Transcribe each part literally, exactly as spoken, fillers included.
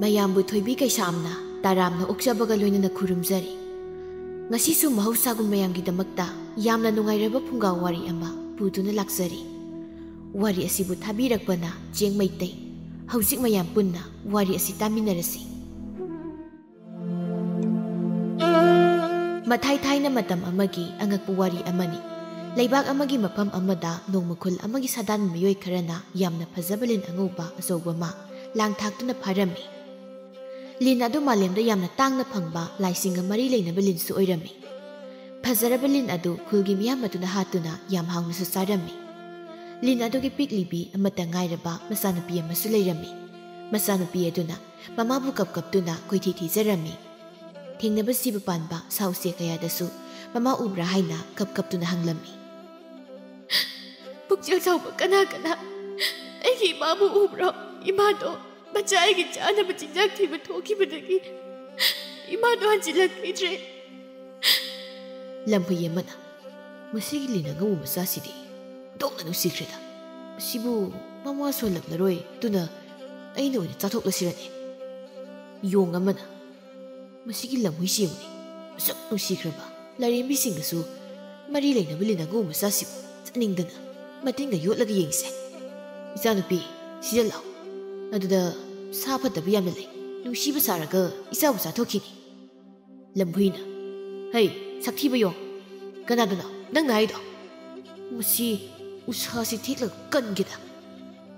ꯃꯌꯥꯝꯕꯨ ꯊꯣꯏꯕꯤ ꯀꯩꯁꯥꯝꯅ ꯇꯔꯥꯝꯅ ꯑꯣꯛꯆꯕꯒ ꯂꯣꯏꯅꯅ ꯈꯨꯔꯨꯝꯖꯔꯤ꯫ ꯉꯁꯤꯁꯨ ꯃꯍꯧꯁꯥꯒꯨꯝ ꯃꯌꯥꯝꯒꯤꯗꯃꯛꯇ ꯌꯥꯝꯅ ꯅꯨꯡꯉꯥꯏꯔꯕ ꯐꯨꯡꯒꯥ ꯋꯥꯔꯤ ꯑꯃ ꯄꯨꯗꯨꯅ ꯂꯥꯛꯆꯔꯤ꯫ ꯋꯥꯔꯤ ꯑꯁꯤꯕꯨ ꯊꯥꯕꯤꯔꯛꯄꯅ ꯆꯦꯡ ꯃꯩꯇꯩ꯫ ꯍꯧꯖꯤꯛ ꯃꯌꯥꯝ ꯄꯨꯟꯅ ꯋꯥꯔꯤ ꯑꯁꯤ ꯇꯥꯃꯤꯟꯅꯔꯁꯤ꯫ ꯃꯊꯥꯏ ꯊꯥꯏꯅ ꯃꯇꯝ ꯑꯃꯒꯤ ꯑꯉꯛꯄ ꯋꯥꯔꯤ ꯑꯃꯅꯤ꯫ ꯂꯩꯕꯥꯛ ꯑꯃꯒꯤ ꯃꯐꯝ ꯑꯃꯗ ꯅꯣꯡꯃ ꯈꯨꯜ ꯑꯃꯒꯤ ꯁꯥꯗꯥꯟꯕ ꯃꯤꯑꯣꯏ ꯈꯔꯅ ꯌꯥꯝꯅ ꯐꯖꯕ ꯂꯤꯟ ꯑꯉꯧꯕ ꯑꯆꯧꯕ ꯑꯃ ꯂꯥꯡ ꯊꯥꯛꯇꯨꯅ ꯐꯥꯔꯝꯃꯤ꯫ ꯂꯤꯟ ꯑꯗꯨ ꯃꯥꯂꯦꯝꯗ ꯌꯥꯝꯅ ꯇꯥꯡꯅ ꯐꯪꯕ ꯂꯥꯏꯁꯤꯡꯒ ꯃꯔꯤ ꯂꯩꯅꯕ ꯂꯤꯟꯁꯨ ꯑꯣꯏꯔꯝꯃꯤ꯫ ꯐꯖꯔꯕ ꯂꯤꯟ ꯑꯗꯨ ꯈꯨꯜꯒꯤ ꯃꯤꯌꯥꯝ ꯑꯗꯨꯅ ꯍꯥꯠꯇꯨꯅ ꯌꯥꯝ ꯍꯥꯎꯅꯁꯨ ꯆꯥꯔꯝꯃꯤ꯫ ꯂꯤꯟ ꯑꯗꯨꯒꯤ ꯄꯤꯛꯂꯤꯕꯤ ꯑꯃꯠꯇ ꯉꯥꯏꯔꯕ ꯃꯆꯥꯅꯨꯄꯤ ꯑꯃꯁꯨ ꯂꯩꯔꯝꯃꯤ꯫ ꯃꯆꯥꯅꯨꯄꯤ ꯑꯗꯨꯅ ꯃꯃꯥꯕꯨ ꯀꯞ ꯀꯞꯇꯨꯅ ꯀꯣꯏꯊꯤ ꯊꯤꯖꯔꯝꯃꯤ꯫ ꯊꯦꯡꯅꯕ ꯖꯤꯕ ꯄꯥꯟꯕ ꯁꯥ ꯎꯆꯦꯛ ꯀꯌꯥꯗꯁꯨ ꯃꯃꯥ ꯎꯕ꯭ꯔꯥ ꯍꯥꯏꯅ ꯀꯞ ꯀꯞꯇꯨꯅ ꯍꯪꯂꯝꯃꯤ꯫ "ꯄꯨꯛꯆꯦꯜ ꯆꯥꯎꯕ ꯀꯅꯥ ꯀꯅꯥ ꯑꯩꯒꯤ ꯏꯃꯥꯕꯨ ꯎꯕ꯭ꯔꯣ? ꯏꯃꯥꯗꯣ ꯃꯆꯥ ꯑꯩꯒꯤ ꯆꯥꯅꯕ ꯆꯤꯟꯖꯥꯛ ꯊꯤꯕ ꯊꯣꯛꯈꯤꯕꯗꯒꯤ ꯏꯃꯥꯗꯣ ꯍꯟꯖꯤꯜꯂꯛꯈꯤꯗ꯭ꯔꯦ꯫" ꯂꯝꯍꯨꯏ ꯑꯃꯅ, "ꯃꯁꯤꯒꯤ ꯂꯤꯟ ꯑꯉꯧꯕ ꯃꯆꯥꯁꯤꯗꯤ ꯑꯣꯟꯊꯣꯛꯅ ꯅꯨꯡꯁꯤꯈ꯭ꯔꯦꯗ꯫ ꯃꯁꯤꯕꯨ ꯃꯃꯥ ꯁꯣꯜꯂꯝꯂꯔꯣꯏ, ꯑꯗꯨꯅ ꯑꯩꯅ ꯑꯣꯏꯅ ꯆꯥꯊꯣꯛꯂꯁꯤꯔꯅꯦ?" ꯌꯣꯡ ꯑꯃꯅ, "ꯃꯁꯤꯒꯤ ꯂꯝꯍꯨꯏꯁꯤ ꯌꯦꯡꯉꯨꯅꯦ, ꯑꯁꯨꯛ ꯅꯨꯡꯁꯤꯈ꯭ꯔꯕ ꯂꯥꯏꯔꯦꯝꯕꯤꯁꯤꯡꯒꯁꯨ ꯃꯔꯤ ꯂꯩꯅꯕ ꯂꯤꯟ ꯑꯉꯧꯕ ꯃꯆꯥꯁꯤꯕꯨ ꯆꯥꯅꯤꯡꯗꯅ ꯃꯇꯤꯟꯒ ꯌꯣꯠꯂꯒ ꯌꯦꯡꯉꯤꯁꯦ꯫ ꯏꯆꯥꯅꯨꯄꯤ, ꯁꯤꯗ ꯂꯥꯛꯑꯣ꯫ ꯑꯗꯨꯗ ꯁꯥ ꯐꯠꯇꯕ ꯌꯥꯝꯅ ꯂꯩ, ꯅꯨꯡꯁꯤꯕ ꯁꯥꯔꯒ ꯏꯆꯥꯕꯨ ꯆꯥꯊꯣꯛꯈꯤꯅꯤ꯫" ꯂꯝꯍꯨꯏꯅ, "ꯍꯩ, ꯁꯛꯊꯤꯕ ꯌꯣꯡ, ꯀꯅꯥꯗꯅꯣ ꯅꯪꯅ ꯍꯥꯏꯗꯣ? ꯃꯁꯤ ꯎꯁꯥꯁꯤ ꯊꯦꯛꯂꯒ ꯀꯟꯒꯦꯗ꯫"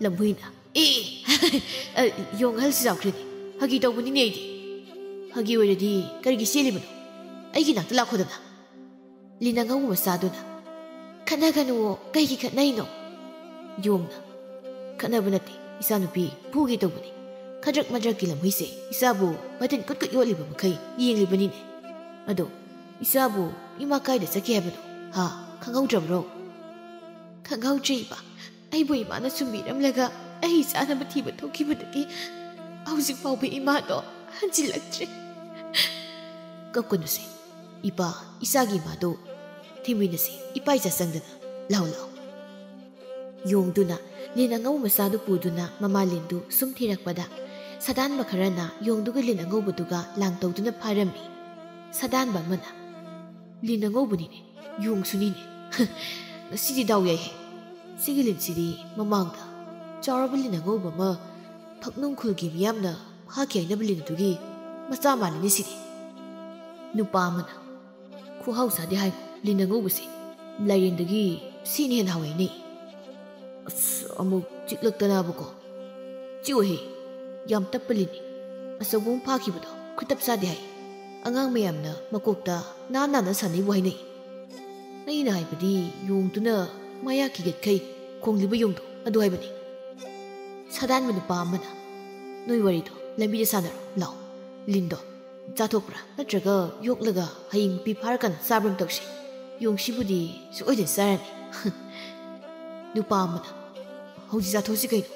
ꯂꯝꯍꯨꯏꯅ, "ꯑꯦ, ꯑ, ꯌꯣꯡ ꯑꯍꯜꯁꯤ ꯆꯥꯎꯈ꯭ꯔꯦꯅꯦ, ꯐꯥꯒꯤ ꯇꯧꯕꯅꯤꯅꯦ ꯑꯩꯗꯤ꯫ ꯐꯥꯒꯤ ꯑꯣꯏꯔꯗꯤ ꯀꯔꯤꯒꯤ ꯆꯦꯜꯂꯤꯕꯅꯣ? ꯑꯩꯒꯤ ꯅꯥꯛꯇ ꯂꯥꯛꯈꯣꯗꯅ꯫" ꯂꯤꯟ ꯑꯉꯧꯕ ꯃꯆꯥꯗꯨꯅ, "ꯈꯠꯅꯒꯅꯨꯋꯣ, ꯀꯩꯒꯤ ꯈꯠꯅꯩꯅꯣ?" ꯌꯣꯡꯅ, "ꯈꯠꯅꯕ ꯅꯠꯇꯦ, ꯏꯆꯥꯅꯨꯄꯤ, ꯐꯨꯒꯦ ꯇꯧꯕꯅꯤ꯫ ꯈꯗ꯭ꯔꯛ ꯃꯗ꯭ꯔꯛꯀꯤ ꯂꯝꯍꯨꯏꯁꯦ ꯏꯆꯥꯕꯨ ꯃꯇꯤꯟ ꯀꯨꯠ ꯀꯨꯠ ꯌꯣꯠꯂꯤꯕ ꯃꯈꯩ ꯌꯦꯡꯂꯤꯕꯅꯤꯅꯦ꯫ ꯑꯗꯣ ꯏꯆꯥꯕꯨ ꯏꯃꯥ ꯀꯥꯏꯗ ꯆꯠꯈꯤ ꯍꯥꯏꯕꯅꯣ? ꯍꯥ? ꯈꯪꯍꯧꯗ꯭ꯔꯕ꯭ꯔꯣ?" "ꯈꯪꯍꯧꯗ꯭ꯔꯦ ꯏꯄꯥ꯫ ꯑꯩꯕꯨ ꯏꯃꯥꯅ ꯁꯨꯝꯕꯤꯔꯝꯂꯒ ꯑꯩ ꯆꯥꯅꯕ ꯊꯤꯕ ꯊꯣꯛꯈꯤꯕꯗꯒꯤ ꯍꯧꯖꯤꯛ ꯐꯥꯎꯕ ꯏꯃꯥꯗꯣ ꯍꯟꯖꯤꯜꯂꯛꯇ꯭ꯔꯦ꯫" "ꯀꯞꯀꯅꯨꯁꯦ ꯏꯄꯥ, ꯏꯆꯥꯒꯤ ꯏꯃꯥꯗꯣ ꯊꯤꯃꯤꯟꯅꯁꯤ, ꯏꯄꯥ ꯏꯆꯥ ꯆꯪꯗꯅ꯫ ꯂꯥꯎ, ꯂꯥꯎ꯫" ꯌꯣꯡꯗꯨꯅ ꯂꯤꯟ ꯑꯉꯧꯕ ꯃꯆꯥꯗꯨ ꯄꯨꯗꯨꯅ ꯃꯃꯥ ꯂꯤꯟꯗꯨ ꯁꯨꯝ ꯊꯤꯔꯛꯄꯗ, ꯁꯥꯗꯥꯟꯕ ꯈꯔꯅ ꯌꯣꯡꯗꯨꯒ ꯂꯤꯟ ꯑꯉꯧꯕꯗꯨꯒ ꯂꯥꯡ ꯇꯧꯗꯨꯅ ꯐꯥꯔꯝꯃꯤ꯫ ꯁꯥꯗꯥꯟꯕ ꯑꯃꯅ, "ꯂꯤꯟ ꯑꯉꯧꯕꯅꯤꯅꯦ, ꯌꯣꯡꯁꯨꯅꯤꯅꯦ꯫ ꯉꯁꯤꯗꯤ ꯗꯥꯎ ꯌꯥꯏꯍꯦ꯫ ꯁꯤꯒꯤ ꯂꯤꯟꯁꯤꯗꯤ ꯃꯃꯥꯡꯗ ꯆꯥꯎꯔꯕ ꯂꯤꯟ ꯑꯉꯧꯕ ꯑꯃ ꯐꯛꯅꯨꯡ ꯈꯨꯜꯒꯤ ꯃꯤꯌꯥꯝꯅ ꯐꯥꯈꯤ ꯍꯥꯏꯅꯕ ꯂꯤꯟ ꯑꯗꯨꯒꯤ ꯃꯆꯥ ꯃꯥꯜꯂꯤꯅꯦ ꯁꯤꯗꯤ"꯫ ꯅꯨꯄꯥ ꯑꯃꯅ, "ꯈꯨꯍꯥꯎ ꯆꯥꯗꯦ ꯍꯥꯏ, ꯂꯤꯟ ꯑꯉꯧꯕꯁꯦ ꯂꯥꯏꯔꯦꯟꯗꯒꯤ ꯁꯤꯅ ꯍꯦꯟꯅ ꯍꯥꯎꯋꯦ ꯍꯥꯏꯅꯩ꯫ ꯑꯁ, ꯑꯃꯨꯛ ꯆꯤꯛꯂꯛꯇꯅꯕꯀꯣ꯫ ꯆꯤꯛꯑꯣꯍꯦ, ꯌꯥꯝ ꯇꯞꯄ ꯂꯤꯟꯅꯤ꯫ ꯑꯆꯧꯕ ꯑꯃ ꯐꯥꯈꯤꯕꯗꯣ ꯈꯨꯇꯞ ꯆꯥꯗꯦ ꯍꯥꯏ꯫ ꯑꯉꯥꯡ ꯃꯌꯥꯝꯅ ꯃꯀꯣꯛꯇ ꯅꯥꯟ ꯅꯥꯟꯅ ꯁꯥꯟꯅꯩꯕꯨ ꯍꯥꯏꯅꯩ꯫ ꯑꯩꯅ ꯍꯥꯏꯕꯗꯤ ꯌꯣꯡꯗꯨꯅ ꯃꯌꯥ ꯀꯤꯒꯠꯈꯩ ꯈꯣꯡꯂꯤꯕ ꯌꯣꯡꯗꯣ ꯑꯗꯨ ꯍꯥꯏꯕꯅꯤ"꯫ ꯁꯥꯗꯥꯟꯕ ꯅꯨꯄꯥ ꯑꯃꯅ, "ꯅꯣꯏ ꯋꯥꯔꯤꯗꯣ ꯂꯝꯕꯤꯗ ꯁꯥꯟꯅꯔꯣ ꯂꯥꯛꯑꯣ꯫ ꯂꯤꯟꯗꯣ ꯆꯥꯊꯣꯛꯄ꯭ꯔꯥ ꯅꯠꯇ꯭ꯔꯒ ꯌꯣꯛꯂꯒ ꯍꯌꯦꯡ ꯃꯄꯤ ꯐꯥꯔꯀꯥꯟꯗ ꯆꯥꯕ꯭ꯔꯥ ꯑꯃ ꯇꯧꯁꯤ꯫ ꯌꯣꯡꯁꯤꯕꯨꯗꯤ ꯁꯣꯏꯗꯅ ꯆꯥꯔꯅꯤ"꯫ ꯅꯨꯄꯥ ꯑꯃꯅ, "ꯍꯧꯖꯤꯛ ꯆꯥꯊꯣꯛꯁꯤ ꯀꯩꯅꯣ꯫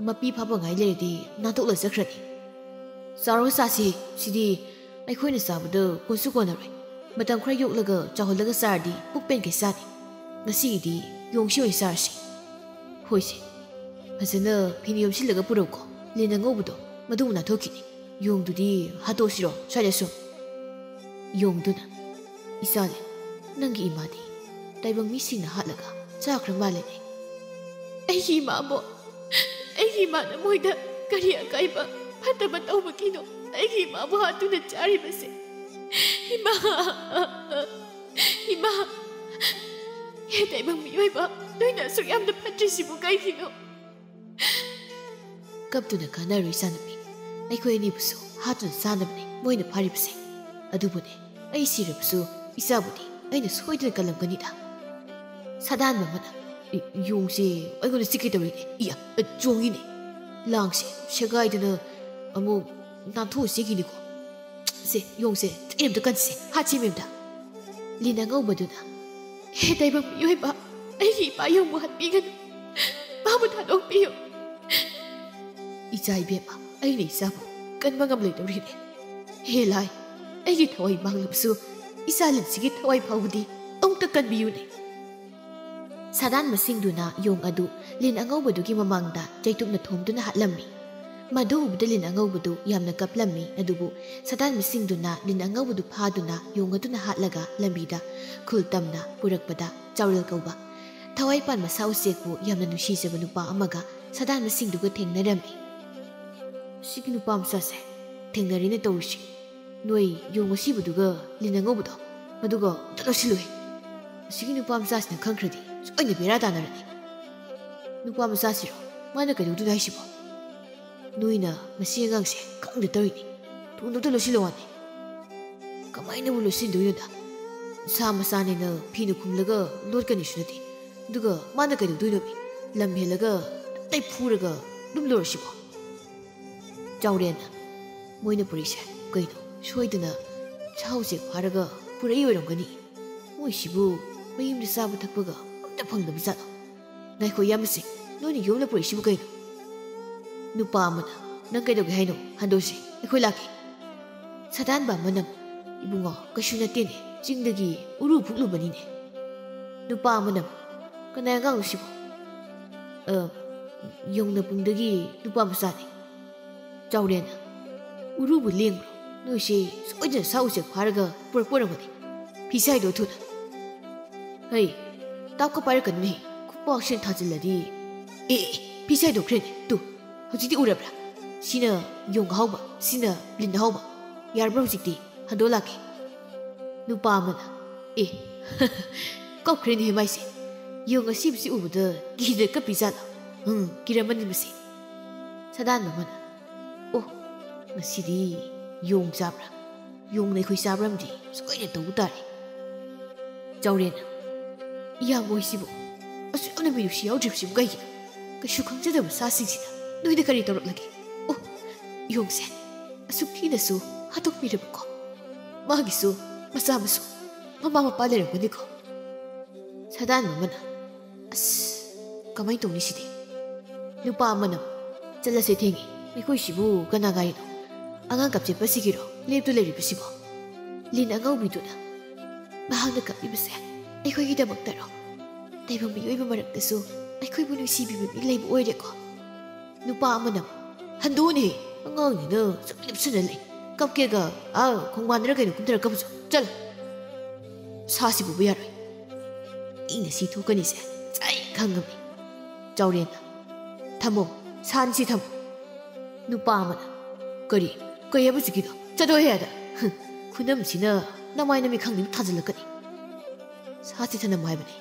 ꯃꯄꯤ ꯐꯥꯕ ꯉꯥꯏ ꯂꯩꯔꯗꯤ ꯅꯥꯟꯊꯣꯛꯂ ꯆꯠꯈ꯭ꯔꯅꯤ"꯫ "ꯆꯥꯔꯣ ꯆꯥꯁꯤ, ꯁꯤꯗꯤ ꯑꯩꯈꯣꯏꯅ ꯆꯥꯕꯗ ꯀꯣꯟꯁꯨ ꯀꯣꯟꯅꯔꯣꯏ꯫ ꯃꯇꯝ ꯈꯔ ꯌꯣꯛꯂꯒ ꯆꯥꯎꯍꯜꯂꯒ ꯆꯥꯔꯗꯤ ꯄꯨꯛ ꯄꯦꯟꯈꯩ ꯆꯥꯅꯤ꯫ ꯉꯁꯤꯒꯤꯗꯤ ꯌꯣꯡꯁꯤ ꯑꯣꯏꯅ ꯆꯥꯔꯁꯤ"꯫ "ꯍꯣꯏꯁꯦ, ꯐꯖꯅ ꯐꯤꯅ ꯌꯣꯝꯁꯤꯜꯂꯒ ꯄꯨꯔꯛꯎꯀꯣ꯫ ꯂꯤꯟ ꯑꯉꯧꯕꯗꯣ ꯃꯗꯨ ꯅꯥꯟꯊꯣꯛꯈꯤꯅꯤ꯫ ꯌꯣꯡꯗꯨꯗꯤ ꯍꯥꯠꯇꯣꯛꯁꯤꯔꯣ ꯁ꯭ꯋꯥꯏꯗ ꯁꯨꯝ"꯫ ꯌꯣꯡꯗꯨꯅ, "ꯏꯆꯥꯅꯦ, ꯅꯪꯒꯤ ꯏꯃꯥꯗꯤ ꯇꯥꯏꯕꯪ ꯃꯤꯁꯤꯡꯅ ꯍꯥꯠꯂꯒ ꯆꯥꯈ꯭ꯔ ꯃꯥꯜꯂꯦꯅꯦ"꯫ "ꯑꯩꯒꯤ ꯏꯃꯥꯕꯣ? ꯑꯩꯒꯤ ꯏꯃꯥꯅ ꯃꯣꯏꯗ ꯀꯔꯤ ꯑꯀꯥꯏꯕ ꯐꯠꯇꯕ ꯇꯧꯕꯒꯤꯅꯣ ꯑꯩꯒꯤ ꯏꯃꯥꯕꯨ ꯍꯥꯠꯇꯨꯅ ꯆꯥꯔꯤꯕꯁꯦ? ꯏꯃꯥ! ꯏꯃꯥ! ꯍꯦ ꯇꯥꯏꯕꯪ ꯃꯤꯑꯣꯏꯕ, ꯅꯣꯏꯅ ꯑꯁꯨꯛ ꯌꯥꯝꯅ ꯐꯠꯇ꯭ꯔꯤꯁꯤꯕꯨ ꯀꯩꯒꯤꯅꯣ?" "ꯀꯞꯇꯨꯅ ꯀꯥꯟꯅꯔꯣꯏ ꯏꯆꯥꯅꯨꯄꯤ꯫ ꯑꯩꯈꯣꯏ ꯑꯅꯤꯕꯨꯁꯨ ꯍꯥꯠꯇꯨꯅ ꯆꯥꯅꯕꯅꯦ ꯃꯣꯏꯅ ꯐꯥꯔꯤꯕꯁꯦ꯫ ꯑꯗꯨꯕꯨꯅꯦ, ꯑꯩ ꯁꯤꯔꯕꯁꯨ ꯏꯆꯥꯕꯨꯗꯤ ꯑꯩꯅ ꯁꯣꯏꯗꯅ ꯀꯜꯂꯝꯒꯅꯤꯗ"꯫ ꯁꯥꯗꯥꯟꯕ ꯑꯃꯅ, "ꯏ, ꯌꯣꯡꯁꯦ ꯑꯩꯉꯣꯟꯗ ꯆꯤꯛꯀꯦ ꯇꯧꯔꯤꯅꯦ꯫ ꯏꯌꯥ, ꯆꯣꯡꯉꯤꯅꯦ꯫ ꯂꯥꯡꯁꯦ ꯁꯦꯒꯥꯏꯗꯅ ꯑꯃꯨꯛ ꯅꯥꯟꯊꯣꯛꯑ ꯆꯦꯟꯈꯤꯅꯤꯀꯣ꯫ ꯁꯦ, ꯌꯣꯡꯁꯦ, ꯑꯩ ꯑꯝꯇ ꯀꯟꯁꯦ, ꯍꯥꯠꯁꯦ ꯃꯦꯝꯗ"꯫ ꯂꯤꯟ ꯑꯉꯧꯕꯗꯨꯅ, "ꯍꯦ ꯇꯥꯏꯕꯪ ꯃꯤꯑꯣꯏꯕ, ꯑꯩꯒꯤ ꯏꯄꯥ ꯌꯣꯡꯕꯨ ꯍꯥꯠꯄꯤꯒꯅꯨ꯫ ꯃꯥꯕꯨ ꯊꯥꯗꯣꯛꯄꯤꯌꯨ"꯫ "ꯏꯆꯥ ꯏꯕꯦꯝꯃ, ꯑꯩꯅ ꯏꯆꯥꯕꯨ ꯀꯟꯕ ꯉꯝꯂꯣꯏꯗꯧꯔꯤꯅꯦ꯫ ꯍꯦ ꯂꯥꯏ, ꯑꯩꯒꯤ ꯊꯋꯥꯏ ꯃꯥꯡꯂꯕꯁꯨ ꯏꯆꯥ ꯂꯤꯟꯁꯤꯒꯤ ꯊꯋꯥꯏ ꯐꯥꯎꯕꯗꯤ ꯑꯃꯨꯛꯇ ꯀꯟꯕꯤꯌꯨꯅꯦ"꯫ ꯁꯥꯗꯥꯟꯕꯁꯤꯡꯗꯨꯅ ꯌꯣꯡ ꯑꯗꯨ ꯂꯤꯟ ꯑꯉꯧꯕꯗꯨꯒꯤ ꯃꯃꯥꯡꯗ ꯆꯩꯇꯨꯞꯅ ꯊꯣꯝꯗꯨꯅ ꯍꯥꯠꯂꯝꯃꯤ꯫ ꯃꯗꯨ ꯎꯕꯗ ꯂꯤꯟ ꯑꯉꯧꯕꯗꯨ ꯌꯥꯝꯅ ꯀꯞꯂꯝꯃꯤ꯫ ꯑꯗꯨꯕꯨ ꯁꯥꯗꯥꯟꯕꯁꯤꯡꯗꯨꯅ ꯂꯤꯟ ꯑꯉꯧꯕꯗꯨ ꯐꯥꯗꯨꯅ ꯌꯣꯡ ꯑꯗꯨꯅ ꯍꯥꯠꯂꯒ ꯂꯝꯕꯤꯗ ꯈꯨꯜ ꯇꯝꯅ ꯄꯨꯔꯛꯄꯗ ꯆꯥꯎꯔꯦꯜ ꯀꯧꯕ ꯊꯋꯥꯏ ꯄꯥꯟꯕ ꯁꯥ ꯎꯆꯦꯛꯄꯨ ꯌꯥꯝꯅ ꯅꯨꯡꯁꯤꯖꯕ ꯅꯨꯄꯥ ꯑꯃꯒ ꯁꯥꯗꯥꯟꯕꯁꯤꯡꯗꯨꯒ ꯊꯦꯡꯅꯔꯝꯃꯤ꯫ "ꯁꯤꯒꯤ ꯅꯨꯄꯥ ꯃꯆꯥꯁꯦ ꯊꯦꯡꯅꯔꯦꯅꯦ ꯇꯧꯔꯤꯁꯤ꯫ ꯅꯣꯏ ꯌꯣꯡ ꯑꯁꯤꯕꯗꯨꯒ ꯂꯤꯟ ꯑꯉꯧꯕꯗꯣ, ꯃꯗꯨꯒ ꯑꯝꯇ ꯂꯣꯠꯁꯤꯜꯂꯨꯍꯦ꯫ ꯑꯁꯤꯒꯤ ꯅꯨꯄꯥ ꯃꯆꯥꯁꯤꯅ ꯈꯪꯈ꯭ꯔꯗꯤ ꯁꯣꯏꯅ ꯕꯦꯔꯥ ꯇꯥꯅꯔꯅꯤ꯫ ꯅꯨꯄꯥ ꯃꯆꯥꯁꯤꯔꯣ? ꯃꯥꯅ ꯀꯩꯗꯧꯗꯣꯏꯅꯣ ꯍꯥꯏꯁꯤꯕꯣ? ꯅꯣꯏꯅ ꯃꯁꯤ ꯑꯉꯥꯡꯁꯦ ꯈꯪꯗ ꯇꯧꯔꯤꯅꯤ꯫ ꯊꯨꯅ ꯑꯝꯇ ꯂꯣꯠꯁꯤꯜꯂꯣ ꯍꯥꯏꯅꯤ꯫ ꯀꯃꯥꯏꯅꯕꯨ ꯂꯣꯠꯁꯤꯟꯗꯣꯏꯅꯣꯗ? ꯁꯥ ꯃꯆꯥꯅꯦꯅ ꯐꯤꯅ ꯈꯨꯝꯂꯒ ꯂꯣꯠꯀꯅꯤꯁꯨ ꯅꯠꯇꯦ꯫ ꯑꯗꯨꯒ ꯃꯥꯅ ꯀꯩꯗꯧꯗꯣꯏꯅꯣ? ꯂꯝ ꯍꯦꯜꯂꯒ ꯇꯞꯇꯥꯏ ꯐꯨꯔꯒ ꯑꯗꯨꯝ ꯂꯣꯏꯔꯁꯤꯕꯣ?" ꯆꯥꯎꯔꯦꯟꯅ, "ꯃꯣꯏꯅ ꯄꯨꯔꯛꯏꯁꯦ ꯀꯩꯅꯣ? ꯁꯣꯏꯗꯅ ꯁꯥ ꯎꯆꯦꯛ ꯐꯥꯔꯒ ꯄꯨꯔꯛꯏ ꯑꯣꯏꯔꯝꯒꯅꯤ꯫ ꯃꯣꯏꯁꯤꯕꯨ ꯃꯌꯨꯝꯗ ꯆꯥꯕ ꯊꯛꯄꯒ ꯑꯝꯇ ꯐꯪꯗꯕ ꯖꯥꯠꯂꯣ? ꯉꯥꯏꯈꯣ ꯏꯌꯥꯝꯕꯁꯤꯡ, ꯅꯣꯏꯅ ꯌꯣꯝꯅ ꯄꯨꯔꯛꯏꯁꯤꯕꯨ ꯀꯩꯅꯣ?" ꯅꯨꯄꯥ ꯑꯃꯅ, "ꯅꯪ ꯀꯩꯗꯧꯒꯦ ꯍꯥꯏꯅꯣ? ꯍꯟꯗꯣꯛꯁꯤ, ꯑꯩꯈꯣꯏ ꯂꯥꯛꯀꯦ꯫" ꯁꯥꯗꯥꯟꯕ ꯑꯃꯅ, "ꯏꯕꯨꯡꯉꯣ, ꯀꯩꯁꯨ ꯅꯠꯇꯦꯅꯦ, ꯆꯤꯡꯗꯒꯤ ꯎꯔꯨ ꯐꯨꯛꯂꯨꯕꯅꯤꯅꯦ꯫" ꯅꯨꯄꯥ ꯑꯃꯅ, "ꯀꯅꯥꯏ ꯑꯉꯥꯡꯅꯣ ꯁꯤꯕꯣ?" "ꯑ, ꯌꯣꯡꯅꯄꯨꯡꯗꯒꯤ ꯅꯨꯄꯥ ꯃꯆꯥꯅꯤ꯫" ꯆꯥꯎꯔꯦꯟꯅ, "ꯎꯔꯨꯕꯨ ꯂꯦꯡꯕ꯭ꯔꯣ? ꯅꯣꯏꯁꯤ ꯁꯣꯏꯗꯅ ꯁꯥ ꯎꯆꯦꯛ ꯐꯥꯔꯒ ꯄꯨꯔꯛꯄ ꯑꯣꯏꯔꯝꯒꯅꯤ꯫ ꯐꯤꯁꯥꯏꯗꯣ ꯊꯨꯅ꯫" "ꯍꯩ, ꯇꯥꯞꯀ ꯄꯥꯏꯔꯛꯀꯅꯨꯅꯦ, ꯈꯨꯄꯥꯛꯁꯤꯅ ꯊꯥꯖꯤꯜꯂꯗꯤ꯫" "ꯑꯦ, ꯑꯦ, ꯐꯤꯁꯥꯏꯗꯣ ꯈ꯭ꯔꯦꯅꯦ, ꯇꯨ, ꯍꯧꯖꯤꯛꯇꯤ ꯎꯔꯕ꯭ꯔꯥ? ꯁꯤꯅ ꯌꯣꯡ ꯑꯍꯥꯎꯕ, ꯁꯤꯅ ꯂꯤꯟ ꯑꯍꯥꯎꯕ꯫ ꯌꯥꯔꯕ꯭ꯔꯥ ꯍꯧꯖꯤꯛꯇꯤ? ꯍꯟꯗꯣꯛ ꯂꯥꯛꯀꯦ꯫" ꯅꯨꯄꯥ ꯑꯃꯅ, "ꯑꯦ, ꯀꯞꯈ꯭ꯔꯦꯅꯦꯍꯦ ꯃꯥꯏꯁꯦ꯫ ꯌꯣꯡ ꯑꯁꯤꯕꯁꯤ ꯎꯕꯗ ꯀꯤꯗ ꯀꯞꯄꯤ ꯖꯥꯠꯂꯣ? ꯎꯝ, ꯀꯤꯔꯝꯃꯅꯤ ꯃꯁꯤ꯫" ꯁꯥꯗꯥꯟꯕ ꯑꯃꯅ, "ꯑꯣ, ꯉꯁꯤꯗꯤ ꯌꯣꯡ ꯆꯥꯕ꯭ꯔꯥ? ꯌꯣꯡꯅ ꯑꯩꯈꯣꯏ ꯆꯥꯕ꯭ꯔꯝꯗꯤ ꯁꯣꯏꯅ ꯇꯧꯕ ꯇꯥꯔꯦ꯫" ꯆꯥꯎꯔꯦꯟꯅ, "ꯏꯌꯥꯝꯕ ꯍꯣꯏꯁꯤꯕꯨ ꯑꯁꯨꯛ ꯌꯥꯝꯅ ꯃꯤꯅꯨꯡꯁꯤ ꯌꯥꯎꯗ꯭ꯔꯤꯕꯁꯤꯕꯨ ꯀꯩꯒꯤꯅꯣ? ꯀꯩꯁꯨ ꯈꯪꯖꯗꯕ ꯁꯥꯁꯤꯡꯁꯤꯅ ꯅꯣꯏꯗ ꯀꯔꯤ ꯇꯧꯔꯛꯂꯒꯦ? ꯑꯣ, ꯌꯣꯡꯁꯦ ꯑꯁꯨꯛ ꯊꯤꯅꯁꯨ ꯍꯥꯠꯇꯣꯛꯄꯤꯔꯕꯀꯣ? ꯃꯥꯒꯤꯁꯨ ꯃꯆꯥ ꯃꯁꯨ, ꯃꯃꯥ ꯃꯄꯥ ꯂꯩꯔꯝꯒꯅꯤꯀꯣ?" ꯁꯥꯗꯥꯟꯕ ꯑꯃꯅ, "ꯑꯁ, ꯀꯃꯥꯏꯅ ꯇꯧꯅꯤ ꯁꯤꯗꯤ?" ꯅꯨꯄꯥ ꯑꯃꯅ, "ꯆꯠꯂꯁꯦ, ꯊꯦꯡꯉꯦ꯫ ꯑꯩꯈꯣꯏꯁꯤꯕꯨ ꯀꯅꯥ ꯉꯥꯏꯔꯤꯅꯣ? ꯑꯉꯥꯡ ꯀꯞꯆꯦꯠꯄꯁꯤꯒꯤꯔꯣ ꯂꯦꯞꯇꯨ ꯂꯩꯔꯤꯕꯁꯤꯕꯣ? ꯂꯤꯟ ꯑꯉꯧꯕꯤꯗꯨꯅ ꯃꯍꯥꯛꯅ ꯀꯞꯂꯤꯕꯁꯦ ꯑꯩꯈꯣꯏꯒꯤꯗꯃꯛꯇꯔꯣ? ꯇꯥꯏꯕꯪ ꯃꯤꯑꯣꯏꯕ ꯃꯔꯛꯇꯁꯨ ꯑꯩꯈꯣꯏꯕꯨ ꯅꯨꯡꯁꯤꯕꯤꯕ ꯃꯤ ꯂꯩꯕ ꯑꯣꯏꯔꯦꯀꯣ?" ꯅꯨꯄꯥ ꯑꯃꯅ, "ꯍꯟꯗꯣꯛꯎꯅꯦ, ꯑꯉꯥꯡꯅꯤꯅ ꯁꯨꯝ ꯂꯦꯞꯁꯟꯅ ꯂꯩ꯫ ꯀꯞꯀꯦꯒ, ꯑꯥ, ꯈꯣꯡꯕꯥꯟꯗꯔ ꯀꯩꯅꯣ ꯀꯨꯝꯊꯔ ꯀꯞꯄꯨꯆꯣ, ꯆꯠꯂꯣ꯫ ꯁꯥꯁꯤ ꯄꯨꯕ ꯌꯥꯔꯣꯏ꯫ ꯑꯩꯅ ꯁꯤ ꯊꯣꯛꯀꯅꯤꯁꯦ ꯆꯥꯏ ꯈꯪꯉꯝꯃꯤ꯫" ꯆꯥꯎꯔꯦꯟꯅ, "ꯊꯝꯃꯣ, ꯁꯥ ꯑꯅꯤꯁꯤ ꯊꯝꯃꯣ꯫" ꯅꯨꯄꯥ ꯑꯃꯅ, "ꯀꯔꯤ? ꯀꯩ ꯍꯥꯏꯕ ꯍꯧꯖꯤꯛꯀꯤꯗꯣ? ꯆꯠꯂꯣꯍꯦ ꯑꯗ! ꯍꯨꯝ, ꯈꯨꯅꯝꯁꯤꯅ ꯅꯃꯥꯏ ꯅꯃꯤꯠ ꯈꯪꯗꯦ ꯊꯥꯖꯤꯜꯂꯛꯀꯅꯤ꯫ ꯁꯥꯁꯤ ꯊꯅꯝꯃꯣ ꯍꯥꯏꯕꯅꯦ꯫"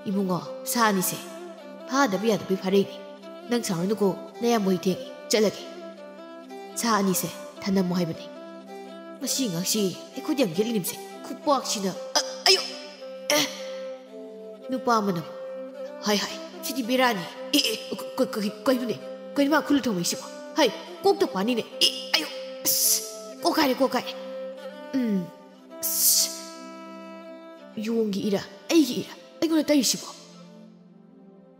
"ꯏꯕꯨꯡꯉꯣ, ꯁꯥ ꯑꯅꯤꯁꯦ ꯐꯥꯗꯕ ꯌꯥꯗꯕꯩ ꯐꯥꯔꯛꯏꯅꯦ꯫ ꯅꯪ ꯁꯥꯎꯔꯅꯨꯀꯣ, ꯅꯌꯥꯝꯕ ꯍꯣꯏ ꯊꯦꯡꯉꯦ, ꯆꯠꯂꯒꯦ꯫ ꯁꯥ ꯑꯅꯤꯁꯦ ꯊꯅꯝꯃꯣ ꯍꯥꯏꯕꯅꯦ꯫" ꯃꯁꯤ ꯑꯉꯥꯡꯁꯤ ꯑꯩꯈꯣꯏꯗ ꯌꯥꯝ ꯌꯦꯠꯂꯤꯅꯤꯝꯁꯦ꯫ ꯈꯨꯄꯥꯛꯁꯤꯅ, ꯑ-, ꯑꯌꯣ! ꯑꯦ! ꯅꯨꯄꯥ ꯑꯃꯅ, "ꯍꯥꯏ, ꯍꯥꯏ, ꯁꯤꯗꯤ ꯕꯦꯔꯥꯅꯤ꯫ ꯑꯦ, ꯑꯦ, ꯀ-, ꯀ-, ꯀ-, ꯀꯩꯅꯣꯅꯦ? ꯀꯩꯅꯣ ꯃꯥ ꯈꯨꯜꯂ ꯊꯝꯃꯛꯏꯁꯤꯕꯣ? ꯍꯥꯏ, ꯀꯣꯛꯇ ꯄꯥꯅꯤꯅꯦ꯫ ꯑꯦ, ꯑꯌꯣ! ꯑꯁ! ꯀꯣꯛ ꯀꯥꯏꯔꯦ, ꯀꯣꯛ ꯀꯥꯏꯔꯦ꯫ ꯎꯝ, ꯑꯁ! ꯌꯣꯡꯒꯤ ꯏꯔꯥ, ꯑꯩꯒꯤ ꯏꯔꯥ, ꯑꯩꯉꯣꯟꯗ ꯇꯩꯔꯤꯁꯤꯕꯣ?"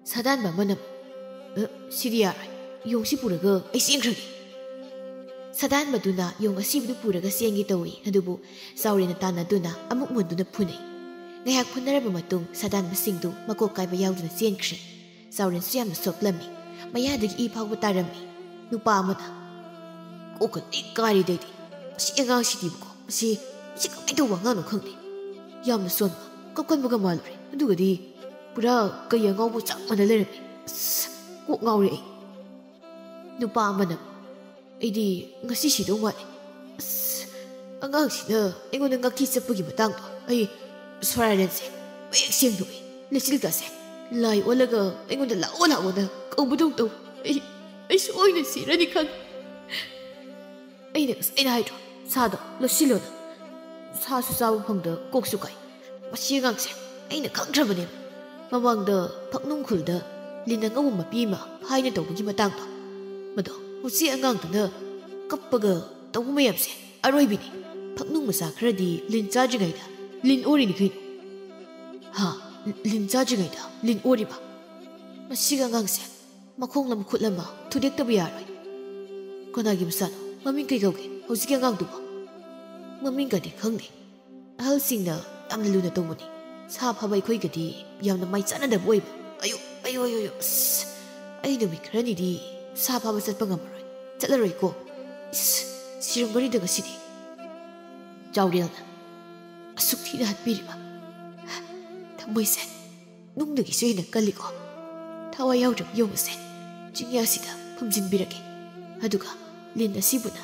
ꯁꯥꯗꯥꯟꯕ ꯑꯃꯅ, "ꯑ, ꯁꯤꯗꯤ ꯌꯥꯔꯣꯏ꯫ ꯌꯣꯡꯁꯤ ꯄꯨꯔꯒ ꯑꯩ ꯆꯦꯟꯈ꯭ꯔꯒꯦ꯫" ꯁꯥꯗꯥꯟꯕꯗꯨꯅ ꯌꯣꯡ ꯑꯁꯤꯕꯗꯨ ꯄꯨꯔꯒ ꯆꯦꯟꯒꯦ ꯇꯧꯏ꯫ ꯑꯗꯨꯕꯨ ꯆꯥꯎꯔꯦꯟꯅ ꯇꯥꯟꯅꯗꯨꯅ ꯑꯃꯨꯛ ꯃꯨꯟꯗꯨꯅ ꯐꯨꯅꯩ꯫ ꯉꯥꯏꯍꯥꯛ ꯐꯨꯅꯔꯕ ꯃꯇꯨꯡ ꯁꯥꯗꯥꯟꯕꯁꯤꯡꯗꯨ ꯃꯀꯣꯛ ꯀꯥꯏꯕ ꯌꯥꯎꯗꯅ ꯆꯦꯟꯈ꯭ꯔꯦ꯫ ꯆꯥꯎꯔꯦꯟꯁꯨ ꯌꯥꯝꯅ ꯁꯣꯛꯂꯝꯃꯤ꯫ ꯃꯌꯥꯗꯒꯤ ꯏ ꯐꯥꯎꯕ ꯇꯥꯔꯝꯃꯤ꯫ ꯅꯨꯄꯥ ꯑꯃꯅ, "ꯀꯣꯛꯀ ꯂꯣꯏ ꯀꯥꯏꯔꯦꯗ ꯑꯩꯗꯤ꯫ ꯃꯁꯤ ꯑꯉꯥꯡꯁꯤꯗꯤꯕꯀꯣ, ꯃꯁꯤ, ꯃꯁꯤ ꯀꯃꯥꯏꯅ ꯇꯧꯕ ꯑꯉꯥꯡꯅꯣ ꯈꯪꯗꯦ꯫ ꯌꯥꯝꯅ ꯁꯣꯟꯕ, ꯀꯞꯀꯟꯕꯒ ꯃꯥꯜꯂꯨꯔꯦ꯫ ꯑꯗꯨꯒꯗꯤ ꯄꯨꯔꯥ ꯀꯩ ꯑꯉꯥꯎꯕ ꯆꯞ ꯃꯥꯟꯅ ꯂꯩꯔꯝꯃꯤ꯫ ꯑꯁ, ꯀꯣꯛ ꯉꯥꯎꯔꯦ ꯑꯩ꯫" ꯅꯨꯄꯥ ꯑꯃꯅ, "ꯑꯩꯗꯤ ꯉꯁꯤ ꯁꯤꯗꯧ ꯃꯥꯜꯂꯦ꯫ ꯑꯁ, ꯑꯉꯥꯡꯁꯤꯅ ꯑꯩꯉꯣꯟꯗ ꯉꯥꯀꯤ ꯆꯠꯄꯒꯤ ꯃꯇꯥꯡꯗꯣ ꯑꯩ ꯁꯣꯔꯥꯔꯦꯟꯁꯦ ꯃꯌꯦꯛ ꯁꯦꯡꯗꯣꯛꯏ꯫ ꯂꯩꯆꯤꯜꯒꯁꯦ ꯂꯥꯏ ꯑꯣꯜꯂꯒ ꯑꯩꯉꯣꯟꯗ ꯂꯥꯛꯑꯣ ꯂꯥꯛꯑꯣꯅ ꯀꯧꯕꯗꯧ ꯇꯧ꯫ ꯑꯩ, ꯑꯩ ꯁꯣꯏꯅ ꯁꯤꯔꯅꯤ ꯈꯪꯉꯦ꯫ ꯑꯩꯅ ꯉꯁꯥꯏꯅ ꯍꯥꯏꯗ꯭ꯔꯣ, ꯁꯥꯗꯣ ꯂꯣꯠꯁꯤꯜꯂꯣꯅ꯫ ꯁꯥꯁꯨ ꯆꯥꯕ ꯐꯪꯗ ꯀꯣꯛꯁꯨ ꯀꯥꯏ꯫ ꯃꯁꯤ ꯑꯉꯥꯡꯁꯦ ꯑꯩꯅ ꯈꯪꯈ꯭ꯔꯕꯅꯦꯕ꯫ ꯃꯃꯥꯡꯗ ꯐꯛꯅꯨꯡ ꯈꯨꯜꯗ ꯂꯤꯟ ꯑꯉꯧꯕ ꯃꯄꯤ ꯑꯃ ꯐꯥꯏꯅ ꯇꯧꯕꯒꯤ ꯃꯇꯥꯡꯗꯣ, ꯃꯗꯣ ꯃꯁꯤ ꯑꯉꯥꯡꯗꯨꯅ ꯀꯞꯄꯒ ꯇꯧꯕ ꯃꯌꯥꯝꯁꯦ ꯑꯔꯣꯏꯕꯤꯅꯤ꯫ ꯐꯛꯅꯨꯡ ꯃꯆꯥ ꯈꯔꯗꯤ ꯂꯤꯟ ꯆꯥꯗ꯭ꯔꯤꯉꯩꯗ ꯂꯤꯟ ꯑꯣꯔꯤꯅꯤ ꯀꯩꯅꯣ꯫ ꯍꯥ, ꯂꯤꯟ ꯆꯥꯗ꯭ꯔꯤꯉꯩꯗ ꯂꯤꯟ ꯑꯣꯔꯤꯕ꯫ ꯃꯁꯤꯒꯤ ꯑꯉꯥꯡꯁꯦ ꯃꯈꯣꯡ ꯑꯃ ꯈꯨꯠ ꯑꯃ ꯊꯨꯗꯦꯛꯇꯕ ꯌꯥꯔꯣꯏ꯫ ꯀꯅꯥꯒꯤ ꯃꯆꯥꯅꯣ? ꯃꯃꯤꯡ ꯀꯩ ꯀꯧꯒꯦ ꯍꯧꯖꯤꯛꯀꯤ ꯑꯉꯥꯡꯗꯨꯕꯣ?" "ꯃꯃꯤꯡꯒꯗꯤ ꯈꯪꯗꯦ꯫ ꯑꯍꯜꯁꯤꯡꯅ ꯌꯥꯝꯅ ꯂꯨꯅ ꯇꯧꯕꯅꯤ꯫ ꯁꯥ ꯐꯥꯕ ꯑꯩꯈꯣꯏꯒꯗꯤ ꯌꯥꯝꯅ ꯃꯥꯏ ꯆꯥꯟꯅꯗꯕ ꯑꯣꯏꯕ꯫ ꯑꯌꯣ, ꯑꯌꯣ, ꯑꯌꯣ, ꯑꯌꯣ, ꯑꯁ! ꯑꯩ ꯅꯨꯃꯤꯠ ꯈꯔꯅꯤꯗꯤ ꯁꯥ ꯐꯥꯕ ꯆꯠꯄ ꯉꯝꯃꯔꯣꯏ, ꯆꯠꯂꯔꯣꯏꯀꯣ꯫ ꯏꯁ, ꯁꯤꯔꯝꯒꯅꯤꯗ ꯉꯁꯤꯗꯤ꯫ ꯆꯥꯎꯔꯦꯜꯅ ꯑꯁꯨꯛ ꯊꯤꯅ ꯍꯥꯠꯄꯤꯔꯤꯕ꯫ ꯊꯃꯣꯏꯁꯦ ꯅꯨꯡꯗꯒꯤꯁꯨ ꯍꯦꯟꯅ ꯀꯜꯂꯤꯀꯣ꯫ ꯊꯋꯥꯏ ꯌꯥꯎꯗ꯭ꯔꯕ ꯌꯣꯡ ꯑꯁꯦ ꯆꯤꯡꯌꯥꯁꯤꯗ ꯐꯨꯝꯖꯤꯟꯕꯤꯔꯒꯦ꯫ ꯑꯗꯨꯒ ꯂꯤꯟ ꯑꯁꯤꯕꯨꯅ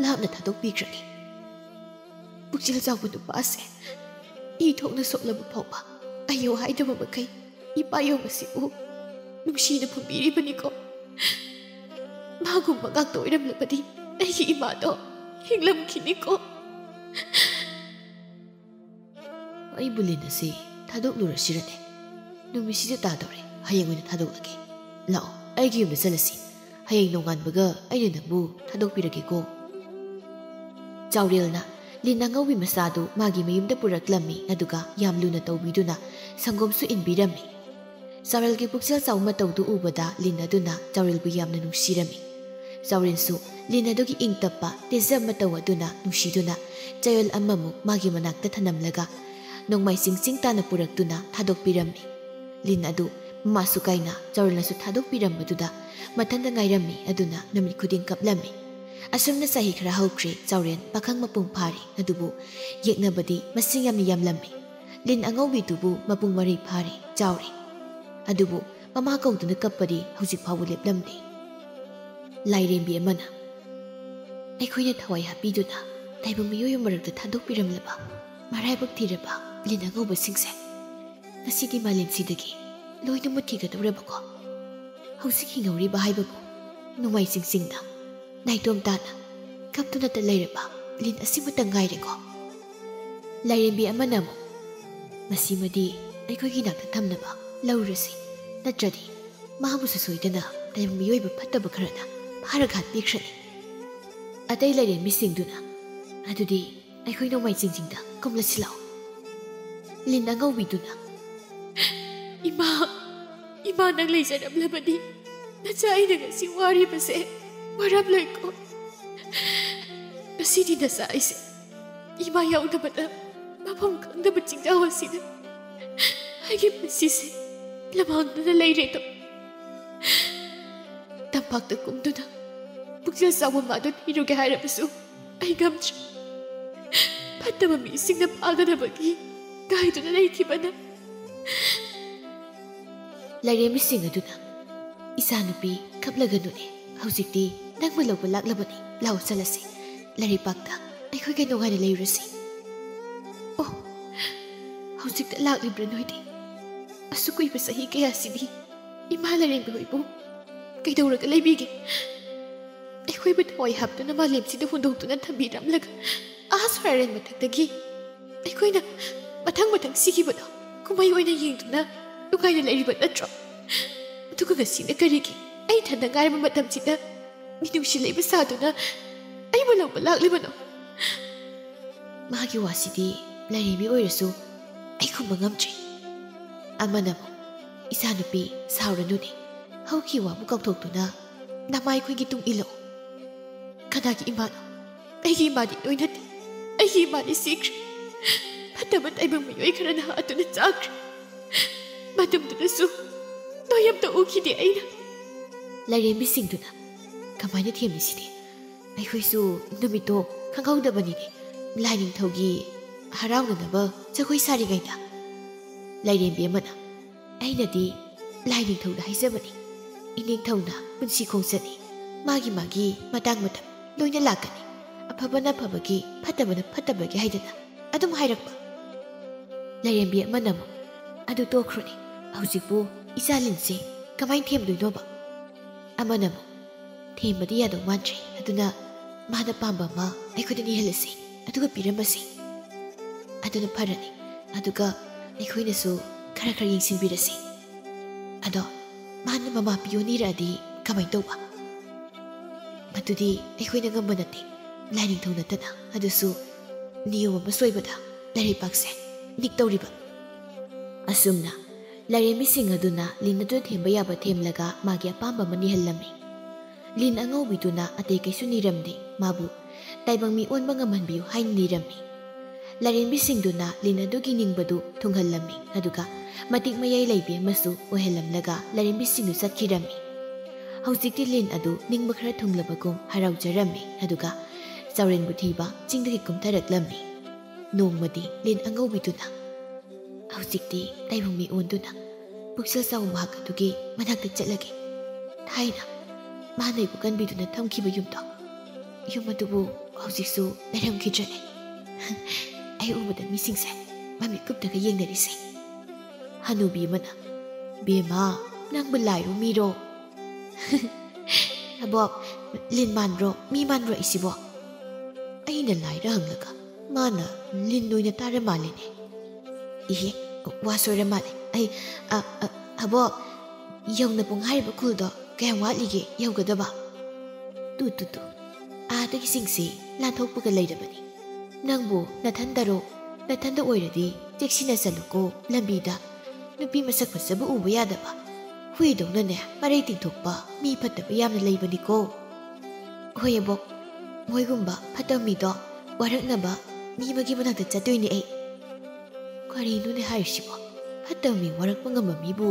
ꯂꯥꯞꯅ ꯊꯥꯗꯣꯛꯄꯤꯈ꯭ꯔꯒꯦ꯫ ꯄꯨꯛꯆꯦꯜ ꯆꯥꯎꯕ ꯅꯨꯄꯥ ꯑꯁꯦ ꯏ ꯊꯣꯛꯅ ꯁꯣꯛꯂꯕ ꯐꯥꯎꯕ ꯑꯌꯧ ꯍꯥꯏꯗꯕ ꯃꯈꯩ ꯏꯄꯥ ꯌꯣꯡ ꯑꯁꯤꯕꯨ ꯅꯨꯡꯁꯤꯅ ꯐꯨꯝꯕꯤꯔꯤꯕꯅꯤꯀꯣ꯫ ꯃꯥꯒꯨꯝꯕ ꯉꯥꯛꯇ ꯑꯣꯏꯔꯝꯂꯕꯗꯤ ꯑꯩꯒꯤ ꯏꯃꯥꯗꯣ ꯍꯤꯡꯂꯝꯈꯤꯅꯤꯀꯣ꯫ ꯑꯩꯕꯨ ꯂꯤꯟ ꯑꯁꯤ ꯊꯥꯗꯣꯛꯂꯨꯔꯁꯤꯔꯅꯦ? ꯅꯨꯃꯤꯠꯁꯤꯗ ꯇꯥꯗꯧꯔꯦ, ꯍꯌꯦꯡ ꯑꯣꯏꯅ ꯊꯥꯗꯣꯛꯂꯒꯦ꯫ ꯂꯥꯛꯑꯣ, ꯑꯩꯒꯤ ꯌꯨꯝꯗ ꯆꯠꯂꯁꯤ꯫ ꯍꯌꯦꯡ ꯅꯣꯡꯉꯥꯟꯕꯒ ꯑꯩꯅ ꯅꯪꯕꯨ ꯊꯥꯗꯣꯛꯄꯤꯔꯒꯦꯀꯣ꯫ ꯆꯥꯎꯔꯦꯜꯅ ꯂꯤꯟ ꯑꯉꯧꯕꯤ ꯃꯆꯥꯗꯨ ꯃꯥꯒꯤ ꯃꯌꯨꯝꯗ ꯄꯨꯔꯛꯂꯝꯃꯤ, ꯑꯗꯨꯒ ꯌꯥꯝ ꯂꯨꯅ ꯇꯧꯕꯤꯗꯨꯅ ꯁꯪꯒꯣꯝꯁꯨ ꯏꯟꯕꯤꯔꯝꯃꯤ꯫ ꯆꯥꯎꯔꯦꯜꯒꯤ ꯄꯨꯛꯆꯦꯜ ꯆꯥꯎꯕ ꯃꯇꯧꯗꯨ ꯎꯕꯗ ꯂꯤꯟ ꯑꯗꯨꯅ ꯆꯥꯎꯔꯦꯜꯕꯨ ꯌꯥꯝꯅ ꯅꯨꯡꯁꯤꯔꯝꯃꯤ꯫ ꯆꯥꯎꯔꯦꯜꯁꯨ ꯂꯤꯟ ꯑꯗꯨꯒꯤ ꯏꯪ ꯇꯞꯄ ꯇꯦꯖ ꯃꯇꯧ ꯑꯗꯨꯅ ꯅꯨꯡꯁꯤꯗꯨꯅ ꯆꯌꯣꯜ ꯑꯃꯃꯨꯛ ꯃꯥꯒꯤ ꯃꯅꯥꯛꯇ ꯊꯅꯝꯂꯒ ꯅꯣꯡꯃꯥꯏꯖꯤꯡ ꯆꯤꯡ ꯇꯥꯅ ꯄꯨꯔꯛꯇꯨꯅ ꯊꯥꯗꯣꯛꯄꯤꯔꯝꯃꯤ꯫ ꯂꯤꯟ ꯑꯗꯨ ꯃꯃꯥꯁꯨ ꯀꯥꯏꯅ ꯆꯥꯎꯔꯦꯜꯅꯁꯨ ꯊꯥꯗꯣꯛꯄꯤꯔꯝꯕꯗꯨꯗ ꯃꯊꯟꯇ ꯉꯥꯏꯔꯝꯃꯤ, ꯑꯗꯨꯅ ꯅꯨꯃꯤꯠ ꯈꯨꯗꯤꯡ ꯀꯞꯂꯝꯃꯤ꯫ ꯑꯁꯨꯝꯅ ꯆꯍꯤ ꯈꯔ ꯍꯧꯈ꯭ꯔꯦ꯫ ꯆꯥꯎꯔꯦꯜ ꯄꯥꯈꯪ ꯃꯄꯨꯡ ꯐꯥꯔꯦ, ꯑꯗꯨꯕꯨ ꯌꯦꯛꯅꯕꯗꯤ ꯃꯁꯤꯡ ꯌꯥꯝꯅ ꯌꯥꯝꯂꯝꯃꯤ꯫ ꯂꯤꯟ ꯑꯉꯧꯕꯤꯗꯨꯕꯨ ꯃꯄꯨꯡ ꯃꯔꯩ ꯐꯥꯔꯦ, ꯆꯥꯎꯔꯦ꯫ ꯑꯗꯨꯕꯨ ꯃꯃꯥ ꯀꯧꯗꯨꯅ ꯀꯞꯄꯗꯤ ꯍꯧꯖꯤꯛ ꯐꯥꯎꯕ ꯂꯦꯞꯂꯝꯗꯦ꯫ ꯂꯥꯏꯔꯦꯝꯕꯤ ꯑꯃꯅ ꯑꯩꯈꯣꯏꯅ ꯊꯋꯥꯏ ꯍꯥꯞꯄꯤꯗꯨꯅ ꯇꯥꯏꯕꯪ ꯃꯤꯑꯣꯏ ꯃꯔꯛꯇ ꯊꯥꯗꯣꯛꯄꯤꯔꯝꯂꯕ ꯃꯔꯥꯏꯕꯛ ꯊꯤꯔꯕ ꯂꯤꯟ ꯑꯉꯧꯕꯁꯤꯡꯁꯦ ꯉꯁꯤꯗꯤ ꯃꯥꯂꯦꯝꯁꯤꯗꯒꯤ ꯂꯣꯏꯅ ꯃꯨꯠꯈꯤꯒꯗꯧꯔꯕꯀꯣ? ꯍꯧꯖꯤꯛ ꯍꯤꯡꯍꯧꯔꯤꯕ ꯍꯥꯏꯕꯕꯨ ꯅꯣꯡꯃꯥꯏꯖꯤꯡ ꯆꯤꯡꯗ ꯅꯥꯏꯇꯣꯝ ꯇꯥꯅ ꯀꯞꯇꯨꯅꯇ ꯂꯩꯔꯕ ꯂꯤꯟ ꯑꯁꯤꯃꯇ ꯉꯥꯏꯔꯦꯀꯣ꯫ ꯂꯥꯏꯔꯦꯝꯕꯤ ꯑꯃꯅ ꯑꯃꯨꯛ, "ꯃꯁꯤꯃꯗꯤ ꯑꯩꯈꯣꯏꯒꯤ ꯅꯥꯛꯇ ꯊꯝꯅꯕ ꯂꯧꯔꯁꯤ, ꯅꯠꯇ꯭ꯔꯗꯤ ꯃꯥꯕꯨꯁꯨ ꯁꯣꯏꯗꯅ ꯇꯥꯏꯕꯪ ꯃꯤꯑꯣꯏꯕ ꯐꯠꯇꯕ ꯈꯔꯅ ꯐꯥꯔꯒ ꯍꯥꯠꯄꯤꯈ꯭ꯔꯅꯤ"꯫ ꯑꯇꯩ ꯂꯥꯏꯔꯦꯝꯕꯤꯁꯤꯡꯗꯨꯅ, "ꯑꯗꯨꯗꯤ ꯑꯩꯈꯣꯏ ꯅꯣꯡꯃꯥꯏꯖꯤꯡ ꯆꯤꯡꯗ ꯀꯨꯝꯂꯁꯤ ꯂꯥꯛꯑꯣ"꯫ ꯂꯤꯟ ꯑꯉꯧꯕꯤꯗꯨꯅ, "ꯏꯃꯥ, ꯏꯃꯥ, ꯅꯪ ꯂꯩꯖꯔꯝꯂꯕꯗꯤ ꯅꯆꯥ ꯑꯩꯅ ꯉꯁꯤ ꯋꯥꯔꯤꯕꯁꯦ ꯋꯥꯔꯝꯂꯣꯏꯀꯣ꯫ ꯉꯁꯤꯗꯤ ꯅꯆꯥ ꯑꯩꯁꯦ ꯏꯃꯥ ꯌꯥꯎꯗꯕꯗ ꯃꯐꯝ ꯈꯪꯗꯕ ꯆꯤꯡꯖꯥꯎ ꯑꯁꯤꯗ ꯑꯩꯒꯤ ꯄꯨꯟꯁꯤꯁꯦ ꯂꯃꯥꯡꯗꯅ ꯂꯩꯔꯦꯗꯣ"꯫ ꯂꯩꯄꯥꯛꯇ ꯀꯨꯝꯗꯨꯅ ꯄꯨꯛꯆꯦꯜ ꯆꯥꯎꯕ ꯃꯥꯗꯨ ꯊꯤꯔꯨꯒꯦ ꯍꯥꯏꯔꯕꯁꯨ ꯑꯩ ꯉꯝꯗ꯭ꯔꯦ꯫ ꯐꯠꯇꯕ ꯃꯤꯁꯤꯡꯅ ꯐꯥꯒꯗꯕꯒꯤ ꯉꯥꯏꯗꯨꯅ ꯂꯩꯈꯤꯕꯅ ꯂꯥꯏꯔꯦꯝꯕꯤꯁꯤꯡ ꯑꯗꯨꯅ, "ꯏꯆꯥꯅꯨꯄꯤ, ꯀꯞꯂꯒꯅꯨꯅꯦ꯫ ꯍꯧꯖꯤꯛꯇꯤ ꯅꯪꯕꯨ ꯂꯧꯕ ꯂꯥꯛꯂꯕꯅꯤ꯫ ꯂꯥꯛꯑꯣ, ꯆꯠꯂꯁꯤ꯫ ꯂꯩꯔꯩꯄꯥꯛꯇ ꯑꯩꯈꯣꯏꯒ ꯅꯨꯡꯉꯥꯏꯅ ꯂꯩꯔꯨꯔꯁꯤ꯫" "ꯑꯣ, ꯍꯧꯖꯤꯛꯇ ꯂꯥꯛꯂꯤꯕ꯭ꯔꯥ ꯅꯣꯏꯗꯤ? ꯑꯁꯨꯛ ꯀꯨꯏꯕ ꯆꯍꯤ ꯀꯌꯥꯁꯤꯗꯤ ꯏꯃꯥ ꯂꯥꯏꯔꯦꯝꯕꯤ ꯍꯣꯏꯕꯨ ꯀꯩꯗꯧꯔꯒ ꯂꯩꯕꯤꯒꯦ? ꯑꯩꯈꯣꯏꯕꯨ ꯊꯋꯥꯏ ꯍꯥꯞꯇꯨꯅ ꯃꯥꯂꯦꯝꯁꯤꯗ ꯍꯨꯟꯗꯣꯛꯇꯨꯅ ꯊꯝꯕꯤꯔꯝꯂꯒ ꯑꯥ ꯁꯣꯔꯥꯔꯦꯟ ꯃꯊꯛꯇꯒꯤ ꯑꯩꯈꯣꯏꯅ ꯃꯊꯪ ꯃꯊꯪ ꯁꯤꯈꯤꯕꯗꯣ ꯀꯨꯝꯍꯩ ꯑꯣꯏꯅ ꯌꯦꯡꯗꯨꯅ ꯅꯨꯡꯉꯥꯏꯅ ꯂꯩꯔꯤꯕ ꯅꯠꯇ꯭ꯔꯣ? ꯑꯗꯨꯒ ꯉꯁꯤꯅ ꯀꯔꯤꯒꯤ ꯑꯩ ꯏꯊꯟꯗ ꯉꯥꯏꯔꯕ ꯃꯇꯝꯁꯤꯗ ꯃꯤꯅꯨꯡꯁꯤ ꯂꯩꯕ ꯁꯥꯗꯨꯅ ꯑꯩꯕꯨ ꯂꯧꯕ ꯂꯥꯛꯂꯤꯕꯅꯣ?" ꯃꯥꯒꯤ ꯋꯥꯁꯤꯗꯤ ꯂꯥꯏꯔꯦꯝꯕꯤ ꯑꯣꯏꯔꯁꯨ ꯑꯩ ꯈꯨꯝꯕ ꯉꯝꯗ꯭ꯔꯦ꯫ ꯑꯃꯅ ꯑꯃꯨꯛ, "ꯏꯆꯥꯅꯨꯄꯤ, ꯁꯥꯎꯔꯅꯨꯅꯦ꯫ ꯍꯧꯈꯤ ꯋꯥꯕꯨ ꯀꯥꯎꯊꯣꯛꯇꯨꯅ ꯅꯃꯥꯏꯈꯣꯏꯒꯤ ꯇꯨꯡ ꯏꯜꯂꯛꯑꯣ꯫ ꯀꯅꯥꯒꯤ ꯏꯃꯥꯅꯣ? ꯑꯩꯒꯤ ꯏꯃꯥꯗꯤ ꯅꯣꯏ ꯅꯠꯇꯦ꯫ ꯑꯩꯒꯤ ꯏꯃꯥꯗꯤ ꯁꯤꯈ꯭ꯔꯦ꯫ ꯐꯠꯇꯕ ꯇꯥꯏꯕꯪ ꯃꯤꯑꯣꯏ ꯈꯔꯅ ꯍꯥꯠꯇꯨꯅ ꯆꯥꯈ꯭ꯔꯦ꯫ ꯃꯇꯝꯗꯨꯗꯁꯨ ꯅꯣꯏ ꯑꯝꯇ ꯎꯈꯤꯗꯦ ꯑꯩꯅ꯫" ꯂꯥꯏꯔꯦꯝꯕꯤꯁꯤꯡꯗꯨꯅ, "ꯀꯃꯥꯏꯅ ꯊꯦꯝꯂꯤꯁꯤꯗꯤ? ꯑꯩꯈꯣꯏꯁꯨ ꯅꯨꯃꯤꯠꯇꯣ ꯈꯪꯍꯧꯗꯕꯅꯤꯅꯦ, ꯂꯥꯏꯅꯤꯡꯊꯧꯒꯤ ꯍꯔꯥꯎꯅꯅꯕ ꯖꯒꯣꯏ ꯁꯥꯔꯤꯉꯩꯗ꯫" ꯂꯥꯏꯔꯦꯝꯕꯤ ꯑꯃꯅ, "ꯑꯩꯅꯗꯤ ꯂꯥꯏꯅꯤꯡꯊꯧꯗ ꯍꯥꯏꯖꯕꯅꯤ꯫ ꯏꯅꯤꯡꯊꯧꯅ ꯄꯨꯟꯁꯤ ꯈꯣꯡꯆꯠꯅꯤ꯫ ꯃꯥꯒꯤ ꯃꯥꯒꯤ ꯃꯇꯥꯡ ꯃꯇꯝ ꯂꯣꯏꯅ ꯂꯥꯛꯀꯅꯤ꯫ ꯑꯐꯕꯅ ꯐꯕꯒꯤ, ꯐꯠꯇꯕꯅ ꯐꯠꯇꯕꯒꯤ ꯍꯥꯏꯗꯅ ꯑꯗꯨꯝ ꯍꯥꯏꯔꯛꯄ꯫" ꯂꯥꯏꯔꯦꯝꯕꯤ ꯑꯃꯅ ꯑꯃꯨꯛ, "ꯑꯗꯨ ꯇꯣꯛꯈ꯭ꯔꯣꯅꯦ, ꯍꯧꯖꯤꯛꯄꯨ ꯏꯆꯥ ꯂꯤꯟꯁꯦ ꯀꯃꯥꯏꯅ ꯊꯦꯝꯗꯣꯏꯅꯣꯕ?" ꯑꯃꯅ ꯑꯃꯨꯛ, "ꯊꯦꯝꯕꯗꯤ ꯌꯥꯗꯧ ꯃꯥꯟꯗ꯭ꯔꯦ, ꯑꯗꯨꯅ ꯃꯥꯅ ꯄꯥꯝꯕ ꯑꯃ ꯑꯩꯈꯣꯏꯗ ꯅꯤꯍꯜꯂꯁꯤ, ꯑꯗꯨꯒ ꯄꯤꯔꯝꯃꯁꯤ꯫ ꯑꯗꯨꯅ ꯐꯔꯅꯤ, ꯑꯗꯨꯒ ꯑꯩꯈꯣꯏꯅꯁꯨ ꯈꯔ ꯈꯔ ꯌꯦꯡꯁꯤꯟꯕꯤꯔꯁꯤ꯫ ꯑꯗꯣ ꯃꯥꯅ ꯃꯃꯥ ꯄꯤꯌꯣ ꯅꯤꯔꯛꯑꯗꯤ ꯀꯃꯥꯏꯅ ꯇꯧꯕ?" "ꯃꯗꯨꯗꯤ ꯑꯩꯈꯣꯏꯅ ꯉꯝꯕ ꯅꯠꯇꯦ, ꯂꯥꯏꯅꯤꯡꯊꯧ ꯅꯠꯇꯅ꯫ ꯑꯗꯨꯁꯨ ꯅꯤꯌꯣꯝ ꯑꯃ ꯁꯣꯏꯕꯗ ꯂꯩꯔꯩꯄꯥꯛꯁꯦ ꯅꯤꯛꯇꯧꯔꯤꯕ꯫" ꯑꯁꯨꯝꯅ ꯂꯥꯏꯔꯦꯝꯕꯤꯁꯤꯡ ꯑꯗꯨꯅ ꯂꯤꯟ ꯑꯗꯨ ꯊꯦꯝꯕ ꯌꯥꯕ ꯊꯦꯝꯂꯒ ꯃꯥꯒꯤ ꯑꯄꯥꯝꯕ ꯑꯃ ꯅꯤꯍꯜꯂꯝꯃꯤ꯫ ꯂꯤꯟ ꯑꯉꯧꯕꯤꯗꯨꯅ ꯑꯇꯩ ꯀꯩꯁꯨ ꯅꯤꯔꯝꯗꯦ, ꯃꯥꯕꯨ ꯇꯥꯏꯕꯪ ꯃꯤ ꯑꯣꯟꯕ ꯉꯝꯍꯟꯕꯤꯌꯨ ꯍꯥꯏꯅ ꯅꯤꯔꯝꯃꯤ꯫ ꯂꯥꯏꯔꯦꯝꯕꯤꯁꯤꯡꯗꯨꯅ ꯂꯤꯟ ꯑꯗꯨꯒꯤ ꯅꯤꯡꯕꯗꯨ ꯊꯨꯡꯍꯜꯂꯝꯃꯤ, ꯑꯗꯨꯒ ꯃꯇꯤꯛ ꯃꯌꯥꯏ ꯂꯩꯕꯤ ꯑꯃꯁꯨ ꯑꯣꯏꯍꯜꯂꯝꯂꯒ ꯂꯥꯏꯔꯦꯝꯕꯤꯁꯤꯡꯗꯨ ꯆꯠꯈꯤꯔꯝꯃꯤ꯫ ꯍꯧꯖꯤꯛꯇꯤ ꯂꯤꯟ ꯑꯗꯨ ꯅꯤꯡꯕ ꯈꯔ ꯊꯨꯡꯂꯕꯒꯨꯝ ꯍꯔꯥꯎꯖꯔꯝꯃꯤ, ꯑꯗꯨꯒ ꯆꯥꯎꯔꯦꯟꯕꯨ ꯊꯤꯕ ꯆꯤꯡꯗꯒꯤ ꯀꯨꯝꯊꯔꯛꯂꯝꯃꯤ꯫ ꯅꯣꯡꯃꯗꯤ ꯂꯤꯟ ꯑꯉꯧꯕꯤꯗꯨꯅ, "ꯍꯧꯖꯤꯛꯇꯤ ꯇꯥꯏꯕꯪ ꯃꯤ ꯑꯣꯟꯗꯨꯅ ꯄꯨꯛꯆꯦꯜ ꯆꯥꯎꯕ ꯃꯍꯥꯛ ꯑꯗꯨꯒꯤ ꯃꯅꯥꯛꯇ ꯆꯠꯂꯒꯦ꯫ ꯊꯥꯏꯅ ꯃꯥꯅ ꯑꯩꯕꯨ ꯀꯟꯕꯤꯗꯨꯅ ꯊꯝꯈꯤꯕ ꯌꯨꯝꯗꯣ, ꯌꯨꯝ ꯑꯗꯨꯕꯨ ꯍꯧꯖꯤꯛꯁꯨ ꯂꯩꯔꯝꯈꯤꯗ꯭ꯔꯅꯦ?" ꯑꯩ ꯎꯕꯗ ꯃꯤꯁꯤꯡꯁꯦ ꯃꯃꯤꯠ ꯀꯨꯞꯇꯒ ꯌꯦꯡꯅꯔꯤꯁꯦ꯫ ꯍꯅꯨꯕꯤ ꯑꯃꯅ, "ꯕꯦꯝꯃ, ꯅꯪꯕꯨ ꯂꯥꯏꯔꯣ ꯃꯤꯔꯣ?" "ꯑꯕꯣꯛ, ꯂꯤꯟ ꯃꯥꯟꯕ꯭ꯔꯣ, ꯃꯤ ꯃꯥꯟꯕ꯭ꯔꯣ ꯑꯩꯁꯤꯕꯣ?" ꯑꯩꯅ ꯂꯥꯏꯔ ꯍꯪꯂꯒ ꯃꯥꯅ ꯂꯤꯟ ꯑꯣꯏꯅ ꯇꯥꯔ ꯃꯥꯜꯂꯤꯅꯦ꯫ "ꯏꯍꯦ, ꯋꯥ ꯁꯣꯏꯔ ꯃꯥꯜꯂꯦ꯫ ꯑꯩ, ꯑ, ꯑ, ꯑꯕꯣꯛ, ꯌꯧꯅ ꯄꯨꯡ ꯍꯥꯏꯔꯤꯕ ꯈꯨꯜꯗꯣ ꯀꯌꯥꯝ ꯋꯥꯠꯂꯤꯒꯦ ꯌꯧꯒꯗꯕ?" "ꯇꯨ, ꯇꯨ, ꯇꯨ, ꯑꯥꯗꯒꯤꯁꯤꯡꯁꯦ ꯂꯥꯟꯊꯣꯛꯄꯒ ꯂꯩꯔꯕꯅꯤ꯫ ꯅꯪꯕꯨ ꯅꯊꯟꯗꯔꯣ? ꯅꯊꯟꯗ ꯑꯣꯏꯔꯗꯤ ꯆꯦꯛꯁꯤꯟꯅ ꯆꯠꯂꯨꯀꯣ꯫ ꯂꯝꯕꯤꯗ ꯅꯨꯄꯤ ꯃꯁꯛ ꯐꯖꯕ ꯎꯕ ꯌꯥꯗꯕ, ꯍꯨꯏꯗꯧꯅꯅꯦ ꯃꯔꯩ ꯇꯤꯡꯊꯣꯛꯄ ꯃꯤ ꯐꯠꯇꯕ ꯌꯥꯝꯅ ꯂꯩꯕꯅꯤꯀꯣ꯫" "ꯍꯣꯏ ꯑꯕꯣꯛ, ꯃꯣꯏꯒꯨꯝꯕ ꯐꯠꯇꯕ ꯃꯤꯗꯣ ꯋꯥꯔꯛꯅꯕ ꯃꯤ ꯑꯃꯒꯤ ꯃꯅꯥꯛꯇ ꯆꯠꯇꯣꯏꯅꯦ ꯑꯩ꯫" "ꯀꯔꯤꯅꯣꯅꯦ ꯍꯥꯏꯔꯤꯁꯤꯕꯣ? ꯐꯠꯇꯕ ꯃꯤ ꯋꯥꯔꯛꯄ ꯉꯝꯕ ꯃꯤꯕꯨ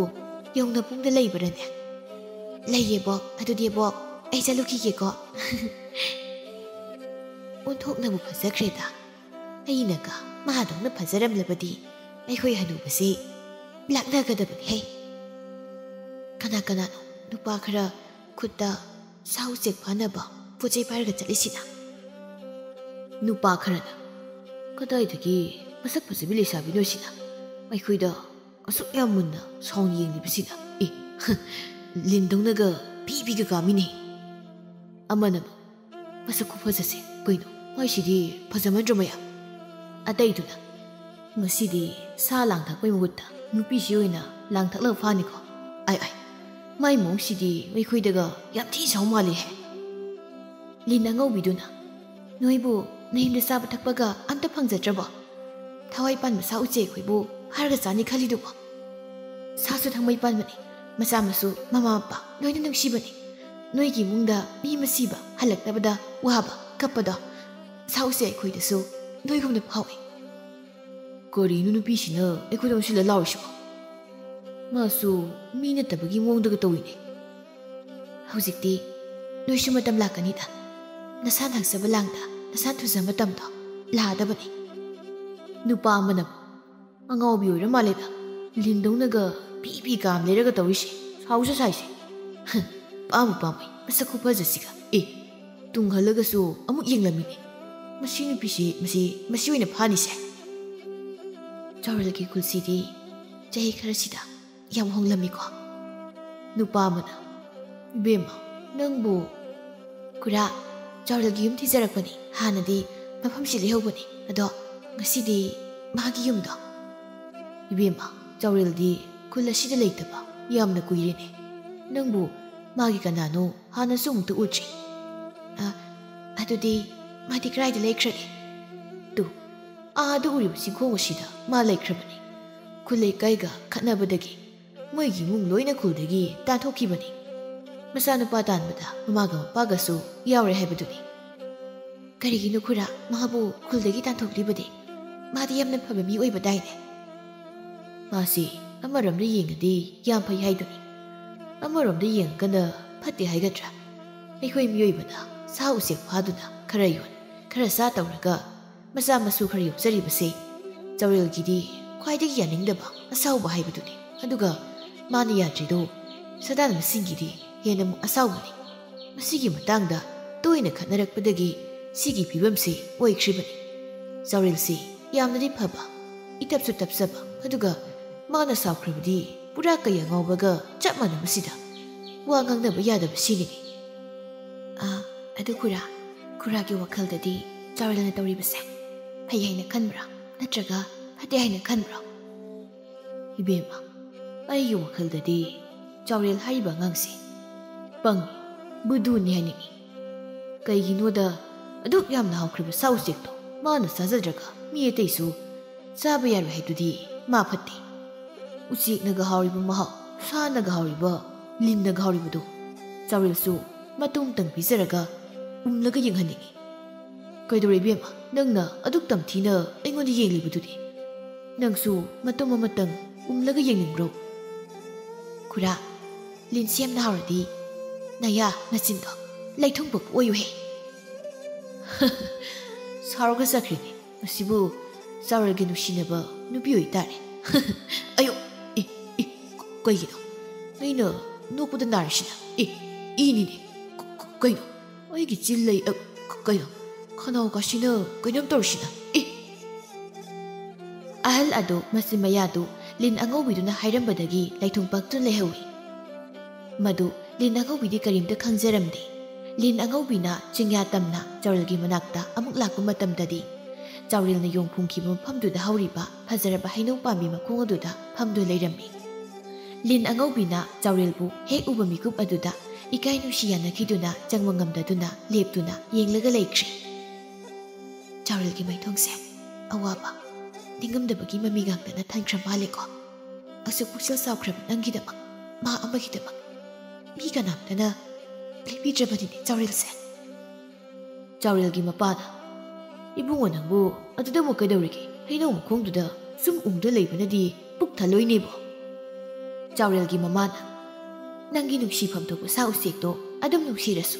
ꯌꯧꯅ ꯄꯨꯡꯗ ꯂꯩꯕ꯭ꯔꯅꯦ?" "ꯂꯩꯌꯦꯕꯣ, ꯑꯗꯨꯗꯤ ꯑꯕꯣꯛ, ꯑꯩ ꯆꯠꯂꯨꯈꯤꯒꯦꯀꯣ꯫" ꯑꯣꯟꯊꯣꯛꯅꯕꯨ ꯐꯖꯈ꯭ꯔꯦꯗ꯫ ꯑꯩꯅꯒ ꯃꯥꯗꯧꯅ ꯐꯖꯔꯝꯂꯕꯗꯤ ꯑꯩꯈꯣꯏ ꯍꯅꯨꯕꯁꯦ ꯂꯥꯛꯅꯒꯗꯕꯅꯤ ꯍꯦ꯫ ꯀꯅꯥ ꯀꯅꯥꯅꯣ ꯅꯨꯄꯥ ꯈꯔ ꯈꯨꯠꯇ ꯁꯥ ꯎꯆꯦꯛ ꯐꯥꯅꯕ ꯄꯣꯠ ꯆꯩ ꯄꯥꯏꯔꯒ ꯆꯠꯂꯤꯁꯤꯅ? ꯅꯨꯄꯥ ꯈꯔꯅ, "ꯀꯗꯥꯏꯗꯒꯤ ꯃꯁꯛ ꯐꯖꯕꯤ ꯂꯩꯁꯥꯕꯤꯅꯣ ꯁꯤꯅ? ꯑꯩꯈꯣꯏꯗ ꯑꯁꯨꯛ ꯌꯥꯝ ꯃꯨꯟꯅ ꯁꯥꯎꯅ ꯌꯦꯡꯂꯤꯕꯁꯤꯅ? ꯑꯦ, ꯂꯤꯟꯗꯧꯅꯒ ꯄꯤ ꯄꯤꯒ ꯀꯥꯝꯃꯤꯅꯦ꯫" ꯑꯃꯅ, "ꯃꯁꯛ ꯈꯨꯐꯖꯁꯦ ꯀꯩꯅꯣ, ꯃꯥꯏꯁꯤꯗꯤ ꯐꯖꯃꯟꯗ꯭ꯔꯣ ꯃꯌꯥ?" ꯑꯇꯩꯗꯨꯅ, "ꯃꯁꯤꯗꯤ ꯁꯥ ꯂꯥꯡꯊꯛꯄꯩ ꯃꯍꯨꯠꯇ ꯅꯨꯄꯤꯁꯤ ꯑꯣꯏꯅ ꯂꯥꯡꯊꯛꯂꯒ ꯐꯥꯅꯤꯀꯣ꯫ ꯑꯥꯏ, ꯑꯥꯏ, ꯃꯥꯏ ꯃꯑꯣꯡꯁꯤꯗꯤ ꯑꯩꯈꯣꯏꯗꯒ ꯌꯥꯝ ꯊꯤ ꯁꯥꯎ ꯃꯥꯜꯂꯤꯍꯦ꯫" ꯂꯤꯟ ꯑꯉꯧꯕꯤꯗꯨꯅ, "ꯅꯣꯏꯕꯨ ꯅꯌꯨꯝꯗ ꯆꯥꯕ ꯊꯛꯄꯒ ꯑꯝꯇ ꯐꯪꯖꯗ꯭ꯔꯕꯣ? ꯊꯋꯥꯏ ꯄꯥꯟꯕ ꯁꯥ ꯎꯆꯦꯛ ꯑꯩꯈꯣꯏꯕꯨ ꯐꯥꯔꯒ ꯆꯥꯅꯤ ꯈꯜꯂꯤꯗꯨꯕꯣ? ꯁꯥꯁꯨ ꯊꯥꯡꯃꯩ ꯄꯥꯟꯕꯅꯤ, ꯃꯆꯥ ꯃꯁꯨ ꯃꯃꯥ ꯃꯄꯥ ꯂꯣꯏꯅ ꯅꯨꯡꯁꯤꯕꯅꯤ꯫ ꯅꯣꯏꯒꯤ ꯏꯃꯨꯡꯗ ꯃꯤ ꯑꯃ ꯁꯤꯕ, ꯍꯜꯂꯛꯇꯕꯗ ꯋꯥꯕ, ꯀꯞꯄꯗꯣ ꯁꯥ ꯎꯆꯦꯛ ꯑꯩꯈꯣꯏꯗꯁꯨ ꯅꯣꯏꯒꯨꯝꯅ ꯐꯥꯎꯏ꯫" ꯀꯔꯤꯅꯣ ꯅꯨꯄꯤꯁꯤꯅ ꯑꯩꯈꯣꯏꯗ ꯑꯣꯟꯁꯤꯜꯂ ꯂꯥꯎꯔꯤꯁꯤꯕꯣ? ꯃꯥꯁꯨ ꯃꯤ ꯅꯠꯇꯕꯒꯤ ꯃꯑꯣꯡꯗꯒ ꯇꯧꯏꯅꯦ꯫ ꯍꯧꯖꯤꯛꯇꯤ ꯅꯣꯏꯁꯨ ꯃꯇꯝ ꯂꯥꯛꯀꯅꯤꯗ꯫ ꯅꯁꯥ ꯅꯥꯛꯆꯕ ꯂꯥꯡꯗ ꯅꯁꯥ ꯊꯨꯖ ꯃꯇꯝꯗꯣ ꯂꯥꯛꯑꯗꯕꯅꯤ꯫ ꯅꯨꯄꯥ ꯑꯃꯅ ꯑꯉꯥꯎꯕꯤ ꯑꯣꯏꯔ ꯃꯥꯜꯂꯦꯗ꯫ ꯂꯤꯟꯗꯧꯅꯒ ꯄꯤ ꯄꯤ ꯀꯥꯝ ꯂꯩꯔꯒ ꯇꯧꯔꯤꯁꯦ꯫ ꯁꯥꯎꯁꯨ ꯁꯥꯏꯁꯦ꯫ ꯍ, ꯄꯥꯝꯕꯨ ꯄꯥꯝꯃꯣꯏ꯫ ꯃꯁꯛ ꯈꯨꯐꯖꯁꯤꯒ꯫ ꯑꯦ, ꯇꯨꯡ ꯍꯜꯂꯒꯁꯨ ꯑꯃꯨꯛ ꯌꯦꯡꯂꯝꯃꯤꯅꯦ꯫ ꯃꯁꯤ ꯅꯨꯄꯤꯁꯤ, ꯃꯁꯤ, ꯃꯁꯤ ꯑꯣꯏꯅ ꯐꯥꯅꯤꯁꯦ꯫ ꯆꯥꯎꯔꯦꯜꯒꯤ ꯈꯨꯜꯁꯤꯗꯤ ꯆꯍꯤ ꯈꯔꯁꯤꯗ ꯌꯥꯝ ꯍꯣꯡꯂꯝꯃꯤꯀꯣ꯫ ꯅꯨꯄꯥ ꯑꯃꯅ, "ꯏꯕꯦꯝꯃ, ꯅꯪꯕꯨ?" "ꯈꯨꯔꯥ, ꯆꯥꯎꯔꯦꯜꯒꯤ ꯌꯨꯝ ꯊꯤꯖꯔꯛꯄꯅꯤ꯫ ꯍꯥꯟꯅꯗꯤ ꯃꯐꯝꯁꯤ ꯂꯩꯍꯧꯕꯅꯤ, ꯑꯗꯣ ꯉꯁꯤꯗꯤ ꯃꯥꯒꯤ ꯌꯨꯝꯗꯣ꯫" "ꯏꯕꯦꯝꯃ, ꯆꯥꯎꯔꯦꯜꯗꯤ ꯈꯨꯜ ꯑꯁꯤꯗ ꯂꯩꯇꯕ ꯌꯥꯝꯅ ꯀꯨꯏꯔꯦꯅꯦ꯫ ꯅꯪꯕꯨ ꯃꯥꯒꯤ ꯀꯅꯥꯅꯣ ꯍꯥꯟꯅꯁꯨ ꯑꯃꯨꯛꯇ ꯎꯗ꯭ꯔꯤ꯫" "ꯑ, ꯑꯗꯨꯗꯤ ꯃꯥꯗꯤ ꯀꯗꯥꯏꯗ ꯂꯩꯈ꯭ꯔꯒꯦ?" "ꯇꯨ, ꯑꯥꯗ ꯎꯔꯤꯕ ꯆꯤꯡꯈꯣꯡ ꯑꯁꯤꯗ ꯃꯥ ꯂꯩꯈ꯭ꯔꯕꯅꯤ꯫ ꯈꯨꯜ ꯂꯩꯀꯥꯏꯒ ꯈꯠꯅꯕꯗꯒꯤ ꯃꯣꯏꯒꯤ ꯏꯃꯨꯡ ꯂꯣꯏꯅ ꯈꯨꯜꯗꯒꯤ ꯇꯥꯟꯊꯣꯛꯈꯤꯕꯅꯤ꯫ ꯃꯆꯥꯅꯨꯄꯥ ꯇꯥꯟꯕꯗ ꯃꯃꯥꯒ ꯃꯄꯥꯒꯁꯨ ꯌꯥꯎꯔꯦ ꯍꯥꯏꯕꯗꯨꯅꯤ꯫" "ꯀꯔꯤꯒꯤꯅꯣ ꯈꯨꯔꯥ ꯃꯥꯕꯨ ꯈꯨꯜꯗꯒꯤ ꯇꯥꯟꯊꯣꯛꯂꯤꯕꯗꯤ? ꯃꯥꯗꯤ ꯌꯥꯝꯅ ꯐꯕ ꯃꯤ ꯑꯣꯏꯕꯗꯥꯏꯅꯦ?" "ꯃꯥꯁꯤ ꯑꯃꯔꯣꯝꯗ ꯌꯦꯡꯉꯗꯤ ꯌꯥꯝ ꯐꯩ ꯍꯥꯏꯗꯨꯅꯤ꯫ ꯑꯃꯔꯣꯝꯗ ꯌꯦꯡꯉꯒꯅ ꯐꯠꯇꯦ ꯍꯥꯏꯒꯗ꯭ꯔꯥ? ꯑꯩꯈꯣꯏ ꯃꯤꯑꯣꯏꯕꯅ ꯁꯥ ꯎꯆꯦꯛ ꯐꯥꯗꯨꯅ ꯈꯔ ꯌꯣꯟ, ꯈꯔ ꯆꯥ ꯇꯧꯔꯒ ꯃꯆꯥ ꯃꯁꯨ ꯈꯔ ꯌꯣꯛꯆꯔꯤꯕꯁꯦ ꯆꯥꯎꯔꯦꯜꯒꯤꯗꯤ ꯈ꯭ꯋꯥꯏꯗꯒꯤ ꯌꯥꯅꯤꯡꯗꯕ ꯑꯁꯥꯎꯕ ꯍꯥꯏꯕꯗꯨꯅꯤ꯫ ꯑꯗꯨꯒ ꯃꯥꯅ ꯌꯥꯗ꯭ꯔꯤꯗꯣ ꯁꯥꯗꯥꯟꯕꯁꯤꯡꯒꯤꯗꯤ ꯍꯦꯟꯅ ꯑꯃꯨꯛ ꯑꯁꯥꯎꯕꯅꯤ꯫ ꯃꯁꯤꯒꯤ ꯃꯇꯥꯡꯗ ꯇꯣꯏꯅ ꯈꯠꯅꯔꯛꯄꯗꯒꯤ ꯁꯤꯒꯤ ꯐꯤꯕꯝꯁꯤ ꯑꯣꯏꯈ꯭ꯔꯤꯕꯅꯤ꯫ ꯆꯥꯎꯔꯦꯜꯁꯤ ꯌꯥꯝꯅꯗꯤ ꯐꯕ, ꯏꯇꯞꯁꯨ ꯇꯞꯆꯕ, ꯑꯗꯨꯒ ꯃꯥꯅ ꯁꯥꯎꯈ꯭ꯔꯕꯗꯤ ꯄꯨꯔꯥ ꯀꯩ ꯑꯉꯥꯎꯕꯒ ꯆꯞ ꯃꯥꯟꯅꯕꯁꯤꯗ ꯋꯥ ꯉꯥꯡꯅꯕ ꯌꯥꯗꯕ ꯁꯤꯅꯤꯅꯦ꯫" "ꯑꯥ, ꯑꯗꯨ ꯈꯨꯔꯥ, ꯈꯨꯔꯥꯒꯤ ꯋꯥꯈꯜꯗꯗꯤ ꯆꯥꯎꯔꯦꯜꯅ ꯇꯧꯔꯤꯕꯁꯦ ꯐꯩ ꯍꯥꯏꯅ ꯈꯟꯕ꯭ꯔꯥ, ꯅꯠꯇ꯭ꯔꯒ ꯐꯠꯇꯦ ꯍꯥꯏꯅ ꯈꯟꯕ꯭ꯔꯣ?" "ꯏꯕꯦꯝꯃ, ꯑꯩꯒꯤ ꯋꯥꯈꯜꯗꯗꯤ ꯆꯥꯎꯔꯦꯜ ꯍꯥꯏꯔꯤꯕ ꯑꯉꯥꯡꯁꯦ ꯄꯪꯉꯤ, ꯕꯨꯗꯨꯅꯤ ꯍꯥꯏꯅꯤꯡꯉꯤ꯫ ꯀꯩꯒꯤꯅꯣꯗ ꯑꯗꯨꯛ ꯌꯥꯝꯅ ꯍꯥꯎꯈ꯭ꯔꯕ ꯁꯥ ꯎꯆꯦꯛꯇꯣ ꯃꯥꯅ ꯆꯥꯖꯗ꯭ꯔꯒ ꯃꯤ ꯑꯇꯩꯁꯨ ꯆꯥꯕ ꯌꯥꯔꯣꯏ ꯍꯥꯏꯗꯨꯗꯤ ꯃꯥ ꯐꯠꯇꯦ꯫ ꯎꯆꯦꯛꯅꯒ ꯍꯥꯎꯔꯤꯕ ꯃꯍꯥꯎ, ꯁꯥꯅꯒ ꯍꯥꯎꯔꯤꯕ, ꯂꯤꯟꯅꯒ ꯍꯥꯎꯔꯤꯕꯗꯣ ꯆꯥꯎꯔꯦꯜꯁꯨ ꯃꯇꯨꯝꯇꯪ ꯄꯤꯖꯔꯒ ꯎꯝꯂꯒ ꯌꯦꯡꯍꯟꯅꯤꯡꯉꯤ꯫" "ꯀꯩꯗꯧꯔꯦ ꯏꯕꯦꯝꯃ, ꯅꯪꯅ ꯑꯗꯨꯛ ꯇꯝꯊꯤꯅ ꯑꯩꯉꯣꯟꯗ ꯌꯦꯡꯂꯤꯕꯗꯨꯗꯤ? ꯅꯪꯁꯨ ꯃꯇꯨꯝ ꯑꯃꯇꯪ ꯎꯝꯂꯒ ꯌꯦꯡꯅꯤꯡꯕ꯭ꯔꯣ?" "ꯈꯨꯔꯥ, ꯂꯤꯟꯁꯤ ꯌꯥꯝꯅ ꯍꯥꯎꯔꯗꯤ ꯅꯌꯥ ꯅꯆꯤꯟꯗꯣ ꯂꯩꯊꯨꯡꯕ ꯑꯣꯏꯌꯨꯍꯦ꯫ ꯁꯥꯎꯔꯒ ꯆꯠꯈ꯭ꯔꯤꯅꯦ꯫ ꯃꯁꯤꯕꯨ ꯆꯥꯎꯔꯦꯜꯒꯤ ꯅꯨꯡꯁꯤꯅꯕ ꯅꯨꯄꯤ ꯑꯣꯏꯇꯥꯔꯦ꯫ ꯑꯌꯣ! ꯑꯦ, ꯑꯦ, ꯀꯩꯒꯤꯅꯣ? ꯑꯩꯅ ꯅꯣꯛꯄꯗ ꯅꯥꯔꯤꯁꯤꯅ? ꯑꯦ, ꯏꯅꯤꯅꯦ꯫ ꯀ-, ꯀ-, ꯀꯩꯅꯣ? ꯑꯩꯒꯤ ꯆꯤꯜ ꯂꯩ, ꯑ, ꯀ-, ꯀꯩꯅꯣ? ꯈꯅꯥꯎ ꯀꯥꯁꯤꯅ ꯀꯩꯅꯣꯝ ꯇꯧꯔꯤꯁꯤꯅ? ꯑꯦ! ꯑꯍꯜ ꯑꯗꯨ ꯃꯆꯤꯟ ꯃꯌꯥꯗꯨ ꯂꯤꯟ ꯑꯉꯧꯕꯤꯗꯨꯅ ꯍꯥꯏꯔꯝꯕꯗꯒꯤ ꯂꯩꯊꯨꯡ ꯄꯛꯇꯨꯅ ꯂꯩꯍꯧꯏ꯫ ꯃꯗꯨ ꯂꯤꯟ ꯑꯉꯧꯕꯤꯗꯤ ꯀꯔꯤꯝꯇ ꯈꯪꯖꯔꯝꯗꯦ꯫ ꯂꯤꯟ ꯑꯉꯧꯕꯤꯅ ꯆꯤꯡꯌꯥ ꯇꯝꯅ ꯆꯥꯎꯔꯦꯜꯒꯤ ꯃꯅꯥꯛꯇ ꯑꯃꯨꯛ ꯂꯥꯛꯄ ꯃꯇꯝꯗꯗꯤ, ꯆꯥꯎꯔꯦꯜꯅ ꯌꯣꯡ ꯐꯨꯝꯈꯤꯕ ꯃꯐꯝꯗꯨꯗ ꯍꯧꯔꯤꯕ ꯐꯖꯔꯕ ꯍꯩꯅꯧ ꯄꯥꯝꯕꯤ ꯃꯈꯣꯡ ꯑꯗꯨꯗ ꯐꯝꯗꯨꯅ ꯂꯩꯔꯝꯃꯤ꯫ ꯂꯤꯟ ꯑꯉꯧꯕꯤꯅ ꯆꯥꯎꯔꯦꯜꯕꯨ ꯍꯦꯛ ꯎꯕ ꯃꯤꯀꯨꯞ ꯑꯗꯨꯗ ꯏꯀꯥꯏ ꯅꯨꯡꯁꯤ ꯌꯥꯅꯈꯤꯗꯨꯅ ꯆꯪꯕ ꯉꯝꯗꯗꯨꯅ ꯂꯦꯞꯇꯨꯅ ꯌꯦꯡꯂꯒ ꯂꯩꯈ꯭ꯔꯦ꯫ ꯆꯥꯎꯔꯦꯜꯒꯤ ꯃꯥꯏꯊꯣꯡꯁꯦ ꯑꯋꯥꯕ, ꯅꯤꯡꯉꯝꯗꯕꯒꯤ ꯃꯃꯤ ꯉꯥꯛꯇꯅ ꯊꯟꯈ꯭ꯔ ꯃꯥꯜꯂꯦꯀꯣ꯫ ꯑꯁꯨꯛ ꯄꯨꯛꯆꯦꯜ ꯆꯥꯎꯈ꯭ꯔꯕ ꯅꯪꯒꯤꯗꯃꯛ, ꯃꯥ ꯑꯃꯒꯤꯗꯃꯛ ꯃꯤ ꯀꯅꯥꯝꯇꯅ ꯂꯩꯕꯤꯗ꯭ꯔꯕꯅꯤꯅꯦ ꯆꯥꯎꯔꯦꯜꯁꯦ꯫ ꯆꯥꯎꯔꯦꯜꯒꯤ ꯃꯄꯥꯅ, "ꯏꯕꯨꯡꯉꯣ, ꯅꯪꯕꯨ ꯑꯗꯨꯗ ꯑꯃꯨꯛ ꯀꯩꯗꯧꯔꯤꯒꯦ? ꯍꯩꯅꯧ ꯃꯈꯣꯡꯗꯨꯗ ꯁꯨꯝ ꯎꯪꯗ ꯂꯩꯕꯅꯗꯤ ꯄꯨꯛ ꯊꯜꯂꯣꯏꯅꯦꯕꯣ?" ꯆꯥꯎꯔꯦꯜꯒꯤ ꯃꯃꯥꯅ, "ꯅꯪꯒꯤ ꯅꯨꯡꯁꯤꯐꯝ ꯊꯣꯛꯄ ꯁꯥ ꯎꯆꯦꯛꯇꯣ ꯑꯗꯨꯝ ꯅꯨꯡꯁꯤꯔꯁꯨ,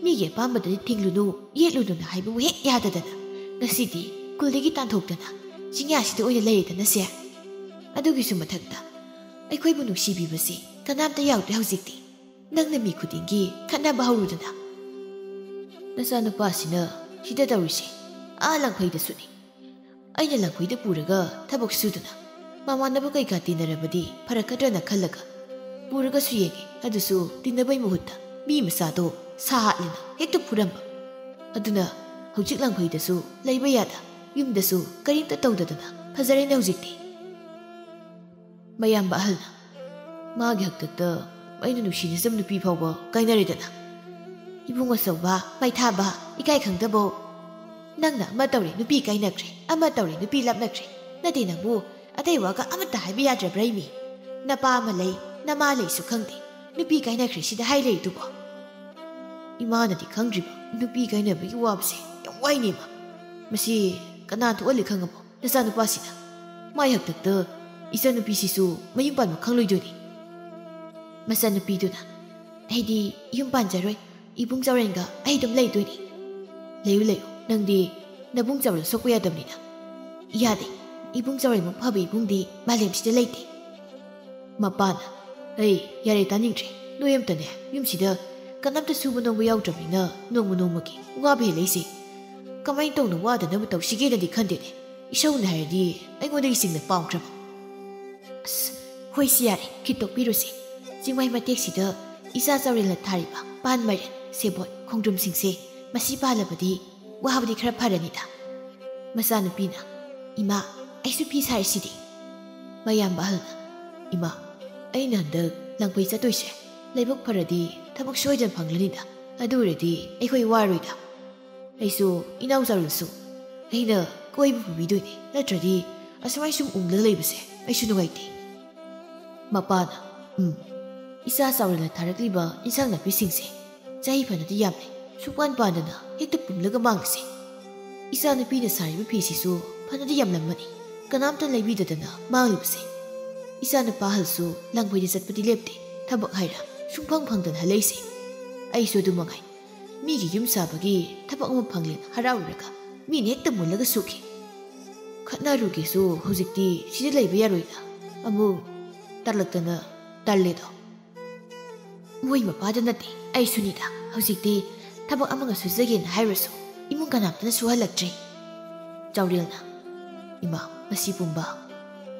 ꯃꯤꯒꯤ ꯑꯄꯥꯝꯕꯗꯗꯤ ꯊꯤꯡꯂꯨꯅꯨ, ꯌꯦꯠꯂꯨꯅꯨꯅ ꯍꯥꯏꯕꯕꯨ ꯍꯦꯛ ꯌꯥꯗꯗꯅ, ꯉꯁꯤꯗꯤ ꯁ꯭ꯀꯨꯜꯗꯒꯤ ꯇꯥꯟꯊꯣꯛꯇꯅ ꯆꯤꯡꯌꯥꯁꯤꯗ ꯑꯣꯏꯅ ꯂꯩꯔꯦꯗꯅ ꯁꯦ꯫ ꯑꯗꯨꯒꯤꯁꯨ ꯃꯊꯛꯇ, ꯑꯩꯈꯣꯏꯕꯨ ꯅꯨꯡꯁꯤꯕꯤꯕꯁꯤ ꯀꯅꯥꯝꯇ ꯌꯥꯎꯗ꯭ꯔꯦ ꯍꯧꯖꯤꯛꯇꯤ꯫ ꯅꯪꯅ ꯃꯤ ꯈꯨꯗꯤꯡꯒꯤ ꯈꯠꯅꯕ ꯍꯧꯔꯨꯗꯅ꯫ ꯅꯆꯥꯅꯨꯄꯥꯁꯤꯅ ꯁꯤꯗ ꯇꯧꯔꯤꯁꯦ ꯑꯥ ꯂꯪꯐꯩꯗꯁꯨꯅꯤ꯫ ꯑꯩꯅ ꯂꯪꯐꯩꯗ ꯄꯨꯔꯒ ꯊꯕꯛ ꯁꯨꯗꯅ, ꯃꯃꯥꯟꯅꯕ ꯀꯩꯀꯥ ꯇꯤꯟꯅꯔꯕꯗꯤ ꯐꯔꯛꯀꯗ꯭ꯔꯅ ꯈꯜꯂꯒ ꯄꯨꯔꯒꯁꯨ ꯌꯦꯡꯉꯦ꯫ ꯑꯗꯨꯁꯨ ꯇꯤꯟꯅꯕꯩ ꯃꯍꯨꯠꯇ ꯃꯤ ꯃꯆꯥꯗꯣ ꯁꯥ ꯍꯥꯠꯂꯦꯅ ꯍꯦꯛꯇ ꯐꯨꯔꯝꯕ꯫ ꯑꯗꯨꯅ ꯍꯧꯖꯤꯛ ꯂꯪꯐꯩꯗꯁꯨ ꯂꯩꯕ ꯌꯥꯗ, ꯌꯨꯝꯗꯁꯨ ꯀꯔꯤꯝꯇ ꯇꯧꯗꯗꯅ ꯐꯖꯔꯦꯅꯦ ꯍꯧꯖꯤꯛꯇꯤ꯫ ꯃꯌꯥꯝꯕ ꯑꯍꯜꯅ, "ꯃꯥꯒꯤ ꯍꯥꯛꯇꯛꯇ ꯑꯩꯅ ꯅꯨꯡꯁꯤꯅꯖꯕ ꯅꯨꯄꯤ ꯐꯥꯎꯕ ꯀꯥꯏꯅꯔꯦꯗꯅ꯫ ꯏꯕꯨꯡ ꯑꯆꯧꯕ, ꯃꯩꯊꯥꯕ, ꯏꯀꯥꯏ ꯈꯪꯗꯕꯧ꯫ ꯅꯪꯅ ꯑꯃ ꯇꯧꯔꯦ, ꯅꯨꯄꯤ ꯀꯥꯏꯅꯈ꯭ꯔꯦ, ꯑꯃ ꯇꯧꯔꯦ, ꯅꯨꯄꯤ ꯂꯥꯞꯅꯈ꯭ꯔꯦ꯫ ꯅꯠꯇꯦ, ꯅꯪꯕꯨ ꯑꯇꯩ ꯋꯥꯒ ꯑꯃꯠꯇ ꯍꯥꯏꯕ ꯌꯥꯗ꯭ꯔꯕ꯭ꯔꯥ ꯏꯃꯤ? ꯅꯄꯥ ꯑꯃ ꯂꯩ, ꯅꯃꯥ ꯂꯩꯁꯨ ꯈꯪꯗꯦ, ꯅꯨꯄꯤ ꯀꯥꯏꯅꯈ꯭ꯔꯦ ꯁꯤꯗ ꯍꯥꯏ ꯂꯩꯔꯤꯗꯨꯕꯣ?" ꯏꯃꯥꯅꯗꯤ ꯈꯪꯗ꯭ꯔꯤꯕ ꯅꯨꯄꯤ ꯀꯥꯏꯅꯕꯒꯤ ꯋꯥꯕꯁꯦ ꯌꯥꯝ ꯋꯥꯏꯅꯦ ꯏꯃꯥ꯫ ꯃꯁꯤ ꯀꯅꯥ ꯊꯣꯛꯍꯜꯂꯤ ꯈꯪꯉꯕꯣ? ꯅꯆꯥꯅꯨꯄꯥꯁꯤꯅ꯫ ꯃꯥꯏ ꯍꯥꯛꯇꯛꯇ ꯏꯆꯥꯅꯨꯄꯤꯁꯤꯁꯨ ꯃꯌꯨꯝ ꯄꯥꯟꯕ ꯈꯪꯂꯣꯏꯗꯣꯏꯅꯤ꯫ ꯃꯆꯥꯅꯨꯄꯤꯗꯨꯅ, ꯑꯩꯗꯤ ꯌꯨꯝ ꯄꯥꯟꯖꯔꯣꯏ꯫ ꯏꯕꯨꯡ ꯆꯥꯎꯔꯦꯟꯒ ꯑꯩ ꯑꯗꯨꯝ ꯂꯩꯗꯣꯏꯅꯤ꯫ ꯂꯩꯌꯨ, ꯂꯩꯌꯨ꯫ ꯅꯪꯗꯤ ꯅꯕꯨꯡ ꯆꯥꯎꯔꯦꯟ ꯁꯣꯛꯄ ꯌꯥꯗꯕꯅꯤꯅ꯫ ꯌꯥꯗꯦ꯫ ꯏꯕꯨꯡ ꯆꯥꯎꯔꯦꯟꯃꯨꯛ ꯐꯕ ꯏꯕꯨꯡꯗꯤ ꯃꯥꯂꯦꯝꯁꯤꯗ ꯂꯩꯇꯦ꯫ ꯃꯄꯥꯅ, "ꯑꯩ ꯌꯥꯔꯦ, ꯇꯥꯅꯤꯡꯗ꯭ꯔꯦ꯫ ꯅꯣꯏ ꯑꯝꯇꯅꯦ ꯌꯨꯝꯁꯤꯗ ꯀꯅꯥꯝꯇ ꯁꯨꯕ ꯅꯣꯝꯕ ꯌꯥꯎꯗ꯭ꯔꯕꯅꯤꯅ ꯅꯣꯡꯃ ꯅꯣꯡꯃꯒꯤ ꯋꯥꯕ ꯍꯦꯜꯂꯛꯏꯁꯦ꯫ ꯀꯃꯥꯏꯅ ꯇꯧꯅ ꯋꯥꯗꯅꯕ ꯇꯧꯁꯤꯒꯦꯅꯗꯤ ꯈꯟꯗꯦꯅꯦ꯫ ꯏꯁꯧꯅ ꯍꯥꯏꯔꯗꯤ ꯑꯩꯉꯣꯟꯗꯒꯤ ꯆꯤꯡꯅ ꯄꯥꯝꯈ꯭ꯔꯕ"꯫ ꯑꯁ, ꯍꯣꯏꯁꯤ ꯌꯥꯔꯦ, ꯈꯤꯠꯇꯣꯛꯄꯤꯔꯨꯁꯦ꯫ ꯆꯤꯡꯃꯥꯏ ꯃꯇꯦꯛꯁꯤꯗ ꯏꯆꯥ ꯆꯥꯎꯔꯦꯜꯅ ꯊꯥꯔꯤꯕ ꯄꯥꯟ, ꯃꯥꯏꯔꯦꯟ, ꯁꯦꯕꯣꯠ, ꯈꯣꯡꯗ꯭ꯔꯨꯝꯁꯤꯡꯁꯦ ꯃꯁꯤ ꯄꯥꯜꯂꯕꯗꯤ ꯋꯥꯕꯗꯤ ꯈꯔ ꯐꯔꯅꯤꯗ꯫ ꯃꯆꯥꯅꯨꯄꯤꯅ, "ꯏꯃꯥ, ꯑꯩꯁꯨ ꯐꯤ ꯁꯥꯔꯤꯁꯤꯗꯤ"꯫ ꯃꯌꯥꯝꯕ ꯑꯍꯜꯅ, "ꯏꯃꯥ, ꯑꯩꯅ ꯍꯟꯗꯛ ꯂꯥꯡꯐꯩ ꯆꯠꯇꯣꯏꯁꯦ ꯂꯥꯏꯕꯛ ꯐꯔꯗꯤ ꯊꯕꯛ ꯁꯣꯏꯗꯅ ꯐꯪꯂꯅꯤꯗ꯫ ꯑꯗꯨ ꯑꯣꯏꯔꯗꯤ ꯑꯩꯈꯣꯏ ꯋꯥꯔꯣꯏꯗ꯫ ꯑꯩꯁꯨ ꯏꯅꯥꯎ ꯆꯥꯎꯔꯦꯜꯁꯨ ꯑꯩꯅ ꯀꯣꯏꯕ ꯄꯨꯕꯤꯗꯣꯏꯅꯦ꯫ ꯅꯠꯇ꯭ꯔꯗꯤ ꯑꯁꯨꯃꯥꯏ ꯁꯨꯝ ꯎꯪꯂꯒ ꯂꯩꯕꯁꯦ ꯑꯩꯁꯨ ꯅꯨꯡꯉꯥꯏꯇꯦ"꯫ ꯃꯄꯥꯅ, "ꯎꯝ, ꯏꯆꯥ ꯆꯥꯎꯔꯦꯜꯅ ꯊꯥꯔꯛꯂꯤꯕ ꯏꯟꯁꯥꯡ ꯅꯥꯄꯤꯁꯤꯡꯁꯦ ꯆꯍꯤ ꯐꯅꯗꯤ ꯌꯥꯝꯂꯦ꯫ ꯁꯨꯛꯄꯥꯟ ꯄꯥꯟꯗꯅ ꯍꯦꯛꯇ ꯄꯨꯝꯂꯒ ꯃꯥꯡꯉꯤꯁꯦ꯫ ꯏꯆꯥꯅꯨꯄꯤꯅ ꯁꯥꯔꯤꯕ ꯐꯤꯁꯤꯁꯨ ꯐꯅꯗꯤ ꯌꯥꯝꯂꯝꯃꯅꯤ꯫ ꯀꯅꯥꯝꯇ ꯂꯩꯕꯤꯗꯗꯅ ꯃꯥꯡꯂꯤꯕꯁꯦ꯫ ꯏꯆꯥꯅꯨꯄꯥ ꯑꯍꯜꯁꯨ ꯂꯥꯡꯐꯩꯗ ꯆꯠꯄꯗꯤ ꯂꯦꯞꯇꯦ꯫ ꯊꯕꯛ ꯍꯥꯏꯔ ꯁꯨꯡꯐꯪ ꯐꯪꯗꯅ ꯍꯜꯂꯛꯏꯁꯦ꯫ ꯑꯩꯁꯨ ꯑꯗꯨ ꯃꯉꯥꯏ꯫ ꯃꯤꯒꯤ ꯌꯨꯝ ꯁꯥꯕꯒꯤ ꯊꯕꯛ ꯑꯃ ꯐꯪꯂꯦꯅ ꯍꯔꯥꯎꯔꯨꯔꯒ ꯃꯤꯅ ꯍꯦꯛꯇ ꯃꯨꯜꯂꯒ ꯁꯨꯈꯤ꯫ ꯈꯠꯅꯔꯨꯒꯦꯁꯨ ꯍꯧꯖꯤꯛꯇꯤ ꯁꯤꯗ ꯂꯩꯕ ꯌꯥꯔꯣꯏꯅ ꯑꯃꯨꯛ ꯇꯜꯂꯛꯇꯅ ꯇꯜꯂꯦꯗꯣ"꯫ ꯃꯣꯏ ꯃꯄꯥꯗ ꯅꯠꯇꯦ, ꯑꯩꯁꯨꯅꯤꯗ꯫ ꯍꯧꯖꯤꯛꯇꯤ ꯊꯕꯛ ꯑꯃꯒ ꯁꯨꯖꯒꯦꯅ ꯍꯥꯏꯔꯁꯨ ꯏꯃꯨꯡ ꯀꯅꯥꯝꯇꯅ ꯁꯨꯍꯜꯂꯛꯇ꯭ꯔꯦ꯫ ꯆꯥꯎꯔꯦꯜꯅ, "ꯏꯃꯥ, ꯃꯁꯤ ꯄꯨꯝꯕ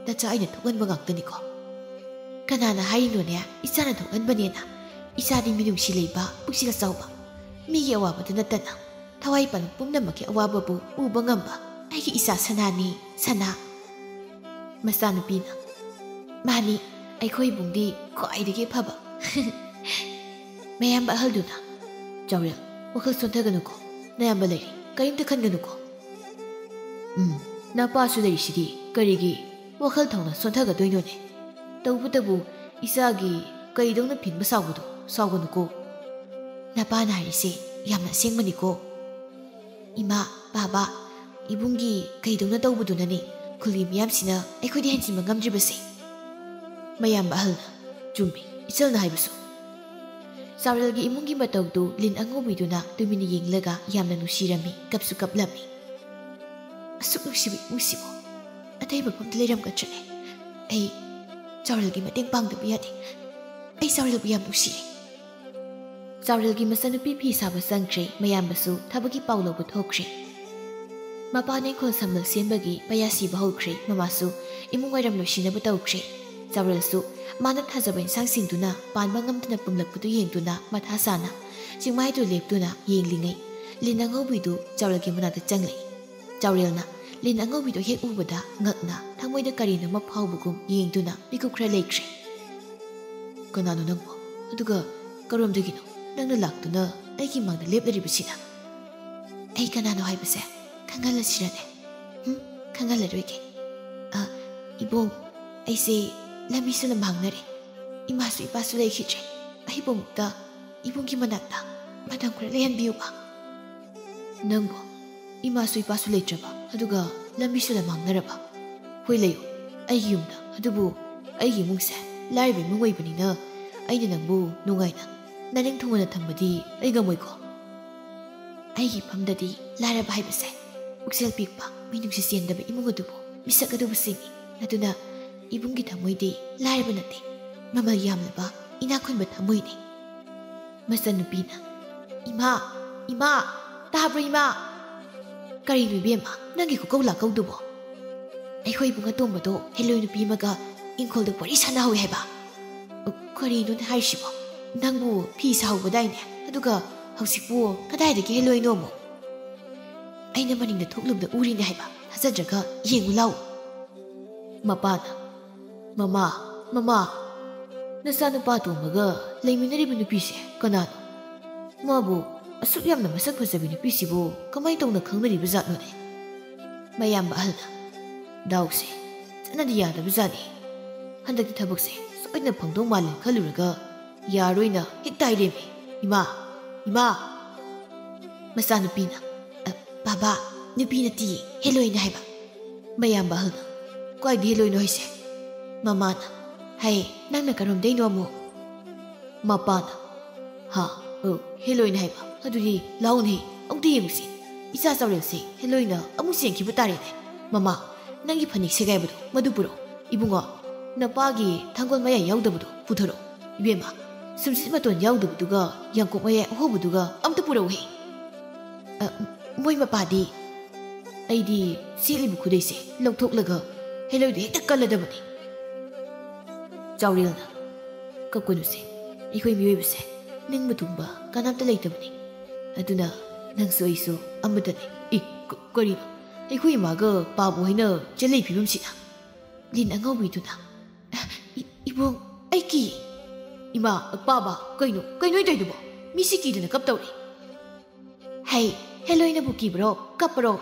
ꯅꯆꯥ ꯑꯩꯅ ꯊꯣꯛꯍꯟꯕ ꯉꯥꯛꯇꯅꯤꯀꯣ"꯫ "ꯀꯅꯥꯅ ꯍꯥꯏꯔꯤꯅꯣꯅꯦ ꯏꯆꯥꯅ ꯊꯣꯛꯍꯟꯕꯅꯦꯅ? ꯏꯆꯥꯗꯤ ꯃꯤꯅꯨꯡꯁꯤ ꯂꯩꯕ, ꯄꯨꯛꯆꯦꯜ ꯆꯥꯎꯕ, ꯃꯤꯒꯤ ꯑꯋꯥꯕꯗ ꯅꯠꯇꯅ ꯊꯋꯥꯏ ꯄꯥꯟꯕ ꯄꯨꯝꯅꯃꯛꯀꯤ ꯑꯋꯥꯕꯕꯨ ꯎꯕ ꯉꯝꯕ ꯑꯩꯒꯤ ꯏꯆꯥ ꯁꯅꯥꯅꯤ, ꯁꯅꯥ"꯫ ꯃꯆꯥꯅꯨꯄꯤꯅ, "ꯃꯥꯅꯤ, ꯑꯩꯈꯣꯏ ꯏꯕꯨꯡꯗꯤ ꯈ꯭ꯋꯥꯏꯗꯒꯤ ꯐꯕ"꯫ ꯃꯌꯥꯝꯕ ꯑꯍꯜꯗꯨꯅ, "ꯆꯥꯎꯔꯦꯜ, ꯋꯥꯈꯜ ꯁꯣꯟꯊꯒꯅꯨꯀꯣ꯫ ꯅꯌꯥꯝꯕ ꯂꯩꯔꯤ, ꯀꯔꯤꯝꯇ ꯈꯟꯒꯅꯨꯀꯣ"꯫ "ꯎꯝ, ꯅꯄꯥꯁꯨ ꯂꯩꯔꯤꯁꯤꯗꯤ ꯀꯔꯤꯒꯤ ꯋꯥꯈꯜ ꯊꯧꯅ ꯁꯣꯟꯊꯒꯗꯣꯏꯅꯣꯅꯦ? ꯇꯧꯕꯇꯕꯨ ꯏꯆꯥꯒꯤ ꯀꯩꯗꯧꯅ ꯐꯤꯡꯕ ꯁꯥꯎꯕꯗꯣ ꯁꯥꯎꯒꯅꯨꯀꯣ꯫ ꯅꯄꯥꯅ ꯍꯥꯏꯔꯤꯁꯦ ꯌꯥꯝꯅ ꯑꯁꯦꯡꯕꯅꯤꯀꯣ"꯫ "ꯏꯃꯥ, ꯕꯥꯕꯥ, ꯏꯕꯨꯡꯒꯤ ꯀꯩꯗꯧꯅ ꯇꯧꯕꯗꯨꯅꯅꯦ ꯈꯨꯜꯒꯤ ꯃꯤꯌꯥꯝꯁꯤꯅ ꯑꯩꯈꯣꯏꯗ ꯍꯦꯟꯖꯤꯟꯕ ꯉꯝꯗ꯭ꯔꯤꯕꯁꯦ"꯫ ꯃꯌꯥꯝꯕ ꯑꯍꯜꯅ, "ꯆꯨꯝꯃꯤ, ꯏꯆꯜꯅ ꯍꯥꯏꯕꯁꯨ"꯫ ꯆꯥꯎꯔꯦꯜꯒꯤ ꯏꯃꯨꯡꯒꯤ ꯃꯇꯧꯗꯨ ꯂꯤꯟ ꯑꯉꯧꯕꯤꯗꯨꯅ ꯇꯨꯃꯤꯟꯅ ꯌꯦꯡꯂꯒ ꯌꯥꯝꯅ ꯅꯨꯡꯁꯤꯔꯝꯃꯤ, ꯀꯞꯁꯨ ꯀꯞꯂꯝꯃꯤ꯫ "ꯑꯁꯨꯛ ꯅꯨꯡꯁꯤꯕ ꯏꯃꯨꯡꯁꯤꯕꯨ ꯑꯇꯩ ꯃꯐꯝꯗ ꯂꯩꯔꯝꯒꯗ꯭ꯔꯅꯦ? ꯑꯩ ꯆꯥꯎꯔꯦꯜꯒꯤ ꯃꯇꯦꯡ ꯄꯥꯡꯗꯕ ꯌꯥꯗꯦ꯫ ꯑꯩ ꯆꯥꯎꯔꯦꯜꯕꯨ ꯌꯥꯝ ꯅꯨꯡꯁꯤꯌꯦ꯫" ꯆꯥꯎꯔꯦꯜꯒꯤ ꯃꯆꯥꯅꯨꯄꯤ ꯐꯤ ꯁꯥꯕ ꯆꯪꯈ꯭ꯔꯦ꯫ ꯃꯌꯥꯝꯕꯁꯨ ꯊꯕꯛꯀꯤ ꯄꯥꯎ ꯂꯧꯕ ꯊꯣꯛꯈ꯭ꯔꯦ꯫ ꯃꯄꯥꯅ ꯏꯪꯈꯣꯜ ꯁꯝꯕꯜ ꯁꯦꯝꯕꯒꯤ ꯄꯩꯌꯥ ꯁꯤꯕ ꯍꯧꯈ꯭ꯔꯦ꯫ ꯃꯃꯥꯁꯨ ꯏꯃꯨꯡ ꯋꯥꯏꯔꯝ ꯂꯣꯏꯁꯤꯟꯅꯕ ꯇꯧꯈ꯭ꯔꯦ꯫ ꯆꯥꯎꯔꯦꯜꯁꯨ ꯃꯥꯅ ꯊꯥꯖꯕ ꯏꯟꯁꯥꯡꯁꯤꯡꯗꯨꯅ ꯄꯥꯟꯕ ꯉꯝꯗꯅ ꯄꯨꯝꯂꯛꯄꯗꯨ ꯌꯦꯡꯗꯨꯅ ꯃꯊꯥ ꯁꯥꯅ ꯆꯤꯡꯃꯥꯏꯗꯨ ꯂꯦꯞꯇꯨꯅ ꯌꯦꯡꯂꯤꯉꯩ, ꯂꯤꯟ ꯑꯉꯧꯕꯤꯗꯨ ꯆꯥꯎꯔꯦꯜꯒꯤ ꯃꯅꯥꯛꯇ ꯆꯪꯂꯛꯏ꯫ ꯆꯥꯎꯔꯦꯜꯅ ꯂꯤꯟ ꯑꯉꯧꯕꯤꯗꯨ ꯍꯦꯛ ꯎꯕꯗ ꯉꯛꯅ ꯊꯃꯣꯏꯗ ꯀꯔꯤꯅꯣꯃ ꯐꯥꯎꯕꯒꯨꯝ ꯌꯦꯡꯗꯨꯅ ꯃꯤꯀꯨꯞ ꯈꯔ ꯂꯩꯈ꯭ꯔꯦ꯫ "ꯀꯅꯥꯅꯣ ꯅꯪꯕꯣ? ꯑꯗꯨꯒ ꯀꯔꯣꯝꯗꯒꯤꯅꯣ ꯅꯪꯅ ꯂꯥꯛꯇꯨꯅ ꯑꯩꯒꯤ ꯃꯥꯡꯗ ꯂꯦꯞꯂꯔꯤꯕꯁꯤꯅ?" "ꯑꯩ ꯀꯅꯥꯅꯣ ꯍꯥꯏꯕꯁꯦ ꯈꯪꯍꯜꯂꯁꯤꯔꯅꯦ?" "ꯍꯨꯝ, ꯈꯪꯍꯜꯂꯔꯣꯏꯒꯦ꯫ ꯑ, ꯏꯕꯨꯡ, ꯑꯩꯁꯦ ꯂꯝꯕꯤꯁꯨ ꯂꯝꯍꯥꯡꯅꯔꯦ꯫ ꯏꯃꯥꯁꯨ ꯏꯄꯥꯁꯨ ꯂꯩꯈꯤꯗ꯭ꯔꯦ꯫ ꯑꯍꯤꯕꯃꯨꯛꯇ ꯏꯕꯨꯡꯒꯤ ꯃꯅꯥꯛꯇ ꯃꯇꯝ ꯈꯔ ꯂꯩꯍꯟꯕꯤꯌꯨꯕ꯫" "ꯅꯪꯕꯨ ꯏꯃꯥꯁꯨ ꯏꯄꯥꯁꯨ ꯂꯩꯇ꯭ꯔꯕ, ꯑꯗꯨꯒ ꯂꯝꯕꯤꯁꯨ ꯂꯝꯍꯥꯡꯅꯔꯕ? ꯍꯣꯏ, ꯂꯩꯌꯨ ꯑꯩꯒꯤ ꯌꯨꯝꯗ꯫ ꯑꯗꯨꯕꯨ ꯑꯩꯒꯤ ꯏꯃꯨꯡꯁꯦ ꯂꯥꯏꯔꯕ ꯏꯃꯨꯡ ꯑꯣꯏꯕꯅꯤꯅ ꯑꯩꯅ ꯅꯪꯕꯨ ꯅꯨꯡꯉꯥꯏꯅ ꯅꯅꯤꯡ ꯊꯨꯡꯅ ꯊꯝꯕꯗꯤ ꯑꯩ ꯉꯝꯃꯣꯏꯀꯣ꯫ ꯑꯩꯒꯤ ꯏꯐꯝꯗꯗꯤ ꯂꯥꯏꯔꯕ ꯍꯥꯏꯕꯁꯦ ꯄꯨꯛꯆꯦꯜ ꯄꯤꯛꯄ, ꯃꯤꯅꯨꯡꯁꯤ ꯆꯦꯟꯗꯕ ꯏꯃꯨꯡ ꯑꯗꯨꯕꯨ ꯃꯤꯁꯛ ꯑꯗꯨꯕꯨ ꯆꯤꯡꯏ꯫ ꯑꯗꯨꯅ ꯏꯕꯨꯡꯒꯤ ꯊꯃꯣꯏꯗꯤ ꯂꯥꯏꯔꯕ ꯅꯠꯇꯦ, ꯃꯃꯜ ꯌꯥꯝꯂꯕ ꯏꯅꯥꯛ ꯈꯨꯟꯕ ꯊꯃꯣꯏꯅꯤ꯫" ꯃꯆꯟꯅꯨꯄꯤꯅ, "ꯏꯃꯥ, ꯏꯃꯥ, ꯇꯥꯕ꯭ꯔꯣ ꯏꯃꯥ?" "ꯀꯔꯤꯅꯣ ꯏꯕꯦꯝꯃ, ꯅꯪꯒꯤ ꯈꯨꯀꯧ ꯂꯥꯀꯧꯗꯨꯕꯣ?" "ꯑꯩꯈꯣꯏ ꯏꯕꯨꯡ ꯑꯇꯣꯝꯕꯗꯣ ꯍꯦꯂꯣꯏ ꯅꯨꯄꯤ ꯑꯃꯒ ꯏꯪꯈꯣꯜꯗ ꯋꯥꯔꯤ ꯁꯥꯟꯅꯍꯧꯋꯦ ꯍꯥꯏꯕ꯫" "ꯀꯔꯤꯅꯣꯅꯦ ꯍꯥꯏꯔꯤꯁꯤꯕꯣ? ꯅꯪꯕꯨ ꯐꯤ ꯁꯥꯍꯧꯕꯗꯥꯏꯅꯦ? ꯑꯗꯨꯒ ꯍꯧꯖꯤꯛꯄꯨ ꯀꯗꯥꯏꯗꯒꯤ ꯍꯦꯂꯣꯏꯅꯣ ꯑꯃꯨꯛ?" "ꯑꯩꯅ ꯃꯅꯤꯡꯗ ꯊꯣꯛꯂꯨꯕꯗ ꯎꯔꯤꯅꯦ ꯍꯥꯏꯕ꯫ ꯊꯥꯖꯗ꯭ꯔꯒ ꯌꯦꯡꯉꯨ ꯂꯥꯎ꯫" ꯃꯄꯥꯅ, "ꯃꯃꯥ, ꯃꯃꯥ, ꯅꯆꯥꯅꯨꯄꯥ ꯑꯇꯣꯝꯕꯒ ꯂꯩꯃꯤꯟꯅꯔꯤꯕ ꯅꯨꯄꯤꯁꯦ ꯀꯅꯥꯅꯣ? ꯃꯥꯕꯨ ꯑꯁꯨꯛ ꯌꯥꯝꯅ ꯃꯁꯛ ꯐꯖꯕꯤ ꯅꯨꯄꯤꯁꯤꯕꯨ ꯀꯃꯥꯏ ꯇꯧꯅ ꯈꯪꯅꯔꯤꯕ ꯖꯥꯠꯅꯣꯅꯦ?" ꯃꯌꯥꯝꯕ ꯑꯍꯜꯅ, "ꯗꯥꯎꯁꯦ ꯆꯠꯅꯗꯤ ꯌꯥꯗꯕ ꯖꯥꯠꯅꯤ꯫ ꯍꯟꯗꯛꯇꯤ ꯊꯕꯛꯁꯦ ꯁꯣꯏꯗꯅ ꯐꯪꯗꯧ ꯃꯥꯜꯂꯦ ꯈꯜꯂꯨꯔꯒ ꯌꯥꯔꯣꯏꯅ ꯍꯦꯛꯇ ꯍꯥꯏꯔꯦꯝꯃꯤ꯫ ꯏꯃꯥ, ꯏꯃꯥ!" ꯃꯆꯥꯅꯨꯄꯤꯅ, "ꯑ, ꯕꯥꯕꯥ, ꯅꯨꯄꯤ ꯅꯠꯇꯤꯌꯦ, ꯍꯦꯂꯣꯏꯅ ꯍꯥꯏꯕ꯫" ꯃꯌꯥꯝꯕ ꯑꯍꯜꯅ, "ꯀꯥꯏꯗ ꯍꯦꯂꯣꯏꯅꯣ ꯍꯥꯏꯁꯦ?" ꯃꯃꯥꯅ, "ꯍꯥꯏ, ꯅꯪꯅ ꯀꯔꯣꯝꯗꯩꯅꯣ ꯑꯃꯨꯛ?" ꯃꯄꯥꯅ, "ꯍꯥ? ꯑꯣ, ꯍꯦꯂꯣꯏꯅ ꯍꯥꯏꯕ? ꯑꯗꯨꯗꯤ ꯂꯥꯎꯅꯦ, ꯑꯃꯨꯛꯇ ꯌꯦꯡꯉꯨꯁꯤ꯫ ꯏꯆꯥ ꯆꯥꯎꯔꯦꯜꯁꯦ ꯍꯦꯂꯣꯏꯅ ꯑꯃꯨꯛ ꯆꯦꯟꯈꯤꯕ ꯇꯥꯔꯦꯅꯦ꯫ ꯃꯃꯥ, ꯅꯪꯒꯤ ꯐꯅꯦꯛ ꯁꯦꯒꯥꯏꯕꯗꯣ ꯃꯗꯨ ꯄꯨꯔꯛꯑꯣ꯫ ꯏꯕꯨꯡꯉꯣ, ꯅꯄꯥꯒꯤ ꯊꯥꯡꯒꯣꯜ ꯃꯌꯥ ꯌꯥꯎꯗꯕꯗꯣ ꯄꯨꯊꯔꯛꯑꯣ꯫ ꯏꯕꯦꯝꯃ, ꯁꯨꯝꯁꯤꯠ ꯃꯇꯣꯟ ꯌꯥꯎꯗꯕꯗꯨꯒ ꯌꯥꯡꯀꯣꯛ ꯃꯌꯥ ꯑꯍꯣꯕꯗꯨꯒ ꯑꯝꯇ ꯄꯨꯔꯛꯎꯍꯦ꯫ ꯑ, ꯃꯣꯏ ꯃꯄꯥꯗꯤ? ꯑꯩꯗꯤ ꯁꯦꯠꯂꯤꯕ ꯈꯨꯗꯩꯁꯦ ꯂꯧꯊꯣꯛꯂꯒ ꯍꯦꯂꯣꯏꯗ ꯍꯦꯛꯇ ꯀꯜꯂꯗꯕꯅꯤ꯫" ꯆꯥꯎꯔꯦꯜꯅ, "ꯀꯞꯀꯅꯨꯁꯦ, ꯑꯩꯈꯣꯏ ꯃꯤꯑꯣꯏꯕꯁꯦ ꯅꯤꯡꯕ ꯊꯨꯡꯕ ꯀꯅꯥꯝꯇ ꯂꯩꯇꯕꯅꯤ꯫ ꯑꯗꯨꯅ ꯅꯪꯁꯨ ꯑꯩꯁꯨ ꯑꯃꯠꯇꯅꯤ꯫" "ꯏ, ꯀ-, ꯀꯔꯤꯅꯣ? ꯑꯩꯈꯣꯏ ꯏꯃꯥꯒ ꯄꯥꯕ ꯍꯣꯏꯅ ꯆꯦꯜꯂꯤ ꯐꯤꯕꯝꯁꯤꯅ?" ꯂꯤꯟ ꯑꯉꯧꯕꯤꯗꯨꯅ, "ꯏ-, ꯏꯕꯨꯡ, ꯑꯩ ꯀꯤ꯫" "ꯏꯃꯥ, ꯄꯥꯕ, ꯀꯩꯅꯣ, ꯀꯩꯅꯣ ꯇꯧꯔꯤꯗꯨꯕꯣ? ꯃꯤꯁꯤ ꯀꯤꯗꯅ ꯀꯞꯇꯧꯔꯤ꯫" "ꯍꯩ, ꯍꯦꯂꯣꯏꯅꯕꯨ ꯀꯤꯕ꯭ꯔꯣ, ꯀꯞꯄ꯭ꯔꯣ?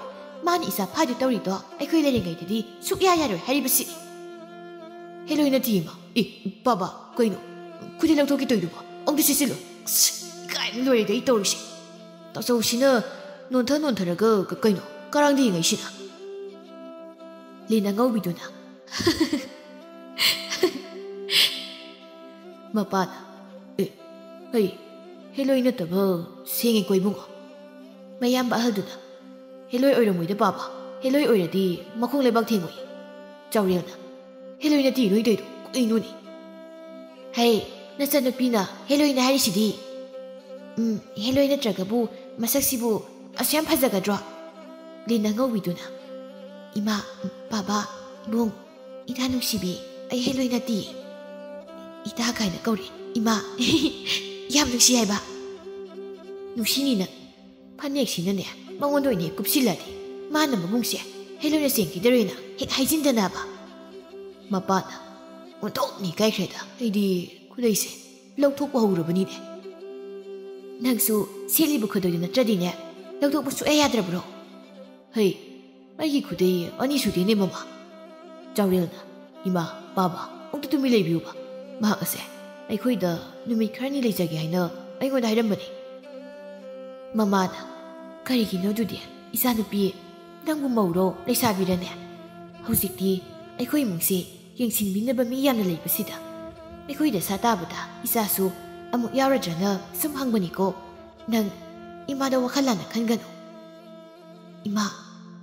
ꯃꯥꯅ ꯏꯆꯥ ꯐꯥꯗꯨ ꯇꯧꯔꯤꯗꯣ ꯑꯩꯈꯣꯏ ꯂꯩꯔꯤꯉꯩꯗꯗꯤ ꯁꯨꯛꯌꯥ ꯌꯥꯔꯣꯏ ꯍꯥꯏꯔꯤꯕꯁꯤꯅꯤ꯫" "ꯍꯦꯂꯣꯏꯅ ꯇꯤ ꯏꯃꯥ꯫ ꯑꯦ, ꯄꯥꯕ, ꯀꯩꯅꯣ? ꯈꯨꯗꯤ ꯂꯧꯊꯣꯛꯀꯦ ꯇꯧꯔꯤꯗꯨꯕꯣ? ꯑꯃꯨꯛꯇ ꯁꯤꯠꯆꯤꯜꯂꯨ꯫ ꯑꯁ, ꯏꯀꯥꯏꯕꯅ ꯂꯣꯏꯔꯦꯗ ꯑꯩ ꯇꯧꯔꯤꯁꯦ꯫ ꯇꯥꯆꯧꯁꯤꯅ ꯅꯣꯟꯊ ꯅꯣꯟꯊꯔꯒ ꯀ-, ꯀꯩꯅꯣ, ꯀꯔꯥꯡꯗ ꯌꯦꯡꯉꯛꯏꯁꯤꯅ?" ꯂꯤꯟ ꯑꯉꯧꯕꯤꯗꯨꯅ꯫ ꯃꯄꯥꯅ, "ꯑꯦ, ꯍꯩ, ꯍꯦꯂꯣꯏ ꯅꯠꯇꯕ ꯁꯦꯡꯉꯦꯀꯣ ꯏꯕꯨꯡꯉꯣ꯫" ꯃꯌꯥꯝꯕ ꯑꯍꯜꯗꯨꯅ, "ꯍꯦꯂꯣꯏ ꯑꯣꯏꯔꯝꯃꯣꯏꯗ ꯄꯥꯕ, ꯍꯦꯂꯣꯏ ꯑꯣꯏꯔꯗꯤ ꯃꯈꯣꯡ ꯂꯩꯕꯥꯛ ꯊꯦꯡꯉꯣꯏ꯫" ꯆꯥꯎꯔꯦꯜꯅ, "ꯍꯦꯂꯣꯏ ꯅꯠꯇꯦ ꯅꯣꯏ ꯇꯧꯔꯤꯗꯣ ꯀꯩꯅꯣꯅꯦ?" "ꯍꯩ, ꯅꯆꯟꯅꯨꯄꯤꯅ ꯍꯦꯂꯣꯏꯅ ꯍꯥꯏꯔꯤꯁꯤꯗꯤ꯫" "ꯎꯝ, ꯍꯦꯂꯣꯏ ꯅꯠꯇ꯭ꯔꯒꯕꯨ ꯃꯁꯛꯁꯤꯕꯨ ꯑꯁꯨꯛ ꯌꯥꯝ ꯐꯖꯒꯗ꯭ꯔꯣ?" ꯂꯤꯟ ꯑꯉꯧꯕꯤꯗꯨꯅ, "ꯏꯃꯥ, ꯄꯥꯕ, ꯏꯕꯨꯡ, ꯏꯇꯥ ꯅꯨꯡꯁꯤꯕꯤ, ꯑꯩ ꯍꯦꯂꯣꯏ ꯅꯠꯇꯤꯌꯦ꯫ ꯏꯇꯥ ꯀꯥꯏꯅ ꯀꯧꯔꯦ, ꯏꯃꯥ꯫" "ꯌꯥꯝ ꯅꯨꯡꯁꯤ ꯍꯥꯏꯕ?" "ꯅꯨꯡꯁꯤꯅꯤ ꯅꯪ꯫ ꯐꯅꯦꯛꯁꯤꯅꯅꯦ, ꯃꯉꯣꯟꯗ ꯑꯣꯏꯅ ꯍꯦꯛ ꯀꯨꯞꯁꯤꯜꯂꯗꯤ, ꯃꯥꯅ ꯃꯕꯨꯡꯁꯦ ꯍꯦꯂꯣꯏꯅ ꯆꯦꯟꯈꯤꯗꯣꯔꯦꯅ ꯍꯦꯛ ꯍꯥꯏꯖꯤꯟꯗꯅꯕ꯫" ꯃꯄꯥꯅ, "ꯑꯣꯟꯊꯣꯛꯅ ꯏꯀꯥꯏꯈ꯭ꯔꯦꯗ, ꯑꯩꯗꯤ ꯈꯨꯗꯩꯁꯦ ꯂꯧꯊꯣꯛꯄ ꯍꯧꯔꯕꯅꯤꯅꯦ꯫" "ꯅꯪꯁꯨ ꯁꯦꯠꯂꯤꯕ ꯈꯨꯗꯩꯗꯨ ꯅꯠꯇ꯭ꯔꯗꯤꯅꯦ, ꯂꯧꯊꯣꯛꯄ ꯁꯨꯛꯌꯥ ꯌꯥꯗ꯭ꯔꯕ꯭ꯔꯣ?" "ꯍꯩ, ꯑꯩꯒꯤ ꯈꯨꯗꯩ ꯑꯅꯤ ꯁꯨꯗꯦꯅꯦ ꯃꯃꯥ꯫" ꯆꯥꯎꯔꯦꯜꯅ, "ꯏꯃꯥ, ꯄꯥꯕ, ꯑꯃꯨꯛꯇ ꯇꯨꯃꯤꯟ ꯂꯩꯕꯤꯌꯨꯕ꯫ ꯃꯍꯥꯛ ꯑꯁꯦ ꯑꯩꯈꯣꯏꯗ ꯅꯨꯃꯤꯠ ꯈꯔꯅꯤ ꯂꯩꯖꯒꯦ ꯍꯥꯏꯅ ꯑꯩꯉꯣꯟꯗ ꯍꯥꯏꯔꯝꯕꯅꯤ꯫" ꯃꯃꯥꯅ, "ꯀꯔꯤꯒꯤꯅꯣ ꯑꯗꯨꯗꯤ, ꯏꯆꯥꯅꯨꯄꯤ, ꯅꯪꯕꯨ ꯃꯧꯔꯣ, ꯂꯩꯁꯥꯕꯤꯔꯅꯦ? ꯍꯧꯖꯤꯛꯇꯤ ꯑꯩꯈꯣꯏ ꯏꯃꯨꯡꯁꯤ ꯌꯦꯡꯁꯤꯟꯕꯤꯅꯕ ꯃꯤ ꯌꯥꯝꯅ ꯂꯩꯕꯁꯤꯗ, ꯑꯩꯈꯣꯏ ꯗꯁꯥ ꯇꯥꯕꯗ ꯏꯆꯥꯁꯨ ꯑꯃꯨꯛ ꯌꯥꯎꯔꯗ꯭ꯔꯅ ꯁꯨꯝ ꯍꯪꯕꯅꯤꯀꯣ꯫ ꯅꯪ ꯏꯃꯥꯗ ꯋꯥꯈꯜ ꯂꯥꯟꯅ ꯈꯟꯒꯅꯨ꯫ ꯏꯃꯥ,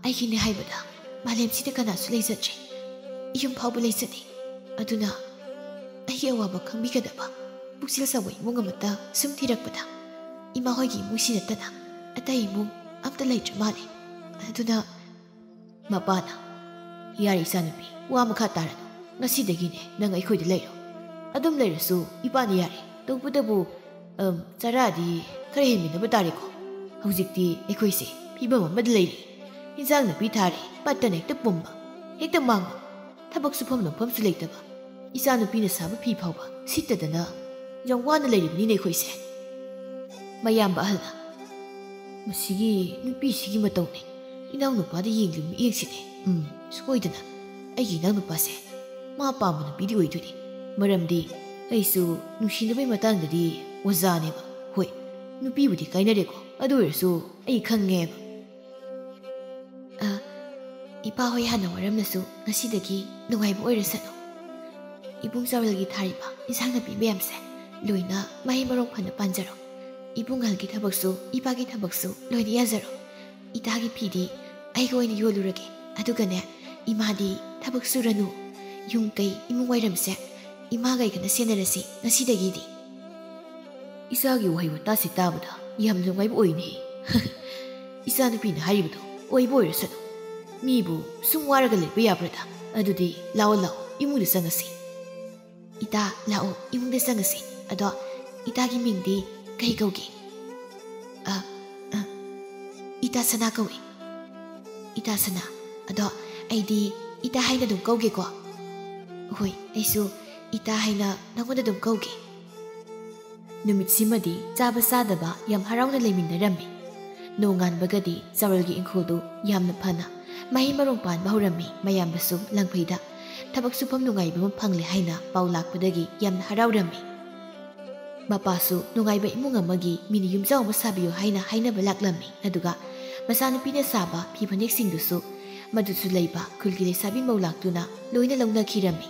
ꯑꯩꯒꯤꯅꯦ ꯍꯥꯏꯕꯗ ꯃꯥꯂꯦꯝꯁꯤꯗ ꯀꯅꯥꯁꯨ ꯂꯩꯖꯗ꯭ꯔꯦ꯫ ꯌꯨꯝ ꯐꯥꯎꯕ ꯂꯩꯖꯗꯦ꯫ ꯑꯗꯨꯅ ꯑꯩꯒꯤ ꯑꯋꯥꯕ ꯈꯪꯕꯤꯒꯗꯕ ꯄꯨꯛꯆꯦꯜ ꯆꯥꯎꯕ ꯏꯃꯨꯡ ꯑꯃꯠꯇ ꯁꯨꯝ ꯊꯤꯔꯛꯄꯗ ꯏꯃꯥ ꯍꯣꯏꯒꯤ ꯏꯃꯨꯡꯁꯤ ꯅꯠꯇꯅ ꯑꯇꯩ ꯏꯃꯨꯡ ꯑꯝꯇ ꯂꯩꯇ꯭ꯔ ꯃꯥꯜꯂꯦ꯫ ꯑꯗꯨꯅ ꯃꯄꯥꯅ, "ꯌꯥꯔꯦ ꯏꯆꯥꯅꯨꯄꯤ, ꯋꯥ ꯃꯈꯥ ꯇꯥꯔꯅꯨ꯫ ꯉꯁꯤꯗꯒꯤꯅꯦ ꯅꯪ ꯑꯩꯈꯣꯏꯗ ꯂꯩꯔꯣ꯫ ꯑꯗꯨꯝ ꯂꯩꯔꯁꯨ ꯏꯄꯥꯅ ꯌꯥꯔꯦ꯫ ꯇꯧꯕꯇꯕꯨ, ꯑꯝ, ꯆꯔꯥꯗꯤ ꯈꯔ ꯍꯦꯟꯃꯤꯟꯅꯕ ꯇꯥꯔꯦꯀꯣ꯫ ꯍꯧꯖꯤꯛꯇꯤ ꯑꯩꯈꯣꯏꯁꯦ ꯐꯤꯕꯝ ꯑꯃꯗ ꯂꯩꯔꯤ꯫ ꯏꯟꯁꯥꯡ ꯅꯥꯄꯤ ꯊꯥꯔꯦ, ꯄꯠꯇꯅ ꯍꯦꯛꯇ ꯄꯨꯝꯕ, ꯍꯦꯛꯇ ꯃꯥꯡꯕ꯫ ꯊꯕꯛ ꯁꯨꯐꯝ ꯅꯣꯝꯐꯝꯁꯨ ꯂꯩꯇꯕ꯫ ꯏꯆꯥꯅꯨꯄꯤꯅ ꯁꯥꯕ ꯐꯤ ꯐꯥꯎꯕ ꯁꯤꯠꯇꯗꯅ ꯌꯥꯝ ꯋꯥꯅ ꯂꯩꯔꯤꯕꯅꯤꯅꯦ ꯑꯩꯈꯣꯏꯁꯦ꯫" ꯃꯌꯥꯝꯕ ꯑꯍꯜꯅ, "ꯃꯁꯤꯒꯤ ꯅꯨꯄꯤꯁꯤꯒꯤ ꯃꯇꯧꯅꯦ꯫ ꯏꯅꯥꯎꯅꯨꯄꯥꯗ ꯌꯦꯡꯂꯤꯕ ꯃꯤꯠꯌꯦꯡꯁꯤꯅꯦ꯫ ꯎꯝ, ꯁꯣꯏꯗꯅ ꯑꯩꯒꯤ ꯏꯅꯥꯎꯅꯨꯄꯥꯁꯦ ꯃꯥ ꯄꯥꯝꯕ ꯅꯨꯄꯤꯗꯤ ꯑꯣꯏꯗꯣꯏꯅꯤ꯫ ꯃꯔꯝꯗꯤ ꯑꯩꯁꯨ ꯅꯨꯡꯁꯤꯅꯕꯒꯤ ꯃꯇꯥꯡꯗꯗꯤ ꯑꯣꯖꯥꯅꯦꯕ꯫ ꯍꯣꯏ, ꯅꯨꯄꯤꯕꯨꯗꯤ ꯀꯥꯏꯅꯔꯦꯀꯣ, ꯑꯗꯨ ꯑꯣꯏꯔꯁꯨ ꯑꯩ ꯈꯪꯉꯦꯕ꯫" ꯑ, ꯏꯄꯥ ꯍꯣꯏ ꯍꯥꯟꯅ ꯋꯥꯔꯝꯂꯁꯨ ꯉꯁꯤꯗꯒꯤ ꯅꯨꯡꯉꯥꯏꯕ ꯑꯣꯏꯔꯁꯅꯨ꯫ ꯏꯕꯨꯡ ꯆꯥꯎꯔꯦꯜꯒꯤ ꯊꯥꯔꯤꯕ ꯏꯟꯁꯥꯡ ꯅꯥꯄꯤ ꯃꯌꯥꯝꯁꯦ ꯂꯣꯏꯅ ꯃꯍꯩ ꯃꯔꯣꯡ ꯐꯅ ꯄꯥꯟꯖꯔꯣ꯫ ꯏꯕꯨꯡ ꯑꯍꯜꯒꯤ ꯊꯕꯛꯁꯨ, ꯏꯄꯥꯒꯤ ꯊꯕꯛꯁꯨ ꯂꯣꯏꯅ ꯌꯥꯖꯔꯣ꯫ ꯏꯇꯥꯒꯤ ꯐꯤꯗꯤ ꯑꯩꯒ ꯑꯣꯏꯅ ꯌꯣꯜꯂꯨꯔꯒꯦ꯫ ꯑꯗꯨꯒꯅꯦ, ꯏꯃꯥꯗꯤ ꯊꯕꯛ ꯁꯨꯔꯅꯨ꯫ ꯌꯨꯝ ꯀꯩ ꯏꯃꯨꯡ ꯋꯥꯏꯔꯝꯁꯦ ꯏꯃꯥꯒ ꯑꯩꯒꯅ ꯁꯦꯟꯅꯔꯁꯤ ꯉꯁꯤꯗꯒꯤꯗꯤ꯫ ꯏꯆꯥꯒꯤ ꯋꯥꯍꯩ ꯋꯥꯇꯥꯁꯤ ꯇꯥꯕꯗ ꯌꯥꯝ ꯅꯨꯡꯉꯥꯏꯕ ꯑꯣꯏꯅꯦ꯫ ꯏꯆꯥꯅꯨꯄꯤꯅ ꯍꯥꯏꯔꯤꯕꯗꯣ ꯑꯣꯏꯕ ꯑꯣꯏꯔꯁꯅꯨ꯫ ꯃꯤꯕꯨ ꯁꯨꯝ ꯋꯥꯔꯒ ꯂꯩꯕ ꯌꯥꯕ꯭ꯔꯗ? ꯑꯗꯨꯗꯤ ꯂꯥꯛꯑꯣ, ꯂꯥꯛꯑꯣ, ꯏꯃꯨꯡꯗ ꯆꯪꯉꯁꯤ꯫ ꯏꯇꯥ, ꯂꯥꯛꯑꯣ, ꯏꯃꯨꯡꯗ ꯆꯪꯉꯁꯤ꯫ ꯑꯗꯣ ꯏꯇꯥꯒꯤ ꯃꯤꯡꯗꯤ ꯀꯩ ꯀꯧꯒꯦ? ꯑ, ꯑ, ꯏꯇꯥ ꯁꯅꯥ ꯀꯧꯏ꯫ ꯏꯇꯥ ꯁꯅꯥ, ꯑꯗꯣ ꯑꯩꯗꯤ ꯏꯇꯥ ꯍꯥꯏꯅ ꯑꯗꯨꯝ ꯀꯧꯒꯦꯀꯣ꯫ ꯍꯣꯏ, ꯑꯩꯁꯨ ꯏꯇꯥ ꯍꯥꯏꯅ ꯅꯉꯣꯟꯗ ꯑꯗꯨꯝ ꯀꯧꯒꯦ꯫ ꯅꯨꯃꯤꯠꯁꯤꯃꯗꯤ ꯆꯥꯕ ꯆꯥꯗꯕ ꯌꯥꯝ ꯍꯔꯥꯎꯅ ꯂꯩꯃꯤꯟꯅꯔꯝꯃꯤ꯫ ꯅꯣꯡꯉꯥꯟꯕꯒꯗꯤ ꯆꯥꯎꯔꯦꯜꯒꯤ ꯏꯪꯈꯣꯜꯗꯨ ꯌꯥꯝꯅ ꯐꯅ ꯃꯍꯩ ꯃꯔꯣꯡ ꯄꯥꯟꯕ ꯍꯧꯔꯝꯃꯤ꯫ ꯃꯌꯥꯝꯕꯁꯨ ꯂꯪꯐꯩꯗ ꯊꯕꯛ ꯁꯨꯐꯝ ꯅꯨꯡꯉꯥꯏꯕ ꯑꯃ ꯐꯪꯂꯦ ꯍꯥꯏꯅ ꯄꯥꯎ ꯂꯥꯛꯄꯗꯒꯤ ꯌꯥꯝꯅ ꯍꯔꯥꯎꯔꯝꯃꯤ꯫ ꯃꯄꯥꯁꯨ ꯅꯨꯡꯉꯥꯏꯕ ꯏꯃꯨꯡ ꯑꯃꯒꯤ ꯃꯤꯅ ꯌꯨꯝꯖꯥꯎ ꯑꯃ ꯁꯥꯕꯤꯌꯨ ꯍꯥꯏꯅ ꯍꯥꯏꯅꯕ ꯂꯥꯛꯂꯝꯃꯤ꯫ ꯑꯗꯨꯒ ꯃꯆꯥꯅꯨꯄꯤꯅ ꯁꯥꯕ ꯐꯤ ꯐꯅꯦꯛꯁꯤꯡꯗꯨꯁꯨ ꯃꯗꯨꯁꯨ ꯂꯩꯕ ꯈꯨꯜꯒꯤ ꯂꯩꯁꯥꯕꯤ ꯃꯧ ꯂꯥꯛꯇꯨꯅ ꯂꯣꯏꯅ ꯂꯧꯅꯈꯤꯔꯝꯃꯤ꯫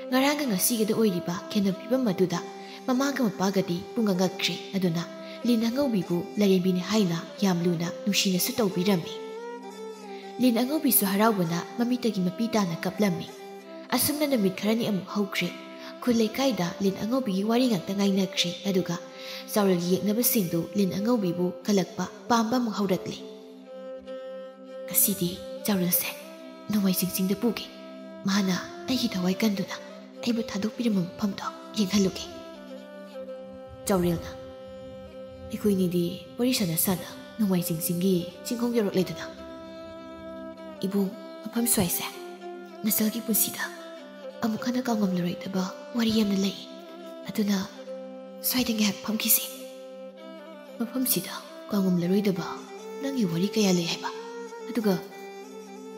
ꯉꯔꯥꯡꯒ ꯉꯁꯤꯒꯗ ꯑꯣꯏꯔꯤꯕ ꯈꯦꯟꯅ ꯐꯤꯕꯝ ꯑꯗꯨꯗ ꯃꯃꯥꯒ ꯃꯄꯥꯒꯗꯤ ꯄꯨꯡꯉꯛ ꯉꯛꯈ꯭ꯔꯦ꯫ ꯑꯗꯨꯅ ꯂꯤꯟ ꯑꯉꯧꯕꯤꯕꯨ ꯂꯥꯏꯔꯦꯝꯕꯤꯅꯤ ꯍꯥꯏꯅ ꯌꯥꯝ ꯂꯨꯅ ꯅꯨꯡꯁꯤꯅꯁꯨ ꯇꯧꯕꯤꯔꯝꯃꯤ꯫ ꯂꯤꯟ ꯑꯉꯧꯕꯤꯁꯨ ꯍꯔꯥꯎꯕꯅ ꯃꯃꯤꯠꯇꯒꯤ ꯃꯄꯤ ꯇꯥꯅ ꯀꯞꯂꯝꯃꯤ꯫ ꯑꯁꯨꯝꯅ ꯅꯨꯃꯤꯠ ꯈꯔꯅꯤ ꯑꯃꯨꯛ ꯍꯧꯈ꯭ꯔꯦ꯫ ꯈꯨꯜ ꯂꯩꯀꯥꯏꯗ ꯂꯤꯟ ꯑꯉꯧꯕꯤꯒꯤ ꯋꯥꯔꯤ ꯉꯥꯛꯇ ꯉꯥꯏꯅꯈ꯭ꯔꯦ꯫ ꯑꯗꯨꯒ ꯆꯥꯎꯔꯦꯜꯒꯤ ꯌꯦꯛꯅꯕꯁꯤꯡꯗꯨ ꯂꯤꯟ ꯑꯉꯧꯕꯤꯕꯨ ꯀꯜꯂꯛꯄ ꯄꯥꯝꯕ ꯑꯃꯨꯛ ꯍꯧꯔꯛꯂꯦ꯫ "ꯉꯁꯤꯗꯤ ꯆꯥꯎꯔꯦꯜꯁꯦ ꯅꯣꯡꯃꯥꯏꯖꯤꯡ ꯆꯤꯡꯗ ꯄꯨꯒꯦ꯫ ꯃꯍꯥꯛꯅ ꯑꯩꯒꯤ ꯊꯋꯥꯏ ꯀꯟꯗꯨꯅ ꯑꯩꯕꯨ ꯊꯥꯗꯣꯛꯄꯤꯔꯝꯕ ꯃꯐꯝꯗꯣ ꯌꯦꯡꯍꯜꯂꯨꯒꯦ꯫" ꯆꯥꯎꯔꯦꯜꯅ, ꯑꯩꯈꯣꯏꯅꯤꯗꯤ ꯋꯥꯔꯤ ꯁꯥꯟꯅ ꯁꯥꯟꯅ ꯅꯣꯡꯃꯥꯏꯖꯤꯡ ꯆꯤꯡꯒꯤ ꯆꯤꯡꯈꯣꯡ ꯌꯧꯔꯛꯂꯦꯗꯅ꯫ "ꯏꯕꯨꯡ, ꯃꯐꯝ ꯁ꯭ꯋꯥꯏꯁꯦ ꯅꯆꯜꯒꯤ ꯄꯨꯟꯁꯤꯗ ꯑꯃꯨꯛ ꯍꯟꯅ ꯀꯥꯎꯉꯝꯂꯔꯣꯏꯗꯕ ꯋꯥꯔꯤ ꯌꯥꯝꯅ ꯂꯩ꯫ ꯑꯗꯨꯅ ꯁ꯭ꯋꯥꯏꯗ ꯉꯥꯏꯍꯥꯛ ꯐꯝꯈꯤꯁꯤ꯫ ꯃꯐꯝꯁꯤꯗ ꯀꯥꯎꯉꯝꯂꯔꯣꯏꯗꯕ ꯅꯪꯒꯤ ꯋꯥꯔꯤ ꯀꯌꯥ ꯂꯩ ꯍꯥꯏꯕ꯫ ꯑꯗꯨꯒ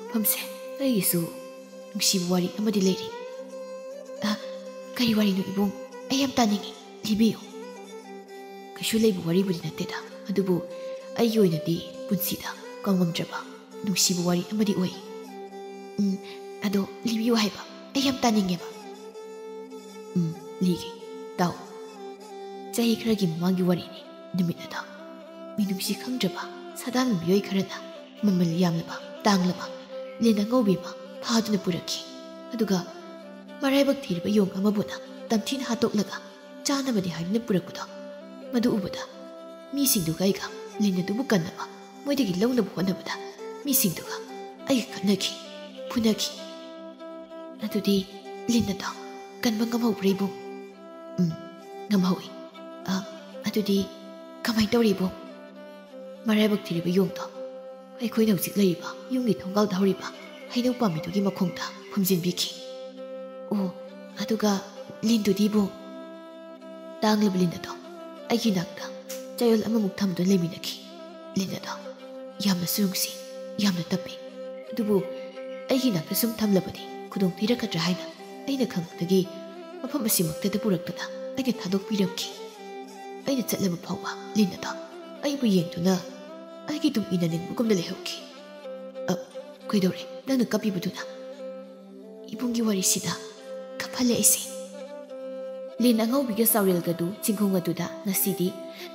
ꯃꯐꯝꯁꯦ ꯑꯩꯒꯤꯁꯨ ꯅꯨꯡꯁꯤꯕ ꯋꯥꯔꯤ ꯑꯃꯗꯤ ꯂꯩꯔꯤ꯫" "ꯑ, ꯀꯔꯤ ꯋꯥꯔꯤꯅꯣ ꯏꯕꯨꯡ? ꯑꯩ ꯌꯥꯝ ꯇꯥꯅꯤꯡꯉꯤ, ꯂꯤꯕꯤꯌꯨ꯫" "ꯀꯩꯁꯨ ꯂꯩꯕ ꯋꯥꯔꯤꯕꯨꯗꯤ ꯅꯠꯇꯦꯗ, ꯑꯗꯨꯕꯨ ꯑꯩꯒꯤ ꯑꯣꯏꯅꯗꯤ ꯄꯨꯟꯁꯤꯗ ꯀꯥꯎꯉꯝꯗ꯭ꯔꯕ ꯅꯨꯡꯁꯤꯕ ꯋꯥꯔꯤ ꯑꯃꯗꯤ ꯑꯣꯏ꯫" "ꯎꯝ, ꯑꯗꯣ ꯂꯤꯕꯤꯌꯨ ꯍꯥꯏꯕ, ꯑꯩ ꯌꯥꯝ ꯇꯥꯅꯤꯡꯉꯦꯕ꯫" "ꯎꯝ, ꯂꯤꯒꯦ, ꯇꯥꯎ꯫ ꯆꯍꯤ ꯈꯔꯒꯤ ꯃꯃꯥꯡꯒꯤ ꯋꯥꯔꯤꯅꯤ꯫ ꯅꯨꯃꯤꯠ ꯑꯗꯣ ꯃꯤꯅꯨꯡꯁꯤ ꯈꯪꯗ꯭ꯔꯕ ꯁꯥꯗꯥꯟꯕ ꯃꯤꯑꯣꯏ ꯈꯔꯅ ꯃꯃꯜ ꯌꯥꯝꯂꯕ, ꯇꯥꯡꯂꯕ ꯂꯤꯟ ꯑꯉꯧꯕꯤ ꯑꯃ ꯐꯥꯗꯨꯅ ꯄꯨꯔꯛꯈꯤ꯫ ꯑꯗꯨꯒ ꯃꯔꯥꯏꯕꯛ ꯊꯤꯔꯕ ꯌꯣꯡ ꯑꯃꯕꯨꯅ ꯇꯝꯊꯤꯅ ꯍꯥꯠꯇꯣꯛꯂꯒ ꯆꯥꯅꯕꯅꯤ ꯍꯥꯏꯗꯨꯅ ꯄꯨꯔꯛꯄꯗꯣ, ꯃꯗꯨ ꯎꯕꯗ ꯃꯤꯁꯤꯡꯗꯨꯒ ꯑꯩꯒ ꯂꯤꯟ ꯑꯗꯨꯕꯨ ꯀꯟꯅꯕ, ꯃꯣꯏꯗꯒꯤ ꯂꯧꯅꯕ ꯍꯣꯠꯅꯕꯗ ꯃꯤꯁꯤꯡꯗꯨꯒ ꯑꯩꯒ ꯈꯠꯅꯈꯤ, ꯐꯨꯅꯈꯤ꯫ ꯑꯗꯨꯗꯤ ꯂꯤꯟ ꯑꯗꯣ ꯀꯟꯕ ꯉꯝꯍꯧꯕ꯭ꯔꯥ ꯏꯕꯨꯡ?" "ꯎꯝ, ꯉꯝꯍꯧꯏ꯫" "ꯑ, ꯑꯗꯨꯗꯤ ꯀꯃꯥꯏꯅ ꯇꯧꯔꯤ ꯏꯕꯨꯡ?" "ꯃꯔꯥꯏꯕꯛ ꯊꯤꯔꯤꯕ ꯌꯣꯡꯗꯣ ꯑꯩꯈꯣꯏꯅ ꯍꯧꯖꯤꯛ ꯂꯩꯔꯤꯕ ꯌꯨꯝꯒꯤ ꯊꯣꯡꯒꯥꯜꯗ ꯍꯧꯔꯤꯕ ꯍꯩꯅꯧ ꯄꯥꯝꯕꯤꯗꯨꯒꯤ ꯃꯈꯣꯡꯗ ꯐꯨꯝꯖꯤꯟꯕꯤꯈꯤ꯫" "ꯑꯣ, ꯑꯗꯨꯒ ꯂꯤꯟꯗꯨꯗꯤ ꯏꯕꯨꯡ?" "ꯇꯥꯡꯂꯕ ꯂꯤꯟ ꯑꯗꯣ ꯑꯩꯒꯤ ꯅꯥꯛꯇ ꯆꯌꯣꯜ ꯑꯃꯃꯨꯛ ꯊꯝꯗꯨꯅ ꯂꯩꯃꯤꯟꯅꯈꯤ꯫ ꯂꯤꯟ ꯑꯗꯣ ꯌꯥꯝꯅꯁꯨ ꯅꯨꯡꯁꯤ, ꯌꯥꯝꯅ ꯇꯞꯄꯤ꯫ ꯑꯗꯨꯕꯨ ꯑꯩꯒꯤ ꯅꯥꯛꯇ ꯁꯨꯝ ꯊꯝꯂꯕꯗꯤ ꯈꯨꯗꯣꯡ ꯊꯤꯔꯛꯀꯗ꯭ꯔꯥ ꯍꯥꯏꯅ ꯑꯩꯅ ꯈꯪꯕꯗꯒꯤ ꯃꯐꯝ ꯑꯁꯤꯃꯛꯇꯗ ꯄꯨꯔꯛꯇꯨꯅ ꯑꯩꯅ ꯊꯥꯗꯣꯛꯄꯤꯔꯝꯈꯤ꯫ ꯑꯩꯅ ꯆꯠꯂꯕ ꯐꯥꯎꯕ ꯂꯤꯟ ꯑꯗꯣ ꯑꯩꯕꯨ ꯌꯦꯡꯗꯨꯅ ꯑꯩꯒꯤ ꯇꯨꯡ ꯏꯟꯅꯅꯤꯡꯕꯒꯨꯝꯅ ꯂꯩꯍꯧꯈꯤ꯫" "ꯑ, ꯀꯩꯗꯧꯔꯦ ꯅꯪꯅ ꯀꯞꯄꯤꯕꯗꯨꯅ?" "ꯏꯕꯨꯡꯒꯤ ꯋꯥꯔꯤꯁꯤꯗ ꯀꯞꯍꯜꯂꯦ ꯑꯩꯁꯦ꯫" ꯂꯤꯟ ꯑꯉꯧꯕꯤꯒ ꯆꯥꯎꯔꯦꯜꯒꯗꯨ ꯆꯤꯡꯈꯣꯡ ꯑꯗꯨꯗ ꯉꯁꯤꯗꯤ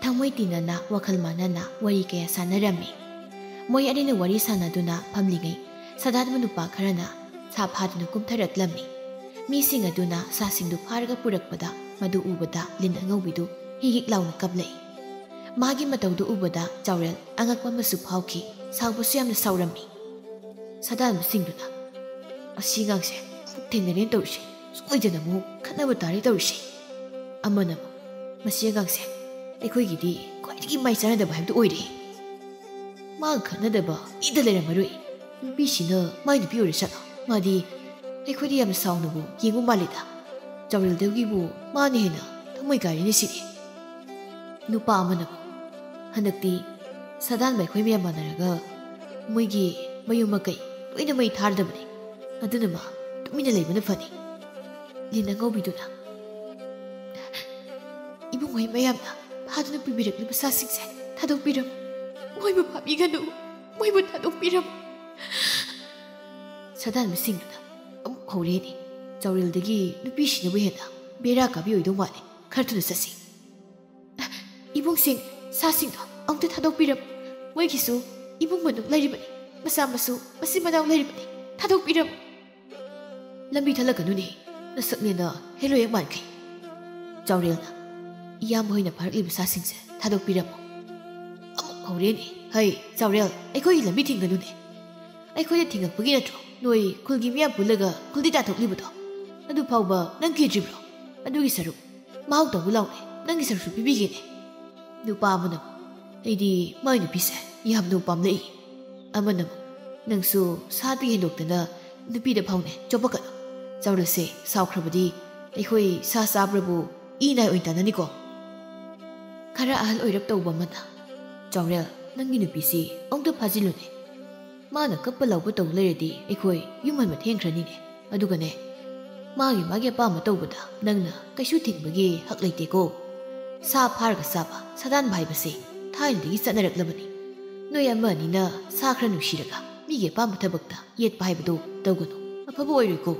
ꯊꯃꯣꯏ ꯇꯤꯟꯅꯅ ꯋꯥꯈꯜ ꯃꯥꯟꯅꯅ ꯋꯥꯔꯤ ꯀꯌꯥ ꯁꯥꯟꯅꯔꯝꯃꯤ꯫ ꯃꯣꯏ ꯑꯅꯤꯅ ꯋꯥꯔꯤ ꯁꯥꯟꯅꯗꯨꯅ ꯐꯝꯂꯤꯉꯩ ꯁꯥꯗꯥꯟꯕ ꯅꯨꯄꯥ ꯈꯔꯅ ꯁꯥ ꯐꯥꯗꯨꯅ ꯀꯨꯝꯊꯔꯛꯂꯝꯃꯤ꯫ ꯃꯤꯁꯤꯡ ꯑꯗꯨꯅ ꯁꯥꯁꯤꯡꯗꯨ ꯐꯥꯔꯒ ꯄꯨꯔꯛꯄꯗ ꯃꯗꯨ ꯎꯕꯗ ꯂꯤꯟ ꯑꯉꯧꯕꯤꯗꯨ ꯍꯤꯛ ꯍꯤꯛ ꯂꯥꯎꯅ ꯀꯞꯂꯛꯏ꯫ ꯃꯥꯒꯤ ꯃꯇꯧꯗꯨ ꯎꯕꯗ ꯆꯥꯎꯔꯦꯜ ꯑꯉꯛꯄ ꯑꯃꯁꯨ ꯐꯥꯎꯈꯤ꯫ ꯁꯥꯎꯕꯁꯨ ꯌꯥꯝꯅ ꯁꯥꯎꯔꯝꯃꯤ꯫ ꯁꯥꯗꯥꯟꯕꯁꯤꯡꯗꯨꯅ, "ꯑꯁꯤ ꯑꯉꯥꯡꯁꯦ ꯑꯃꯨꯛ ꯊꯦꯡꯅꯔꯦꯅ ꯇꯧꯔꯤꯁꯦ, ꯁꯣꯏꯗꯅ ꯑꯃꯨꯛ ꯈꯠꯅꯕ ꯇꯥꯔꯦ ꯇꯧꯔꯤꯁꯦ"꯫ ꯑꯃꯅ ꯑꯃꯨꯛ, "ꯃꯁꯤ ꯑꯉꯥꯡꯁꯦ ꯑꯩꯈꯣꯏꯒꯤꯗꯤ ꯈ꯭ꯋꯥꯏꯗꯒꯤ ꯃꯥꯏ ꯆꯥꯟꯅꯗꯕ ꯍꯥꯏꯕꯗꯨ ꯑꯣꯏꯔꯦ꯫ ꯃꯥꯒ ꯈꯠꯅꯗꯕ ꯃꯤꯗ ꯂꯩꯔꯝꯃꯔꯣꯏ꯫ ꯅꯨꯄꯤꯁꯤꯅ ꯃꯥꯏ ꯅꯨꯄꯤ ꯑꯣꯏꯔꯁꯠꯂꯣ, ꯃꯥꯗꯤ ꯑꯩꯈꯣꯏꯗ ꯌꯥꯝꯅ ꯁꯥꯎꯅꯕꯨ ꯌꯦꯡꯕ ꯃꯥꯜꯂꯤꯗ꯫ ꯆꯥꯎꯔꯦꯜꯗꯒꯤꯕꯨ ꯃꯥꯅ ꯍꯦꯟꯅ ꯊꯃꯣꯏ ꯀꯥꯏꯔꯦꯅꯦ ꯁꯤꯗꯤ"꯫ ꯅꯨꯄꯥ ꯑꯃꯅ, "ꯍꯟꯗꯛꯇꯤ ꯁꯥꯗꯥꯟꯕ ꯑꯩꯈꯣꯏ ꯃꯌꯥꯝ ꯃꯥꯟꯅꯔꯒ ꯃꯣꯏꯒꯤ ꯃꯌꯨꯝ ꯃꯀꯩ ꯂꯣꯏꯅ ꯃꯩ ꯊꯥꯔꯗꯕꯅꯤ꯫ ꯑꯗꯨꯅ ꯃꯥ ꯇꯨꯃꯤꯟꯅ ꯂꯩꯕꯅ ꯐꯅꯤ"꯫ ꯂꯤꯟ ꯑꯉꯧꯕꯤꯗꯨꯅ, "ꯏꯕꯨꯡꯉꯣ ꯃꯌꯥꯝꯅ ꯐꯥꯗꯨꯅ ꯄꯨꯕꯤꯔꯛꯂꯤꯕ ꯁꯥꯁꯤꯡꯁꯦ ꯊꯥꯗꯣꯛꯄꯤꯔꯝꯃꯨ꯫ ꯃꯣꯏꯕꯨ ꯐꯥꯕꯤꯒꯅꯨ꯫ ꯃꯣꯏꯕꯨ ꯊꯥꯗꯣꯛꯄꯤꯔꯝꯃꯨ"꯫ ꯁꯥꯗꯥꯟꯕꯁꯤꯡꯗꯨꯅ ꯑꯃꯨꯛ ꯍꯧꯔꯦꯅꯦ꯫ "ꯆꯥꯎꯔꯦꯜꯗꯒꯤ ꯅꯨꯄꯤꯁꯤꯅꯕꯨ ꯍꯦꯟꯅ ꯕꯦꯔꯥ ꯀꯥꯕꯤ ꯑꯣꯏꯗꯧ ꯃꯥꯜꯂꯦ꯫ ꯈꯔ ꯊꯨꯅ ꯆꯠꯁꯤ꯫ ꯏꯕꯨꯡꯁꯤꯡ, ꯁꯥꯁꯤꯡꯗꯣ ꯑꯃꯨꯛꯇ ꯊꯥꯗꯣꯛꯄꯤꯔꯝꯃꯨ꯫ ꯃꯣꯏꯒꯤꯁꯨ ꯏꯃꯨꯡ ꯃꯅꯨꯡ ꯂꯩꯔꯤꯕꯅꯤ, ꯃꯆꯥ ꯃꯁꯨ, ꯃꯆꯤꯟ ꯃꯅꯥꯎ ꯂꯩꯔꯤꯕꯅꯤ꯫ ꯊꯥꯗꯣꯛꯄꯤꯔꯝꯃꯨ"꯫ "ꯂꯝꯕꯤ ꯊꯠꯂꯛꯀꯅꯨꯅꯦ, ꯅꯁꯛꯅꯦꯅ ꯍꯦꯜꯂꯣꯏ ꯍꯦꯛ ꯃꯥꯟꯈꯩ"꯫ ꯆꯥꯎꯔꯦꯜꯅ, "ꯏꯌꯥꯝꯕ ꯍꯣꯏꯅ ꯐꯥꯔꯛꯂꯤꯕ ꯁꯥꯁꯤꯡꯁꯦ ꯊꯥꯗꯣꯛꯄꯤꯔꯝꯃꯨ"꯫ ꯑꯃꯨꯛ ꯍꯧꯔꯦꯅꯦ꯫ "ꯍꯩ, ꯆꯥꯎꯔꯦꯜ, ꯑꯩꯈꯣꯏꯒꯤ ꯂꯝꯕꯤ ꯊꯤꯡꯒꯅꯨꯅꯦ꯫ ꯑꯩꯈꯣꯏꯗ ꯊꯤꯡꯉꯛꯄꯒꯤ ꯅꯠꯇ꯭ꯔꯣ ꯅꯣꯏ ꯈꯨꯜꯒꯤ ꯃꯤꯌꯥꯝ ꯄꯨꯜꯂꯒ ꯈꯨꯜꯗꯤ ꯇꯥꯟꯊꯣꯛꯂꯤꯕꯗꯣ? ꯑꯗꯨ ꯐꯥꯎꯕ ꯅꯪ ꯀꯤꯗ꯭ꯔꯤꯕ꯭ꯔꯣ? ꯑꯗꯨꯒꯤ ꯁꯔꯨꯛ ꯃꯍꯥꯎ ꯇꯪꯕ ꯂꯥꯎꯅꯦ, ꯅꯪꯒꯤ ꯁꯔꯨꯛꯁꯨ ꯄꯤꯕꯤꯒꯦꯅꯦ"꯫ ꯅꯨꯄꯥ ꯑꯃꯅ, "ꯑꯩꯗꯤ ꯃꯥꯏ ꯅꯨꯄꯤꯁꯦ ꯌꯥꯝꯅ ꯄꯥꯝꯂꯛꯏ"꯫ ꯑꯃꯅ ꯑꯃꯨꯛ, "ꯅꯪꯁꯨ ꯁꯥꯗꯒꯤ ꯍꯦꯟꯗꯣꯛꯇꯅ ꯅꯨꯄꯤꯗ ꯐꯥꯎꯅꯦ ꯆꯣꯞꯄꯛꯀꯅꯨ꯫ ꯆꯥꯎꯔꯦꯜꯁꯦ ꯁꯥꯎꯈ꯭ꯔꯕꯗꯤ ꯑꯩꯈꯣꯏ ꯁꯥ ꯆꯥꯕ꯭ꯔꯕꯨ ꯏ ꯅꯥꯏ ꯑꯣꯏꯅ ꯇꯥꯅꯅꯤꯀꯣ"꯫ ꯈꯔ ꯑꯍꯜ ꯑꯣꯏꯔꯞ ꯇꯧꯕ ꯑꯃꯅ, "ꯆꯥꯎꯔꯦꯜ, ꯅꯪꯒꯤ ꯅꯨꯄꯤꯁꯤ ꯑꯃꯨꯛꯇ ꯐꯥꯖꯤꯜꯂꯨꯅꯦ꯫ ꯃꯥꯅ ꯀꯞꯄ ꯂꯥꯎꯕ ꯇꯧ ꯂꯩꯔꯗꯤ ꯑꯩꯈꯣꯏ ꯌꯨꯝ ꯍꯟꯕ ꯊꯦꯡꯈ꯭ꯔꯅꯤꯅꯦ꯫ ꯑꯗꯨꯒꯅꯦ, ꯃꯥꯒꯤ ꯃꯥꯒꯤ ꯑꯄꯥꯝꯕ ꯇꯧꯕꯗ ꯅꯪꯅ ꯀꯩꯁꯨ ꯊꯤꯡꯕꯒꯤ ꯍꯛ ꯂꯩꯇꯦꯀꯣ꯫ ꯁꯥ ꯐꯥꯔꯒ ꯆꯥꯕ, ꯁꯥꯗꯥꯟꯕ ꯍꯥꯏꯕꯁꯤ ꯊꯥꯏꯅꯗꯒꯤ ꯆꯠꯅꯔꯛꯂꯕꯅꯤ꯫ ꯅꯣꯏ ꯑꯃ ꯑꯅꯤꯅ ꯁꯥ ꯈꯔ ꯅꯨꯡꯁꯤꯔꯒ ꯃꯤꯒꯤ ꯑꯄꯥꯝꯕ ꯊꯕꯛꯇ ꯌꯦꯠꯄ ꯍꯥꯏꯕꯗꯨ ꯇꯧꯒꯅꯨ, ꯑꯐꯕ ꯑꯣꯏꯔꯣꯏꯀꯣ"꯫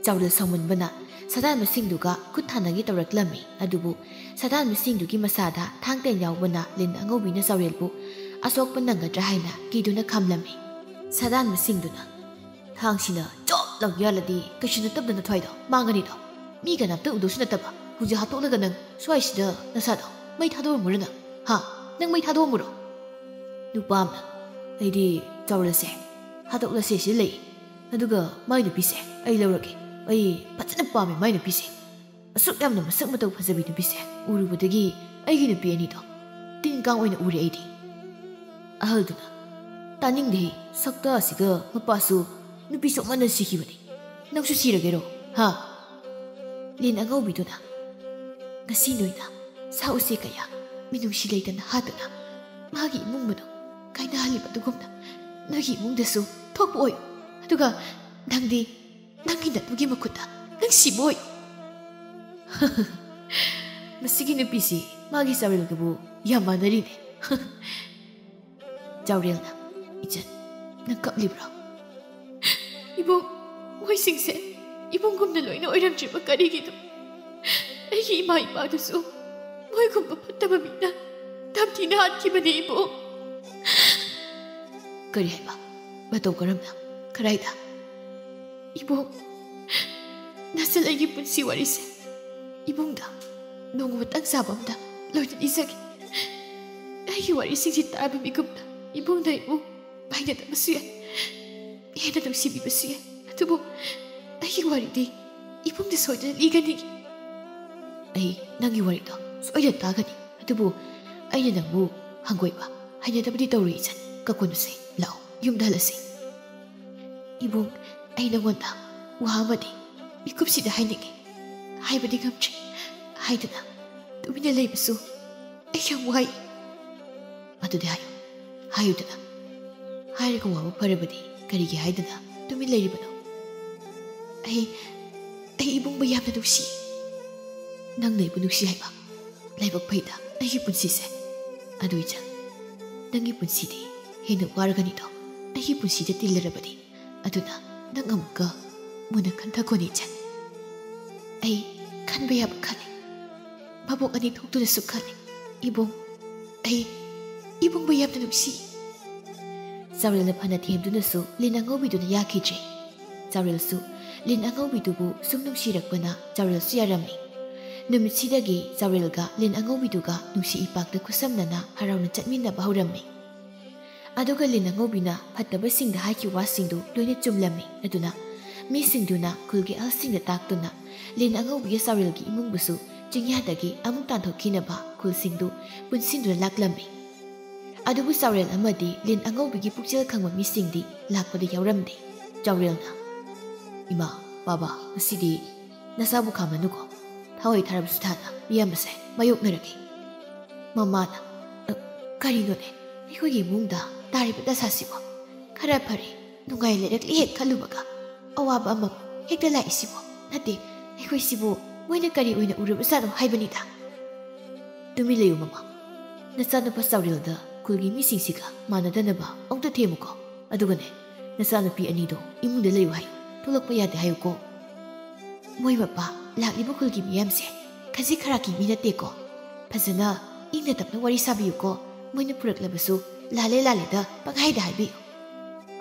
ꯆꯥꯎꯔꯦꯜ ꯁꯥꯎꯃꯟꯕꯅ ꯁꯥꯗꯥꯟꯕꯁꯤꯡꯗꯨꯒ ꯈꯨꯠ ꯊꯥꯅꯒꯦ ꯇꯧꯔꯛꯂꯝꯃꯤ꯫ ꯑꯗꯨꯕꯨ ꯁꯥꯗꯥꯟꯕꯁꯤꯡꯗꯨꯒꯤ ꯃꯁꯥꯗ ꯊꯥꯡ ꯇꯦꯟ ꯌꯥꯎꯕꯅ ꯂꯤꯟ ꯑꯉꯧꯕꯤꯅ ꯆꯥꯎꯔꯦꯜꯕꯨ ꯑꯁꯣꯛꯄ ꯅꯪꯒꯗ꯭ꯔꯥ ꯍꯥꯏꯅ ꯀꯤꯗꯨꯅ ꯈꯥꯝꯂꯝꯃꯤ꯫ ꯁꯥꯗꯥꯟꯕꯁꯤꯡꯗꯨꯅ, "ꯊꯥꯡꯁꯤꯅ ꯆꯣꯞ ꯂꯥꯎ ꯌꯥꯜꯂꯗꯤ ꯀꯩꯁꯨ ꯅꯠꯇꯕꯗ ꯅꯊ꯭ꯋꯥꯏꯗꯣ ꯃꯥꯡꯒꯅꯤꯗꯣ꯫ ꯃꯤ ꯀꯅꯥꯝꯇ ꯎꯗꯧꯁꯨ ꯅꯠꯇꯕ꯫ ꯍꯧꯖꯤꯛ ꯍꯥꯠꯇꯣꯛꯂꯒ ꯅꯪ ꯁ꯭ꯋꯥꯏꯁꯤꯗ ꯅꯁꯥꯗꯣ ꯃꯩ ꯊꯥꯗꯣꯛꯑꯝꯃꯨꯔꯣ ꯅꯪ? ꯍꯥ? ꯅꯪ ꯃꯩ ꯊꯥꯗꯣꯛꯑꯝꯃꯨꯔꯣ?" ꯅꯨꯄꯥ ꯑꯃꯅ, "ꯑꯩꯗꯤ ꯆꯥꯎꯔꯦꯜꯁꯦ ꯍꯥꯠꯇꯣꯛꯂꯁꯦ ꯁꯤꯗ ꯂꯩ꯫ ꯑꯗꯨꯒ ꯃꯥꯏ ꯅꯨꯄꯤꯁꯦ ꯑꯩ ꯂꯧꯔꯒꯦ꯫ ꯑꯩ ꯐꯖꯅ ꯄꯥꯝꯃꯦ ꯃꯥꯏ ꯅꯨꯄꯤꯁꯦ꯫ ꯑꯁꯨꯛ ꯌꯥꯝꯅ ꯃꯁꯛ ꯃꯇꯧ ꯐꯖꯕꯤ ꯅꯨꯄꯤꯁꯦ ꯎꯔꯨꯕꯗꯒꯤ ꯑꯩꯒꯤ ꯅꯨꯄꯤ ꯑꯅꯤꯗꯣ ꯇꯤꯟ ꯀꯥꯡ ꯑꯣꯏꯅ ꯎꯔꯦ ꯑꯩꯗꯤ꯫" ꯑꯍꯜꯗꯨꯅ, "ꯇꯥꯅꯤꯡꯗꯦꯍꯦ, ꯁꯛꯇ ꯑꯁꯤꯒ ꯃꯄꯥꯁꯨ ꯅꯨꯄꯤ ꯁꯣꯛꯃꯟꯗꯅ ꯁꯤꯈꯤꯕꯅꯤ꯫ ꯅꯪꯁꯨ ꯁꯤꯔꯒꯦꯔꯣ? ꯍꯥ?" ꯂꯤꯟ ꯑꯉꯧꯕꯤꯗꯨꯅ, "ꯉꯁꯤ ꯅꯣꯏꯅ ꯁꯥ ꯎꯆꯦꯛ ꯀꯌꯥ ꯃꯤꯅꯨꯡꯁꯤ ꯂꯩꯇꯅ ꯍꯥꯠꯇꯨꯅ ꯃꯥꯒꯤ ꯏꯃꯨꯡ ꯃꯅꯨꯡ ꯀꯥꯏꯅꯍꯜꯂꯤꯕ ꯑꯗꯨꯒꯨꯝꯅ ꯅꯣꯏꯒꯤ ꯏꯃꯨꯡꯗꯁꯨ ꯊꯣꯛꯄ ꯑꯣꯏꯌꯨ꯫ ꯑꯗꯨꯒ ꯅꯪꯗꯤ ꯅꯪꯒꯤ ꯅꯇꯨꯒꯤ ꯃꯈꯨꯠꯇ ꯅꯪ ꯁꯤꯕ ꯑꯣꯏꯌꯨ꯫" ꯃꯁꯤꯒꯤ ꯅꯨꯄꯤꯁꯤ ꯃꯥꯒꯤ ꯆꯥꯎꯔꯦꯜꯒꯕꯨ ꯌꯥꯝ ꯃꯥꯟꯅꯔꯤꯅꯦ꯫ ꯆꯥꯎꯔꯦꯜꯅ, "ꯏꯆꯟ, ꯅꯪ ꯀꯞꯂꯤꯕ꯭ꯔꯣ?" "ꯏꯕꯨꯡ, ꯃꯣꯏꯁꯤꯡꯁꯦ ꯏꯕꯨꯡꯒꯨꯝꯅ ꯂꯣꯏꯅ ꯑꯣꯏꯔꯝꯗ꯭ꯔꯤꯕ ꯀꯔꯤꯒꯤꯅꯣ? ꯑꯩꯒꯤ ꯏꯃꯥ ꯏꯄꯥꯗꯨꯁꯨ ꯃꯣꯏꯒꯨꯝꯕ ꯐꯠꯇꯕ ꯃꯤꯅ ꯇꯝꯊꯤꯅ ꯍꯥꯠꯈꯤꯕꯅꯤ ꯏꯕꯨꯡ꯫" "ꯀꯔꯤ ꯍꯥꯏꯕ? ꯃꯇꯧ ꯀꯔꯝꯅ? ꯀꯗꯥꯏꯗ?" "ꯏꯕꯨꯡ, ꯅꯆꯜ ꯑꯩꯒꯤ ꯄꯨꯟꯁꯤ ꯋꯥꯔꯤꯁꯦ ꯏꯕꯨꯡꯗ ꯅꯣꯡꯃ ꯃꯇꯥꯡ ꯆꯥꯕ ꯑꯃꯗ ꯂꯣꯏꯅ ꯂꯤꯖꯒꯦ꯫ ꯑꯩꯒꯤ ꯋꯥꯔꯤꯁꯤꯡꯁꯤ ꯇꯥꯔꯕ ꯃꯤꯀꯨꯞꯇ ꯏꯕꯨꯡꯅ ꯑꯩꯕꯨ ꯄꯥꯏꯅꯗꯕꯁꯨ ꯌꯥꯏ, ꯍꯦꯟꯅ ꯅꯨꯡꯁꯤꯕꯤꯕꯁꯨ ꯌꯥꯏ, ꯑꯗꯨꯕꯨ ꯑꯩꯒꯤ ꯋꯥꯔꯤꯗꯤ ꯏꯕꯨꯡꯗ ꯁꯣꯏꯗꯅ ꯂꯤꯒꯅꯤ꯫" "ꯑꯩ ꯅꯪꯒꯤ ꯋꯥꯔꯤꯗꯣ ꯁꯣꯏꯗꯅ ꯇꯥꯒꯅꯤ, ꯑꯗꯨꯕꯨ ꯑꯩꯅ ꯅꯪꯕꯨ ꯍꯪꯒꯣꯏꯕ ꯍꯩꯅꯗꯕꯗꯤ ꯇꯧꯔꯣꯏ ꯏꯆꯟ꯫ ꯀꯀꯨꯅꯁꯦ, ꯂꯥꯛꯑꯣ, ꯌꯨꯝꯗ ꯍꯜꯂꯁꯤ꯫" "ꯏꯕꯨꯡ, ꯑꯩ ꯅꯉꯣꯟꯗ ꯋꯥ ꯑꯃꯗꯤ ꯃꯤꯀꯨꯞꯁꯤꯗ ꯍꯥꯏꯅꯤꯡꯉꯤ꯫ ꯍꯥꯏꯕꯗꯤ ꯉꯝꯗ꯭ꯔꯤ꯫ ꯍꯥꯏꯗꯅ ꯇꯨꯃꯤꯟꯅ ꯂꯩꯕꯁꯨ ꯑꯩ ꯌꯥꯝ ꯋꯥꯏ꯫" "ꯑꯗꯨꯗꯤ ꯍꯥꯏꯌꯨ, ꯍꯥꯏꯌꯨꯗꯅ꯫ ꯍꯥꯏꯔꯒ ꯋꯥꯕ ꯐꯔꯕꯗꯤ ꯀꯔꯤꯒꯤ ꯍꯥꯏꯗꯅ ꯇꯨꯃꯤꯟ ꯂꯩꯔꯤꯕꯅꯣ?" "ꯑꯩ, ꯑꯩ ꯏꯕꯨꯡꯕꯨ ꯌꯥꯝꯅ ꯅꯨꯡꯁꯤ꯫" "ꯅꯪꯅ ꯑꯩꯕꯨ ꯅꯨꯡꯁꯤ ꯍꯥꯏꯕ? ꯂꯥꯏꯕꯛ ꯐꯩꯗ ꯑꯩꯒꯤ ꯄꯨꯟꯁꯤꯁꯦ꯫ ꯑꯗꯨ ꯏꯆꯟ, ꯅꯪꯒꯤ ꯄꯨꯟꯁꯤꯗꯤ ꯍꯦꯟꯅ ꯋꯥꯔꯒꯅꯤꯗꯣ꯫ ꯑꯩꯒꯤ ꯄꯨꯟꯁꯤꯗ ꯇꯤꯜꯂꯔꯕꯗꯤ ꯑꯗꯨꯅ ꯅꯪ ꯑꯃꯨꯛꯀ ꯃꯨꯟꯅ ꯈꯟꯊꯈꯣꯅꯦ ꯏꯆꯟ꯫" ꯑꯩ ꯈꯟꯕ ꯌꯥꯕ ꯈꯜꯂꯤ꯫ ꯃꯕꯣꯛ ꯑꯅꯤ ꯊꯣꯛꯇꯨꯅꯁꯨ ꯈꯜꯂꯤ꯫ ꯏꯕꯨꯡ, ꯑꯩ ꯏꯕꯨꯡꯕꯨ ꯌꯥꯝꯅ ꯅꯨꯡꯁꯤ꯫ ꯆꯥꯎꯔꯦꯜꯅ ꯐꯅ ꯊꯦꯝꯗꯨꯅꯁꯨ ꯂꯤꯟ ꯑꯉꯧꯕꯤꯗꯨꯅ ꯌꯥꯈꯤꯗ꯭ꯔꯦ꯫ ꯆꯥꯎꯔꯦꯜꯁꯨ ꯂꯤꯟ ꯑꯉꯧꯕꯤꯗꯨꯕꯨ ꯁꯨꯝ ꯅꯨꯡꯁꯤꯔꯛꯄꯅ ꯆꯥꯎꯔꯦꯜꯁꯨ ꯌꯥꯔꯝꯃꯤ꯫ ꯅꯨꯃꯤꯠꯁꯤꯗꯒꯤ ꯆꯥꯎꯔꯦꯜꯒ ꯂꯤꯟ ꯑꯉꯧꯕꯤꯗꯨꯒ ꯅꯨꯡꯁꯤ ꯏꯄꯥꯛꯇ ꯈꯨꯠꯁꯝꯅꯅ ꯍꯔꯥꯎꯅ ꯆꯠꯃꯤꯟꯅꯕ ꯍꯧꯔꯝꯃꯤ꯫ ꯑꯗꯨꯒ ꯂꯤꯟ ꯑꯉꯧꯕꯤꯅ ꯐꯠꯇꯕꯁꯤꯡꯗ ꯍꯥꯏꯈꯤꯕ ꯋꯥꯁꯤꯡꯗꯨ ꯂꯣꯏꯅ ꯆꯨꯝꯂꯝꯃꯤ꯫ ꯑꯗꯨꯅ ꯃꯤꯁꯤꯡꯗꯨꯅ ꯈꯨꯜꯒꯤ ꯑꯍꯜꯁꯤꯡꯗ ꯇꯥꯛꯇꯨꯅ ꯂꯤꯟ ꯑꯉꯧꯕꯤꯒ ꯆꯥꯎꯔꯦꯜꯒꯤ ꯏꯃꯨꯡꯕꯨꯁꯨ ꯆꯤꯡꯌꯥꯗꯒꯤ ꯑꯃꯨꯛ ꯇꯥꯟꯊꯣꯛꯈꯤꯅꯕ ꯈꯨꯜꯁꯤꯡꯗꯨ ꯄꯨꯟꯁꯤꯟꯗꯨꯅ ꯂꯥꯛꯂꯝꯃꯤ꯫ ꯑꯗꯨꯕꯨ ꯆꯥꯎꯔꯦꯜ ꯑꯃꯗꯤ ꯂꯤꯟ ꯑꯉꯧꯕꯤꯒꯤ ꯄꯨꯛꯆꯦꯜ ꯈꯪꯕ ꯃꯤꯁꯤꯡꯗꯤ ꯂꯥꯛꯄꯗ ꯌꯥꯎꯔꯝꯗꯦ꯫ ꯆꯥꯎꯔꯦꯜꯅ, "ꯏꯃꯥ, ꯕꯥꯕꯥ, ꯉꯁꯤꯗꯤ ꯅꯆꯥꯕꯨ ꯈꯥꯝꯃꯅꯨꯀꯣ꯫ ꯊꯋꯥꯏ ꯊꯥꯔꯕꯁꯨ ꯊꯥꯅ ꯃꯤꯌꯥꯝꯕꯁꯦ ꯃꯥꯌꯣꯛꯅꯔꯒꯦ꯫" ꯃꯃꯥꯅ, "ꯑ, ꯀꯔꯤꯅꯣꯅꯦ? ꯑꯩꯈꯣꯏꯒꯤ ꯏꯃꯨꯡꯗ ꯇꯥꯔꯤꯕ ꯗꯁꯥꯁꯤꯕꯣ? ꯈꯔ ꯐꯔꯦ, ꯅꯨꯡꯉꯥꯏ ꯂꯩꯔꯛꯂꯦ ꯍꯦꯛ ꯈꯜꯂꯨꯕꯒ ꯑꯋꯥꯕ ꯑꯃ ꯍꯦꯛꯇ ꯂꯥꯛꯏꯁꯤꯕꯣ? ꯅꯠꯇꯦ, ꯑꯩꯈꯣꯏꯁꯤꯕꯨ ꯃꯣꯏꯅ ꯀꯔꯤ ꯑꯣꯏꯅ ꯎꯔꯕꯖꯥꯠꯅꯣ ꯍꯥꯏꯕꯅꯤꯗ꯫" "ꯇꯨꯃꯤꯟ ꯂꯩꯌꯨ ꯃꯃꯥ꯫ ꯅꯆꯥꯅꯨꯄꯥ ꯆꯥꯎꯔꯦꯜꯗ ꯈꯨꯜꯒꯤ ꯃꯤꯁꯤꯡꯁꯤꯒ ꯃꯥꯟꯅꯗꯅꯕ ꯑꯃꯨꯛꯇ ꯊꯦꯝꯃꯨꯀꯣ꯫ ꯑꯗꯨꯒꯅꯦ, ꯅꯆꯥꯅꯨꯄꯤ ꯑꯅꯤꯗꯣ ꯏꯃꯨꯡꯗ ꯂꯩꯌꯨ ꯍꯥꯏꯌꯨ꯫ ꯊꯣꯛꯂꯛꯄ ꯌꯥꯗꯦ ꯍꯥꯏꯌꯨꯀꯣ꯫" "ꯃꯣꯏ ꯃꯄꯥ, ꯂꯥꯛꯂꯤꯕ ꯈꯨꯜꯒꯤ ꯃꯤꯌꯥꯝꯁꯦ ꯈꯖꯤꯛ ꯈꯔꯥꯛꯀꯤ ꯃꯤ ꯅꯠꯇꯦꯀꯣ꯫ ꯐꯖꯅ ꯏꯪꯅ ꯇꯞꯅ ꯋꯥꯔꯤ ꯁꯥꯕꯤꯌꯨꯀꯣ꯫ ꯃꯣꯏꯅ ꯄꯨꯔꯛꯂꯕꯁꯨ ꯂꯥꯜꯂꯦ ꯂꯥꯜꯂꯦꯗ ꯄꯪꯍꯥꯏꯗ ꯍꯥꯏꯕꯤꯌꯨ꯫"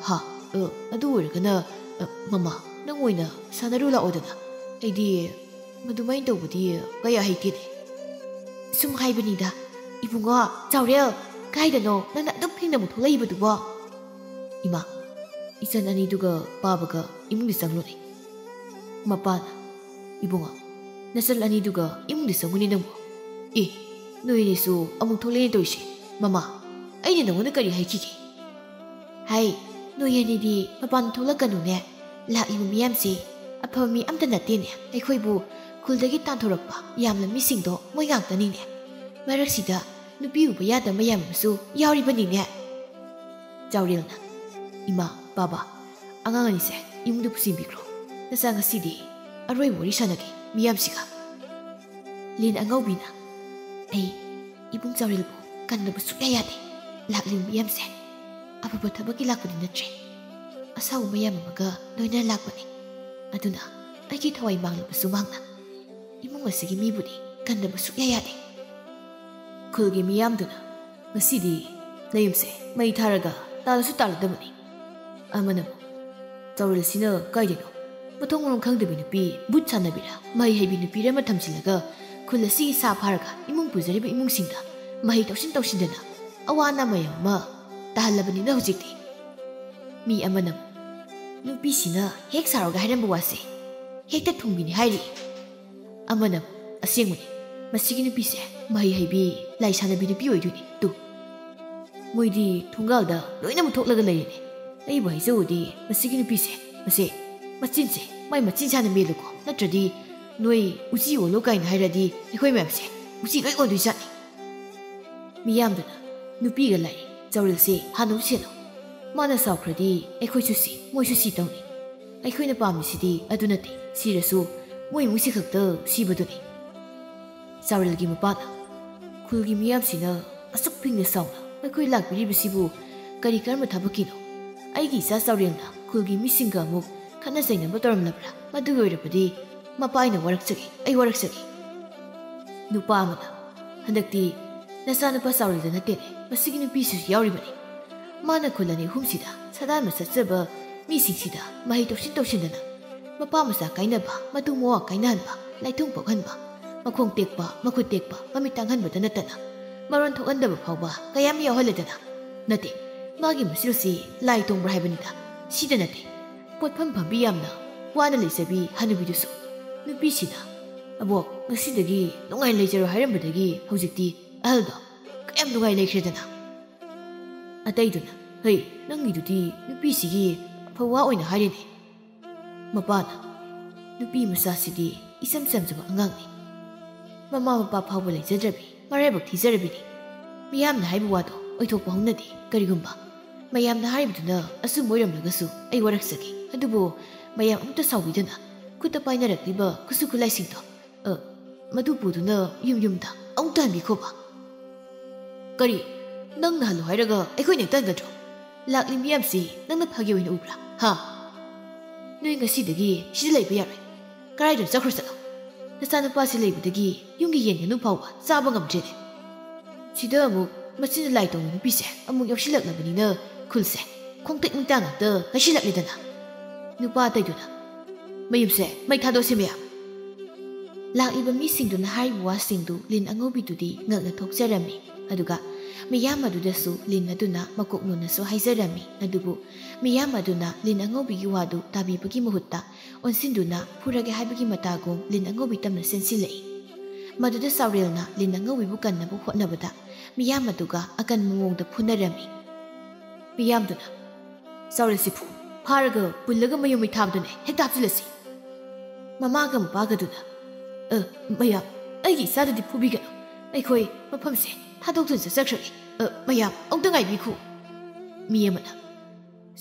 "ꯍꯥ, ꯑ, ꯑꯗꯨ ꯑꯣꯏꯔꯒꯅ, ꯑ, ꯃꯃꯥ, ꯅꯪ ꯑꯣꯏꯅ ꯁꯥꯟꯅꯔꯨ ꯂꯥꯛꯑꯣꯗꯅ꯫ ꯑꯩꯗꯤ ꯃꯗꯨꯃꯥꯏꯅ ꯇꯧꯕꯗꯤ ꯀꯌꯥ ꯍꯩꯇꯦꯅꯦ꯫" "ꯁꯨꯝ ꯍꯥꯏꯕꯅꯤꯗ꯫ ꯏꯕꯨꯡꯉꯣ, ꯆꯥꯎꯔꯦꯜ, ꯀꯥꯏꯗꯅꯣ ꯅꯪꯅ ꯑꯗꯨꯛ ꯊꯦꯡꯅ ꯑꯃꯨꯛ ꯊꯣꯛꯂꯛꯏꯕꯗꯨꯕꯣ?" "ꯏꯃꯥ, ꯏꯆꯟ ꯑꯅꯤꯗꯨꯒ ꯄꯥꯕꯒ ꯏꯃꯨꯡꯗ ꯆꯪꯂꯨꯅꯦ꯫" ꯃꯄꯥꯅ, "ꯏꯕꯨꯡꯉꯣ, ꯅꯆꯟ ꯑꯅꯤꯗꯨꯒ ꯏꯃꯨꯡꯗ ꯆꯪꯉꯨꯅꯦ ꯅꯪꯕꯨ꯫ ꯑꯦ, ꯅꯣꯏ ꯑꯅꯤꯁꯨ ꯑꯃꯨꯛ ꯊꯣꯛꯂꯛꯑꯦ ꯇꯧꯔꯤꯁꯦ꯫ ꯃꯃꯥ, ꯑꯩꯅ ꯅꯉꯣꯟꯗ ꯀꯔꯤ ꯍꯥꯏꯈꯤꯒꯦ?" "ꯍꯥꯏ, ꯅꯣꯏ ꯑꯅꯤꯗꯤ ꯃꯄꯥꯟ ꯊꯣꯛꯂꯛꯀꯅꯨꯅꯦ꯫ ꯂꯥꯛꯂꯤꯕ ꯃꯤꯌꯥꯝꯁꯦ ꯑꯐꯕ ꯃꯤ ꯑꯝꯇ ꯅꯠꯇꯦꯅꯦ꯫ ꯑꯩꯈꯣꯏꯕꯨ ꯈꯨꯜꯗꯒꯤ ꯇꯥꯟꯊꯣꯔꯛꯄ ꯌꯥꯝꯂ ꯃꯤꯁꯤꯡꯗꯣ ꯃꯣꯏ ꯉꯥꯛꯇꯅꯤꯅꯦ꯫ ꯃꯔꯛꯁꯤꯗ ꯅꯨꯄꯤ ꯎꯕ ꯌꯥꯗꯕ ꯃꯌꯥꯝ ꯑꯃꯁꯨ ꯌꯥꯎꯔꯤꯕꯅꯤꯅꯦ꯫" ꯆꯥꯎꯔꯦꯜꯅ, "ꯏꯃꯥ, ꯕꯥꯕꯥ, ꯑꯉꯥꯡ ꯑꯅꯤꯁꯦ ꯏꯃꯨꯡꯗ ꯄꯨꯁꯤꯟꯕꯤꯈ꯭ꯔꯣ꯫ ꯅꯆꯥ ꯉꯁꯤꯗꯤ ꯑꯔꯣꯏꯕ ꯋꯥꯔꯤ ꯁꯥꯟꯅꯒꯦ ꯃꯤꯌꯥꯝꯁꯤꯒ꯫" ꯂꯤꯟ ꯑꯉꯧꯕꯤꯅ, "ꯑꯩ ꯏꯕꯨꯡ ꯆꯥꯎꯔꯦꯜꯕꯨ ꯀꯟꯗꯕ ꯁꯨꯛꯌꯥ ꯌꯥꯗꯦ꯫ ꯂꯥꯛꯂꯤꯕ ꯃꯤꯌꯥꯝꯁꯦ ꯑꯐꯕ ꯊꯕꯛꯀꯤ ꯂꯥꯛꯄꯗꯤ ꯅꯠꯇ꯭ꯔꯦ꯫ ꯑꯁꯥꯎꯕ ꯃꯌꯥꯝ ꯑꯃꯒ ꯂꯣꯏꯅꯅ ꯂꯥꯛꯄꯅꯤ꯫ ꯑꯗꯨꯅ ꯑꯩꯒꯤ ꯊꯋꯥꯏ ꯃꯥꯡꯂꯕꯁꯨ ꯃꯍꯥꯛꯅ ꯏꯃꯨꯡ ꯑꯁꯤꯒꯤ ꯃꯤꯕꯨꯗꯤ ꯀꯟꯗꯕ ꯁꯨꯛꯌꯥ ꯌꯥꯗꯦ꯫ ꯈꯨꯜꯒꯤ ꯃꯤꯌꯥꯝꯗꯨꯅ ꯉꯁꯤꯗꯤ ꯅꯌꯨꯝꯁꯦ ꯃꯩ ꯊꯥꯔꯒ ꯇꯥꯜꯂꯁꯨ ꯇꯥꯜꯂꯗꯕꯅꯤ꯫ ꯑꯃꯅ ꯑꯃꯨꯛ, "ꯆꯥꯎꯔꯦꯜꯁꯤꯅ ꯀꯥꯏꯗꯩꯅꯣ? ꯃꯊꯣꯡ ꯃꯔꯝ ꯈꯪꯗꯕꯤ ꯅꯨꯄꯤ, ꯚꯨꯠ ꯁꯥꯟꯅꯕꯤꯔ, ꯃꯍꯩ ꯍꯩꯕꯤ ꯅꯨꯄꯤꯔ ꯑꯃ ꯊꯝꯖꯤꯜꯂꯒ ꯈꯨꯜ ꯑꯁꯤꯒꯤ ꯁꯥ ꯐꯥꯔꯒ ꯏꯃꯨꯡ ꯄꯨꯖꯔꯤꯕ ꯏꯃꯨꯡꯁꯤꯡꯗ ꯃꯍꯩ ꯇꯧꯁꯤꯟ ꯇꯧꯁꯤꯟꯗꯅ ꯑꯋꯥ ꯑꯅꯥ ꯃꯌꯥꯝ ꯑꯃ ꯇꯥꯍꯜꯂꯕꯅꯤꯅ ꯍꯧꯖꯤꯛꯇꯤ"꯫ ꯃꯤ ꯑꯃꯅ ꯑꯃꯨꯛ, "ꯅꯨꯄꯤꯁꯤꯅ ꯍꯦꯛ ꯁꯥꯎꯔꯒ ꯍꯥꯏꯔꯝꯕ ꯋꯥꯁꯦ ꯍꯦꯛꯇ ꯊꯨꯡꯕꯤꯅꯤ ꯍꯥꯏꯔꯤ"꯫ ꯑꯃꯅ ꯑꯃꯨꯛ, "ꯑꯁꯦꯡꯕꯅꯤ, ꯃꯁꯤꯒꯤ ꯅꯨꯄꯤꯁꯦ ꯃꯍꯩ ꯍꯩꯕꯤ, ꯂꯥꯏ ꯁꯥꯟꯅꯕꯤ ꯅꯨꯄꯤ ꯑꯣꯏꯗꯣꯏꯅꯤ꯫ ꯇꯨ, ꯃꯣꯏꯗꯤ ꯊꯣꯡꯒꯥꯜꯗ ꯂꯣꯏꯅꯃꯛ ꯊꯣꯛꯂꯒ ꯂꯩꯔꯤꯅꯤ꯫ ꯑꯩꯕꯨ ꯍꯥꯏꯖꯧꯗꯤ ꯃꯁꯤꯒꯤ ꯅꯨꯄꯤꯁꯦ, ꯃꯁꯦ, ꯃꯆꯤꯟꯁꯦ, ꯃꯥꯏ ꯃꯆꯤꯟ ꯁꯥꯅ ꯃꯦꯜꯂꯨꯀꯣ, ꯅꯠꯇ꯭ꯔꯗꯤ ꯅꯣꯏ ꯎꯆꯤ ꯑꯣꯜꯂꯣ ꯀꯥꯏꯅ ꯍꯥꯏꯔꯗꯤ ꯑꯩꯈꯣꯏ ꯃꯌꯥꯝꯁꯦ ꯎꯆꯤ ꯂꯣꯏ ꯑꯣꯟꯗꯣꯏꯖꯥꯠꯅꯤ"꯫ ꯃꯤꯌꯥꯝꯗꯨꯅ, "ꯅꯨꯄꯤꯒ ꯂꯥꯏ, ꯆꯥꯎꯔꯦꯜꯁꯦ ꯍꯥꯟꯅ ꯁꯦꯟꯅꯧ꯫ ꯃꯥꯅ ꯁꯥꯎꯈ꯭ꯔꯗꯤ ꯑꯩꯈꯣꯏꯁꯨ ꯁꯤ, ꯃꯣꯏꯁꯨ ꯁꯤ ꯇꯧꯅꯤ꯫ ꯑꯩꯈꯣꯏꯅ ꯄꯥꯝꯃꯤꯁꯤꯗꯤ ꯑꯗꯨ ꯅꯠꯇꯦ, ꯁꯤꯔꯁꯨ ꯃꯣꯏ ꯏꯃꯨꯡꯁꯤ ꯈꯛꯇ ꯁꯤꯕꯗꯨꯅꯤ"꯫ ꯆꯥꯎꯔꯦꯜꯒꯤ ꯃꯄꯥꯅ, "ꯈꯨꯜꯒꯤ ꯃꯤꯌꯥꯝꯁꯤꯅ ꯑꯁꯨꯛ ꯄꯤꯛꯅ ꯆꯥꯎꯅ ꯑꯩꯈꯣꯏ ꯂꯥꯛꯄꯤꯔꯤꯕꯁꯤꯕꯨ ꯀꯔꯤ ꯀꯔꯝꯕ ꯊꯕꯛꯀꯤꯅꯣ? ꯑꯩꯒꯤ ꯏꯆꯥ ꯆꯥꯎꯔꯦꯜꯅ ꯈꯨꯜꯒꯤ ꯃꯤꯁꯤꯡꯒ ꯑꯃꯨꯛ ꯈꯠꯅ ꯆꯩꯅꯕ ꯇꯧꯔꯝꯂꯕ꯭ꯔꯥ? ꯃꯗꯨꯒꯤ ꯑꯣꯏꯔꯕꯗꯤ ꯃꯄꯥ ꯑꯩꯅ ꯋꯥꯔꯛꯆꯒꯦ, ꯑꯩ ꯋꯥꯔꯛꯆꯒꯦ"꯫ ꯅꯨꯄꯥ ꯑꯃꯅ, "ꯍꯟꯗꯛꯇꯤ ꯅꯆꯥꯅꯨꯄꯥ ꯆꯥꯎꯔꯦꯜꯗ ꯅꯠꯇꯦꯅꯦ, ꯃꯁꯤꯒꯤ ꯅꯨꯄꯤꯁꯤꯁꯨ ꯌꯥꯎꯔꯤꯕꯅꯤ꯫ ꯃꯥꯅ ꯈꯨꯜ ꯑꯅꯤ ꯑꯍꯨꯝꯁꯤꯗ ꯁꯥꯗꯥꯟꯕ ꯆꯠꯆꯕ ꯃꯤꯁꯤꯡꯁꯤꯗ ꯃꯍꯩ ꯇꯧꯁꯤꯟ ꯇꯧꯁꯤꯟꯗꯅ ꯃꯄꯥ ꯃꯆꯥ ꯀꯥꯏꯅꯕ, ꯃꯇꯨ ꯃꯋꯥ ꯀꯥꯏꯅꯍꯟꯕ, ꯂꯥꯏꯊꯨꯡ ꯄꯣꯛꯍꯟꯕ, ꯃꯈꯣꯡ ꯇꯦꯛꯄ, ꯃꯈꯨꯠ ꯇꯦꯛꯄ, ꯃꯃꯤꯠ ꯇꯥꯡꯍꯟꯕꯗ ꯅꯠꯇꯅ ꯃꯔꯣꯟ ꯊꯣꯛꯍꯟꯗꯕ ꯐꯥꯎꯕ ꯀꯌꯥꯝ ꯌꯥꯎꯍꯜꯂꯦꯗꯅ꯫ ꯅꯠꯇꯦ, ꯃꯥꯒꯤ ꯃꯆꯤꯜꯁꯤ ꯂꯥꯏ ꯇꯣꯡꯕ꯭ꯔꯥ ꯍꯥꯏꯕꯅꯤꯗ, ꯁꯤꯗ ꯅꯠꯇꯦ꯫ ꯄꯣꯠꯐꯝ ꯐꯝꯕꯤ ꯌꯥꯝꯅ ꯋꯥꯅ ꯂꯩꯖꯕꯤ ꯍꯅꯨꯕꯤꯗꯨꯁꯨ ꯅꯨꯄꯤꯁꯤꯅ, 'ꯑꯕꯣꯛ, ꯉꯁꯤꯗꯒꯤ ꯅꯨꯡꯉꯥꯏꯅ ꯂꯩꯖꯔꯣ' ꯍꯥꯏꯔꯝꯕꯗꯒꯤ ꯍꯧꯖꯤꯛꯇꯤ ꯑꯍꯜꯗꯣ ꯀꯌꯥꯝ ꯅꯨꯡꯉꯥꯏ ꯂꯩꯈ꯭ꯔꯦꯗꯅ"꯫ ꯑꯇꯩꯗꯨꯅ, "ꯍꯩ, ꯅꯪꯒꯤꯗꯨꯗꯤ ꯅꯨꯄꯤꯁꯤꯒꯤ ꯑꯐꯕ ꯋꯥ ꯑꯣꯏꯅ ꯍꯥꯏꯔꯦꯅꯦ"꯫ ꯃꯄꯥꯅ, "ꯅꯨꯄꯤ ꯃꯆꯥꯁꯤꯗꯤ ꯏꯆꯝ ꯆꯝꯖꯕ ꯑꯉꯥꯡꯅꯤ꯫ ꯃꯃꯥ ꯃꯄꯥ ꯐꯥꯎꯕ ꯂꯩꯖꯗ꯭ꯔꯕꯤ, ꯃꯔꯥꯏꯕꯛ ꯊꯤꯖꯔꯕꯤꯅꯤ꯫ ꯃꯤꯌꯥꯝꯅ ꯍꯥꯏꯕ ꯋꯥꯗꯣ ꯑꯣꯏꯊꯣꯛꯄ ꯍꯧꯅꯗꯦ꯫ ꯀꯔꯤꯒꯨꯝꯕ ꯃꯌꯥꯝꯅ ꯍꯥꯏꯔꯤꯕꯗꯨꯅ ꯑꯆꯨꯝꯕ ꯑꯣꯏꯔꯝꯂꯒꯁꯨ ꯑꯩ ꯋꯥꯔꯛꯆꯒꯦ꯫ ꯑꯗꯨꯕꯨ ꯃꯌꯥꯝ ꯑꯃꯨꯛꯇ ꯁꯥꯎꯕꯤꯗꯅ ꯈꯨꯠꯇ ꯄꯥꯏꯅꯔꯛꯂꯤꯕ ꯈꯨꯠꯁꯨ ꯈꯨꯠꯂꯥꯏꯁꯤꯡꯗꯣ, ꯑ, ꯃꯗꯨ ꯄꯨꯗꯨꯅ ꯌꯨꯝ ꯌꯨꯝꯗ ꯑꯃꯨꯛꯇ ꯍꯟꯕꯤꯈꯣꯕ"꯫ "ꯀꯔꯤ? ꯅꯪꯅ ꯍꯜꯂꯨ ꯍꯥꯏꯔꯒ ꯑꯩꯈꯣꯏꯅ ꯍꯦꯛꯇ ꯍꯟꯒꯗ꯭ꯔꯣ? ꯂꯥꯛꯂꯤ ꯃꯤꯌꯥꯝꯁꯤ ꯅꯪꯅ ꯐꯥꯒꯤ ꯑꯣꯏꯅ ꯎꯕ꯭ꯔꯥ? ꯍꯥ? ꯅꯣꯏ ꯉꯁꯤꯗꯒꯤ ꯁꯤꯗ ꯂꯩꯕ ꯌꯥꯔꯣꯏ꯫ "ꯀꯗꯥꯏꯗꯅꯣ ꯆꯠꯈ꯭ꯔꯣ ꯆꯠꯂꯣ꯫ ꯅꯆꯥꯅꯨꯄꯥꯁꯤ ꯂꯩꯕꯗꯒꯤ ꯌꯨꯝꯒꯤ ꯌꯦꯟ ꯉꯥꯅꯨ ꯐꯥꯎꯕ ꯆꯥꯕ ꯉꯝꯗ꯭ꯔꯦꯅꯦ꯫ ꯁꯤꯗ ꯑꯃꯨꯛ ꯃꯆꯤꯟꯗ ꯂꯥꯏ ꯇꯣꯡꯕ ꯅꯨꯄꯤꯁꯦ ꯑꯃꯨꯛ ꯌꯥꯎꯁꯤꯜꯂꯛꯂꯕꯅꯤꯅ ꯈꯨꯜꯁꯦ ꯈꯣꯡꯇꯦꯛ ꯅꯤꯡꯇꯥꯡ ꯉꯥꯛꯇ ꯉꯥꯏꯁꯤꯜꯂꯛꯂꯦꯗꯅ꯫ ꯅꯨꯄꯥ ꯑꯇꯩꯗꯨꯅ, "ꯃꯌꯨꯝꯁꯦ ꯃꯩ ꯊꯥꯗꯣꯛꯁꯦ ꯃꯌꯥꯝ"꯫ ꯂꯥꯛꯂꯤꯕ ꯃꯤꯁꯤꯡꯗꯨꯅ ꯍꯥꯏꯔꯤꯕ ꯋꯥꯁꯤꯡꯗꯨ ꯂꯤꯟ ꯑꯉꯧꯕꯤꯗꯨꯗꯤ ꯉꯛꯅ ꯊꯣꯛꯆꯔꯝꯃꯤ꯫ ꯑꯗꯨꯒ ꯃꯤꯌꯥꯝ ꯑꯗꯨꯗꯁꯨ ꯂꯤꯟ ꯑꯗꯨꯅ ꯃꯀꯣꯛ ꯅꯣꯟꯅꯁꯨ ꯍꯥꯏꯖꯔꯝꯃꯤ꯫ ꯑꯗꯨꯕꯨ ꯃꯤꯌꯥꯝ ꯑꯗꯨꯅ ꯂꯤꯟ ꯑꯉꯧꯕꯤꯒꯤ ꯋꯥꯗꯨ ꯇꯥꯕꯤꯕꯒꯤ ꯃꯍꯨꯠꯇ ꯑꯣꯟꯁꯤꯟꯗꯨꯅ ꯐꯨꯔꯒꯦ ꯍꯥꯏꯕꯒꯤ ꯃꯇꯥꯒꯨꯝ ꯂꯤꯟ ꯑꯉꯧꯕꯤ ꯇꯝꯅ ꯆꯦꯟꯁꯤꯜꯂꯛꯏ꯫ ꯃꯗꯨꯗ ꯆꯥꯎꯔꯦꯜꯅ ꯂꯤꯟ ꯑꯉꯧꯕꯤꯕꯨ ꯀꯟꯅꯕ ꯍꯣꯠꯅꯕꯗ ꯃꯤꯌꯥꯝ ꯑꯗꯨꯒ ꯑꯀꯟꯕ ꯃꯑꯣꯡꯗ ꯐꯨꯅꯔꯝꯃꯤ꯫ ꯃꯤꯌꯥꯝꯗꯨꯅ, "ꯆꯥꯎꯔꯦꯜꯁꯤ ꯐꯨ, ꯐꯥꯔꯒ ꯄꯨꯜꯂꯒ ꯃꯌꯨꯝ ꯃꯩ ꯊꯥꯕꯗꯨꯅꯦ ꯍꯦꯛꯇ ꯍꯥꯞꯆꯤꯜꯂꯁꯤ"꯫ ꯃꯃꯥꯒ ꯃꯄꯥꯒꯗꯨꯅ, "ꯑ, ꯃꯌꯥꯝ, ꯑꯩꯒꯤ ꯏꯆꯥꯗꯨꯗꯤ ꯐꯨꯕꯤꯒꯅꯨ꯫ ꯑꯩꯈꯣꯏ ꯃꯐꯝꯁꯦ ꯊꯥꯗꯣꯛꯇꯨꯅ ꯆꯠꯆꯈ꯭ꯔꯒꯦ꯫ ꯑ, ꯃꯌꯥꯝ, ꯑꯃꯨꯛꯇ ꯉꯥꯏꯕꯤꯈꯣ"꯫ ꯃꯤ ꯑꯃꯅ,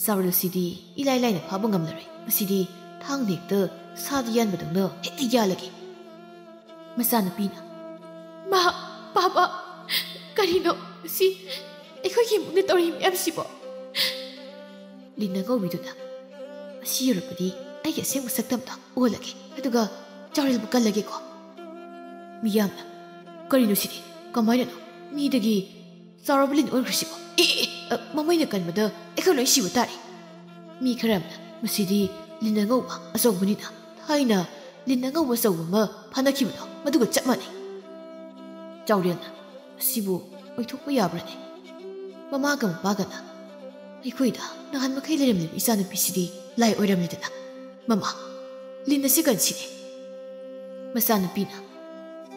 "ꯆꯥꯎꯔꯦꯜꯁꯤꯗꯤ ꯏꯂꯥꯏ ꯂꯥꯏꯅ ꯐꯥꯕ ꯉꯝꯂꯔꯣꯏ꯫ ꯃꯁꯤꯗꯤ ꯊꯥꯡꯅ ꯍꯦꯛꯇ ꯁꯥꯗ ꯌꯥꯟꯕꯗꯧꯅ ꯍꯦꯛꯇ ꯌꯥꯜꯂꯒꯦ"꯫ ꯃꯆꯥꯅꯨꯄꯤꯅ, "ꯃꯥ, ꯄꯥꯕ, ꯀꯔꯤꯅꯣ ꯃꯁꯤ ꯑꯩꯈꯣꯏꯒꯤ ꯏꯃꯨꯡꯗ ꯇꯧꯔꯤ ꯃꯌꯥꯝꯁꯤꯕꯣ?" ꯂꯤꯟ ꯑꯉꯧꯕꯤꯗꯨꯅ, "ꯃꯁꯤ ꯌꯧꯔꯛꯄꯗꯤ ꯑꯩꯒꯤ ꯑꯁꯦꯡꯕ ꯁꯛꯇꯝꯗꯣ ꯑꯣꯜꯂꯒꯦ, ꯑꯗꯨꯒ ꯆꯥꯎꯔꯦꯜꯕꯨ ꯀꯜꯂꯒꯦꯀꯣ"꯫ ꯃꯤꯌꯥꯝꯅ, "ꯀꯔꯤꯅꯣ ꯁꯤꯗꯤ? ꯀꯃꯥꯏꯅꯅꯣ? ꯃꯤꯗꯒꯤ ꯆꯥꯎꯔꯕ ꯂꯤꯟ ꯑꯣꯟꯈ꯭ꯔꯤꯁꯤꯕꯣ? ꯑꯦ, ꯑꯦ, ꯑ, ꯃꯃꯩꯅ ꯀꯟꯕꯗ ꯑꯩꯈꯣꯏ ꯂꯣꯏ ꯁꯤꯕ ꯇꯥꯔꯦ"꯫ ꯃꯤ ꯈꯔ ꯑꯃꯅ, "ꯃꯁꯤꯗꯤ ꯂꯤꯟ ꯑꯉꯧꯕ ꯑꯆꯧꯕꯅꯤꯅ ꯊꯥꯏꯅ ꯂꯤꯟ ꯑꯉꯧꯕ ꯑꯆꯧꯕ ꯑꯃ ꯐꯥꯅꯈꯤꯕꯗꯣ, ꯃꯗꯨꯒ ꯆꯞ ꯃꯥꯟꯅꯩ"꯫ ꯆꯥꯎꯔꯦꯜꯅ, "ꯃꯁꯤꯕꯨ ꯑꯣꯏꯊꯣꯛꯄ ꯌꯥꯕ꯭ꯔꯅꯦ?" ꯃꯃꯥꯒ ꯃꯄꯥꯒꯅ, "ꯑꯩꯈꯣꯏꯗ ꯅꯍꯥꯟ ꯃꯈꯩ ꯂꯩꯔꯝꯂꯤꯕ ꯏꯆꯥꯅꯨꯄꯤꯁꯤꯗꯤ ꯂꯥꯏ ꯑꯣꯏꯔꯝꯂꯦꯗꯅ꯫ ꯃꯃꯥ, ꯂꯤꯟ ꯑꯁꯤ ꯀꯟꯁꯤꯅꯦ"꯫ ꯃꯆꯥꯅꯨꯄꯤꯅ,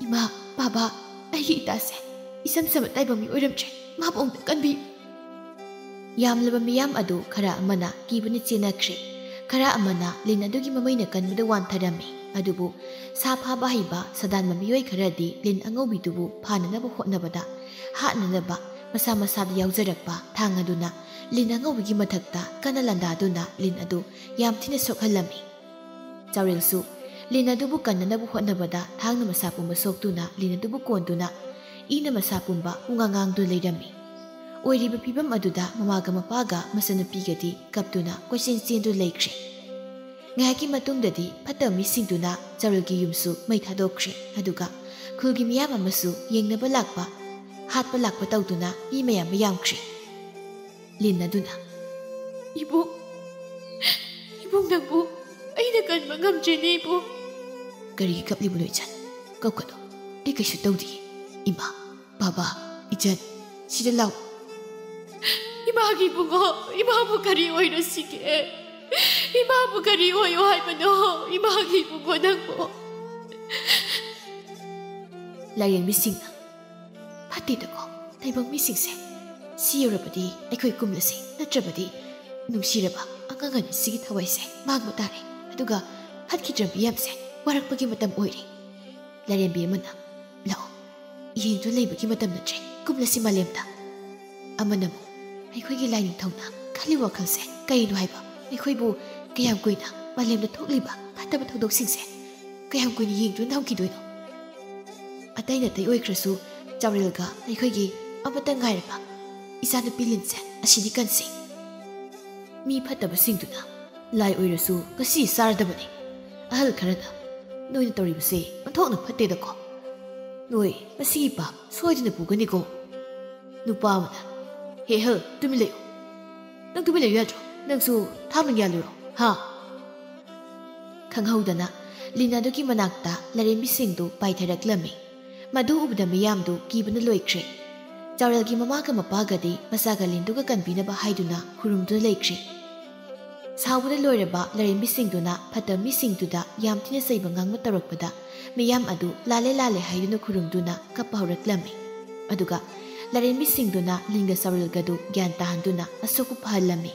"ꯏꯃꯥ, ꯕꯥꯕꯥ, ꯑꯩꯒꯤ ꯏꯇꯥꯁꯦ ꯏꯁꯝ ꯁꯝꯕ ꯇꯥꯏꯕꯪ ꯃꯤ ꯑꯣꯏꯔꯝꯗ꯭ꯔꯦ꯫ ꯃꯥꯕꯨ ꯑꯃꯨꯛꯇ ꯀꯟꯕꯤꯌꯨ"꯫ ꯌꯥꯝꯂꯕ ꯃꯤꯌꯥꯝ ꯑꯗꯨ ꯈꯔ ꯑꯃꯅ ꯀꯤꯕꯅ ꯆꯦꯟꯅꯈ꯭ꯔꯦ, ꯈꯔ ꯑꯃꯅ ꯂꯤꯟ ꯑꯗꯨꯒꯤ ꯃꯃꯩꯅ ꯀꯟꯕꯗ ꯋꯥꯟꯊꯔꯝꯃꯤ꯫ ꯑꯗꯨꯕꯨ ꯁꯥ ꯐꯥꯕ ꯍꯩꯕ ꯁꯥꯗꯥꯟꯕ ꯃꯤꯑꯣꯏ ꯈꯔꯗꯤ ꯂꯤꯟ ꯑꯉꯧꯕꯤꯗꯨꯕꯨ ꯐꯥꯅꯅꯕ ꯍꯣꯠꯅꯕꯗ, ꯍꯥꯠꯅꯅꯕ ꯃꯁꯥ ꯃꯁꯥꯗ ꯌꯥꯎꯖꯔꯛꯄ ꯊꯥꯡ ꯑꯗꯨꯅ ꯂꯤꯟ ꯑꯉꯧꯕꯤꯒꯤ ꯃꯊꯛꯇ ꯀꯟꯅ ꯂꯥꯟꯗꯥꯗꯨꯅ ꯂꯤꯟ ꯑꯗꯨ ꯌꯥꯝ ꯊꯤꯅ ꯁꯣꯛꯍꯜꯂꯝꯃꯤ꯫ ꯆꯥꯎꯔꯦꯜꯁꯨ ꯂꯤꯟ ꯑꯗꯨꯕꯨ ꯀꯟꯅꯅꯕ ꯍꯣꯠꯅꯕꯗ ꯊꯥꯡꯅ ꯃꯁꯥ ꯄꯨꯝꯕ ꯁꯣꯛꯇꯨꯅ ꯂꯤꯟ ꯑꯗꯨꯕꯨ ꯀꯣꯟꯗꯨꯅ ꯏꯅ ꯃꯁꯥ ꯄꯨꯝꯕ ꯄꯨꯡꯉꯥꯡ ꯉꯥꯡꯗꯨꯅ ꯂꯩꯔꯝꯃꯤ꯫ ꯑꯣꯏꯔꯤꯕ ꯐꯤꯕꯝ ꯑꯗꯨꯗ ꯃꯃꯥꯒ ꯃꯄꯥꯒ ꯃꯆꯟꯅꯨꯄꯤꯒꯗꯤ ꯀꯞꯇꯨꯅ ꯀꯣꯏꯆꯦꯟ ꯆꯦꯟꯗꯨꯅ ꯂꯩꯈ꯭ꯔꯦ꯫ ꯉꯥꯏꯍꯥꯛꯀꯤ ꯃꯇꯨꯡꯗꯗꯤ ꯐꯠꯇꯕ ꯃꯤꯁꯤꯡꯗꯨꯅ ꯆꯥꯎꯔꯦꯜꯒꯤ ꯌꯨꯝꯁꯨ ꯃꯩ ꯊꯥꯗꯣꯛꯈ꯭ꯔꯦ꯫ ꯑꯗꯨꯒ ꯈꯨꯜꯒꯤ ꯃꯤꯌꯥꯝ ꯑꯃꯁꯨ ꯌꯦꯡꯅꯕ ꯂꯥꯛꯄ, ꯍꯥꯠꯄ ꯂꯥꯛꯄ ꯇꯧꯗꯨꯅ ꯃꯤ ꯃꯌꯥꯝ ꯑꯃ ꯌꯥꯝꯈ꯭ꯔꯦ꯫ ꯂꯤꯟ ꯑꯗꯨꯅ, "ꯏꯕꯨꯡ, ꯏꯕꯨꯡ, ꯅꯪꯕꯨ ꯑꯩꯅ ꯀꯟꯕ ꯉꯝꯗ꯭ꯔꯦꯅꯦ, ꯏꯕꯨꯡ꯫" "ꯀꯔꯤꯒꯤ ꯀꯞꯂꯤꯕꯅꯣ ꯏꯆꯟ? ꯀꯞꯀꯅꯨ, ꯑꯩ ꯀꯩꯁꯨ ꯇꯧꯗꯤꯌꯦ꯫ ꯏꯃꯥ, ꯕꯥꯕꯥ, ꯏꯆꯟ, ꯁꯤꯗ ꯂꯥꯛꯎ꯫" "ꯏꯃꯥꯒꯤ ꯏꯕꯨꯡꯉꯣ, ꯏꯃꯥꯕꯨ ꯀꯔꯤ ꯑꯣꯏꯔꯁꯤꯒꯦ? ꯏꯃꯥꯕꯨ ꯀꯔꯤ ꯑꯣꯏꯌꯣ ꯍꯥꯏꯕꯅꯣ? ꯏꯃꯥꯒꯤ ꯏꯕꯨꯡꯉꯣ ꯅꯪꯕꯨ?" ꯂꯥꯏꯔꯦꯝꯕꯤꯁꯤꯡꯅ, "ꯐꯠꯇꯦꯗꯀꯣ ꯇꯥꯏꯕꯪ ꯃꯤꯁꯤꯡꯁꯦ꯫ ꯁꯤ ꯌꯧꯔꯕꯗꯤ ꯑꯩꯈꯣꯏ ꯀꯨꯝꯂꯁꯤ, ꯅꯠꯇ꯭ꯔꯕꯗꯤ ꯅꯨꯡꯁꯤꯔꯕ ꯑꯉꯥꯡ ꯑꯅꯤꯁꯤꯒꯤ ꯊꯋꯥꯏꯁꯦ ꯃꯥꯡꯕ ꯇꯥꯔꯦ꯫ ꯑꯗꯨꯒ ꯐꯠꯈꯤꯗ꯭ꯔꯕ ꯃꯤꯌꯥꯝꯁꯦ ꯋꯥꯔꯛꯄꯒꯤ ꯃꯇꯝ ꯑꯣꯏꯔꯦ꯫" ꯂꯥꯏꯔꯦꯝꯕꯤ ꯑꯃꯅ, "ꯂꯥꯛꯑꯣ, ꯌꯦꯡꯗꯨꯅ ꯂꯩꯕꯒꯤ ꯃꯇꯝ ꯅꯠꯇ꯭ꯔꯦ, ꯀꯨꯝꯂꯁꯤ ꯃꯥꯂꯦꯝꯗ꯫" ꯑꯃꯅ ꯑꯃꯨꯛ, "ꯑꯩꯈꯣꯏꯒꯤ ꯂꯥꯏꯅꯤꯡꯊꯧꯅ ꯈꯜꯂꯤ ꯋꯥꯈꯜꯁꯦ ꯀꯩꯅꯣ ꯍꯥꯏꯕ? ꯑꯩꯈꯣꯏꯕꯨ ꯀꯌꯥꯝ ꯀꯨꯏꯅ ꯃꯥꯂꯦꯝꯗ ꯊꯣꯛꯂꯤꯕ ꯐꯠꯇꯕ ꯊꯧꯗꯣꯛꯁꯤꯡꯁꯦ ꯀꯌꯥꯝ ꯀꯨꯏꯅ ꯌꯦꯡꯗꯨꯅ ꯊꯝꯈꯤꯗꯣꯏꯅꯣ? ꯑꯇꯩ ꯅꯇꯩ ꯑꯣꯏꯈ꯭ꯔꯁꯨ ꯆꯥꯎꯔꯦꯜꯒ ꯑꯩꯈꯣꯏꯒꯤ ꯑꯃꯠꯇ ꯉꯥꯏꯔꯕ ꯏꯆꯥꯅꯨꯄꯤ ꯂꯤꯟꯁꯦ ꯑꯁꯤꯗꯤ ꯀꯟꯁꯤ꯫ ꯃꯤ ꯐꯠꯇꯕꯁꯤꯡꯗꯨꯅ ꯂꯥꯏ ꯑꯣꯏꯔꯁꯨ ꯉꯁꯤ ꯆꯥꯔꯗꯕꯅꯤ꯫ ꯑꯍꯜ ꯈꯔꯅ ꯅꯣꯏꯅ ꯇꯧꯔꯤꯕꯁꯦ ꯑꯣꯟꯊꯣꯛꯅ ꯐꯠꯇꯦꯗꯀꯣ꯫ ꯅꯣꯏ ꯃꯁꯤꯒꯤ ꯄꯥꯞ ꯁꯣꯏꯗꯅ ꯄꯨꯒꯅꯤꯀꯣ꯫" ꯅꯨꯄꯥ ꯑꯃꯅ, "ꯍꯦ ꯑꯍꯜ, ꯇꯨꯃꯤꯟ ꯂꯩꯌꯨ꯫ ꯅꯪ ꯇꯨꯃꯤꯟ ꯂꯩꯌꯨ ꯌꯥꯗ꯭ꯔꯣ? ꯅꯪꯁꯨ ꯊꯥꯡꯅ ꯌꯥꯜꯂꯨꯔꯣ, ꯍꯥ?" ꯈꯪꯍꯧꯗꯅ ꯂꯤꯟ ꯑꯗꯨꯒꯤ ꯃꯅꯥꯛꯇ ꯂꯥꯏꯔꯦꯝꯕꯤꯁꯤꯡꯗꯨ ꯄꯥꯏꯊꯔꯛꯂꯝꯃꯤ꯫ ꯃꯗꯨ ꯎꯕꯗ ꯃꯤꯌꯥꯝꯗꯨ ꯀꯤꯕꯅ ꯂꯣꯏꯈ꯭ꯔꯦ꯫ ꯆꯥꯎꯔꯦꯜꯒꯤ ꯃꯃꯥꯒ ꯃꯄꯥꯒꯗꯤ ꯃꯆꯥꯒ ꯂꯤꯟꯗꯨꯒ ꯀꯟꯕꯤꯅꯕ ꯍꯥꯏꯗꯨꯅ ꯈꯨꯔꯨꯝꯗꯨꯅ ꯂꯩꯈ꯭ꯔꯦ꯫ ꯁꯥꯎꯕꯗ ꯂꯣꯏꯔꯕ ꯂꯥꯏꯔꯦꯝꯕꯤꯁꯤꯡꯗꯨꯅ ꯐꯠꯇꯕ ꯃꯤꯁꯤꯡꯗꯨꯗ ꯌꯥꯝ ꯊꯤꯅ ꯆꯩꯕ ꯉꯥꯡꯕ ꯇꯧꯔꯛꯄꯗ ꯃꯤꯌꯥꯝ ꯑꯗꯨ ꯂꯥꯜꯂꯦ ꯂꯥꯜꯂꯦ ꯍꯥꯏꯗꯨꯅ ꯈꯨꯔꯨꯝꯗꯨꯅ ꯀꯞꯄ ꯍꯧꯔꯛꯂꯝꯃꯤ꯫ ꯑꯗꯨꯒ ꯂꯥꯏꯔꯦꯝꯕꯤꯁꯤꯡꯗꯨꯅ ꯂꯤꯟꯒ ꯆꯥꯎꯔꯦꯜꯒꯗꯨ ꯒ꯭ꯌꯥꯟ ꯇꯥꯍꯟꯗꯨꯅ ꯑꯁꯣꯛꯄ ꯐꯍꯜꯂꯝꯃꯤ꯫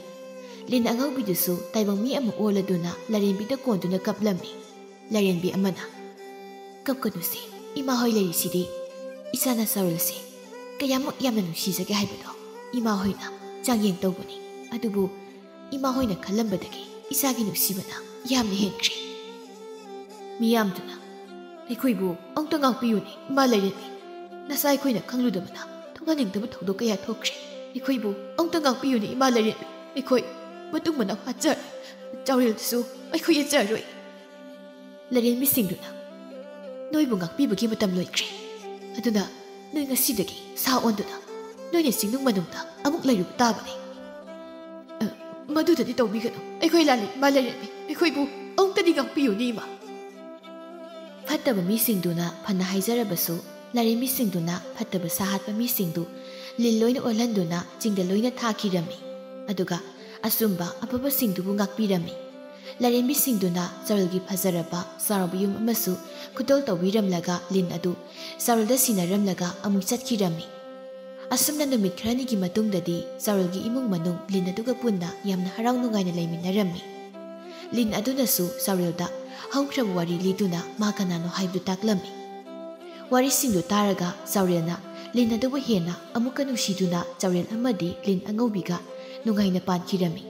ꯂꯤꯟ ꯑꯉꯧꯕꯤꯗꯨꯁꯨ ꯇꯥꯏꯕꯪ ꯃꯤ ꯑꯃ ꯑꯣꯜꯂꯗꯨꯅ ꯂꯥꯏꯔꯦꯝꯕꯤꯗ ꯀꯣꯟꯗꯨꯅ ꯀꯞꯂꯝꯃꯤ꯫ ꯂꯥꯏꯔꯦꯝꯕꯤ ꯑꯃꯅ, "ꯀꯞꯀꯅꯨꯁꯦ, ꯏꯃꯥ ꯍꯣꯏ ꯂꯩꯔꯤꯁꯤꯗꯤ꯫ ꯏꯆꯥꯅ ꯆꯥꯎꯔꯦꯜꯁꯦ ꯀꯌꯥꯃꯨꯛ ꯌꯥꯝꯅ ꯅꯨꯡꯁꯤꯖꯒꯦ ꯍꯥꯏꯕꯗꯣ ꯏꯃꯥ ꯍꯣꯏꯅ ꯆꯥꯡꯌꯦꯡ ꯇꯧꯕꯅꯤ꯫ ꯑꯗꯨꯕꯨ ꯏꯃꯥ ꯍꯣꯏꯅ ꯈꯜꯂꯝꯕꯗꯒꯤ ꯏꯆꯥꯒꯤ ꯅꯨꯡꯁꯤꯕꯅ ꯌꯥꯝꯅ ꯍꯦꯟꯈ꯭ꯔꯦ꯫" ꯃꯤꯌꯥꯝꯗꯨꯅ, "ꯑꯩꯈꯣꯏꯕꯨ ꯑꯃꯨꯛꯇ ꯉꯥꯛꯄꯤꯌꯨꯅꯦ, ꯏꯃꯥ ꯂꯥꯏꯔꯦꯝꯕꯤ꯫ ꯅꯆꯥ ꯑꯩꯈꯣꯏꯅ ꯈꯪꯂꯨꯗꯕꯅ ꯊꯣꯛꯍꯟꯅꯤꯡꯗꯕ ꯊꯧꯗꯣꯛ ꯀꯌꯥ ꯊꯣꯛꯈ꯭ꯔꯦ꯫ ꯑꯩꯈꯣꯏꯕꯨ ꯑꯃꯨꯛꯇ ꯉꯥꯛꯄꯤꯌꯨꯅꯦ, ꯏꯃꯥ ꯂꯥꯏꯔꯦꯝꯕꯤ꯫ ꯑꯩꯈꯣꯏ ꯃꯇꯨꯡ ꯃꯅꯥꯎ ꯍꯥꯠꯆꯔꯦ꯫ ꯆꯥꯎꯔꯦꯜꯗꯨꯁꯨ ꯑꯩꯈꯣꯏ ꯌꯦꯠꯆꯔꯣꯏ꯫ ꯂꯥꯏꯔꯦꯝꯕꯤꯁꯤꯡꯗꯨꯅ, "ꯅꯣꯏꯕꯨ ꯉꯥꯛꯄꯤꯕꯒꯤ ꯃꯇꯝ ꯂꯣꯏꯈ꯭ꯔꯦ꯫ ꯑꯗꯨꯅ ꯅꯣꯏ ꯉꯁꯤꯗꯒꯤ ꯁꯥ ꯑꯣꯟꯗꯨꯅ ꯅꯣꯏꯅ ꯆꯤꯡꯅꯨꯡ ꯃꯅꯨꯡꯗ ꯑꯃꯨꯛ ꯂꯩꯔꯨꯕ ꯇꯥꯕꯅꯤ꯫" "ꯑ, ꯃꯗꯨꯗꯗꯤ ꯇꯧꯕꯤꯒꯅꯨ꯫ ꯑꯩꯈꯣꯏ ꯂꯥꯜꯂꯤ, ꯏꯃꯥ ꯂꯥꯏꯔꯦꯝꯕꯤ꯫ ꯑꯩꯈꯣꯏꯕꯨ ꯑꯃꯨꯛꯇꯗꯤ ꯉꯥꯛꯄꯤꯌꯨꯅꯦ, ꯏꯃꯥ꯫" ꯐꯠꯇꯕ ꯃꯤꯁꯤꯡꯗꯨꯅ ꯐꯅ ꯍꯥꯏꯖꯔꯕꯁꯨ, ꯂꯥꯏꯔꯦꯝꯕꯤꯁꯤꯡꯗꯨꯅ ꯐꯠꯇꯕ ꯁꯥ ꯍꯥꯠꯄ ꯃꯤꯁꯤꯡꯗꯨ ꯂꯤꯟ ꯂꯣꯏꯅ ꯑꯣꯜꯍꯟꯗꯨꯅ ꯆꯤꯡꯗ ꯂꯣꯏꯅ ꯊꯥꯈꯤꯔꯝꯃꯤ꯫ ꯑꯗꯨꯒ ꯑꯆꯨꯝꯕ ꯑꯐꯕꯁꯤꯡꯗꯨꯕꯨ ꯉꯥꯛꯄꯤꯔꯝꯃꯤ꯫ ꯂꯥꯏꯔꯦꯝꯕꯤꯁꯤꯡꯗꯨꯅ ꯆꯥꯔꯣꯜꯒꯤ ꯐꯖꯔꯕ ꯆꯥꯎꯔꯕ ꯌꯨꯝ ꯑꯃꯁꯨ ꯈꯨꯗꯣꯜ ꯇꯧꯕꯤꯔꯝꯂꯒ ꯂꯤꯟ ꯑꯗꯨ ꯆꯥꯔꯣꯜꯗ ꯁꯤꯟꯅꯔꯝꯂꯒ ꯑꯃꯨꯛ ꯆꯠꯈꯤꯔꯝꯃꯤ꯫ ꯑꯁꯨꯝꯅ ꯅꯨꯃꯤꯠ ꯈꯔꯅꯤꯒꯤ ꯃꯇꯨꯡꯗꯗꯤ ꯆꯥꯔꯣꯜꯒꯤ ꯏꯃꯨꯡ ꯃꯅꯨꯡ ꯂꯤꯟ ꯑꯗꯨꯒ ꯄꯨꯟꯅ ꯌꯥꯝꯅ ꯍꯔꯥꯎ ꯅꯨꯡꯉꯥꯏꯅ ꯂꯩꯃꯤꯟꯅꯔꯝꯃꯤ꯫ ꯂꯤꯟ ꯑꯗꯨꯅꯁꯨ ꯆꯥꯔꯣꯜꯗ ꯍꯧꯈ꯭ꯔꯕ ꯋꯥꯔꯤ ꯂꯤꯗꯨꯅ ꯃꯥ ꯀꯅꯥꯅꯣ ꯍꯥꯏꯕꯗꯨ ꯇꯥꯛꯂꯝꯃꯤ꯫ ꯋꯥꯔꯤꯁꯤꯡꯗꯨ ꯇꯥꯔꯒ ꯆꯥꯎꯔꯦꯜꯅ ꯂꯤꯟ ꯑꯗꯨꯕꯨ ꯍꯦꯟꯅ ꯑꯃꯨꯛꯀ ꯅꯨꯡꯁꯤꯗꯨꯅ ꯆꯥꯎꯔꯦꯜ ꯑꯃꯗꯤ ꯂꯤꯟ ꯑꯉꯧꯕꯤꯒ ꯅꯨꯡꯉꯥꯏꯅ ꯄꯥꯟꯈꯤꯔꯝꯃꯤ꯫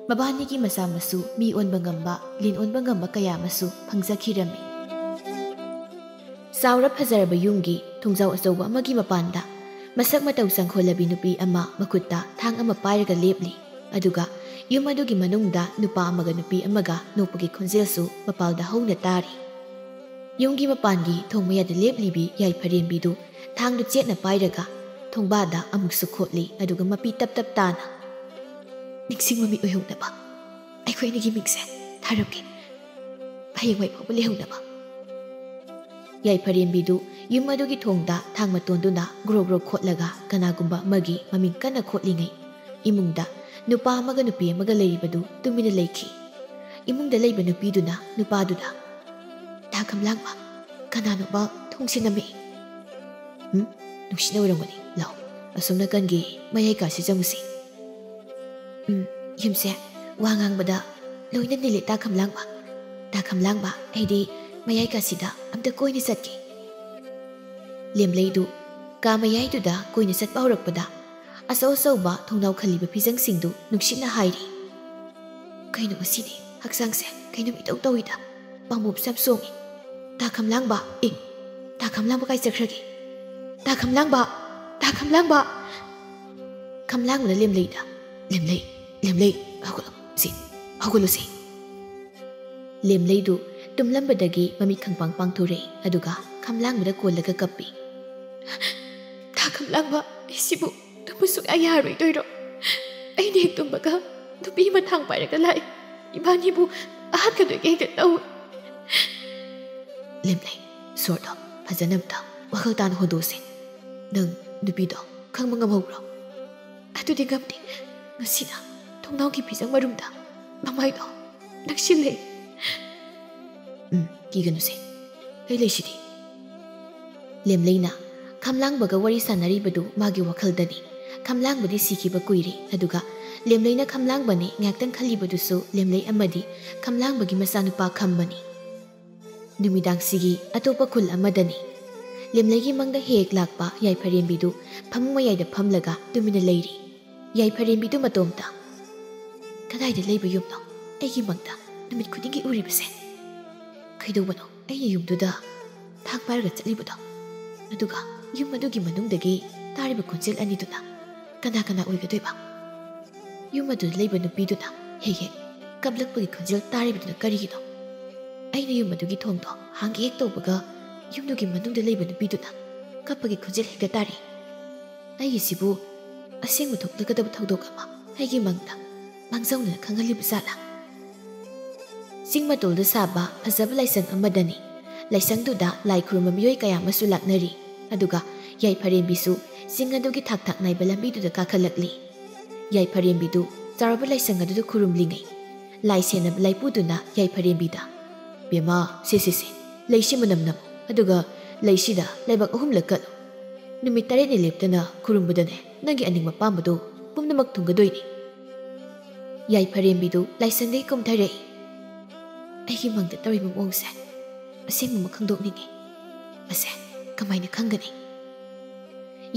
ꯃꯕꯥꯅꯤꯒꯤ ꯃꯆꯥ ꯃꯁꯨ ꯃꯤ ꯑꯣꯟꯕ ꯉꯝꯕ, ꯂꯤꯟ ꯑꯣꯟꯕ ꯉꯝꯕ ꯀꯌꯥ ꯑꯃꯁꯨ ꯐꯪꯖꯈꯤꯔꯝꯃꯤ꯫ ꯆꯥꯎꯔ ꯐꯖꯔꯕ ꯌꯨꯝꯒꯤ ꯊꯣꯡꯖꯥꯎ ꯑꯆꯧꯕ ꯑꯃꯒꯤ ꯃꯄꯥꯟꯗ ꯃꯁꯛ ꯃꯇꯧ ꯆꯪꯈꯣꯜꯂꯕꯤ ꯅꯨꯄꯤ ꯑꯃ ꯃꯈꯨꯠꯇ ꯊꯥꯡ ꯑꯃ ꯄꯥꯏꯔꯒ ꯂꯦꯞꯂꯤ꯫ ꯑꯗꯨꯒ ꯌꯨꯝ ꯑꯗꯨꯒꯤ ꯃꯅꯨꯡꯗ ꯅꯨꯄꯥ ꯑꯃꯒ ꯅꯨꯄꯤ ꯑꯃꯒ ꯅꯣꯛꯄꯒꯤ ꯈꯣꯟꯖꯦꯜꯁꯨ ꯃꯄꯥꯜꯗ ꯍꯧꯅ ꯇꯥꯔꯤ꯫ ꯌꯨꯝꯒꯤ ꯃꯄꯥꯟꯒꯤ ꯊꯣꯡ ꯃꯌꯥꯗ ꯂꯦꯞꯂꯤꯕꯤ ꯌꯥꯏꯐꯔꯦꯝꯕꯤꯗꯨ ꯊꯥꯡꯗꯨ ꯆꯦꯠꯅ ꯄꯥꯏꯔꯒ ꯊꯣꯡꯕꯥꯗ ꯑꯃꯨꯛꯁꯨ ꯈꯣꯠꯂꯤ, ꯑꯗꯨꯒ ꯃꯄꯤ ꯇꯞ ꯇꯞ ꯇꯥꯅ, "ꯅꯤꯡꯁꯤꯡꯕ ꯃꯤꯠ ꯑꯣꯏꯍꯧꯅꯕ ꯑꯩꯈꯣꯏ ꯑꯅꯤꯒꯤ ꯃꯤꯡꯁꯦ ꯊꯥꯔꯝꯒꯦ, ꯍꯌꯦꯡꯋꯥꯏ ꯐꯥꯎꯕ ꯂꯩꯍꯧꯅꯕ꯫" ꯌꯥꯏꯐꯔꯦꯝꯕꯤꯗꯨ ꯌꯨꯝ ꯑꯗꯨꯒꯤ ꯊꯣꯡꯗ ꯊꯥꯡ ꯃꯇꯣꯟꯗꯨꯅ ꯒ꯭ꯔꯣ ꯒ꯭ꯔꯣ ꯈꯣꯠꯂꯒ ꯀꯅꯥꯒꯨꯝꯕ ꯑꯃꯒꯤ ꯃꯃꯤꯡ ꯀꯟꯅ ꯈꯣꯠꯂꯤꯉꯩ, ꯏꯃꯨꯡꯗ ꯅꯨꯄꯥ ꯑꯃꯒ ꯅꯨꯄꯤ ꯑꯃꯒ ꯂꯩꯔꯤꯕꯗꯨ ꯇꯨꯃꯤꯟꯅ ꯂꯩꯈꯤ꯫ ꯏꯃꯨꯡꯗ ꯂꯩꯕ ꯅꯨꯄꯤꯗꯨꯅ ꯅꯨꯄꯥꯗꯨꯗ, "ꯇꯥ ꯀꯝꯂꯥꯡꯕ, ꯀꯅꯥꯅꯣꯕ ꯊꯣꯡꯁꯦ ꯅꯝꯃꯤ?" "ꯎꯝ, ꯅꯨꯡꯁꯤꯠꯅ ꯑꯣꯏꯔꯝꯒꯅꯤ꯫ ꯂꯥꯛꯑꯣ, ꯑꯁꯣꯝ ꯅꯥꯀꯟꯒꯤ ꯃꯌꯥꯏ ꯀꯥꯁꯤ ꯆꯪꯉꯨꯁꯤ꯫" "ꯎꯝ, ꯌꯨꯝꯁꯦ ꯋꯥ ꯉꯥꯡꯕꯗ ꯂꯣꯏꯅ ꯅꯤꯜꯂꯦ, ꯇꯥ ꯀꯝꯂꯥꯡꯕ꯫ ꯇꯥ ꯀꯝꯂꯥꯡꯕ, ꯑꯩꯗꯤ ꯃꯌꯥꯏ ꯀꯥꯁꯤꯗ ꯑꯝꯇ ꯀꯣꯏꯅ ꯆꯠꯀꯦ꯫" ꯂꯦꯝꯂꯩꯗꯨ ꯀꯥ ꯃꯌꯥꯏꯗꯨꯗ ꯀꯣꯏꯅ ꯆꯠꯄ ꯍꯧꯔꯛꯄꯗ, ꯑꯆꯧ ꯑꯆꯧꯕ ꯊꯣꯡꯅꯥꯎ ꯈꯜꯂꯤꯕ ꯐꯤꯖꯪꯁꯤꯡꯗꯨ ꯅꯨꯡꯁꯤꯠꯅ ꯍꯥꯏꯔꯤ, "ꯀꯩꯅꯣ ꯉꯁꯤꯗꯤ ꯍꯛꯆꯥꯡꯁꯦ ꯀꯩꯅꯣꯝ ꯏꯇꯧ ꯇꯧꯏꯗ, ꯄꯥꯝꯕꯣꯝꯁꯦ ꯌꯥꯝ ꯆꯣꯡꯉꯤ꯫ ꯇꯥ ꯀꯝꯂꯥꯡꯕ, ꯑꯦ, ꯇꯥ ꯀꯝꯂꯥꯡꯕ ꯀꯥꯏ ꯆꯠꯈ꯭ꯔꯒꯦ? ꯇꯥ ꯀꯝꯂꯥꯡꯕ, ꯇꯥ ꯀꯝꯂꯥꯡꯕ!" ꯀꯝꯂꯥꯡꯕꯅ ꯂꯦꯝꯂꯩꯗ, "ꯂꯦꯝꯂꯩ, ꯂꯦꯝꯂꯩ, ꯍꯧꯒꯠꯂꯣ, ꯁꯤ, ꯍꯧꯒꯠꯂꯣ ꯁꯤ꯫" ꯂꯦꯝꯂꯩꯗꯨ ꯇꯨꯝꯂꯝꯕꯗꯒꯤ ꯃꯃꯤꯠ ꯈꯪꯄꯥꯡ ꯄꯥꯡꯊꯣꯔꯛꯏ, ꯑꯗꯨꯒ ꯈꯝꯂꯥꯡꯕꯗ ꯀꯣꯜꯂꯒ ꯀꯞꯄꯤ꯫ "ꯊꯥ ꯈꯝꯂꯥꯡꯕ, ꯑꯩꯁꯤꯕꯨ ꯇꯨꯝꯕ ꯁꯨꯛꯌꯥ ꯌꯥꯔꯣꯏꯗꯣꯏꯔꯣ? ꯑꯩꯅ ꯍꯦꯛ ꯇꯨꯝꯕꯒ ꯅꯨꯄꯤ ꯑꯃ ꯊꯥꯡ ꯄꯥꯏꯔꯒ ꯂꯥꯛꯏ꯫ ꯏꯕꯥꯅꯤꯕꯨ ꯑꯍꯥꯠꯀꯗꯣꯏꯒꯤ ꯍꯦꯛꯇ ꯇꯧꯏ꯫" "ꯂꯦꯝꯂꯩ, ꯁꯣꯔꯗꯣ ꯐꯖꯅ ꯑꯝꯇ ꯋꯥꯈꯜ ꯇꯥꯅ ꯍꯣꯟꯗꯣꯛꯁꯦ꯫ ꯅꯪ ꯅꯨꯄꯤꯗꯣ ꯈꯪꯕ ꯉꯝꯍꯧꯕ꯭ꯔꯣ?" "ꯑꯗꯨꯗꯤ ꯉꯝꯗꯦ꯫ ꯉꯁꯤꯅ ꯊꯣꯡꯅꯥꯎꯒꯤ ꯐꯤꯖꯪ ꯃꯔꯨꯝꯗ ꯃꯃꯥꯏꯗꯣ ꯅꯛꯁꯤꯜꯂꯦ꯫" "ꯎꯝ, ꯀꯤꯒꯅꯨꯁꯦ, ꯑꯩ ꯂꯩꯁꯤꯗꯤ꯫" ꯂꯦꯝꯂꯩꯅ ꯈꯝꯂꯥꯡꯕꯒ ꯋꯥꯔꯤ ꯁꯥꯟꯅꯔꯤꯕꯗꯨ ꯃꯥꯒꯤ ꯋꯥꯈꯜꯗꯅꯤ꯫ ꯈꯝꯂꯥꯡꯕꯗꯤ ꯁꯤꯈꯤꯕ ꯀꯨꯏꯔꯦ, ꯑꯗꯨꯒ ꯂꯦꯝꯂꯩꯅ ꯈꯝꯂꯥꯡꯕꯅꯤ ꯉꯥꯏꯍꯥꯛꯇꯪ ꯈꯜꯂꯤꯕꯗꯨꯁꯨ ꯂꯦꯝꯂꯩ ꯑꯃꯗꯤ ꯈꯝꯂꯥꯡꯕꯒꯤ ꯃꯆꯥꯅꯨꯄꯥ ꯈꯝꯕꯅꯤ꯫ ꯅꯨꯃꯤꯗꯥꯡꯁꯤꯒꯤ ꯑꯇꯣꯞꯄ ꯈꯨꯜ ꯑꯃꯗꯅꯤ꯫ ꯂꯦꯝꯂꯩꯒꯤ ꯃꯪꯗ ꯍꯦꯛ ꯂꯥꯛꯄ ꯌꯥꯏꯐꯔꯦꯝꯕꯤꯗꯨ ꯐꯃꯨꯡ ꯃꯌꯥꯏꯗ ꯐꯝꯂꯒ ꯇꯨꯃꯤꯟꯅ ꯂꯩꯔꯤ꯫ ꯌꯥꯏꯐꯔꯦꯝꯕꯤꯗꯨ ꯃꯇꯣꯝꯇ꯫ "ꯀꯗꯥꯏꯗ ꯂꯩꯕ ꯌꯨꯝꯅꯣ ꯑꯩꯒꯤ ꯃꯪꯗ ꯅꯨꯃꯤꯠ ꯈꯨꯗꯤꯡꯒꯤ ꯎꯔꯤꯕꯁꯦ? ꯀꯩꯗꯧꯕꯅꯣ ꯑꯩꯒꯤ ꯌꯨꯝꯗꯨꯗ ꯊꯥꯡ ꯄꯥꯏꯔꯒ ꯆꯠꯂꯤꯕꯗꯣ? ꯑꯗꯨꯒ ꯌꯨꯝ ꯑꯗꯨꯒꯤ ꯃꯅꯨꯡꯗꯒꯤ ꯇꯥꯔꯤꯕ ꯈꯣꯟꯖꯦꯜ ꯑꯅꯤꯗꯨꯅ ꯀꯅꯥ ꯀꯅꯥ ꯑꯣꯏꯒꯗꯣꯏꯕ? ꯌꯨꯝ ꯑꯗꯨꯗ ꯂꯩꯕ ꯅꯨꯄꯤꯗꯨꯅ ꯍꯦꯛ ꯍꯦꯛ ꯀꯞꯂꯛꯄꯒꯤ ꯈꯣꯟꯖꯦꯜ ꯇꯥꯔꯤꯕꯗꯨꯅ ꯀꯔꯤꯒꯤꯅꯣ? ꯑꯩꯅ ꯌꯨꯝ ꯑꯗꯨꯒꯤ ꯊꯣꯡꯗꯣ ꯍꯥꯡꯒꯦ ꯍꯦꯛ ꯇꯧꯕꯒ ꯌꯨꯝꯗꯨꯒꯤ ꯃꯅꯨꯡꯗ ꯂꯩꯕ ꯅꯨꯄꯤꯗꯨꯅ ꯀꯞꯄꯒꯤ ꯈꯣꯟꯖꯦꯜ ꯍꯦꯛꯇ ꯇꯥꯔꯤ꯫ ꯑꯩꯒꯤꯁꯤꯕꯨ ꯑꯁꯦꯡꯕ ꯊꯣꯛꯂꯒꯗꯕ ꯊꯧꯗꯣꯛ ꯑꯃ ꯑꯩꯒꯤ ꯃꯪꯗ ꯃꯥꯡꯖꯧꯅꯅ ꯈꯪꯍꯜꯂꯤꯕ ꯖꯥꯠꯂꯥ?" ꯆꯤꯡ ꯃꯇꯣꯜꯗ ꯁꯥꯕ ꯐꯖꯕ ꯂꯥꯏꯁꯪ ꯑꯃꯗꯅꯤ꯫ ꯂꯥꯏꯁꯪꯗꯨꯗ ꯂꯥꯏ ꯈꯨꯔꯨꯝꯕ ꯃꯤꯑꯣꯏ ꯀꯌꯥ ꯑꯃꯁꯨ ꯂꯥꯛꯅꯔꯤ꯫ ꯑꯗꯨꯒ ꯌꯥꯏꯐꯔꯦꯝꯕꯤꯁꯨ ꯆꯤꯡ ꯑꯗꯨꯒꯤ ꯊꯥꯛ ꯊꯥꯛ ꯅꯥꯏꯕ ꯂꯝꯕꯤꯗꯨꯗ ꯀꯥꯈꯠꯂꯛꯂꯤ꯫ ꯌꯥꯏꯐꯔꯦꯝꯕꯤꯗꯨ ꯆꯥꯎꯔꯕ ꯂꯥꯏꯁꯪ ꯑꯗꯨꯗ ꯈꯨꯔꯨꯝꯂꯤꯉꯩ, ꯂꯥꯏ ꯁꯦꯟꯅꯕ ꯂꯥꯏꯄꯨꯗꯨꯅ ꯌꯥꯏꯐꯔꯦꯝꯕꯤꯗ, "ꯕꯦꯝꯃ, ꯁꯦ, ꯁꯦ, ꯁꯦ, ꯂꯩꯁꯤ ꯃꯅꯝ ꯅꯝꯃꯨ, ꯑꯗꯨꯒ ꯂꯩꯁꯤꯗ ꯂꯩꯕꯥꯛ ꯑꯍꯨꯝꯂꯛ ꯀꯠꯂꯨ꯫ ꯅꯨꯃꯤꯠ ꯇꯔꯦꯠꯅꯤ ꯂꯦꯞꯇꯅ ꯈꯨꯔꯨꯝꯕꯗꯅꯦ ꯅꯪꯒꯤ ꯑꯅꯤꯡꯕ ꯑꯄꯥꯝꯕꯗꯨ ꯄꯨꯝꯅꯃꯛ ꯊꯨꯡꯒꯗꯣꯏꯅꯤ꯫" ꯌꯥꯏꯐꯔꯦꯝꯕꯤꯗꯨ ꯂꯥꯏꯁꯪꯗꯒꯤ ꯀꯨꯝꯊꯔꯛꯏ꯫ ꯑꯩꯒꯤ ꯃꯪꯗ ꯇꯧꯔꯤꯕ ꯃꯑꯣꯡꯁꯦ ꯑꯁꯦꯡꯕꯃꯛ ꯈꯪꯗꯣꯛꯅꯤꯡꯉꯤ꯫ ꯑꯁꯦ ꯀꯃꯥꯏꯅ ꯈꯪꯒꯅꯤ?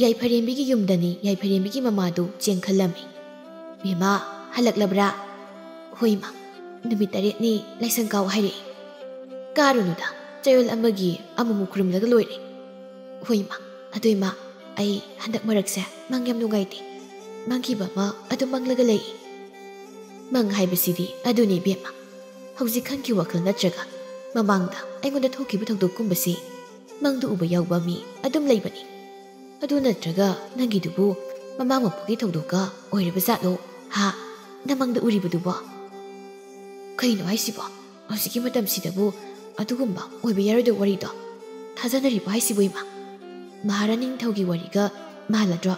ꯌꯥꯏꯐꯔꯦꯝꯕꯤꯒꯤ ꯌꯨꯝꯗꯅꯤ ꯌꯥꯏꯐꯔꯦꯝꯕꯤꯒꯤ ꯃꯃꯥꯗꯨ ꯆꯦꯟꯈꯠꯂꯝꯃꯤ꯫ "ꯕꯦꯝꯃ, ꯍꯜꯂꯛꯂꯕ꯭ꯔꯥ?" "ꯍꯣꯏ ꯏꯃꯥ, ꯅꯨꯃꯤꯠ ꯇꯔꯦꯠꯅꯤ ꯂꯥꯏꯁꯪ ꯀꯥꯎ ꯍꯥꯏꯔꯛꯏ꯫" "ꯀꯥꯔꯨꯅꯨꯗ, ꯆꯌꯣꯜ ꯑꯃꯒꯤ ꯑꯃꯨꯛꯃꯨꯛ ꯈꯨꯔꯨꯝꯂꯒ ꯂꯣꯏꯔꯦ꯫" "ꯍꯣꯏ ꯏꯃꯥ, ꯑꯗꯨ ꯏꯃꯥ, ꯑꯩ ꯍꯟꯗꯛ ꯃꯔꯛꯁꯦ ꯃꯪ ꯌꯥꯝ ꯅꯨꯡꯉꯥꯏꯇꯦ꯫ ꯃꯪꯈꯤꯕ ꯑꯃ ꯑꯗꯨꯝ ꯃꯪꯂꯒ ꯂꯩ꯫" "ꯃꯪ ꯍꯥꯏꯕꯁꯤꯗꯤ ꯑꯗꯨꯅꯤ ꯏꯕꯦꯝꯃ꯫ ꯍꯧꯖꯤꯛ ꯈꯟꯈꯤꯕ ꯋꯥꯈꯜ ꯅꯠꯇ꯭ꯔꯒ ꯃꯃꯥꯡꯗ ꯑꯩꯉꯣꯟꯗ ꯊꯣꯛꯈꯤꯕ ꯊꯧꯗꯣꯛꯀꯨꯝꯕꯁꯤ ꯃꯪꯗ ꯎꯕ ꯌꯥꯎꯕ ꯃꯤ ꯑꯗꯨꯝ ꯂꯩꯕꯅꯤ꯫ ꯑꯗꯨ ꯅꯠꯇ꯭ꯔꯒ ꯅꯪꯒꯤꯗꯨꯕꯨ ꯃꯃꯥꯡ ꯃꯄꯨꯒꯤ ꯊꯧꯗꯣꯛꯀ ꯑꯣꯏꯔꯕ ꯖꯥꯠꯂꯣ? ꯍꯥ? ꯅꯃꯪꯗ ꯎꯔꯤꯕꯗꯨꯕꯣ? ꯀꯩꯅꯣ ꯍꯥꯏꯁꯤꯕꯣ? ꯍꯧꯖꯤꯛꯀꯤ ꯃꯇꯝꯁꯤꯗꯕꯨ ꯑꯗꯨꯒꯨꯝꯕ ꯑꯣꯏꯕ ꯌꯥꯔꯣꯏꯗꯕ ꯋꯥꯔꯤꯗꯣ ꯊꯥꯖꯅꯔꯤꯕꯣ ꯍꯥꯏꯁꯤꯕꯨ ꯏꯃꯥ? ꯃꯍꯥꯔꯥꯅꯤ ꯅꯤꯡꯊꯧꯒꯤ ꯋꯥꯔꯤꯒ ꯃꯥꯜꯂꯗ꯭ꯔꯣ?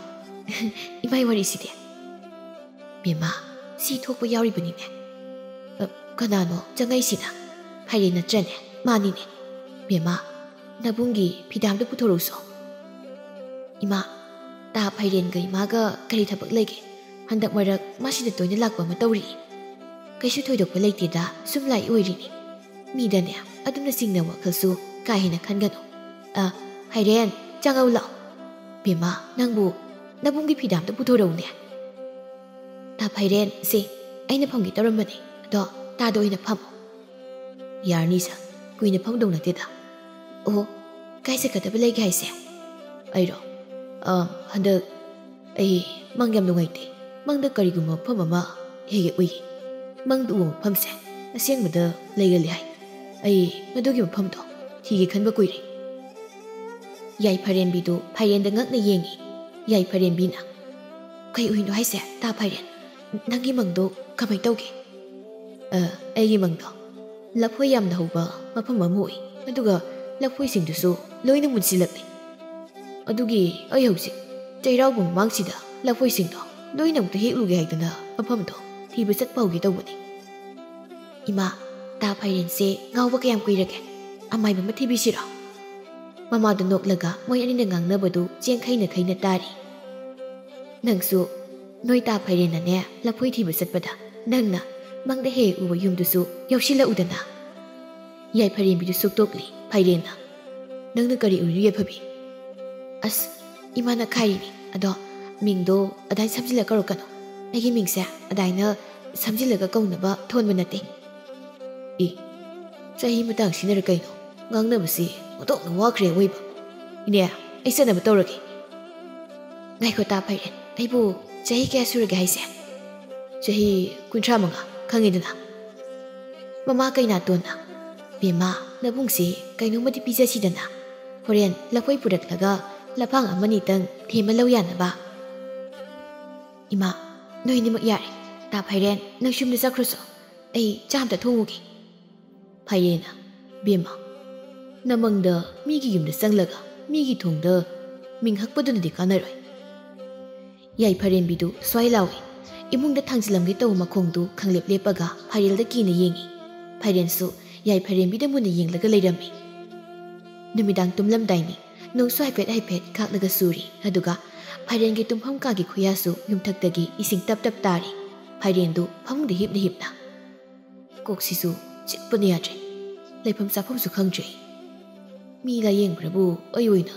ꯏꯃꯥꯏ ꯋꯥꯔꯤꯁꯤꯗꯤ꯫ ꯕꯦꯝꯃ, ꯁꯤ ꯊꯣꯛꯄ ꯌꯥꯎꯔꯤꯕꯅꯤꯅꯦ꯫ ꯑ, ꯀꯅꯥꯅꯣ ꯆꯪꯉꯛꯏꯁꯤꯅ? ꯐꯥꯏꯔꯦꯟ ꯅꯠꯇ꯭ꯔꯅꯦ? ꯃꯥꯅꯤꯅꯦ꯫ ꯕꯦꯝꯃ, ꯅꯕꯨꯡꯒꯤ ꯐꯤꯗꯥꯝꯗꯨ ꯄꯨꯊꯣꯔꯛꯎꯁꯣ꯫ ꯏꯃꯥ, ꯇꯥ ꯐꯥꯏꯔꯦꯟꯒ ꯏꯃꯥꯒ ꯀꯔꯤ ꯊꯕꯛ ꯂꯩꯒꯦ? ꯍꯟꯗꯛ ꯃꯔꯛ ꯃꯥꯁꯤꯗ ꯇꯣꯏꯅ ꯂꯥꯛꯄ ꯑꯃ ꯇꯧꯔꯤ꯫ ꯀꯩꯁꯨ ꯊꯣꯏꯗꯣꯛꯄ ꯂꯩꯇꯦꯗ, ꯁꯨꯝ ꯂꯥꯛꯏ ꯑꯣꯏꯔꯤꯅꯤ꯫ ꯃꯤꯗꯅꯦ ꯑꯗꯨꯝꯅ ꯆꯤꯡꯅꯕ ꯋꯥꯈꯜꯁꯨ ꯀꯥ ꯍꯦꯟꯅ ꯈꯟꯒꯅꯨ꯫ ꯑ, ꯐꯥꯏꯔꯦꯟ, ꯆꯪꯉꯛꯎ ꯂꯥꯛꯑꯣ꯫ ꯕꯦꯝꯃ, ꯅꯪꯕꯨ ꯅꯕꯨꯡꯒꯤ ꯐꯤꯗꯥꯝꯗ ꯄꯨꯊꯣꯔꯛꯎꯅꯦ꯫ ꯇꯥ ꯐꯥꯏꯔꯦꯟ, ꯁꯦ, ꯑꯩꯅ ꯐꯝꯒꯦ ꯇꯧꯔꯝꯕꯅꯦ, ꯑꯗꯣ ꯇꯥꯗ ꯑꯣꯏꯅ ꯐꯝꯃꯣ꯫ ꯌꯥꯔꯅꯤ ꯁꯥꯔ, ꯀꯨꯏꯅ ꯐꯝꯗꯧ ꯅꯠꯇꯦꯗ꯫ ꯑꯣ, ꯀꯥꯏ ꯆꯠꯀꯗꯕ ꯂꯩꯒꯦ ꯍꯥꯏꯁꯦ? ꯑꯩꯔꯣ? ꯑ, ꯍꯟꯗꯛ ꯑꯩ ꯃꯪ ꯌꯥꯝ ꯅꯨꯡꯉꯥꯏꯇꯦ꯫ ꯃꯪꯗ ꯀꯔꯤꯒꯨꯝꯕ ꯃꯐꯝ ꯑꯃ ꯍꯦꯛ ꯍꯦꯛ ꯎꯏ꯫ ꯃꯪꯗ ꯎꯕ ꯃꯐꯝꯁꯦ ꯑꯁꯦꯡꯕꯗ ꯂꯩꯒꯜꯂꯦ ꯍꯥꯏ꯫ ꯑꯩ ꯃꯗꯨꯒꯤ ꯃꯐꯝꯗꯣ ꯊꯤꯒꯦ ꯈꯟꯕ ꯀꯨꯏꯔꯦ꯫ ꯌꯥꯏꯐꯔꯦꯝꯕꯤꯗꯨ ꯐꯥꯏꯔꯦꯟꯗ ꯉꯛꯅ ꯌꯦꯡꯉꯤ꯫ ꯌꯥꯏꯐꯔꯦꯝꯕꯤꯅ, "ꯀꯩ ꯎꯏꯅꯣ ꯍꯥꯏꯁꯦ, ꯇꯥ ꯐꯥꯏꯔꯦꯟ? ꯅꯪꯒꯤ ꯃꯪꯗꯣ ꯀꯃꯥꯏ ꯇꯧꯒꯦ?" "ꯑ, ꯑꯩꯒꯤ ꯃꯪꯗꯣ ꯂꯐꯣꯏ ꯌꯥꯝꯅ ꯍꯧꯕ ꯃꯐꯝ ꯑꯃ ꯎꯏ, ꯑꯗꯨꯒ ꯂꯐꯣꯏꯁꯤꯡꯗꯨꯁꯨ ꯂꯣꯏꯅ ꯃꯨꯟꯁꯤꯜꯂꯛꯂꯦ꯫ ꯑꯗꯨꯒꯤ ꯑꯩ ꯍꯧꯖꯤꯛ ꯆꯩꯔꯥꯎꯕ ꯃꯃꯥꯡꯁꯤꯗ ꯂꯐꯣꯏꯁꯤꯡꯗꯣ ꯂꯣꯏꯅ ꯑꯃꯨꯛꯇ ꯍꯦꯛꯂꯨꯒꯦ ꯍꯥꯏꯗꯅ ꯃꯐꯝꯗꯣ ꯊꯤꯕ ꯆꯠꯄ ꯍꯧꯒꯦ ꯇꯧꯕꯅꯤ꯫" "ꯏꯃꯥ, ꯇꯥ ꯐꯥꯏꯔꯦꯟꯁꯦ ꯉꯥꯎꯕ ꯀꯌꯥꯝ ꯀꯨꯏꯔꯒꯦ? ꯑꯃꯥꯏꯕ ꯑꯃ ꯊꯤꯕꯤꯁꯤꯔꯣ?" ꯃꯃꯥꯗꯨ ꯅꯣꯛꯂꯒ ꯃꯣꯏ ꯑꯅꯤꯅ ꯉꯥꯡꯅꯕꯗꯨ ꯆꯦꯡ ꯈꯩꯅ ꯈꯩꯅ ꯇꯥꯔꯤ꯫ "ꯅꯪꯁꯨ ꯅꯣꯏ ꯇꯥ ꯐꯥꯏꯔꯦꯟꯅꯅꯦ ꯂꯐꯣꯏ ꯊꯤꯕ ꯆꯠꯄꯗ ꯅꯪꯅ ꯃꯪꯗ ꯍꯦꯛ ꯍꯦꯛ ꯎꯕ ꯌꯨꯝꯗꯨꯁꯨ ꯌꯥꯎꯁꯤꯜꯂꯛꯎꯗꯅ꯫" ꯌꯥꯏꯐꯔꯦꯝꯕꯤꯗꯨ ꯁꯨꯛꯇꯣꯛꯂꯤ ꯐꯥꯏꯔꯦꯟꯅ꯫ "ꯅꯪꯅ ꯀꯔꯤ ꯎꯔꯤꯅꯣ ꯌꯥꯏꯐꯕꯤ?" "ꯑꯁ, ꯏꯃꯥꯅ ꯈꯥꯏꯔꯤꯅꯤ, ꯑꯗꯣ ꯃꯤꯡꯗꯣ ꯑꯗꯥꯏꯅ ꯁꯝꯖꯤꯜꯂ ꯀꯧꯔꯛꯀꯅꯨ꯫ ꯑꯩꯒꯤ ꯃꯤꯡꯁꯦ ꯑꯗꯥꯏꯅ ꯁꯝꯖꯤꯜꯂꯒ ꯀꯧꯅꯕ ꯊꯣꯟꯕ ꯅꯠꯇꯦ꯫" "ꯏ, ꯆꯍꯤ ꯃꯇꯥꯡꯁꯤꯅꯔ ꯀꯩꯅꯣ? ꯉꯥꯡꯅꯕꯁꯤ ꯑꯣꯟꯊꯣꯛꯅ ꯋꯥꯈ꯭ꯔꯦ ꯑꯋꯣꯏꯕ꯫ ꯏꯅꯦ, ꯑꯩ ꯆꯠꯅꯕ ꯇꯧꯔꯒꯦ꯫" "ꯉꯥꯏꯈꯣ ꯇꯥ ꯐꯥꯏꯔꯦꯟ, ꯑꯩꯕꯨ ꯆꯍꯤ ꯀꯌꯥ ꯁꯨꯔꯒꯦ ꯍꯥꯏꯁꯦ?" "ꯆꯍꯤ ꯀꯨꯟꯊ꯭ꯔꯥ ꯃꯉꯥ, ꯈꯪꯉꯤꯗꯅ꯫" ꯃꯃꯥ ꯀꯩꯅꯥꯇꯣꯟꯅ, "ꯕꯦꯝꯃ, ꯅꯕꯨꯡꯁꯦ ꯀꯩꯅꯣꯝꯃꯗꯤ ꯄꯤꯖꯁꯤꯗꯅ꯫ ꯍꯣꯔꯦꯟ ꯂꯐꯣꯏ ꯄꯨꯔꯛꯂꯒ ꯂꯐꯥꯡ ꯑꯃꯅꯤꯇꯪ ꯊꯦꯝꯃ ꯂꯧ ꯌꯥꯅꯕ꯫" "ꯏꯃꯥ, ꯅꯣꯏꯅꯤꯃꯛ ꯌꯥꯔꯦ꯫ ꯇꯥ ꯐꯥꯏꯔꯦꯟ, ꯅꯪꯁꯨ ꯌꯨꯝꯗ ꯆꯠꯈ꯭ꯔꯣꯆꯣ꯫ ꯑꯩ ꯆꯥ ꯑꯝꯇ ꯊꯣꯡꯉꯨꯒꯦ꯫" ꯐꯥꯏꯔꯦꯟꯅ, "ꯕꯦꯝꯃ, ꯅꯃꯪꯗ ꯃꯤꯒꯤ ꯌꯨꯝꯗ ꯆꯪꯂꯒ ꯃꯤꯒꯤ ꯊꯣꯡꯗ ꯃꯤꯡ ꯍꯛꯄꯗꯨꯅꯗꯤ ꯀꯥꯟꯅꯔꯣꯏ꯫" ꯌꯥꯏꯐꯔꯦꯝꯕꯤꯗꯨ ꯁ꯭ꯋꯥꯏ ꯂꯥꯎꯏ꯫ ꯏꯃꯨꯡꯗ ꯊꯥꯡꯖꯤꯜꯂꯝꯒꯦ ꯇꯧꯕ ꯃꯈꯣꯡꯗꯨ ꯈꯪꯂꯦꯞ ꯂꯦꯞꯄꯒ ꯐꯥꯏꯔꯦꯜꯗ ꯀꯤꯅ ꯌꯦꯡꯏ꯫ ꯐꯥꯏꯔꯦꯟꯁꯨ ꯌꯥꯏꯐꯔꯦꯝꯕꯤꯗ ꯃꯨꯟꯅ ꯌꯦꯡꯂꯒ ꯂꯩꯔꯝꯃꯤ꯫ ꯅꯨꯃꯤꯗꯥꯡ ꯇꯨꯝꯂꯝꯗꯥꯏꯅꯤ꯫ ꯅꯣꯡꯁꯨ ꯍꯥꯏꯐꯦꯠ ꯍꯥꯏꯐꯦꯠ ꯈꯥꯛꯂꯒ ꯆꯨꯔꯤ꯫ ꯑꯗꯨꯒ ꯐꯥꯏꯔꯦꯟꯒꯤ ꯇꯨꯝꯐꯝ ꯀꯥꯒꯤ ꯈꯨꯌꯥꯁꯨ ꯌꯨꯝꯊꯛꯇꯒꯤ ꯏꯁꯤꯡ ꯇꯞ ꯇꯞ ꯇꯥꯔꯤ꯫ ꯐꯥꯏꯔꯦꯟꯗꯨ ꯐꯃꯨꯡꯗ ꯍꯤꯞꯅ ꯍꯤꯞꯅ, "ꯀꯣꯛꯁꯤꯁꯨ ꯆꯤꯛꯄꯅ ꯌꯥꯗ꯭ꯔꯦ꯫ ꯂꯩꯐꯝ ꯆꯥꯐꯝꯁꯨ ꯈꯪꯗ꯭ꯔꯦ꯫ ꯃꯤ ꯂꯥꯌꯦꯡꯕ꯭ꯔꯕꯨ ꯑꯩ ꯑꯣꯏꯅ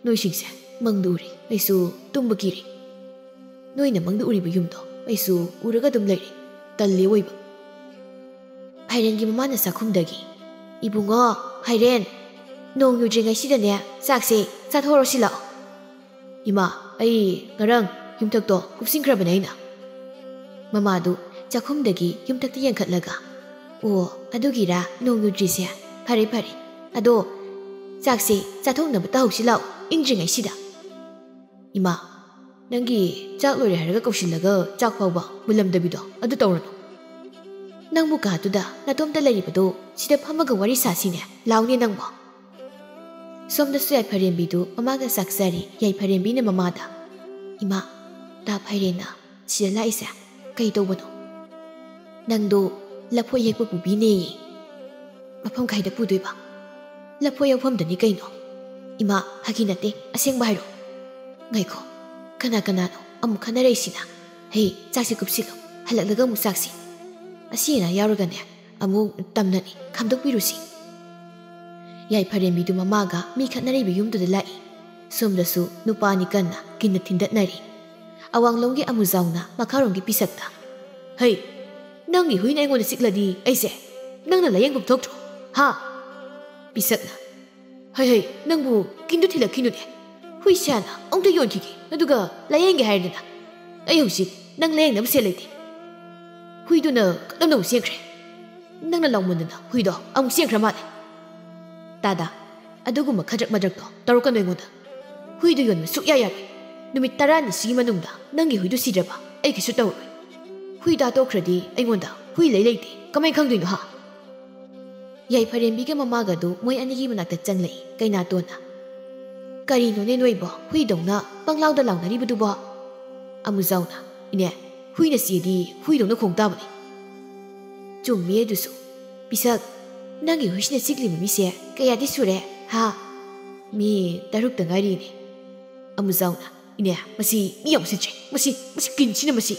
ꯅꯣꯏꯁꯤꯡꯁꯦ ꯃꯪꯗ ꯎꯔꯦ꯫ ꯑꯩꯁꯨ ꯇꯨꯝꯕ ꯀꯤꯔꯦ꯫ ꯅꯣꯏꯅ ꯃꯪꯗ ꯎꯔꯤꯕ ꯌꯨꯝꯗꯣ ꯑꯩꯁꯨ ꯎꯔꯒ ꯑꯗꯨꯝ ꯂꯩꯔꯦ꯫ ꯇꯜꯂꯦ ꯑꯣꯏꯕ꯫" ꯐꯥꯏꯔꯦꯟꯒꯤ ꯃꯃꯥꯅ ꯆꯥꯛꯈꯨꯝꯗꯒꯤ, "ꯏꯕꯨꯡꯉꯣ, ꯐꯥꯏꯔꯦꯟ, ꯅꯣꯡ ꯌꯨꯗ꯭ꯔꯤꯉꯩꯁꯤꯗꯅꯦ ꯆꯥꯛꯁꯦ ꯆꯥꯊꯣꯛꯑꯔꯣꯁꯤ ꯂꯥꯛꯑꯣ꯫" "ꯏꯃꯥ, ꯑꯩ ꯉꯔꯥꯡ ꯌꯨꯝꯊꯛꯇꯣ ꯀꯨꯞꯁꯤꯟꯈ꯭ꯔꯕꯅꯦ ꯑꯩꯅ꯫" ꯃꯃꯥꯗꯨ ꯆꯥꯛꯈꯨꯝꯗꯒꯤ ꯌꯨꯝꯊꯛꯇ ꯌꯦꯡꯈꯠꯂꯒ, "ꯑꯣ, ꯑꯗꯨꯒꯤꯔꯥ ꯅꯣꯡ ꯌꯨꯗ꯭ꯔꯤꯁꯦ? ꯐꯔꯦ, ꯐꯔꯦ꯫ ꯑꯗꯣ ꯆꯥꯛꯁꯦ ꯆꯥꯊꯣꯛꯅꯕ ꯇꯧꯍꯧꯁꯤ ꯂꯥꯛꯑꯣ, ꯏꯪꯗ꯭ꯔꯤꯉꯩꯁꯤꯗ꯫" "ꯏꯃꯥ, ꯅꯪꯒꯤ ꯆꯥꯛ ꯂꯣꯏꯔꯦ ꯍꯥꯏꯔꯒ ꯀꯧꯁꯤꯜꯂꯒ ꯆꯥꯛ ꯐꯥꯎꯕ ꯃꯨꯜꯂꯝꯗꯕꯤꯗꯣ ꯑꯗꯨ ꯇꯧꯔꯅꯨ꯫ ꯅꯪꯕꯨ ꯀꯥꯗꯨꯗ ꯅꯇꯣꯝꯇ ꯂꯩꯔꯤꯕꯗꯣ ꯁꯤꯗ ꯐꯝꯃꯒ ꯋꯥꯔꯤ ꯁꯥꯁꯤꯅꯦ, ꯂꯥꯎꯅꯦ ꯅꯪꯕꯣ꯫" ꯁꯣꯝꯗꯁꯨ ꯌꯥꯏꯐꯔꯦꯝꯕꯤꯗꯨ ꯃꯃꯥꯒ ꯆꯥꯛ ꯆꯥꯔꯤ꯫ ꯌꯥꯏꯐꯔꯦꯝꯕꯤꯅ ꯃꯃꯥꯗ, "ꯏꯃꯥ, ꯇꯥ ꯐꯥꯏꯔꯦꯟꯅ ꯁꯤꯗ ꯂꯥꯛꯏꯁꯦ ꯀꯩ ꯇꯧꯕꯅꯣ?" "ꯅꯪꯗꯣ ꯂꯐꯣꯏ ꯍꯦꯛꯄ ꯄꯨꯕꯤꯅꯦꯌꯦ꯫" "ꯃꯐꯝ ꯀꯥꯏꯗ ꯄꯨꯗꯣꯏꯕ? ꯂꯐꯣꯏ ꯍꯦꯛꯐꯝꯗꯅꯤ ꯀꯩꯅꯣ꯫" "ꯏꯃꯥ, ꯐꯥꯒꯤ ꯅꯠꯇꯦ, ꯑꯁꯦꯡꯕ ꯍꯥꯏꯔꯣ꯫" "ꯉꯥꯏꯈꯣ, ꯀꯅꯥ ꯀꯅꯥꯅꯣ ꯑꯃꯨꯛ ꯈꯟꯅꯔꯛꯏꯁꯤꯅ? ꯍꯦ, ꯆꯥꯛꯁꯦ ꯀꯨꯞꯁꯤꯜꯂꯣ, ꯍꯜꯂꯛꯂꯒ ꯑꯃꯨꯛ ꯆꯥꯛꯁꯤ꯫ ꯑꯁꯤ ꯑꯅꯥ ꯌꯥꯎꯔꯒꯅꯦ ꯑꯃꯨꯛ ꯇꯝꯅꯅꯤ, ꯈꯥꯝꯗꯣꯛꯄꯤꯔꯨꯁꯤ꯫" ꯌꯥꯏꯐꯔꯦꯝꯕꯤꯗꯨ ꯃꯃꯥꯒ ꯃꯤ ꯈꯠꯅꯔꯤꯕ ꯌꯨꯝꯗꯨꯗ ꯂꯥꯛꯏ꯫ ꯁꯣꯝꯗꯁꯨ ꯅꯨꯄꯥ ꯑꯅꯤ ꯀꯟꯅ ꯀꯤꯟꯅ ꯊꯤꯟꯗꯠꯅꯔꯤ꯫ ꯑꯋꯥꯡꯂꯣꯝꯒꯤ ꯑꯃꯨꯖꯥꯎꯅ ꯃꯈꯥꯔꯣꯝꯒꯤ ꯄꯤꯁꯛꯇ, "ꯍꯩ, ꯅꯪꯒꯤ ꯍꯨꯏꯅ ꯑꯩꯉꯣꯟꯗ ꯆꯤꯛꯂꯗꯤ ꯑꯩꯁꯦ ꯅꯪꯅ ꯂꯥꯌꯦꯡꯐꯝ ꯊꯣꯛꯇ꯭ꯔꯣ? ꯍꯥ?" ꯄꯤꯁꯛꯅ, "ꯍꯩ, ꯍꯩ, ꯅꯪꯕꯨ ꯀꯤꯟꯗꯨ ꯊꯤꯜꯂꯛꯈꯤꯅꯨꯅꯦ꯫ ꯍꯨꯏ ꯁꯥꯅ ꯑꯃꯨꯛꯇ ꯌꯣꯟꯈꯤꯒꯦ, ꯑꯗꯨꯒ ꯂꯥꯌꯦꯡꯒꯦ ꯍꯥꯏꯔꯗꯅ꯫ ꯑꯩ ꯍꯧꯖꯤꯛ ꯅꯪ ꯂꯥꯌꯦꯡꯅꯕ ꯁꯦꯜ ꯂꯩꯇꯦ꯫" ꯍꯨꯏꯗꯨꯅ ꯀꯞꯅ ꯅꯧ ꯆꯦꯟꯈ꯭ꯔꯦ꯫ ꯅꯪꯅ ꯂꯥꯎꯃꯟꯗꯅ ꯍꯨꯏꯗꯣ ꯑꯃꯨꯛ ꯆꯦꯟꯈ꯭ꯔ ꯃꯥꯜꯂꯦ꯫ ꯇꯥꯗ, ꯑꯗꯨꯒꯨꯝꯕ ꯈꯗ꯭ꯔꯛ ꯃꯗ꯭ꯔꯛꯇꯣ ꯇꯧꯔꯛꯀꯅꯨ ꯑꯩꯉꯣꯟꯗ꯫ ꯍꯨꯏꯗꯨ ꯌꯣꯟꯕ ꯁꯨꯛꯌꯥ ꯌꯥꯔꯣꯏ꯫ ꯅꯨꯃꯤꯠ ꯇꯔꯥꯅꯤꯁꯤꯒꯤ ꯃꯅꯨꯡꯗ ꯅꯪꯒꯤ ꯍꯨꯏꯗꯨ ꯁꯤꯗ꯭ꯔꯕ ꯑꯩ ꯀꯩꯁꯨ ꯇꯧꯔꯣꯏ꯫ ꯍꯨꯏ ꯊꯥꯗꯣꯛꯈ꯭ꯔꯗꯤ ꯑꯩꯉꯣꯟꯗ ꯍꯨꯏ ꯂꯩ ꯂꯩꯇꯦ ꯀꯃꯥꯏ ꯈꯪꯗꯣꯏꯅꯣ ꯍꯥ? ꯌꯥꯏꯐꯔꯦꯝꯕꯤꯒ ꯃꯃꯥꯒꯗꯨ ꯃꯣꯏ ꯑꯅꯤꯒꯤ ꯃꯅꯥꯛꯇ ꯆꯪꯂꯛꯏ ꯀꯩꯅꯥꯇꯣꯟꯅ꯫ "ꯀꯔꯤꯅꯣꯅꯦ ꯅꯣꯏꯕꯣ ꯍꯨꯏꯗꯧꯅ ꯄꯪꯂꯥꯎꯗ ꯂꯥꯎꯅꯔꯤꯕꯗꯨꯕꯣ?" ꯑꯃꯨꯖꯥꯎꯅ, "ꯏꯅꯦ, ꯍꯨꯏꯅ ꯆꯤꯛꯑꯗꯤ ꯍꯨꯏꯗꯧꯅ ꯈꯣꯡ ꯇꯥꯕꯅꯤ꯫" "ꯆꯨꯝꯃꯤ ꯑꯗꯨꯁꯨ꯫ ꯄꯤꯁꯛ, ꯅꯪꯒꯤ ꯍꯨꯏꯁꯤꯅ ꯆꯤꯛꯂꯤꯕ ꯃꯤꯁꯦ ꯀꯌꯥꯗꯤ ꯁꯨꯔꯦ ꯍꯥ?" "ꯃꯤ ꯇꯔꯨꯛꯇ ꯉꯥꯏꯔꯤꯅꯦ꯫" ꯑꯃꯨꯖꯥꯎꯅ, "ꯏꯅꯦ, ꯃꯁꯤ ꯃꯤ ꯌꯥꯝ ꯎꯁꯤꯠꯇ꯭ꯔꯦ꯫ ꯃꯁꯤ, ꯃꯁꯤ ꯀꯤꯟꯁꯤꯅ ꯃꯁꯤ꯫"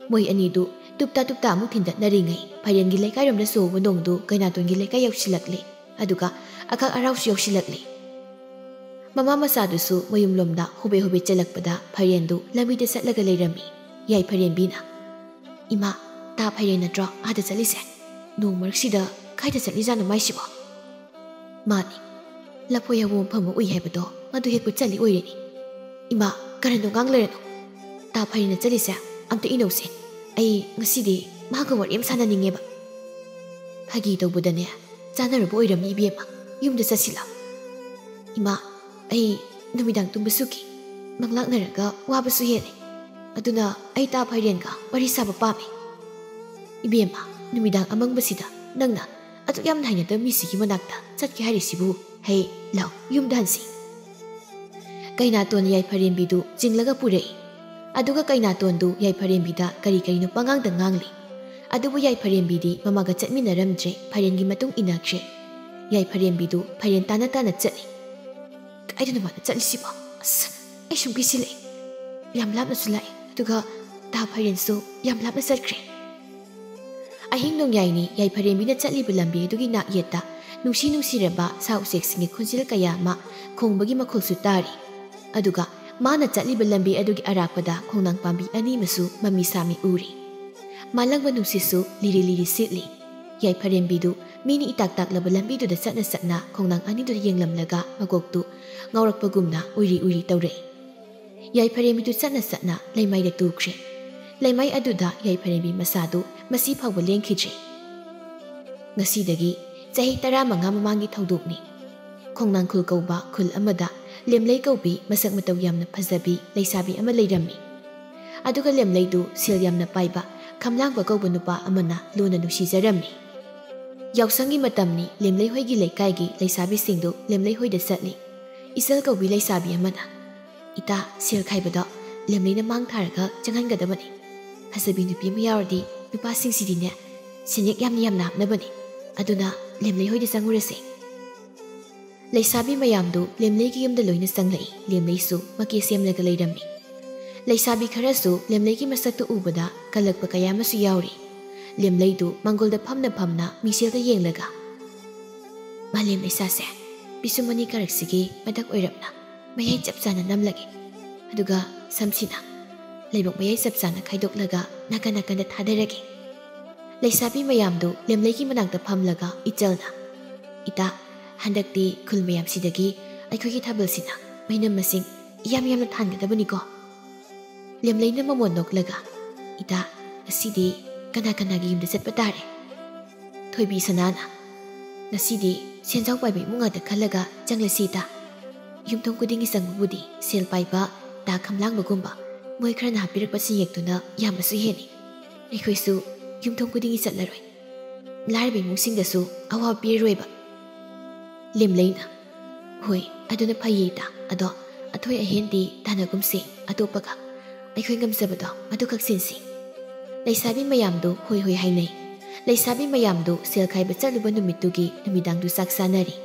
ꯃꯣꯏ ꯑꯅꯤꯗꯨ ꯇꯨꯞꯇꯥ ꯇꯨꯞꯇꯥ ꯑꯃꯨꯛ ꯊꯤꯟꯗꯠꯅꯔꯤꯉꯩ ꯐꯥꯏꯔꯦꯟꯒꯤ ꯂꯩꯀꯥꯏꯔꯣꯝꯗ ꯆꯣꯡꯕ ꯅꯣꯡꯗꯨ ꯀꯩꯅꯥꯇꯣꯟꯒꯤ ꯂꯩꯀꯥꯏ ꯌꯧꯁꯤꯜꯂꯛꯂꯦ꯫ ꯑꯗꯨꯒ ꯑꯈꯛ ꯑꯔꯥꯎꯁꯨ ꯌꯧꯁꯤꯜꯂꯛꯂꯦ꯫ ꯃꯃꯥ ꯃꯆꯥꯗꯨꯁꯨ ꯃꯌꯨꯝꯂꯣꯝꯗ ꯍꯣꯕꯦ ꯍꯣꯕꯦ ꯆꯠꯂꯛꯄꯗ ꯐꯥꯏꯔꯦꯟꯗꯨ ꯂꯝꯕꯤꯗ ꯆꯠꯂꯒ ꯂꯩꯔꯝꯃꯤ꯫ ꯌꯥꯏꯐꯔꯦꯝꯕꯤꯅ, "ꯏꯃꯥ, ꯇꯥ ꯐꯥꯏꯔꯦꯟ ꯅꯠꯇ꯭ꯔꯣ ꯑꯥꯗ ꯆꯠꯂꯤꯁꯦ? ꯅꯣꯡ ꯃꯔꯛꯁꯤꯗ ꯀꯥꯏꯗ ꯆꯠꯂꯤꯖꯥꯠꯅꯣ ꯃꯥꯏꯁꯤꯕꯣ?" "ꯃꯥꯅꯤ, ꯂꯐꯣꯏ ꯍꯧꯕ ꯃꯐꯝ ꯑꯃ ꯎꯏ ꯍꯥꯏꯕꯗꯣ ꯃꯗꯨ ꯍꯦꯛꯄ ꯆꯠꯂꯤ ꯑꯣꯏꯔꯤꯅꯤ꯫ ꯏꯃꯥ, ꯀꯔꯟꯗꯣ ꯉꯥꯡ ꯂꯩꯔꯅꯨ꯫ ꯇꯥ ꯐꯥꯏꯔꯦꯟꯅ ꯆꯠꯂꯤꯁꯦ ꯑꯝꯇ ꯏꯅꯧꯁꯦ꯫ ꯑꯩ ꯉꯁꯤꯗꯤ ꯃꯥꯒ ꯋꯥꯔꯤ ꯑꯃ ꯁꯥꯟꯅꯅꯤꯡꯉꯦꯕ꯫" "ꯐꯥꯒꯤ ꯇꯧꯕꯗꯅꯦ, ꯆꯥꯟꯅꯔꯨꯕ ꯑꯣꯏꯔꯝꯅꯤ ꯏꯕꯦꯝꯃ꯫ ꯌꯨꯝꯗ ꯆꯠꯁꯤꯜꯂꯣ꯫" "ꯏꯃꯥ, ꯑꯩ ꯅꯨꯃꯤꯗꯥꯡ ꯇꯨꯝꯕꯁꯨ ꯀꯤ, ꯃꯪꯂꯥꯛꯅꯔꯒ ꯋꯥꯕꯁꯨ ꯍꯦꯜꯂꯦ꯫ ꯑꯗꯨꯅ ꯑꯩ ꯇꯥ ꯐꯥꯏꯔꯦꯟꯒ ꯋꯥꯔꯤ ꯁꯥꯕ ꯄꯥꯝꯃꯦ꯫" "ꯏꯕꯦꯝꯃ, ꯅꯨꯃꯤꯗꯥꯡ ꯑꯃꯪꯕꯁꯤꯗ ꯅꯪꯅ ꯑꯗꯨꯛ ꯌꯥꯝꯅ ꯍꯩꯅꯗꯕ ꯃꯤꯁꯤꯒꯤ ꯃꯅꯥꯛꯇ ꯆꯠꯀꯦ ꯍꯥꯏꯔꯤꯁꯤꯕꯨ? ꯍꯦ, ꯂꯥꯎ, ꯌꯨꯝꯗ ꯍꯟꯁꯤ꯫" ꯀꯩꯅꯥꯇꯣꯟ ꯌꯥꯏꯐꯔꯦꯝꯕꯤꯗꯨ ꯆꯤꯡꯂꯒ ꯄꯨꯔꯛꯏ꯫ ꯑꯗꯨꯒ ꯀꯩꯅꯥꯇꯣꯟꯗꯨ ꯌꯥꯏꯐꯔꯦꯝꯕꯤꯗ ꯀꯔꯤ ꯀꯔꯤꯅꯣ ꯄꯉꯥꯡꯗ ꯉꯥꯡꯂꯤ꯫ ꯑꯗꯨꯕꯨ ꯌꯥꯏꯐꯔꯦꯝꯕꯤꯗꯤ ꯃꯃꯥꯒ ꯆꯠꯃꯤꯟꯅꯔꯝꯗ꯭ꯔꯦ, ꯐꯥꯏꯔꯦꯟꯒꯤ ꯃꯇꯨꯡ ꯏꯟꯅꯈ꯭ꯔꯦ꯫ ꯌꯥꯏꯐꯔꯦꯝꯕꯤꯗꯨ ꯐꯥꯏꯔꯦꯟ ꯇꯥꯅ ꯇꯥꯅ ꯆꯠꯂꯤ꯫ "ꯀꯥꯏꯗꯅꯣ ꯃꯥꯅ ꯆꯠꯂꯤꯁꯤꯕꯣ? ꯑꯁ, ꯑꯩ ꯁꯨꯝ ꯀꯤꯁꯤꯜꯂꯛꯑꯦ꯫ ꯌꯥꯝ ꯂꯥꯞꯅꯁꯨ ꯂꯥꯛꯑꯦ, ꯑꯗꯨꯒ ꯇꯥ ꯐꯥꯏꯔꯦꯟꯁꯨ ꯌꯥꯝ ꯂꯥꯞꯅ ꯆꯠꯈ꯭ꯔꯦ꯫" ꯑꯍꯤꯡ ꯅꯣꯡꯌꯥꯏꯅꯤ ꯌꯥꯏꯐꯔꯦꯝꯕꯤꯅ ꯆꯠꯂꯤꯕ ꯂꯝꯕꯤ ꯑꯗꯨꯒꯤ ꯅꯥꯛꯌꯦꯠꯇ ꯅꯨꯡꯁꯤ ꯅꯨꯡꯁꯤꯔꯕ ꯁꯥ ꯎꯆꯦꯛꯁꯤꯡꯒꯤ ꯈꯣꯟꯖꯦꯜ ꯀꯌꯥ ꯑꯃ ꯈꯣꯡꯕꯒꯤ ꯃꯈꯣꯜꯁꯨ ꯇꯥꯔꯤ꯫ ꯑꯗꯨꯒ ꯃꯥꯅ ꯆꯠꯂꯤꯕ ꯂꯝꯕꯤ ꯑꯗꯨꯒꯤ ꯑꯔꯥꯛꯄꯗ ꯈꯣꯡꯅꯥꯡ ꯄꯥꯝꯕꯤ ꯑꯅꯤ ꯑꯃꯁꯨ ꯃꯃꯤ ꯁꯥꯃꯤ ꯎꯔꯤ꯫ ꯃꯥꯂꯪꯕ ꯅꯨꯡꯁꯤꯠꯁꯨ ꯂꯤꯔꯤ ꯂꯤꯔꯤ ꯁꯤꯠꯂꯤ꯫ ꯌꯥꯏꯐꯔꯦꯝꯕꯤꯗꯨ ꯃꯤꯅ ꯏꯇꯥꯛ ꯇꯥꯛꯂꯕ ꯂꯝꯕꯤꯗꯨꯗ ꯆꯠꯅ ꯆꯠꯅ ꯈꯣꯡꯅꯥꯡ ꯑꯅꯤꯗꯨꯗ ꯌꯦꯡꯂꯝꯂꯒ ꯃꯀꯣꯛꯇꯨ ꯉꯥꯎꯔꯛꯄꯒꯨꯝꯅ ꯎꯏꯔꯤ ꯎꯏꯔꯤ ꯇꯧꯔꯛꯏ꯫ ꯌꯥꯏꯐꯔꯦꯝꯕꯤꯗꯨ ꯆꯠꯅ ꯆꯠꯅ ꯂꯩꯃꯥꯏꯗ ꯇꯨꯈ꯭ꯔꯦ꯫ ꯂꯩꯃꯥꯏ ꯑꯗꯨꯗ ꯌꯥꯏꯐꯔꯦꯝꯕꯤ ꯃꯁꯥꯗꯨ ꯃꯁꯤ ꯐꯥꯎꯕ ꯂꯦꯡꯈꯤꯗ꯭ꯔꯦ꯫ ꯉꯁꯤꯗꯒꯤ ꯆꯍꯤ ꯇꯔꯥꯃꯉꯥ ꯃꯃꯥꯡꯒꯤ ꯊꯧꯗꯣꯛꯅꯤ꯫ ꯈꯣꯡꯅꯥꯡꯈꯨꯜ ꯀꯧꯕ ꯈꯨꯜ ꯑꯃꯗ ꯂꯦꯝꯂꯩ ꯀꯧꯕꯤ ꯃꯁꯛ ꯃꯇꯧ ꯌꯥꯝꯅ ꯐꯖꯕꯤ ꯂꯩꯁꯥꯕꯤ ꯑꯃ ꯂꯩꯔꯝꯃꯤ꯫ ꯑꯗꯨꯒ ꯂꯦꯝꯂꯩꯗꯨ ꯁꯦꯜ ꯌꯥꯝꯅ ꯄꯥꯏꯕ ꯈꯝꯂꯥꯡꯕ ꯀꯧꯕ ꯅꯨꯄꯥ ꯑꯃꯅ ꯂꯨꯅ ꯅꯨꯡꯁꯤꯖꯔꯝꯃꯤ꯫ ꯌꯥꯎꯁꯪꯒꯤ ꯃꯇꯝꯅꯤ꯫ ꯂꯦꯝꯂꯩ ꯍꯣꯏꯒꯤ ꯂꯩꯀꯥꯏꯒꯤ ꯂꯩꯁꯥꯕꯤꯁꯤꯡꯗꯨ ꯂꯦꯝꯂꯩ ꯍꯣꯏꯗ ꯆꯠꯂꯤ꯫ ꯏꯆꯜ ꯀꯧꯕꯤ ꯂꯩꯁꯥꯕꯤ ꯑꯃꯅ, "ꯏꯇꯥ, ꯁꯦꯜ ꯈꯥꯏꯕꯗꯣ ꯂꯦꯝꯂꯩꯅ ꯃꯥꯡ ꯊꯥꯔꯒ ꯆꯪꯍꯟꯒꯗꯕꯅꯤ꯫ ꯐꯖꯕꯤ ꯅꯨꯄꯤ ꯑꯃ ꯌꯥꯎꯔꯗꯤ ꯅꯨꯄꯥꯁꯤꯡꯁꯤꯗꯤꯅꯦ ꯁꯦꯟꯌꯦꯛ ꯌꯥꯝꯅ ꯌꯥꯝꯅ ꯍꯥꯞꯅꯕꯅꯤ꯫ ꯑꯗꯨꯅ ꯂꯦꯝꯂꯩ ꯍꯣꯏꯗ ꯆꯪꯉꯨꯔꯁꯦ꯫" ꯂꯩꯁꯥꯕꯤ ꯃꯌꯥꯝꯗꯨ ꯂꯦꯝꯂꯩꯒꯤ ꯌꯨꯝꯗ ꯂꯣꯏꯅ ꯆꯪꯂꯛꯏ꯫ ꯂꯦꯝꯂꯩꯁꯨ ꯃꯀꯦ ꯁꯦꯝꯂꯒ ꯂꯩꯔꯝꯃꯤ꯫ ꯂꯩꯁꯥꯕꯤ ꯈꯔꯁꯨ ꯂꯦꯝꯂꯩꯒꯤ ꯃꯁꯛꯇꯨ ꯎꯕꯗ ꯀꯜꯂꯛꯄ ꯀꯌꯥ ꯑꯃꯁꯨ ꯌꯥꯎꯔꯤ꯫ ꯂꯦꯝꯂꯩꯗꯨ ꯃꯥꯡꯒꯣꯜꯗ ꯐꯝꯅ ꯐꯝꯅ ꯃꯤꯡꯁꯦꯜꯗ ꯌꯦꯡꯂꯒ, "ꯃꯥꯂꯦꯝ ꯂꯩꯁꯥꯁꯦ, ꯄꯤꯁꯨꯝ ꯑꯅꯤ ꯀꯥꯔꯛꯁꯤꯒꯤ ꯃꯊꯛ ꯑꯣꯏꯔꯞꯅ ꯃꯌꯥꯏ ꯆꯞ ꯆꯥꯅ ꯅꯝꯂꯒꯦ꯫ ꯑꯗꯨꯒ ꯁꯝꯁꯤꯅ ꯂꯩꯕꯛ ꯃꯌꯥꯏ ꯆꯞ ꯆꯥꯅ ꯈꯥꯏꯗꯣꯛꯂꯒ ꯅꯥꯀꯟ ꯅꯥꯀꯟꯗ ꯊꯥꯗꯔꯒꯦ꯫" ꯂꯩꯁꯥꯕꯤ ꯃꯌꯥꯝꯗꯨ ꯂꯦꯝꯂꯩꯒꯤ ꯃꯅꯥꯛꯇ ꯐꯝꯂꯒ ꯏꯆꯜꯅ, "ꯏꯇꯥ, ꯍꯟꯗꯛꯇꯤ ꯈꯨꯜ ꯃꯌꯥꯝꯁꯤꯗꯒꯤ ꯑꯩꯈꯣꯏꯒꯤ ꯊꯥꯕꯜꯁꯤꯅ ꯃꯩꯅꯝ ꯃꯁꯤꯡ ꯌꯥꯝ ꯌꯥꯝꯅ ꯊꯥꯟꯒꯗꯕꯅꯤꯀꯣ?" ꯂꯦꯝꯂꯩꯅ ꯃꯃꯣꯟ ꯅꯣꯛꯂꯒ, "ꯏꯇꯥ, ꯉꯁꯤꯗꯤ ꯀꯅꯥ ꯀꯅꯥꯒꯤ ꯌꯨꯝꯗ ꯆꯠꯄ ꯇꯥꯔꯦ?" ꯊꯣꯏꯕꯤ ꯁꯅꯥꯅ, "ꯉꯁꯤꯗꯤ ꯁꯦꯟꯖꯥꯎ ꯄꯥꯏꯕ ꯏꯃꯨꯡ ꯉꯥꯛꯇ ꯈꯜꯂꯒ ꯆꯪꯂꯁꯤ ꯏꯇꯥ꯫ ꯌꯨꯝꯊꯣꯡ ꯈꯨꯗꯤꯡꯒꯤ ꯆꯪꯕꯕꯨꯗꯤ ꯁꯦꯜ ꯄꯥꯏꯕ ꯇꯥ ꯈꯝꯂꯥꯡꯕꯒꯨꯝꯕ ꯃꯣꯏ ꯈꯔꯅ ꯍꯥꯞꯄꯤꯔꯛꯄ ꯁꯦꯟꯌꯦꯛꯇꯨꯅ ꯌꯥꯝꯕꯁꯨ ꯍꯦꯟꯅꯤ꯫ ꯑꯩꯈꯣꯏꯁꯨ ꯌꯨꯝꯊꯣꯡ ꯈꯨꯗꯤꯡꯒꯤ ꯆꯠꯂꯔꯣꯏ꯫ ꯂꯥꯏꯔꯕ ꯏꯃꯨꯡꯁꯤꯡꯗꯁꯨ ꯑꯋꯥꯕ ꯄꯤꯔꯔꯣꯏꯕ꯫" ꯂꯦꯝꯂꯩꯅ, "ꯍꯣꯏ, ꯑꯗꯨꯅ ꯐꯩꯌꯦ ꯏꯇꯥ꯫ ꯑꯗꯣ ꯑꯊꯣꯏ ꯑꯍꯦꯟꯗꯤ ꯇꯥꯟꯅꯒꯨꯝꯁꯦ, ꯑꯇꯣꯞꯄꯒ꯫ ꯑꯩꯈꯣꯏ ꯉꯝꯖꯕꯗꯣ ꯑꯗꯨꯈꯛ ꯁꯤꯟꯁꯤ꯫" ꯂꯩꯁꯥꯕꯤ ꯃꯌꯥꯝꯗꯨ ꯍꯣꯏ ꯍꯣꯏ ꯍꯥꯏꯅꯩ꯫ ꯂꯩꯁꯥꯕꯤ ꯃꯌꯥꯝꯗꯨ ꯁꯦꯜ ꯈꯥꯏꯕ ꯆꯠꯂꯨꯕ ꯅꯨꯃꯤꯠꯇꯨꯒꯤ ꯅꯨꯃꯤꯗꯥꯡꯗꯨ ꯆꯥꯛ ꯆꯥꯅꯔꯤ꯫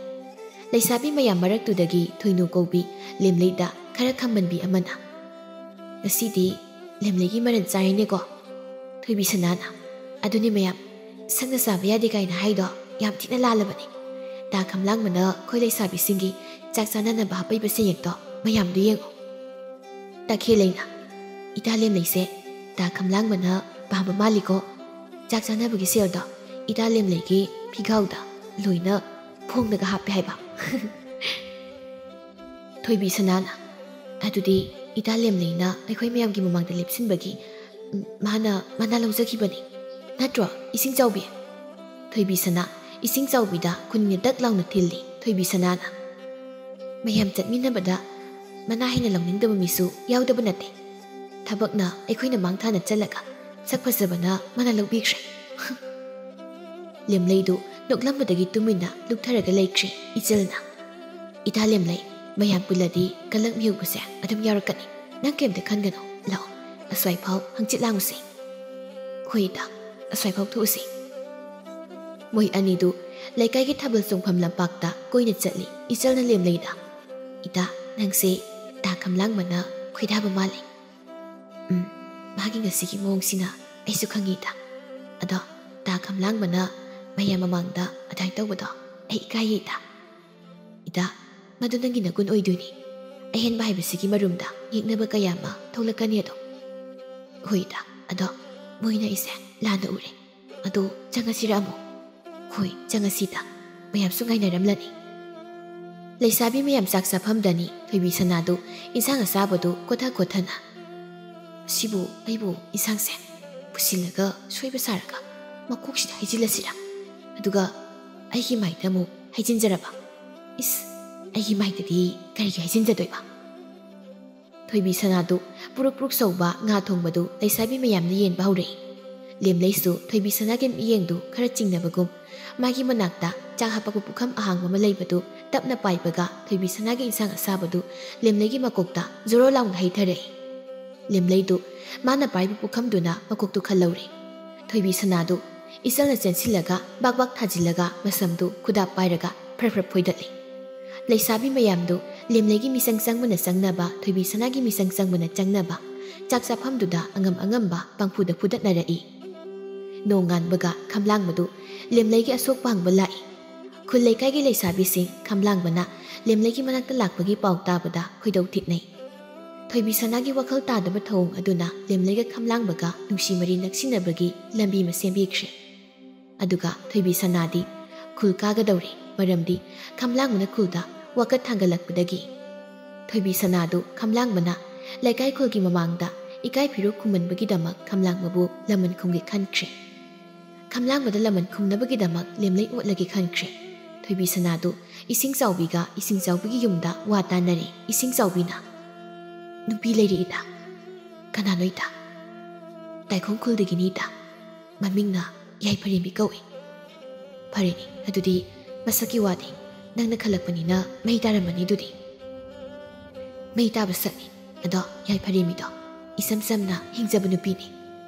ꯂꯩꯁꯥꯕꯤ ꯃꯌꯥꯝ ꯃꯔꯛꯇꯨꯗꯒꯤ ꯊꯣꯏꯅꯨ ꯀꯧꯕꯤ ꯂꯦꯝꯂꯩꯗ ꯈꯔ ꯈꯝꯕꯟꯕꯤ ꯑꯃꯅ, "ꯉꯁꯤꯗꯤ ꯂꯦꯝꯂꯩꯒꯤ ꯃꯔꯟ ꯆꯥꯔꯦꯅꯦꯀꯣ?" ꯊꯣꯏꯕꯤ ꯁꯅꯥꯅ, "ꯑꯗꯨꯅꯤ ꯃꯌꯥꯝ, ꯁꯛꯅ ꯆꯥꯕ ꯌꯥꯗꯦ ꯀꯥꯏꯅ ꯍꯥꯏꯗꯣ ꯌꯥꯝ ꯊꯤꯅ ꯂꯥꯜꯂꯕꯅꯤ꯫ ꯇꯥ ꯈꯝꯂꯥꯡꯕꯅ ꯑꯩꯈꯣꯏ ꯂꯩꯁꯥꯕꯤꯁꯤꯡꯒꯤ ꯆꯥꯛ ꯆꯥꯅꯅꯕ ꯍꯥꯄꯛꯏꯕ ꯁꯦꯟꯌꯦꯛꯇꯣ ꯃꯌꯥꯝꯗꯨ ꯌꯦꯡꯉꯨ꯫" ꯇꯈꯦꯜꯂꯩꯅ, "ꯏꯇꯥ ꯂꯦꯝꯂꯩꯁꯦ ꯇꯥ ꯈꯝꯂꯥꯡꯕꯅ ꯄꯥꯝꯕ ꯃꯥꯜꯂꯤꯀꯣ꯫ ꯆꯥꯛ ꯆꯥꯅꯕꯒꯤ ꯁꯦꯜꯗꯣ ꯏꯇꯥ ꯂꯦꯝꯂꯩꯒꯤ ꯐꯤꯒꯥꯎꯗ ꯂꯣꯏꯅ ꯐꯣꯡꯂꯒ ꯍꯥꯞꯄꯦ ꯍꯥꯏꯕ꯫" ꯊꯣꯏꯕꯤ ꯁꯅꯥꯅ, "ꯑꯗꯨꯗꯤ ꯏꯇꯥ ꯂꯦꯝꯂꯩꯅ ꯑꯩꯈꯣꯏ ꯃꯌꯥꯝꯒꯤ ꯃꯃꯥꯡꯗ ꯂꯦꯞꯁꯤꯟꯕꯒꯤ, ꯎꯝ, ꯃꯥꯅ, ꯃꯥꯅ ꯂꯧꯖꯈꯤꯕꯅꯤ꯫ ꯅꯠꯇ꯭ꯔꯣ, ꯏꯁꯤꯡ ꯆꯥꯎꯕꯤ?" ꯊꯣꯏꯕꯤ ꯁꯅꯥ ꯏꯁꯤꯡ ꯆꯥꯎꯕꯤꯗ ꯈꯨꯅꯤꯡꯅ ꯗꯛ ꯂꯥꯎꯅ ꯊꯤꯜꯂꯤ ꯊꯣꯏꯕꯤ ꯁꯅꯥꯅ꯫ ꯃꯌꯥꯝ ꯆꯠꯃꯤꯟꯅꯕꯗ ꯃꯅꯥ ꯍꯦꯟꯅ ꯂꯧꯅꯤꯡꯗꯕ ꯃꯤꯁꯨ ꯌꯥꯎꯗꯕ ꯅꯠꯇꯦ꯫ ꯊꯕꯛꯅ ꯑꯩꯈꯣꯏꯅ ꯃꯥꯡ ꯊꯥꯅ ꯆꯠꯂꯒ ꯁꯛ ꯐꯖꯕꯅ ꯃꯅꯥ ꯂꯧꯕꯤꯈ꯭ꯔꯦ꯫ ꯂꯦꯝꯂꯩꯗꯨ ꯅꯣꯛꯂꯝꯕꯗꯒꯤ ꯇꯨꯃꯤꯟꯅ ꯂꯨꯞꯊꯔꯒ ꯂꯩꯈ꯭ꯔꯦ ꯏꯆꯜꯅ꯫ "ꯏꯇꯥ ꯂꯦꯝꯂꯩ, ꯃꯌꯥꯝ ꯄꯨꯜꯂꯗꯤ ꯀꯂꯛ ꯃꯤꯍꯧꯕꯁꯦ ꯑꯗꯨꯝ ꯌꯥꯎꯔꯛꯀꯅꯤ꯫ ꯅꯪ ꯀꯩꯝꯇ ꯈꯟꯒꯅꯨ꯫ ꯂꯥꯛꯑꯣ, ꯑꯁ꯭ꯋꯥꯏꯐꯥꯎ ꯍꯪꯆꯤꯠ ꯂꯥꯡꯉꯨꯁꯤ꯫" "ꯍꯣꯏ ꯏꯇꯥ, ꯑꯁ꯭ꯋꯥꯏꯐꯥꯎ ꯊꯣꯛꯎꯁꯤ꯫" ꯃꯣꯏ ꯑꯅꯤꯗꯨ ꯂꯩꯀꯥꯏꯒꯤ ꯊꯥꯕꯜ ꯆꯣꯡꯐꯝ ꯂꯝꯄꯥꯛꯇ ꯀꯣꯏꯅ ꯆꯠꯂꯤ ꯏꯆꯜꯅ ꯂꯦꯝꯂꯩꯗ꯫ "ꯏꯇꯥ, ꯅꯪꯁꯦ ꯇꯥ ꯈꯝꯂꯥꯡꯕꯅ ꯈꯣꯏꯗꯥꯕ ꯃꯥꯜꯂꯤ꯫" "ꯎꯝ, ꯃꯥꯒꯤ ꯉꯁꯤꯒꯤ ꯃꯑꯣꯡꯁꯤꯅ ꯑꯩꯁꯨ ꯈꯪꯉꯤ ꯏꯇꯥ꯫ ꯑꯗꯣ ꯇꯥ ꯈꯝꯂꯥꯡꯕꯅ ꯃꯌꯥꯝ ꯃꯃꯥꯡꯗ ꯑꯗꯨꯃꯥꯏꯅ ꯇꯧꯕꯗꯣ ꯑꯩ ꯏꯀꯥꯏꯌꯦ ꯏꯇꯥ꯫" "ꯏꯇꯥ, ꯃꯗꯨ ꯅꯪꯒꯤ ꯅꯒꯨꯟ ꯑꯣꯏꯗꯣꯏꯅꯤ꯫ ꯑꯍꯦꯟꯕ ꯍꯥꯏꯕꯁꯤꯒꯤ ꯃꯔꯨꯝꯗ ꯌꯦꯛꯅꯕ ꯀꯌꯥ ꯑꯃ ꯊꯣꯛꯂꯛꯀꯅꯤ ꯑꯗꯣ꯫" "ꯍꯣꯏ ꯏꯇꯥ, ꯑꯗꯣ ꯃꯣꯏꯅ ꯑꯩꯁꯦ ꯂꯥꯟꯅ ꯎꯔꯦ꯫ ꯑꯗꯣ ꯆꯪꯉꯁꯤꯔ ꯑꯃꯨꯛ?" "ꯍꯣꯏ, ꯆꯪꯉꯁꯤꯗ꯫ ꯃꯌꯥꯝꯁꯨ ꯉꯥꯏꯅꯔꯝꯂꯅꯤ꯫" ꯂꯩꯁꯥꯕꯤ ꯃꯌꯥꯝ ꯆꯥꯛ ꯆꯥꯐꯝꯗꯅꯤ ꯊꯣꯏꯕꯤ ꯁꯅꯥꯗꯨ ꯏꯟꯁꯥꯡ ꯑꯁꯥꯕꯗꯨ ꯀꯣꯊ ꯀꯣꯊꯅ꯫ "ꯁꯤꯕꯨ ꯑꯩꯕꯨ ꯏꯟꯁꯥꯡꯁꯦ ꯄꯨꯁꯤꯜꯂꯒ ꯁꯣꯏꯕ ꯁꯥꯔꯒ ꯃꯀꯣꯛꯁꯤꯗ ꯍꯩꯖꯤꯜꯂꯁꯤꯔꯥ? ꯑꯗꯨꯒ ꯑꯩꯒꯤ ꯃꯥꯏꯗ ꯑꯃꯨꯛ ꯍꯩꯖꯤꯟꯖꯔꯕ? ꯏꯁ, ꯑꯩꯒꯤ ꯃꯥꯏꯗꯗꯤ ꯀꯔꯤꯒꯤ ꯍꯩꯖꯤꯟꯖꯗꯣꯏꯕ?" ꯊꯣꯏꯕꯤ ꯁꯅꯥꯗꯨ ꯄꯨꯔꯨꯛ ꯄꯨꯔꯨꯛ ꯁꯧꯕ ꯉꯥ ꯊꯣꯡꯕꯗꯨ ꯂꯩꯁꯥꯕꯤ ꯃꯌꯥꯝꯅ ꯌꯦꯟꯕ ꯍꯧꯔꯛꯏ꯫ ꯂꯦꯝꯂꯩꯁꯨ ꯊꯣꯏꯕꯤ ꯁꯅꯥꯒꯤ ꯃꯤꯠꯌꯦꯡꯗꯨ ꯈꯔ ꯆꯤꯡꯅꯕꯒꯨꯝ ꯃꯥꯒꯤ ꯃꯅꯥꯛꯇ ꯆꯥꯛ ꯍꯥꯞꯄꯛꯄ ꯄꯨꯈꯝ ꯑꯍꯥꯡꯕ ꯑꯃ ꯂꯩꯕꯗꯨ ꯇꯞꯅ ꯄꯥꯏꯕꯒ ꯊꯣꯏꯕꯤ ꯁꯅꯥꯒꯤ ꯏꯟꯁꯥꯡ ꯑꯁꯥꯕꯗꯨ ꯂꯦꯝꯂꯩꯒꯤ ꯃꯀꯣꯛꯇ ꯖꯣꯔꯣ ꯂꯥꯎꯅ ꯍꯩꯊꯔꯛꯏ꯫ ꯂꯦꯝꯂꯩꯗꯨ ꯃꯥꯅ ꯄꯥꯏꯕ ꯄꯨꯈꯝꯗꯨꯅ ꯃꯀꯣꯛꯇꯨ ꯈꯜꯍꯧꯔꯦ꯫ ꯊꯣꯏꯕꯤ ꯁꯅꯥꯗꯨ ꯏꯆꯜꯅ ꯆꯦꯟꯁꯤꯜꯂꯒ ꯕꯥꯛ ꯕꯥꯛ ꯊꯥꯖꯤꯜꯂꯒ ꯃꯁꯝꯗꯨ ꯈꯨꯗꯥꯞ ꯄꯥꯏꯔꯒ ꯐ꯭ꯔꯞ ꯐ꯭ꯔꯞ ꯐꯣꯏꯗꯠꯂꯤ꯫ ꯂꯩꯁꯥꯕꯤ ꯃꯌꯥꯝꯗꯨ ꯂꯦꯝꯂꯩꯒꯤ ꯃꯤꯆꯪ ꯆꯪꯕꯅ ꯆꯪꯅꯕ, ꯊꯣꯏꯕꯤ ꯁꯅꯥꯒꯤ ꯃꯤꯆꯪ ꯆꯪꯕꯅ ꯆꯪꯅꯕ ꯆꯥꯛ ꯆꯥꯐꯝꯗꯨꯗ ꯑꯉꯝ ꯑꯉꯝꯕ ꯄꯪꯐꯨꯗ ꯐꯨꯗꯠꯅꯔꯛꯏ꯫ ꯅꯣꯡꯉꯥꯟꯕꯒ ꯈꯝꯂꯥꯡꯕꯗꯨ ꯂꯦꯝꯂꯩꯒꯤ ꯑꯁꯣꯛꯄ ꯍꯪꯕ ꯂꯥꯛꯏ꯫ ꯈꯨꯜ ꯂꯩꯀꯥꯏꯒꯤ ꯂꯩꯁꯥꯕꯤꯁꯤꯡ ꯈꯝꯂꯥꯡꯕꯅ ꯂꯦꯝꯂꯩꯒꯤ ꯃꯅꯥꯛꯇ ꯂꯥꯛꯄꯒꯤ ꯄꯥꯎ ꯇꯥꯕꯗ ꯈꯣꯏꯗꯧ ꯊꯤꯠꯅꯩ꯫ ꯊꯣꯏꯕꯤ ꯁꯅꯥꯒꯤ ꯋꯥꯈꯜ ꯇꯥꯗꯕ ꯊꯧꯑꯣꯡ ꯑꯗꯨꯅ ꯂꯦꯝꯂꯩꯒ ꯈꯝꯂꯥꯡꯕꯒ ꯅꯨꯡꯁꯤ ꯃꯔꯤ ꯅꯛꯁꯤꯟꯅꯕꯒꯤ ꯂꯝꯕꯤ ꯑꯃ ꯁꯦꯝꯕꯤꯈ꯭ꯔꯦ꯫ ꯑꯗꯨꯒ ꯊꯣꯏꯕꯤ ꯁꯅꯥꯗꯤ ꯈꯨꯜ ꯀꯥꯒꯗꯧꯔꯦ, ꯃꯔꯝꯗꯤ ꯈꯝꯂꯥꯡꯕꯅ ꯈꯨꯜꯗ ꯋꯥꯀꯠ ꯊꯥꯡꯒꯠꯂꯛꯄꯗꯒꯤ꯫ ꯊꯣꯏꯕꯤ ꯁꯅꯥꯗꯨ ꯈꯝꯂꯥꯡꯕꯅ ꯂꯩꯀꯥꯏ ꯈꯨꯜꯒꯤ ꯃꯃꯥꯡꯗ ꯏꯀꯥꯏ ꯐꯤꯔꯨꯛ ꯈꯨꯝꯃꯟꯕꯒꯤꯗꯃꯛ ꯈꯝꯂꯥꯡꯕꯕꯨ ꯂꯃꯟ ꯈꯨꯝꯒꯦ ꯈꯟꯈ꯭ꯔꯦ꯫ ꯈꯝꯂꯥꯡꯕꯗ ꯂꯃꯟ ꯈꯨꯝꯅꯕꯒꯤꯗꯃꯛ ꯂꯦꯝꯂꯩ ꯑꯣꯠꯂꯒꯦ ꯈꯟꯈ꯭ꯔꯦ꯫ ꯊꯣꯏꯕꯤ ꯁꯅꯥꯗꯨ ꯏꯁꯤꯡ ꯆꯥꯎꯕꯤꯒ ꯏꯁꯤꯡ ꯆꯥꯎꯕꯤꯒꯤ ꯌꯨꯝꯗ ꯋꯥ ꯇꯥꯅꯔꯦ꯫ ꯏꯁꯤꯡ ꯆꯥꯎꯕꯤꯅ, "ꯅꯨꯄꯤ ꯂꯩꯔꯦ ꯏꯇꯥ꯫ ꯀꯅꯥꯅꯣ ꯏꯇꯥ?" "ꯇꯥꯏꯈꯣꯡ ꯈꯨꯜꯗꯒꯤꯅꯤ ꯏꯇꯥ꯫ ꯃꯃꯤꯡꯅ ꯌꯥꯏꯐꯔꯦꯝꯕꯤ ꯀꯧꯏ꯫" "ꯐꯔꯦꯅꯦ, ꯑꯗꯨꯗꯤ ꯃꯁꯛꯀꯤ ꯋꯥꯗꯤ ꯅꯪꯅ ꯈꯜꯂꯛꯄꯅꯤꯅ ꯃꯩ ꯇꯥꯔꯝꯃꯅꯤ ꯑꯗꯨꯗꯤ꯫" "ꯃꯩ ꯇꯥꯕ ꯁꯛꯅꯤ꯫ ꯑꯗꯣ ꯌꯥꯏꯐꯔꯦꯝꯕꯤꯗꯣ ꯏꯁꯝ ꯁꯝꯅ ꯍꯤꯡꯖꯕ ꯅꯨꯄꯤꯅꯤ꯫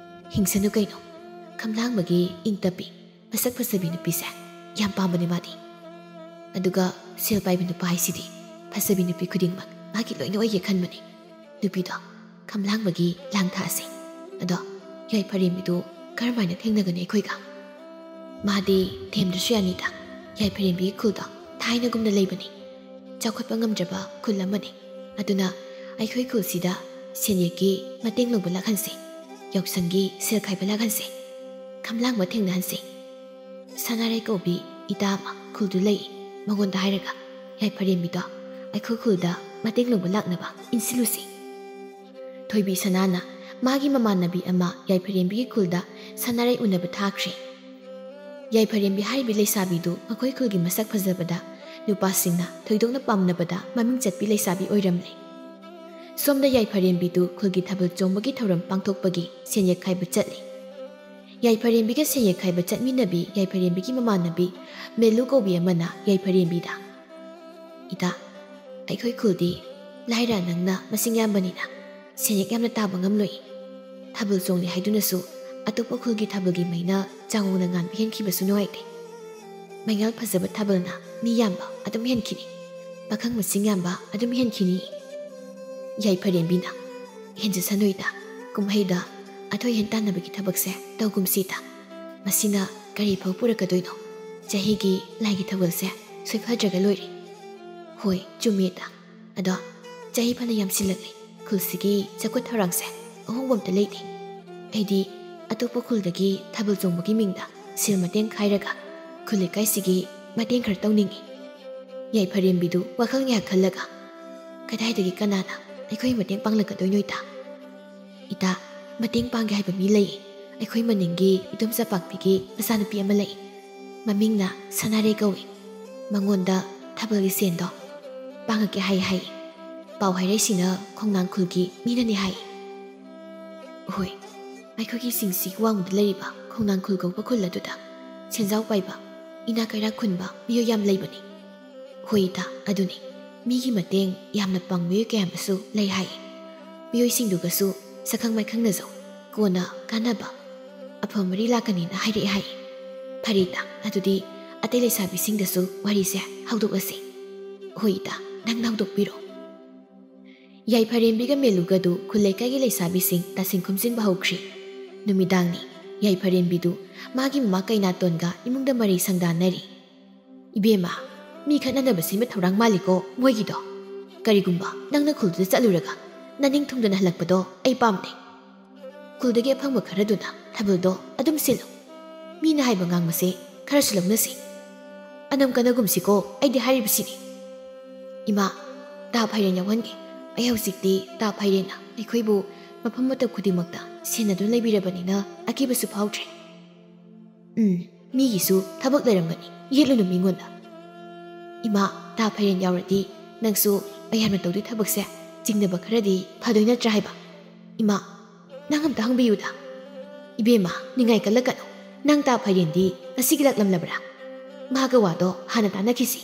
ꯍꯤꯡꯁꯅꯨ ꯀꯩꯅꯣ꯫ ꯈꯝꯂꯥꯡꯕꯒꯤ ꯏꯪ ꯇꯞꯄꯤ, ꯃꯁꯛ ꯐꯖꯕꯤ ꯅꯨꯄꯤꯁꯦ ꯌꯥꯝ ꯄꯥꯝꯕꯅꯦ ꯃꯥꯗꯤ꯫ ꯑꯗꯨꯒ ꯁꯦꯜ ꯄꯥꯏꯕ ꯅꯨꯄꯥ ꯍꯥꯏꯁꯤꯗꯤ ꯐꯖꯕꯤ ꯅꯨꯄꯤ ꯈꯨꯗꯤꯡꯃꯛ ꯃꯥꯒꯤ ꯂꯣꯏꯅ ꯑꯣꯏꯒꯦ ꯈꯟꯕꯅꯦ꯫ ꯅꯨꯄꯤꯗꯣ ꯈꯝꯂꯥꯡꯕꯒꯤ ꯂꯥꯡ ꯊꯥꯛꯑꯁꯦ꯫ ꯑꯗꯣ ꯌꯥꯏꯐꯔꯦꯝꯕꯤꯗꯨ ꯀꯔꯝꯍꯥꯏꯅ ꯊꯦꯡꯅꯒꯅꯤ ꯑꯩꯈꯣꯏꯒ?" "ꯃꯥꯗꯤ ꯊꯦꯝꯗ꯭ꯔꯁꯨ ꯌꯥꯅꯤꯗ꯫ ꯌꯥꯏꯐꯔꯦꯝꯕꯤꯒꯤ ꯈꯨꯜꯗꯣ ꯊꯥꯏꯅꯒꯨꯝꯅ ꯂꯩꯕꯅꯤ꯫ ꯆꯥꯎꯈꯠꯄ ꯉꯝꯗ꯭ꯔꯕ ꯈꯨꯜ ꯑꯃꯅꯤ꯫ ꯑꯗꯨꯅ ꯑꯩꯈꯣꯏ ꯈꯨꯜꯁꯤꯗ ꯁꯦꯟꯌꯦꯛꯀꯤ ꯃꯇꯦꯡ ꯂꯧꯕ ꯂꯥꯛꯍꯟꯁꯦ꯫ ꯌꯥꯎꯁꯪꯒꯤ ꯁꯦꯜ ꯈꯥꯏꯕ ꯂꯥꯛꯍꯟꯁꯦ꯫ ꯈꯝꯂꯥꯡꯕ ꯊꯦꯡꯅꯍꯟꯁꯦ꯫ ꯁꯅꯥꯔꯩ ꯀꯧꯕꯤ ꯏꯇꯥ ꯑꯃ ꯈꯨꯜꯗꯨ ꯂꯩ꯫ ꯃꯉꯣꯟꯗ ꯍꯥꯏꯔꯒ ꯌꯥꯏꯐꯔꯦꯝꯕꯤꯗꯣ ꯑꯩꯈꯣꯏ ꯈꯨꯜꯗ ꯃꯇꯦꯡ ꯂꯧꯕ ꯂꯥꯛꯅꯕ ꯏꯟꯁꯤꯜꯂꯨꯁꯤ꯫" ꯊꯣꯏꯕꯤ ꯁꯅꯥꯅ ꯃꯥꯒꯤ ꯃꯃꯥꯟꯅꯕꯤ ꯑꯃ ꯌꯥꯏꯐꯔꯦꯝꯕꯤꯒꯤ ꯈꯨꯜꯗ ꯁꯅꯥꯔꯩ ꯎꯅꯕ ꯊꯥꯈ꯭ꯔꯦ꯫ ꯌꯥꯏꯐꯔꯦꯝꯕꯤ ꯍꯥꯏꯔꯤꯕꯤ ꯂꯩꯁꯥꯕꯤꯗꯨ ꯃꯈꯣꯏ ꯈꯨꯜꯒꯤ ꯃꯁꯛ ꯐꯖꯕꯗ ꯅꯨꯄꯥꯁꯤꯡꯅ ꯊꯣꯏꯗꯣꯛꯅ ꯄꯥꯝꯅꯕꯗ ꯃꯃꯤꯡ ꯆꯠꯄꯤ ꯂꯩꯁꯥꯕꯤ ꯑꯣꯏꯔꯝꯂꯦ꯫ ꯁꯣꯝꯗ ꯌꯥꯏꯐꯔꯦꯝꯕꯤꯗꯨ ꯈꯨꯜꯒꯤ ꯊꯥꯕꯜ ꯆꯣꯡꯕꯒꯤ ꯊꯧꯔꯝ ꯄꯥꯡꯊꯣꯛꯄꯒꯤ ꯁꯦꯟꯌꯦꯛ ꯈꯥꯏꯕ ꯆꯠꯂꯤ꯫ ꯌꯥꯏꯐꯔꯦꯝꯕꯤꯒ ꯁꯦꯟꯌꯦꯛ ꯈꯥꯏꯕ ꯆꯠꯃꯤꯟꯅꯕꯤ ꯌꯥꯏꯐꯔꯦꯝꯕꯤꯒꯤ ꯃꯃꯥꯟꯅꯕꯤ ꯃꯦꯂꯨ ꯀꯧꯕꯤ ꯑꯃꯅ ꯌꯥꯏꯐꯔꯦꯝꯕꯤꯗ, "ꯏꯇꯥ, ꯑꯩꯈꯣꯏ ꯈꯨꯜꯗꯤ ꯂꯥꯏꯔ ꯅꯪꯅ ꯃꯁꯤꯡ ꯌꯥꯝꯕꯅꯤꯅ ꯁꯦꯟꯌꯦꯛ ꯌꯥꯝꯅ ꯇꯥꯕ ꯉꯝꯂꯣꯏ꯫ ꯊꯥꯕꯜ ꯆꯣꯡꯂꯤ ꯍꯥꯏꯗꯨꯅꯁꯨ ꯑꯇꯣꯞꯄ ꯈꯨꯜꯒꯤ ꯊꯥꯕꯜꯒꯤ ꯃꯩꯅ ꯆꯥꯎꯅ ꯉꯥꯟꯕ ꯍꯦꯟꯈꯤꯕꯁꯨ ꯅꯨꯡꯉꯥꯏꯇꯦ꯫ ꯃꯩꯉꯥꯜ ꯐꯖꯕ ꯊꯥꯕꯜꯅ ꯃꯤ ꯌꯥꯝꯕ ꯑꯗꯨꯝ ꯍꯦꯟꯈꯤꯅꯤ꯫ ꯄꯥꯈꯪ ꯃꯁꯤꯡ ꯌꯥꯝꯕ ꯑꯗꯨꯝ ꯍꯦꯟꯈꯤꯅꯤ꯫" ꯌꯥꯏꯐꯔꯦꯝꯕꯤꯅ, "ꯍꯦꯟꯖꯁꯅꯨ ꯏꯇꯥ, ꯀꯨꯝꯍꯩꯗ ꯑꯊꯣꯏ ꯑꯍꯦꯟ ꯇꯥꯟꯅꯕꯒꯤ ꯊꯕꯛꯁꯦ ꯇꯧꯒꯨꯝꯁꯤ ꯏꯇꯥ꯫ ꯃꯁꯤꯅ ꯀꯔꯤ ꯐꯥꯎ ꯄꯨꯔꯛꯀꯗꯣꯏꯅꯣ? ꯆꯍꯤꯒꯤ ꯂꯥꯏꯒꯤ ꯊꯧꯒꯜꯁꯦ ꯁꯣꯏꯐꯗ꯭ꯔꯒ ꯂꯣꯏꯔꯦ꯫" "ꯍꯣꯏ, ꯆꯨꯝꯃꯤ ꯏꯇꯥ꯫ ꯑꯗꯣ ꯆꯍꯤ ꯐꯅ ꯌꯥꯝꯁꯤꯜꯂꯛꯂꯦ꯫ ꯈꯨꯜꯁꯤꯒꯤ ꯆꯥꯎꯈꯠ ꯊꯧꯔꯥꯡꯁꯦ ꯑꯍꯣꯡꯕ ꯑꯝꯇ ꯂꯩꯇꯦ꯫ ꯑꯩꯗꯤ ꯑꯇꯣꯞꯄ ꯈꯨꯜꯗꯒꯤ ꯊꯥꯕꯜ ꯆꯣꯡꯕꯒꯤ ꯃꯤꯡꯗ ꯁꯦꯜ ꯃꯇꯦꯡ ꯈꯥꯏꯔꯒ ꯈꯨꯜ ꯂꯩꯀꯥꯏꯁꯤꯒꯤ ꯃꯇꯦꯡ ꯈꯔ ꯇꯧꯅꯤꯡꯉꯤ꯫" ꯌꯥꯏꯐꯔꯦꯝꯕꯤꯗꯨ ꯋꯥꯈꯜ ꯉꯥꯏꯍꯥꯛ ꯈꯜꯂꯒ, "ꯀꯗꯥꯏꯗꯒꯤ ꯀꯅꯥꯅ ꯑꯩꯈꯣꯏ ꯃꯇꯦꯡ ꯄꯥꯡꯂꯛꯀꯗꯣꯏꯅꯣ ꯏꯇꯥ? ꯏꯇꯥ, ꯃꯇꯦꯡ ꯄꯥꯡꯒꯦ ꯍꯥꯏꯕ ꯃꯤ ꯂꯩꯌꯦ꯫ ꯑꯩꯈꯣꯏ ꯃꯅꯤꯡꯒꯤ ꯏꯗꯣꯝꯆꯥ ꯄꯥꯛꯄꯤꯒꯤ ꯃꯆꯥꯅꯨꯄꯤ ꯑꯃ ꯂꯩ꯫ ꯃꯃꯤꯡꯅ ꯁꯅꯥꯔꯩ ꯀꯧꯏ꯫ ꯃꯉꯣꯟꯗ ꯊꯥꯕꯜꯒꯤ ꯁꯦꯟꯗꯣ ꯄꯥꯡꯉꯛꯀꯦ ꯍꯥꯏ ꯍꯥꯏ꯫ ꯄꯥꯎ ꯍꯥꯏꯔꯛꯏꯁꯤꯅ ꯈꯣꯡꯅꯥꯡ ꯈꯨꯜꯒꯤ ꯃꯤꯅꯅꯤ ꯍꯥꯏ꯫ ꯍꯣꯏ, ꯑꯩꯈꯣꯏꯒꯤ ꯆꯤꯡꯁꯤꯒꯤ ꯋꯥꯡꯃꯗ ꯂꯩꯔꯤꯕ ꯈꯣꯡꯅꯥꯡ ꯈꯨꯜ ꯀꯧꯕ ꯈꯨꯜ ꯑꯗꯨꯗ ꯁꯦꯟꯖꯥꯎ ꯄꯥꯏꯕ, ꯏꯅꯥꯛ ꯀꯩꯔꯥꯛ ꯈꯨꯟꯕ ꯃꯤꯑꯣꯏ ꯌꯥꯝ ꯂꯩꯕꯅꯤ꯫ ꯍꯣꯏ ꯏꯇꯥ, ꯑꯗꯨꯅꯤ꯫ ꯃꯤꯒꯤ ꯃꯇꯦꯡ ꯌꯥꯝꯅ ꯄꯥꯡꯕ ꯃꯤꯑꯣꯏ ꯀꯌꯥ ꯑꯃꯁꯨ ꯂꯩ ꯍꯥꯏ꯫ ꯃꯤꯑꯣꯏꯁꯤꯡꯗꯨꯒꯁꯨ ꯁꯛꯈꯪ ꯃꯥꯏꯈꯪꯅꯖꯧ꯫ ꯀꯣꯟꯅ ꯀꯥꯟꯅꯕ ꯑꯐꯕ ꯃꯔꯤ ꯂꯥꯛꯀꯅꯤꯅ ꯍꯥꯏꯔꯛꯑꯦ ꯍꯥꯏ꯫ ꯐꯔꯦ ꯏꯇꯥ, ꯑꯗꯨꯗꯤ ꯑꯇꯩ ꯂꯩꯁꯥꯕꯤꯁꯤꯡꯗꯁꯨ ꯋꯥꯔꯤꯁꯦ ꯍꯧꯗꯣꯛꯂꯁꯤ꯫ ꯍꯣꯏ ꯏꯇꯥ, ꯅꯪꯅ ꯍꯧꯗꯣꯛꯄꯤꯔꯣ꯫ ꯌꯥꯏꯐꯔꯦꯝꯕꯤꯒ ꯃꯦꯂꯨꯒꯗꯨ ꯈꯨꯜ ꯂꯩꯀꯥꯏꯒꯤ ꯂꯩꯁꯥꯕꯤꯁꯤꯡ ꯇꯥꯁꯤꯟ ꯈꯣꯝꯖꯤꯟꯕ ꯍꯧꯈ꯭ꯔꯤ꯫ ꯅꯨꯃꯤꯗꯥꯡꯅꯤ꯫ ꯌꯥꯏꯐꯔꯦꯝꯕꯤꯗꯨ ꯃꯥꯒꯤ ꯃꯃꯥ ꯀꯩꯅꯥꯇꯣꯟꯒ ꯏꯃꯨꯡꯗ ꯃꯔꯩ ꯁꯪꯗꯥꯟꯅꯔꯤ꯫ "ꯏꯕꯦꯝꯃ, ꯃꯤ ꯈꯠꯅꯅꯕ ꯁꯤꯟꯕ ꯊꯧꯔꯥꯡ ꯃꯥꯜꯂꯤꯀꯣ ꯃꯣꯏꯒꯤꯗꯣ꯫ ꯀꯔꯤꯒꯨꯝꯕ ꯅꯪꯅ ꯈꯨꯜꯗꯨꯗ ꯆꯠꯂꯨꯔꯒ ꯅꯅꯤꯡ ꯊꯨꯡꯗꯅ ꯍꯜꯂꯛꯄꯗꯣ ꯑꯩ ꯄꯥꯝꯗꯦ꯫ ꯈꯨꯜꯗꯒꯤ ꯑꯐꯪꯕ ꯈꯔꯗꯨꯅ ꯊꯥꯕꯜꯗꯣ ꯑꯗꯨꯝ ꯁꯤꯜꯂꯨ꯫ ꯃꯤꯅ ꯍꯥꯏꯕ ꯉꯥꯡꯕꯁꯦ ꯈꯔꯁꯨ ꯂꯧꯅꯁꯤ꯫ ꯑꯅꯝ ꯀꯅꯒꯨꯝꯁꯤꯀꯣ, ꯑꯩꯗꯤ ꯍꯥꯏꯔꯤꯕꯁꯤꯅꯤ꯫" "ꯏꯃꯥ, ꯇꯥ ꯐꯩꯔꯦꯟ ꯌꯥꯎꯍꯟꯒꯦ꯫ ꯑꯩ ꯍꯧꯖꯤꯛꯇꯤ ꯇꯥ ꯐꯩꯔꯦꯟꯅ ꯑꯩꯈꯣꯏꯕꯨ ꯃꯐꯝ ꯃꯇꯝ ꯈꯨꯗꯤꯡꯃꯛꯇ ꯁꯦꯟꯅꯗꯨꯅ ꯂꯩꯕꯤꯔꯕꯅꯤꯅ ꯑꯀꯤꯕꯁꯨ ꯐꯥꯎꯗ꯭ꯔꯦ꯫" "ꯎꯝ, ꯃꯤꯒꯤꯁꯨ ꯊꯕꯛ ꯂꯩꯔꯝꯒꯅꯤ, ꯌꯦꯠꯂꯨꯅꯨ ꯃꯤꯉꯣꯟꯗ꯫" "ꯏꯃꯥ, ꯇꯥ ꯐꯩꯔꯦꯟ ꯌꯥꯎꯔꯗꯤ ꯅꯪꯁꯨ ꯃꯌꯥꯝꯅ ꯇꯧꯗꯣꯏ ꯊꯕꯛꯁꯦ ꯆꯤꯡꯅꯕ ꯈꯔꯗꯤ ꯐꯗꯣꯏ ꯅꯠꯇ꯭ꯔꯥ ꯍꯥꯏꯕ? ꯏꯃꯥ, ꯅꯪ ꯑꯝꯇ ꯍꯪꯕꯤꯌꯨꯗ꯫" "ꯏꯕꯦꯝꯃ, ꯅꯤꯡꯉꯥꯏ ꯀꯜꯂꯛꯀꯅꯨ꯫ ꯅꯪ ꯇꯥ ꯐꯩꯔꯦꯟꯗꯤ ꯉꯁꯤꯒꯤ ꯂꯥꯛꯂꯝꯂꯕ꯭ꯔꯥ? ꯃꯥꯒ ꯋꯥꯗꯣ ꯍꯥꯟꯅ ꯇꯥꯟꯅꯈꯤꯁꯤ꯫"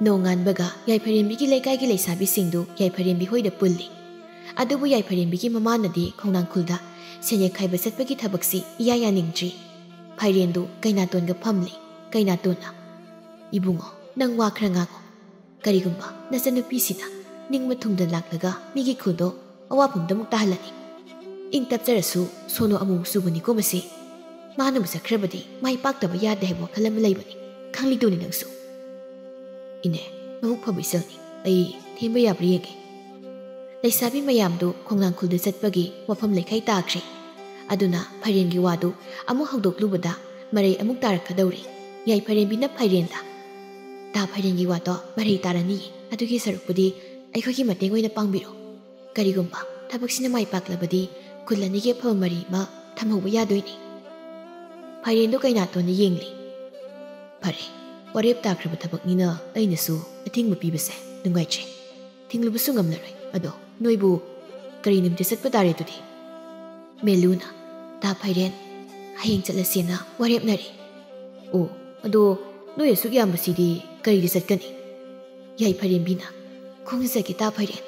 ꯅꯣꯡꯉꯥꯟꯕꯒ ꯌꯥꯏꯐꯔꯦꯝꯕꯤꯒꯤ ꯂꯩꯀꯥꯏꯒꯤ ꯂꯩꯁꯥꯕꯤꯁꯤꯡꯗꯨ ꯌꯥꯏꯐꯔꯦꯝꯕꯤ ꯍꯣꯏꯗ ꯄꯨꯜꯂꯤ꯫ ꯑꯗꯨꯕꯨ ꯌꯥꯏꯐꯔꯦꯝꯕꯤꯒꯤ ꯃꯃꯥꯅꯗꯤ ꯈꯣꯡꯅꯥꯡ ꯈꯨꯜꯗ ꯁꯦꯟꯌꯦꯛ ꯈꯥꯏꯕ ꯆꯠꯄꯒꯤ ꯊꯕꯛꯁꯤ ꯏꯌꯥ ꯌꯥꯅꯤꯡꯗ꯭ꯔꯤ꯫ ꯐꯩꯔꯦꯟꯗꯨ ꯀꯩꯅꯥꯇꯣꯟꯒ ꯐꯝꯂꯤ꯫ ꯀꯩꯅꯥꯇꯣꯟꯅ, "ꯏꯕꯨꯡꯉꯣ, ꯅꯪ ꯋꯥ ꯈꯔ ꯉꯥꯡꯉꯨ꯫ ꯀꯔꯤꯒꯨꯝꯕ ꯅꯆꯟꯅꯨꯄꯤꯁꯤꯅ ꯅꯤꯡꯕ ꯊꯨꯡꯗ ꯂꯥꯛꯂꯒ ꯃꯤꯒꯤ ꯈꯨꯜꯗꯣ ꯑꯋꯥꯐꯝꯗ ꯑꯃꯨꯛ ꯇꯥꯍꯜꯂꯅꯤ꯫ ꯏꯪ ꯇꯞꯆꯔꯁꯨ ꯁꯣꯅꯣ ꯑꯃꯨꯛ ꯆꯨꯕꯅꯤꯀꯣ ꯃꯁꯤ꯫ ꯃꯥꯅꯕꯨ ꯆꯠꯈ꯭ꯔꯕꯗꯤ ꯃꯥꯏ ꯄꯥꯛꯇꯕ ꯌꯥꯗꯦ ꯍꯥꯏꯕ ꯋꯥꯈꯜ ꯑꯃ ꯂꯩꯕꯅꯤ, ꯈꯪꯂꯤꯗꯨꯅꯤ ꯅꯪꯁꯨ꯫" "ꯏꯅꯦ, ꯃꯕꯨꯛ ꯐꯕ ꯏꯆꯜꯅꯤ꯫ ꯑꯩ ꯊꯦꯝꯕ ꯌꯥꯕ꯭ꯔꯥ ꯌꯦꯡꯒꯦ꯫" ꯂꯩꯁꯥꯕꯤ ꯃꯌꯥꯝꯗꯨ ꯈꯣꯡꯅꯥꯡ ꯈꯨꯜꯗ ꯆꯠꯄꯒꯤ ꯋꯥꯐꯝ ꯂꯩꯈꯥꯏ ꯇꯥꯈ꯭ꯔꯦ꯫ ꯑꯗꯨꯅ ꯐꯩꯔꯦꯟꯒꯤ ꯋꯥꯗꯨ ꯑꯃꯨꯛ ꯍꯧꯗꯣꯛꯂꯨꯕꯗ ꯃꯔꯩ ꯑꯃꯨꯛ ꯇꯥꯔꯛꯀꯗꯧꯔꯤ꯫ ꯌꯥꯏꯐꯔꯦꯝꯕꯤꯅ ꯐꯩꯔꯦꯟꯗ, "ꯇꯥ ꯐꯩꯔꯦꯟꯒꯤ ꯋꯥꯗꯣ ꯃꯔꯩ ꯇꯥꯔꯅꯤꯌꯦ꯫ ꯑꯗꯨꯒꯤ ꯁꯔꯨꯛꯄꯨꯗꯤ ꯑꯩꯈꯣꯏꯒꯤ ꯃꯇꯦꯡ ꯑꯣꯏꯅ ꯄꯥꯡꯕꯤꯔꯣ꯫ ꯀꯔꯤꯒꯨꯝꯕ ꯊꯕꯛꯁꯤꯅ ꯃꯥꯏ ꯄꯥꯛꯂꯕꯗꯤ ꯈꯨꯜ ꯑꯅꯤꯒꯤ ꯑꯐꯕ ꯃꯔꯤ ꯑꯃ ꯊꯝꯍꯧꯕ ꯌꯥꯗꯣꯏꯅꯤ꯫ ꯐꯥꯏꯔꯦꯟꯗꯣ ꯀꯩꯅꯥꯇꯣꯟꯗ ꯌꯦꯡꯂꯤ꯫ ꯐꯔꯦ, ꯋꯥꯔꯦꯞ ꯇꯥꯈ꯭ꯔꯕ ꯊꯕꯛꯅꯤꯅ ꯑꯩꯅꯁꯨ ꯑꯊꯤꯡꯕ ꯄꯤꯕꯁꯦ ꯅꯨꯡꯉꯥꯏꯇ꯭ꯔꯦ꯫ ꯊꯤꯡꯂꯨꯕꯁꯨ ꯉꯝꯂꯔꯣꯏ꯫ ꯑꯗꯣ ꯅꯣꯏꯕꯨ ꯀꯔꯤ ꯅꯨꯃꯤꯠꯇ ꯆꯠꯄ ꯇꯥꯔꯦ ꯑꯗꯨꯗꯤ? ꯃꯦꯂꯨꯅ, ꯇꯥ ꯐꯥꯏꯔꯦꯟ, ꯍꯌꯦꯡ ꯆꯠꯂꯁꯦꯅ ꯋꯥꯔꯦꯞꯅꯔꯦ꯫ ꯑꯣ, ꯑꯗꯣ ꯅꯣꯏ ꯑꯁꯨꯛ ꯌꯥꯝꯕꯁꯤꯗꯤ ꯀꯔꯤꯗ ꯆꯠꯀꯅꯤ? ꯌꯥꯏꯐꯔꯦꯝꯕꯤꯅ, ꯈꯣꯡꯅ ꯆꯠꯀꯦ ꯇꯥ ꯐꯥꯏꯔꯦꯟ꯫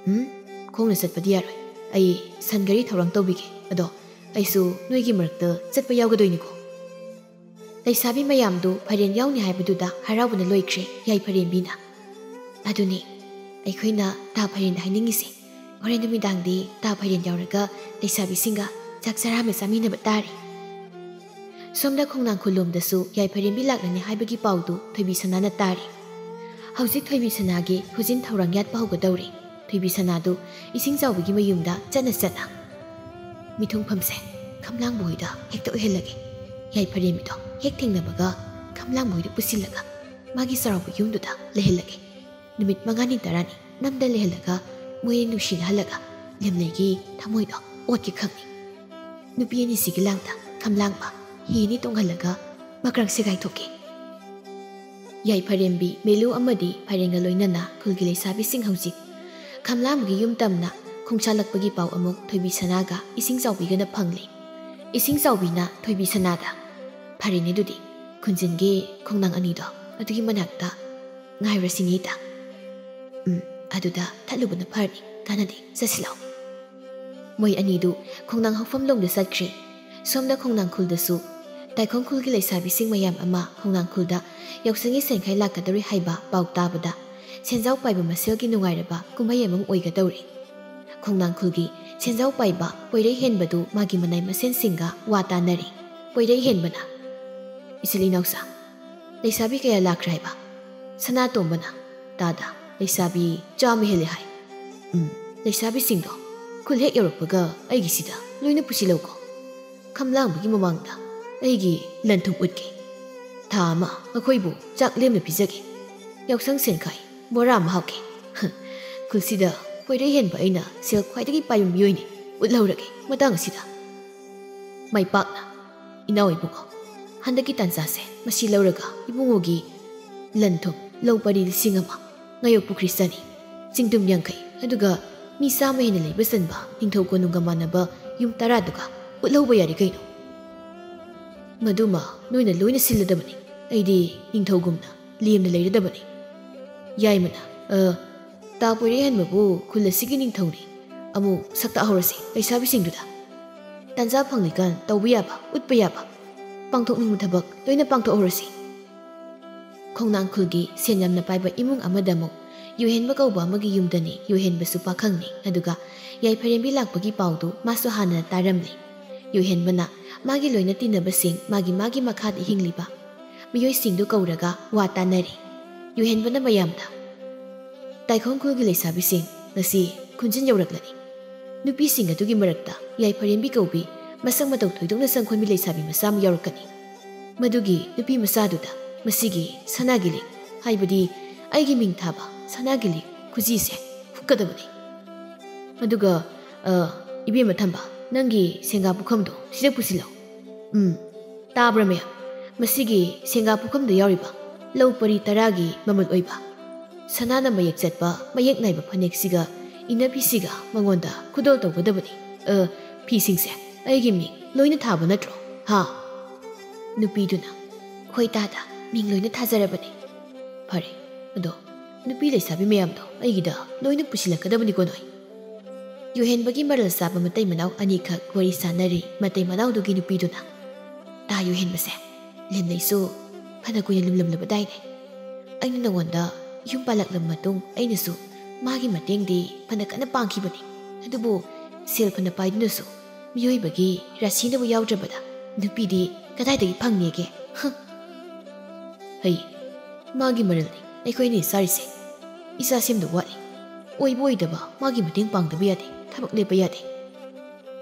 ꯎꯝ, ꯈꯣꯡꯅ ꯆꯠꯄꯗꯤ ꯌꯥꯔꯣꯏ꯫ ꯑꯩ ꯁꯟ ꯒꯥꯔꯤ ꯊꯧꯔꯥꯡ ꯇꯧꯕꯤꯒꯦ꯫ ꯑꯗꯣ ꯑꯩꯁꯨ ꯅꯣꯏꯒꯤ ꯃꯔꯛꯇ ꯆꯠꯄ ꯌꯥꯎꯒꯗꯣꯏꯅꯤꯀꯣ꯫ ꯂꯩꯁꯥꯕꯤ ꯃꯌꯥꯝꯗꯨ ꯐꯥꯏꯔꯦꯟ ꯌꯥꯎꯅꯤ ꯍꯥꯏꯕꯗꯨꯗ ꯍꯔꯥꯎꯕꯅ ꯂꯣꯏꯈ꯭ꯔꯦ ꯌꯥꯏꯐꯔꯦꯝꯕꯤꯅ꯫ ꯑꯗꯨꯅꯤ, ꯑꯩꯈꯣꯏꯅ ꯇꯥ ꯐꯥꯏꯔꯦꯟꯗ ꯍꯥꯏꯅꯤꯡꯉꯤꯁꯦ꯫ ꯍꯣꯔꯦꯟ ꯅꯨꯃꯤꯗꯥꯡꯗꯤ ꯇꯥ ꯐꯥꯏꯔꯦꯟ ꯌꯥꯎꯔꯒ ꯂꯩꯁꯥꯕꯤꯁꯤꯡꯒ ꯆꯥꯛ ꯆꯔꯥ ꯑꯃ ꯆꯥꯃꯤꯟꯅꯕ ꯇꯥꯔꯦ꯫ ꯁꯣꯝꯗ ꯈꯣꯡꯅꯥꯡ ꯈꯨꯜꯂꯣꯝꯗꯁꯨ ꯌꯥꯏꯐꯔꯦꯝꯕꯤ ꯂꯥꯛꯂꯅꯤ ꯍꯥꯏꯕꯒꯤ ꯄꯥꯎꯗꯨ ꯊꯣꯏꯕꯤ ꯁꯅꯥꯅ ꯇꯥꯔꯦ꯫ ꯍꯧꯖꯤꯛ ꯊꯣꯏꯕꯤ ꯁꯅꯥꯒꯤ ꯈꯨꯖꯤꯟ ꯊꯧꯔꯥꯡ ꯌꯥꯠꯄ ꯍꯧꯒꯗꯧꯔꯦ꯫ ꯊꯣꯏꯕꯤ ꯁꯅꯥꯗꯨ ꯏꯁꯤꯡ ꯆꯥꯎꯕꯤꯒꯤ ꯃꯌꯨꯝꯗ ꯆꯠꯅ ꯆꯠꯅ, "ꯃꯤꯊꯨꯡꯐꯝꯁꯦ ꯈꯝꯂꯥꯡꯕ ꯍꯣꯏꯗ ꯍꯦꯛꯇ ꯑꯣꯏꯍꯜꯂꯒꯦ꯫ ꯌꯥꯏꯐꯔꯦꯝꯕꯤꯗꯣ ꯍꯦꯛ ꯊꯦꯡꯅꯕꯒ ꯈꯝꯂꯥꯡꯕ ꯍꯣꯏꯗ ꯄꯨꯁꯤꯜꯂꯒ ꯃꯥꯒꯤ ꯆꯥꯎꯔꯥꯛꯄ ꯌꯨꯝꯗꯨꯗ ꯂꯩꯍꯜꯂꯒꯦ꯫ ꯅꯨꯃꯤꯠ ꯃꯉꯥꯅꯤ ꯇꯔꯥꯅꯤ ꯅꯝꯗ ꯂꯩꯍꯜꯂꯒ ꯃꯣꯏ ꯑꯅꯤ ꯅꯨꯡꯁꯤꯅꯍꯜꯂꯒ ꯂꯦꯝꯂꯩꯒꯤ ꯊꯃꯣꯏꯗꯣ ꯑꯣꯠꯀꯦ ꯈꯪꯉꯤ꯫ ꯅꯨꯄꯤ ꯑꯅꯤꯁꯤꯒꯤ ꯂꯥꯡꯗ ꯈꯝꯂꯥꯡꯕ ꯍꯤ ꯑꯅꯤ ꯇꯣꯡꯍꯜꯂꯒ ꯃꯀ꯭ꯔꯛ ꯁꯦꯒꯥꯏꯊꯣꯛꯀꯦ꯫ ꯌꯥꯏꯐꯔꯦꯝꯕꯤ, ꯃꯦꯂꯨ ꯑꯃꯗꯤ ꯐꯥꯏꯔꯦꯟꯒ ꯂꯣꯏꯅꯅ ꯈꯨꯜꯒꯤ ꯂꯩꯁꯥꯕꯤꯁꯤꯡ ꯍꯧꯖꯤꯛ ꯈꯝꯂꯥꯡꯕꯒꯤ ꯌꯨꯝ ꯇꯝꯅ ꯈꯣꯡꯁꯥꯜꯂꯛꯄꯒꯤ ꯄꯥꯎ ꯑꯃꯨꯛ ꯊꯣꯏꯕꯤ ꯁꯅꯥꯒ ꯏꯁꯤꯡ ꯆꯥꯎꯕꯤꯒꯅ ꯐꯪꯂꯦ꯫ ꯏꯁꯤꯡ ꯆꯥꯎꯕꯤꯅ ꯊꯣꯏꯕꯤ ꯁꯅꯥꯗ, "ꯐꯔꯦꯅꯦ ꯑꯗꯨꯗꯤ, ꯈꯨꯟꯖꯤꯟꯒꯤ ꯈꯣꯡꯅꯥꯡ ꯑꯅꯤꯗꯣ ꯑꯗꯨꯒꯤ ꯃꯅꯥꯛꯇ ꯉꯥꯏꯔꯁꯤꯅꯦ ꯏꯇꯥ꯫ ꯎꯝ, ꯑꯗꯨꯗ ꯊꯠꯂꯨꯕꯅ ꯐꯔꯅꯤ, ꯀꯥꯟꯅꯗꯦ, ꯆꯠꯁꯤꯜꯂꯣ꯫" ꯃꯣꯏ ꯑꯅꯤꯗꯨ ꯈꯣꯡꯅꯥꯡ ꯍꯧꯐꯝ ꯂꯣꯝꯗ ꯆꯠꯈ꯭ꯔꯦ꯫ ꯁꯣꯝꯗ ꯈꯣꯡꯅꯥꯡ ꯈꯨꯜꯗꯁꯨ ꯇꯥꯏꯈꯣꯡ ꯈꯨꯜꯒꯤ ꯂꯩꯁꯥꯕꯤꯁꯤꯡ ꯃꯌꯥꯝ ꯑꯃ ꯈꯣꯡꯅꯥꯡ ꯈꯨꯜꯗ ꯌꯥꯎꯁꯪꯒꯤ ꯁꯦꯟꯈꯥꯏ ꯂꯥꯛꯀꯗꯧꯔꯤ ꯍꯥꯏꯕ ꯄꯥꯎ ꯇꯥꯕꯗ ꯁꯦꯟꯖꯥꯎ ꯄꯥꯏꯕ ꯃꯁꯦꯜꯒꯤ ꯅꯨꯡꯉꯥꯏꯔꯕ ꯀꯨꯝꯍꯩ ꯑꯃ ꯑꯣꯏꯒꯗꯧꯔꯤ꯫ ꯈꯣꯡꯅꯥꯡ ꯈꯨꯜꯒꯤ ꯁꯦꯟꯖꯥꯎ ꯄꯥꯏꯕ ꯄꯣꯏꯔꯩ ꯍꯦꯟꯕꯗꯨ ꯃꯥꯒꯤ ꯃꯅꯥꯏ ꯃꯁꯦꯟꯁꯤꯡꯒ ꯋꯥ ꯇꯥꯅꯔꯤ꯫ ꯄꯣꯏꯔꯩ ꯍꯦꯟꯕꯅ, "ꯏꯆꯤꯜ ꯏꯅꯥꯎꯁꯥ, ꯂꯩꯁꯥꯕꯤ ꯀꯌꯥ ꯂꯥꯛꯈ꯭ꯔꯦ ꯍꯥꯏꯕ?" ꯁꯅꯥꯇꯣꯝꯕꯅ, "ꯇꯥꯗ, ꯂꯩꯁꯥꯕꯤ ꯆꯥꯝꯃ ꯍꯦꯜꯂꯦ ꯍꯥꯏ꯫" "ꯎꯝ, ꯂꯩꯁꯥꯕꯤꯁꯤꯡꯗꯣ ꯈꯨꯜ ꯍꯦꯛ ꯌꯧꯔꯛꯄꯒ ꯑꯩꯒꯤꯁꯤꯗ ꯂꯣꯏꯅ ꯄꯨꯁꯤꯜꯂꯧꯀꯣ꯫ ꯈꯝꯂꯥꯡꯕꯒꯤ ꯃꯃꯥꯡꯗ ꯑꯩꯒꯤ ꯂꯟ ꯊꯨꯝ ꯎꯠꯀꯦ꯫ ꯊꯥ ꯑꯃ ꯑꯩꯈꯣꯏꯕꯨ ꯆꯥꯛ ꯂꯦꯝꯅ ꯄꯤꯖꯒꯦ꯫ ꯌꯥꯎꯁꯪ ꯁꯦꯟꯈꯥꯏ ꯕꯣꯔꯥ ꯑꯃ ꯍꯥꯞꯀꯦ꯫ ꯈꯨꯜꯁꯤꯗ ꯄꯣꯏꯔꯩ ꯍꯦꯟꯕ ꯑꯩꯅ ꯁꯦꯜ ꯈ꯭ꯋꯥꯏꯗꯒꯤ ꯄꯥꯏꯕ ꯃꯤꯑꯣꯏꯅꯤ꯫ ꯎꯠꯍꯧꯔꯒꯦ ꯃꯇꯥꯡ ꯑꯁꯤꯗ꯫" ꯃꯥꯏ ꯄꯥꯛꯅ꯫ ꯏꯅꯥꯎ ꯏꯕꯨꯡꯉꯣ, ꯍꯟꯗꯛꯀꯤ ꯇꯥꯟꯖꯥꯁꯦ ꯃꯁꯤ ꯂꯧꯔꯒ ꯏꯕꯨꯡꯉꯣꯒꯤ ꯂꯟ ꯊꯨꯝ, ꯂꯧ ꯄꯔꯤ ꯂꯤꯁꯤꯡ ꯑꯃ, ꯉꯥꯌꯣꯛ ꯄꯨꯈ꯭ꯔꯤ ꯆꯅꯤ, ꯆꯤꯡꯗꯨꯝ ꯌꯥꯡꯈꯩ, ꯑꯗꯨꯒ ꯃꯤ ꯆꯥꯝꯃ ꯍꯦꯟꯅ ꯂꯩꯕ ꯆꯟꯕ ꯅꯤꯡꯊꯧ ꯀꯣꯅꯨꯡꯒ ꯃꯥꯟꯅꯕ ꯌꯨꯝ ꯇꯔꯥꯗꯨꯒ ꯎꯠꯍꯧꯕ ꯌꯥꯔꯦ ꯀꯩꯅꯣ꯫ ꯃꯗꯨꯃ ꯅꯣꯏꯅ ꯂꯣꯏꯅ ꯁꯤꯜꯂꯗꯕꯅꯤ꯫ ꯑꯩꯗꯤ ꯅꯤꯡꯊꯧꯒꯨꯝꯅ ꯂꯦꯝꯅ ꯂꯩꯔꯗꯕꯅꯤ꯫ ꯌꯥꯏꯃꯅ, "ꯑ, ꯇꯥ ꯄꯣꯏꯔꯩꯍꯟꯕꯕꯨ ꯈꯨꯜ ꯑꯁꯤꯒꯤ ꯅꯤꯡꯊꯧꯅꯤ꯫ ꯑꯃꯨꯛ ꯁꯛ ꯇꯥꯛꯍꯧꯔꯁꯤ ꯂꯩꯁꯥꯕꯤꯁꯤꯡꯗꯨꯗ꯫ ꯇꯥꯟꯖꯥ ꯐꯪꯂꯤꯀꯥꯟ ꯇꯧꯕ ꯌꯥꯕ, ꯎꯠꯄ ꯌꯥꯕ, ꯄꯥꯡꯊꯣꯛꯅꯤꯡꯕ ꯊꯕꯛ ꯂꯣꯏꯅ ꯄꯥꯡꯊꯣꯛꯍꯧꯔꯁꯤ"꯫ ꯈꯣꯡꯅꯥꯡ ꯈꯨꯜꯒꯤ ꯁꯦꯟ ꯌꯥꯝꯅ ꯄꯥꯏꯕ ꯏꯃꯨꯡ ꯑꯃꯗ ꯑꯃꯨꯛ ꯌꯣꯏꯍꯦꯟꯕ ꯀꯧꯕ ꯑꯃꯒꯤ ꯌꯨꯝꯗꯅꯤ ꯌꯣꯏꯍꯦꯟꯕꯁꯨ ꯄꯥꯈꯪꯅꯤ꯫ ꯑꯗꯨꯒ ꯌꯥꯏꯐꯔꯦꯝꯕꯤ ꯂꯥꯛꯄꯒꯤ ꯄꯥꯎꯗꯨ ꯃꯥꯁꯨ ꯍꯥꯟꯅꯅ ꯇꯥꯔꯝꯂꯦ꯫ ꯌꯣꯏꯍꯦꯟꯕꯅ ꯃꯥꯒꯤ ꯂꯣꯏꯅ ꯇꯤꯟꯅꯕꯁꯤꯡ, ꯃꯥꯒꯤ ꯃꯥꯒꯤ ꯃꯈꯥꯗ ꯍꯤꯡꯂꯤꯕ ꯃꯤꯑꯣꯏꯁꯤꯡꯗꯨ ꯀꯧꯔꯒ ꯋꯥ ꯇꯥꯅꯔꯤ꯫ ꯌꯣꯏꯍꯦꯟꯕꯅ ꯃꯌꯥꯝꯗ, "ꯇꯥꯏꯈꯣꯡ ꯈꯨꯜꯒꯤ ꯂꯩꯁꯥꯕꯤꯁꯤꯡ ꯉꯁꯤ ꯈꯨꯟꯖꯤꯟ ꯌꯧꯔꯛꯂꯅꯤ꯫ ꯅꯨꯄꯤꯁꯤꯡ ꯑꯗꯨꯒꯤ ꯃꯔꯛꯇ ꯌꯥꯏꯐꯔꯦꯝꯕꯤ ꯀꯧꯕꯤ ꯃꯁꯛ ꯃꯇꯧ ꯊꯣꯏꯗꯣꯛꯅ ꯁꯪꯈꯣꯟꯕꯤ ꯂꯩꯁꯥꯕꯤ ꯃꯆꯥ ꯑꯃ ꯌꯥꯎꯔꯛꯀꯅꯤ꯫ ꯃꯗꯨꯒꯤ ꯅꯨꯄꯤ ꯃꯆꯥꯗꯨꯗ ꯃꯁꯤꯒꯤ ꯁꯅꯥꯒꯤ ꯂꯤꯛ, ꯍꯥꯏꯕꯗꯤ ꯑꯩꯒꯤ ꯃꯤꯡ ꯊꯥꯕ ꯁꯅꯥꯒꯤ ꯂꯤꯛ ꯈꯨꯖꯤꯁꯦ ꯍꯨꯛꯀꯗꯕꯅꯤ꯫ ꯑꯗꯨꯒ, ꯑ, ꯏꯕꯦꯝꯃ ꯊꯝꯕ, ꯅꯪꯒꯤ ꯁꯦꯡꯒꯥ ꯄꯨꯈꯝꯗꯣ ꯁꯤꯗ ꯄꯨꯁꯤꯜꯂꯣ꯫ ꯎꯝ, ꯇꯥꯕ꯭ꯔꯥ ꯃꯌꯥꯝ? ꯃꯁꯤꯒꯤ ꯁꯦꯡꯒꯥ ꯄꯨꯈꯝꯗ ꯌꯥꯎꯔꯤꯕ ꯂꯧ ꯄꯔꯤ ꯇꯔꯥꯒꯤ ꯃꯃꯜ ꯑꯣꯏꯕ ꯁꯅꯥꯅ ꯃꯌꯦꯛ ꯆꯠꯄ ꯃꯌꯦꯛ ꯅꯥꯏꯕ ꯐꯅꯦꯛꯁꯤꯒ ꯏꯅꯐꯤꯁꯤꯒ ꯃꯉꯣꯟꯗ ꯈꯨꯗꯣꯜ ꯇꯧꯒꯗꯕꯅꯤ꯫ ꯑ, ꯐꯤꯁꯤꯡꯁꯦ ꯑꯩꯒꯤ ꯃꯤꯡ ꯂꯣꯏꯅ ꯊꯥꯕ ꯅꯠꯇ꯭ꯔꯣ? ꯍꯥ?" ꯅꯨꯄꯤꯗꯨꯅ, "ꯍꯣꯏ ꯇꯥꯗ, ꯃꯤꯡ ꯂꯣꯏꯅ ꯊꯥꯖꯔꯕꯅꯤ"꯫ "ꯐꯔꯦ, ꯑꯗꯣ ꯅꯨꯄꯤ ꯂꯩꯁꯥꯕꯤ ꯃꯌꯥꯝꯗꯣ ꯑꯩꯒꯤꯗ ꯂꯣꯏꯅ ꯄꯨꯁꯤꯜꯂꯛꯀꯗꯕꯅꯤꯀꯣ ꯅꯣꯏ"꯫ ꯌꯣꯍꯦꯟꯕꯒꯤ ꯃꯔꯜ ꯆꯥꯕ ꯃꯇꯩ ꯃꯅꯥꯎ ꯑꯅꯤꯈꯛ ꯋꯥꯔꯤ ꯁꯥꯟꯅꯔꯤ꯫ ꯃꯇꯩ ꯃꯅꯥꯎꯗꯨꯒꯤ ꯅꯨꯄꯤꯗꯨꯅ, "ꯇꯥ ꯌꯣꯍꯦꯟꯕꯁꯦ, ꯂꯦꯝꯂꯩꯁꯨ ꯐꯅ ꯀꯨꯏꯅ ꯂꯨꯝꯂꯝꯂꯕꯗꯥꯏꯅꯦ꯫ ꯑꯩꯅ ꯅꯉꯣꯟꯗ ꯌꯨꯝ ꯄꯥꯜꯂꯛꯂꯕ ꯃꯇꯨꯡ ꯑꯩꯅꯁꯨ ꯃꯥꯒꯤ ꯃꯇꯦꯡꯗꯤ ꯐꯅ ꯀꯟꯅ ꯄꯥꯡꯈꯤꯕꯅꯤ꯫ ꯑꯗꯨꯕꯨ ꯁꯦꯜ ꯐꯅ ꯄꯥꯏꯗꯨꯅꯁꯨ ꯃꯤꯑꯣꯏꯕꯒꯤ ꯔꯥꯁꯤꯅꯕꯨ ꯌꯥꯎꯗ꯭ꯔꯕꯗ ꯅꯨꯄꯤꯗꯤ ꯀꯗꯥꯏꯗꯒꯤ ꯐꯪꯅꯦꯒꯦ? ꯍ!" ꯍꯩ, ꯃꯥꯒꯤ ꯃꯔꯜꯅꯤ ꯑꯩꯈꯣꯏꯅ ꯆꯥꯔꯤꯁꯦ꯫ ꯏꯆꯥ ꯁꯦꯝꯗꯧ ꯋꯥꯠꯂꯤ꯫ ꯑꯣꯏꯕ ꯑꯣꯏꯗꯕ ꯃꯥꯒꯤ ꯃꯇꯦꯡ ꯄꯥꯡꯗꯕ ꯌꯥꯗꯦ, ꯊꯕꯛ ꯂꯦꯞꯄ ꯌꯥꯗꯦ꯫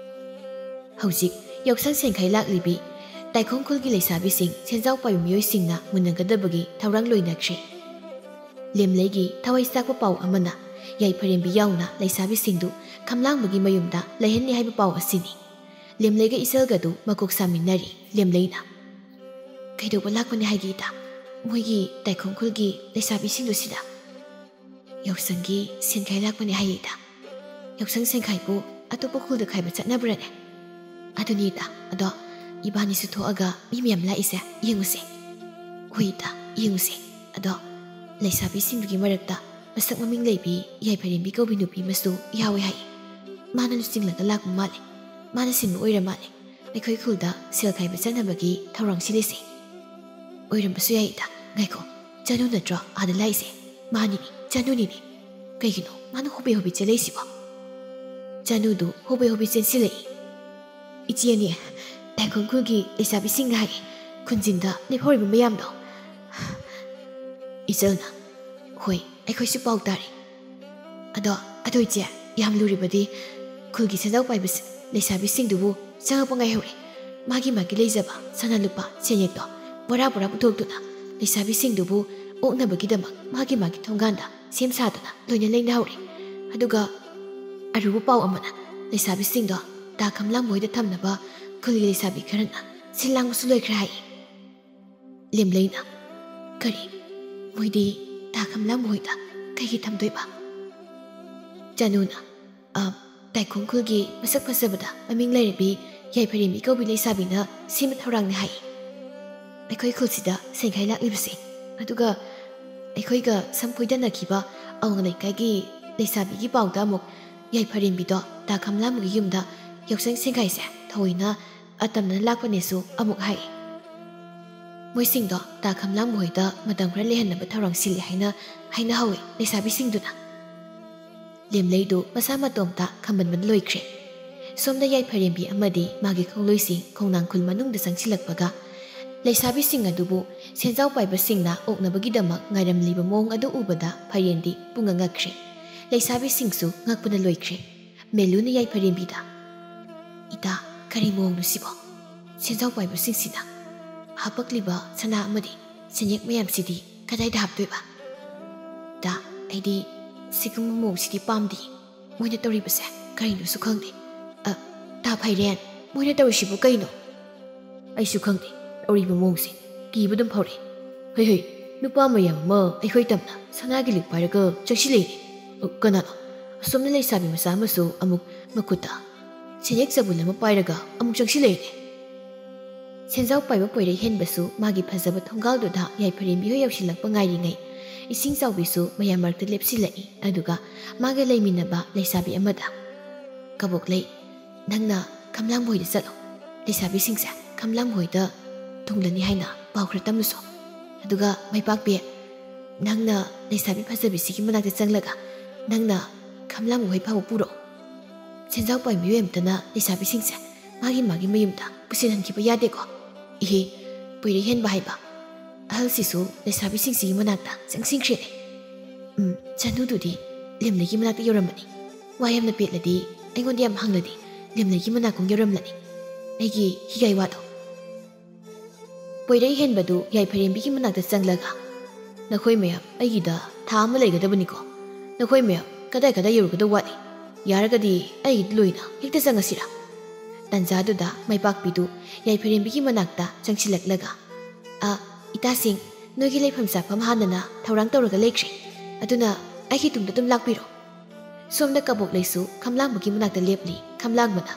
ꯍꯧꯖꯤꯛ ꯌꯥꯎꯁꯪ ꯁꯦꯟꯈꯥꯏ ꯂꯥꯛꯂꯤꯕꯤ ꯇꯥꯏꯈꯣꯡ ꯈꯨꯜꯒꯤ ꯂꯩꯁꯥꯕꯤꯁꯤꯡ, ꯁꯦꯟꯖꯥꯎ ꯄꯥꯏꯕ ꯃꯤꯑꯣꯏꯁꯤꯡꯅ ꯃꯨꯟꯅꯒꯗꯕꯒꯤ ꯊꯧꯔꯥꯡ ꯂꯣꯏꯅꯈ꯭ꯔꯦ꯫ ꯂꯦꯝꯂꯩꯒꯤ ꯊꯋꯥꯏ ꯆꯥꯛꯄ ꯄꯥꯎ ꯑꯃꯅ ꯌꯥꯏꯐꯔꯦꯝꯕꯤ ꯌꯥꯎꯅ ꯂꯩꯁꯥꯕꯤꯁꯤꯡꯗꯨ ꯈꯝꯂꯥꯡꯕꯒꯤ ꯃꯌꯨꯝꯗ ꯂꯩꯍꯟꯅꯤ ꯍꯥꯏꯕ ꯄꯥꯎ ꯑꯁꯤꯅꯤ꯫ ꯂꯦꯝꯂꯩꯒ ꯏꯆꯜꯒꯗꯨ ꯃꯀꯣꯛ ꯁꯥꯃꯤꯟꯅꯔꯤ꯫ ꯂꯦꯝꯂꯩꯅ, "ꯀꯩꯗꯧꯕ ꯂꯥꯛꯄꯅꯦ ꯍꯥꯏꯒꯦ ꯏꯇꯥ? ꯃꯣꯏꯒꯤ ꯇꯥꯏꯈꯣꯡ ꯈꯨꯜꯒꯤ ꯂꯩꯁꯥꯕꯤꯁꯤꯡꯗꯨ ꯁꯤꯗ?" "ꯌꯥꯎꯁꯪꯒꯤ ꯁꯦꯟ ꯈꯥꯏ ꯂꯥꯛꯄꯅꯦ ꯍꯥꯏꯌꯦ ꯏꯇꯥ꯫ ꯌꯥꯎꯁꯪ ꯁꯦꯟ ꯈꯥꯏꯕꯨ ꯑꯇꯣꯞꯄ ꯈꯨꯜꯗ ꯈꯥꯏꯕ ꯆꯠꯅꯕ꯭ꯔꯅꯦ?" "ꯑꯗꯨꯅꯤ ꯏꯇꯥ, ꯑꯗꯣ ꯏꯕꯥꯅꯤꯁꯨ ꯊꯣꯛꯑꯒ ꯃꯤ ꯃꯌꯥꯝ ꯂꯥꯛꯏꯁꯦ ꯌꯦꯡꯉꯨꯁꯦ꯫" "ꯍꯣꯏ ꯏꯇꯥ, ꯌꯦꯡꯉꯨꯁꯦ꯫ ꯑꯗꯣ ꯂꯩꯁꯥꯕꯤꯁꯤꯡꯗꯨꯒꯤ ꯃꯔꯛꯇ ꯃꯁꯛ ꯃꯃꯤꯡ ꯂꯩꯕꯤ ꯌꯥꯏꯐꯔꯦꯝꯕꯤ ꯀꯧꯕꯤ ꯅꯨꯄꯤ ꯑꯃꯁꯨ ꯌꯥꯎꯋꯦ ꯍꯥꯏꯌꯦ꯫ ꯃꯥꯅ ꯂꯨꯆꯤꯡꯂꯒ ꯂꯥꯛꯄ ꯃꯥꯜꯂꯦ꯫ ꯃꯥꯅ ꯁꯤꯟꯕ ꯑꯣꯏꯔ ꯃꯥꯜꯂꯦ ꯑꯩꯈꯣꯏ ꯈꯨꯜꯗ ꯁꯦꯜ ꯈꯥꯏꯕ ꯆꯠꯅꯕꯒꯤ ꯊꯧꯔꯥꯡ ꯁꯤꯜꯂꯤꯁꯦ꯫" "ꯑꯣꯏꯔꯝꯕꯁꯨ ꯌꯥꯏ ꯏꯇꯥ꯫ ꯉꯥꯏꯈꯣ, ꯆꯅꯨ ꯅꯠꯇ꯭ꯔꯣ ꯑꯥꯗ ꯂꯥꯛꯏꯁꯦ?" "ꯃꯥꯅꯤꯅꯦ, ꯆꯅꯨꯅꯤꯅꯦ꯫ ꯀꯩꯒꯤꯅꯣ ꯃꯥꯅ ꯍꯣꯕꯦ ꯍꯣꯕꯦ ꯆꯦꯜꯂꯛꯏꯁꯤꯕꯣ?" ꯆꯅꯨꯗꯨ ꯍꯣꯕꯦ ꯍꯣꯕꯦ ꯆꯦꯟꯁꯤꯜꯂꯛꯏ꯫ "ꯏꯆꯦꯅꯦ, ꯇꯥꯏꯈꯣꯡ ꯈꯨꯜꯒꯤ ꯂꯩꯁꯥꯕꯤꯁꯤꯡꯅ ꯍꯥꯏꯌꯦ, ꯈꯨꯟꯖꯤꯟꯗ ꯂꯦꯝꯍꯧꯔꯤꯕ ꯃꯌꯥꯝꯗꯣ꯫" ꯏꯆꯜꯅ, "ꯍꯣꯏ, ꯑꯩꯈꯣꯏꯁꯨ ꯄꯥꯎ ꯇꯥꯔꯦ꯫ ꯑꯗꯣ, ꯑꯗꯣ ꯏꯆꯦ, ꯌꯥꯝ ꯂꯨꯔꯤꯕꯗꯤ ꯈꯨꯜꯒꯤ ꯁꯦꯟꯖꯥꯎ ꯄꯥꯏꯕ ꯂꯩꯁꯥꯕꯤꯁꯤꯡ-, ꯂꯩꯁꯥꯕꯤꯁꯤꯡꯗꯨꯕꯨ ꯆꯪꯉꯛꯄ ꯉꯥꯏꯍꯧꯔꯦ꯫ ꯃꯥꯒꯤ ꯃꯥꯒꯤ ꯂꯩꯖꯕ ꯁꯅꯥ ꯂꯨꯄꯥ ꯁꯦꯟꯌꯦꯛꯇꯣ ꯕꯣꯔꯥ ꯕꯣꯔꯥ ꯄꯨꯊꯣꯛꯇꯨꯅ ꯂꯩꯁꯥꯕꯤꯁꯤꯡꯗꯨꯕꯨ ꯑꯣꯛꯅꯕꯒꯤꯗꯃꯛ ꯃꯥꯒꯤ ꯃꯥꯒꯤ ꯊꯣꯡꯒꯥꯟꯗ ꯁꯦꯝ ꯁꯥꯗꯨꯅ ꯂꯣꯏꯅ ꯂꯩꯅꯍꯧꯔꯦ꯫ ꯑꯗꯨꯒ ꯑꯔꯨꯕ ꯄꯥꯎ ꯑꯃꯅ ꯂꯩꯁꯥꯕꯤꯁꯤꯡꯗꯣ ꯇꯥ ꯈꯝꯂꯥꯡ ꯃꯣꯏꯗ ꯊꯝꯅꯕ ꯈꯨꯜꯒꯤ ꯂꯩꯁꯥꯕꯤ ꯈꯔꯅ ꯁꯤꯜ ꯂꯥꯡꯕꯁꯨ ꯂꯣꯏꯈ꯭ꯔꯦ ꯍꯥꯏꯌꯦ꯫" ꯂꯦꯝꯂꯩꯅ, "ꯀꯔꯤ? ꯃꯣꯏꯗꯤ ꯇꯥ ꯈꯝꯂꯥꯡ ꯃꯣꯏꯗ ꯀꯩꯒꯤ ꯊꯝꯗꯣꯏꯕ?" ꯆꯅꯨꯅ, "ꯑ, ꯇꯥꯏꯈꯣꯡ ꯈꯨꯜꯒꯤ ꯃꯁꯛ ꯐꯖꯕꯗ ꯃꯃꯤꯡ ꯂꯩꯔꯕꯤ ꯌꯥꯏꯐꯔꯦꯝꯕꯤ ꯀꯧꯕꯤ ꯂꯩꯁꯥꯕꯤꯅ ꯁꯦꯝꯕ ꯊꯧꯔꯥꯡꯅꯤ ꯍꯥꯏ꯫ ꯑꯩꯈꯣꯏ ꯈꯨꯜꯁꯤꯗ ꯁꯦꯟꯈꯥꯏ ꯂꯥꯛꯂꯤꯕꯁꯦ, ꯑꯗꯨꯒ ꯑꯩꯈꯣꯏꯒ ꯁꯝ ꯈꯣꯏꯗꯅꯈꯤꯕ ꯑꯋꯥꯡ ꯂꯩꯀꯥꯏꯒꯤ ꯂꯩꯁꯥꯕꯤꯒꯤ ꯄꯥꯎꯗ ꯑꯃꯨꯛ ꯌꯥꯏꯐꯔꯦꯝꯕꯤꯗꯣ ꯇꯥ ꯈꯝꯂꯥꯡꯕꯒꯤ ꯌꯨꯝꯗ ꯌꯥꯎꯁꯪ ꯁꯦꯟꯈꯥꯏꯁꯦ ꯊꯑꯣꯏꯅ ꯑꯇꯝꯅꯅ ꯂꯥꯛꯄꯅꯦꯁꯨ ꯑꯃꯨꯛ ꯍꯥꯏ꯫ ꯃꯣꯏꯁꯤꯡꯗꯣ ꯇꯥ ꯈꯝꯂꯥꯡ ꯃꯣꯏꯗ ꯃꯇꯝ ꯈꯔ ꯂꯩꯍꯟꯅꯕ ꯊꯧꯔꯥꯡ ꯁꯤꯜꯂꯤ ꯍꯥꯏꯅ ꯍꯥꯏꯅꯍꯧꯋꯤ ꯂꯩꯁꯥꯕꯤꯁꯤꯡꯗꯨꯅ꯫" ꯂꯦꯝꯂꯩꯗꯨ ꯃꯁꯥ ꯃꯇꯣꯝꯇ ꯈꯝꯕꯟꯕꯅ ꯂꯣꯏꯈ꯭ꯔꯦ꯫ ꯁꯣꯝꯗ ꯌꯥꯏꯐꯔꯦꯝꯕꯤ ꯑꯃꯗꯤ ꯃꯥꯒꯤ ꯈꯣꯡꯂꯣꯏꯁꯤꯡ ꯈꯣꯡꯅꯥꯡ ꯈꯨꯜ ꯃꯅꯨꯡꯗ ꯆꯪꯁꯤꯜꯂꯛꯄꯒ ꯂꯩꯁꯥꯕꯤꯁꯤꯡ ꯑꯗꯨꯕꯨ ꯁꯦꯟꯖꯥꯎ ꯄꯥꯏꯕꯁꯤꯡꯅ ꯑꯣꯛꯅꯕꯒꯤꯗꯃꯛ ꯉꯥꯏꯔꯝꯂꯤꯕ ꯃꯑꯣꯡ ꯑꯗꯨ ꯎꯕꯗ ꯐꯥꯏꯔꯦꯟꯗꯤ ꯄꯨꯡꯉꯛ ꯉꯛꯈ꯭ꯔꯦ꯫ ꯂꯩꯁꯥꯕꯤꯁꯤꯡꯁꯨ ꯉꯛꯄꯅ ꯂꯣꯏꯈ꯭ꯔꯦ꯫ ꯃꯦꯂꯨꯅ ꯌꯥꯏꯐꯔꯦꯝꯕꯤꯗ, "ꯏꯇꯥ, ꯀꯔꯤ ꯃꯑꯣꯡꯅꯣ ꯁꯤꯕꯣ? ꯁꯦꯟꯖꯥꯎ ꯄꯥꯏꯕꯁꯤꯡꯁꯤꯅ ꯍꯥꯄꯛꯂꯤꯕ ꯁꯅꯥ ꯑꯃꯗꯤ ꯁꯦꯟꯌꯦꯛ ꯃꯌꯥꯝꯁꯤꯗꯤ ꯀꯗꯥꯏꯗ ꯍꯥꯞꯇꯣꯏꯕ? ꯏꯇꯥ, ꯑꯩꯗꯤ ꯁꯤꯒꯨꯝꯕ ꯃꯑꯣꯡꯁꯤꯗꯤ ꯄꯥꯝꯗꯦ꯫ ꯃꯣꯏꯅ ꯇꯧꯔꯤꯕꯁꯦ ꯀꯔꯤꯅꯣꯁꯨ ꯈꯪꯗꯦ꯫ ꯑ, ꯇꯥ ꯐꯥꯏꯔꯦꯟ, ꯃꯣꯏꯅ ꯇꯧꯔꯤꯁꯤꯕꯨ ꯀꯩꯅꯣ? ꯑꯩꯁꯨ ꯈꯪꯗꯦ, ꯇꯧꯔꯤꯕ ꯃꯑꯣꯡꯁꯦ ꯀꯤꯕ ꯑꯗꯨꯝ ꯐꯥꯎꯔꯛꯑꯦ꯫ ꯍꯩ ꯍꯩ, ꯅꯨꯄꯥ ꯃꯌꯥꯝ ꯑꯃ ꯑꯩꯈꯣꯏ ꯇꯝꯅ ꯁꯅꯥꯒꯤ ꯂꯤꯛ ꯄꯥꯏꯔꯒ ꯆꯪꯁꯤꯜꯂꯛꯏꯅꯦ꯫ ꯑ, ꯀꯅꯥꯅꯣ? ꯑꯁꯣꯝꯅ ꯂꯩꯁꯥꯕꯤ ꯃꯆꯥ ꯑꯃꯁꯨ ꯑꯃꯨꯛ ꯃꯈꯨꯠꯇ ꯁꯦꯟꯌꯦꯛ ꯆꯕꯨꯜ ꯑꯃ ꯄꯥꯏꯔꯒ ꯑꯃꯨꯛ ꯆꯪꯁꯤꯜꯂꯛꯏꯅꯦ꯫ ꯁꯦꯟꯖꯥꯎ ꯄꯥꯏꯕ ꯄꯣꯏꯔꯩ ꯍꯦꯟꯕꯁꯨ ꯃꯥꯒꯤ ꯐꯖꯕ ꯊꯣꯡꯒꯥꯜꯗꯨꯗ ꯌꯥꯏꯐꯔꯦꯝꯕꯤ ꯍꯣꯏ ꯌꯧꯁꯤꯜꯂꯛꯄ ꯉꯥꯏꯔꯤꯉꯩ, ꯏꯁꯤꯡ ꯆꯥꯎꯕꯤꯁꯨ ꯃꯌꯥꯝ ꯃꯔꯛꯇ ꯂꯦꯞꯁꯤꯜꯂꯛꯏ꯫ ꯑꯗꯨꯒ ꯃꯥꯒ ꯂꯩꯃꯤꯟꯅꯕ ꯂꯩꯁꯥꯕꯤ ꯑꯃꯗ, "ꯀꯕꯣꯛꯂꯩ, ꯅꯪꯅ ꯈꯝꯂꯥꯡꯕ ꯍꯣꯏꯗ ꯆꯠꯂꯣ꯫ ꯂꯩꯁꯥꯕꯤꯁꯤꯡꯁꯦ ꯈꯝꯂꯥꯡꯕ ꯍꯣꯏꯗ ꯊꯨꯡꯂꯅꯤ ꯍꯥꯏꯅ ꯄꯥꯎ ꯈꯔ ꯇꯝꯂꯨꯁꯣ꯫ ꯑꯗꯨꯒ ꯃꯩꯄꯥꯛꯄꯤ, ꯅꯪꯅ ꯂꯩꯁꯥꯕꯤ ꯐꯖꯕꯤꯁꯤꯒꯤ ꯃꯅꯥꯛꯇ ꯆꯪꯂꯒ ꯅꯪꯅ ꯈꯝꯂꯥꯡꯕ ꯍꯣꯏ ꯐꯥꯎꯕ ꯄꯨꯔꯛꯑꯣ꯫ ꯁꯦꯟꯖꯥꯎ ꯄꯥꯏꯕꯤ ꯃꯤꯑꯣꯏ ꯑꯃꯇꯅ ꯂꯩꯁꯥꯕꯤꯁꯤꯡꯁꯦ ꯃꯥꯒꯤ ꯃꯥꯒꯤ ꯃꯌꯨꯝꯗ ꯄꯨꯁꯤꯟꯍꯟꯈꯤꯕ ꯌꯥꯗꯦꯀꯣ꯫ ꯏꯍꯦ, ꯄꯣꯏꯔꯩ ꯍꯦꯟꯕ ꯍꯥꯏꯕ ꯑꯍꯜꯁꯤꯁꯨ ꯂꯩꯁꯥꯕꯤꯁꯤꯡꯁꯤꯒꯤ ꯃꯅꯥꯛꯇ ꯆꯪꯁꯤꯟꯈ꯭ꯔꯦꯅꯦ꯫ ꯎꯝ, ꯆꯅꯨꯗꯨꯗꯤ ꯂꯦꯝꯂꯩꯒꯤ ꯃꯅꯥꯛꯇ ꯌꯧꯔꯝꯃꯅꯤ꯫ ꯋꯥ ꯌꯥꯝꯅ ꯄꯦꯠꯂꯗꯤ, ꯑꯩꯉꯣꯟꯗ ꯌꯥꯝ ꯍꯪꯂꯗꯤ ꯂꯦꯝꯂꯩꯒꯤ ꯃꯅꯥꯛ ꯑꯃꯨꯛ ꯌꯧꯔꯝꯂꯅꯤ꯫ ꯑꯩꯒꯤ ꯍꯤꯒꯥꯏ ꯋꯥꯗꯣ꯫ ꯄꯣꯏꯔꯩ ꯍꯦꯟꯕꯗꯨ ꯌꯥꯏꯐꯔꯦꯝꯕꯤꯒꯤ ꯃꯅꯥꯛꯇ ꯆꯪꯂꯒ, "ꯅꯈꯣꯏ ꯃꯌꯥꯝ ꯑꯩꯒꯤꯗ ꯊꯥ ꯑꯃ ꯂꯩꯒꯗꯕꯅꯤꯀꯣ꯫ ꯅꯈꯣꯏ ꯃꯌꯥꯝ ꯀꯗꯥꯏ ꯀꯗꯥꯏ ꯌꯧꯔꯨꯒꯗꯧ ꯋꯥꯠꯂꯤ? ꯌꯥꯔꯒꯗꯤ ꯑꯩꯒꯤꯗ ꯂꯣꯏꯅ ꯍꯦꯛꯇ ꯆꯪꯉꯁꯤꯔꯥ?" ꯇꯥꯟꯖꯥꯗꯨꯗ ꯃꯩꯄꯥꯛꯄꯤꯗꯨ ꯌꯥꯏꯐꯔꯦꯝꯕꯤꯒꯤ ꯃꯅꯥꯛꯇ ꯆꯪꯁꯤꯜꯂꯛꯂꯒ, "ꯑ, ꯏꯇꯥꯁꯤꯡ, ꯅꯣꯏꯒꯤ ꯂꯩꯐꯝ ꯆꯥꯐꯝ ꯍꯥꯟꯅꯅ ꯊꯧꯔꯥꯡ ꯇꯧꯔꯒ ꯂꯩꯈ꯭ꯔꯦ꯫ ꯑꯗꯨꯅ ꯑꯩꯒꯤ ꯇꯨꯡꯗ ꯑꯗꯨꯝ ꯂꯥꯛꯄꯤꯔꯣ꯫" ꯁꯣꯝꯗ ꯀꯕꯣꯛꯂꯩꯁꯨ ꯈꯝꯂꯥꯡꯕꯒꯤ ꯃꯅꯥꯛꯇ ꯂꯦꯞꯂꯤ꯫ ꯈꯝꯂꯥꯡꯕꯅ,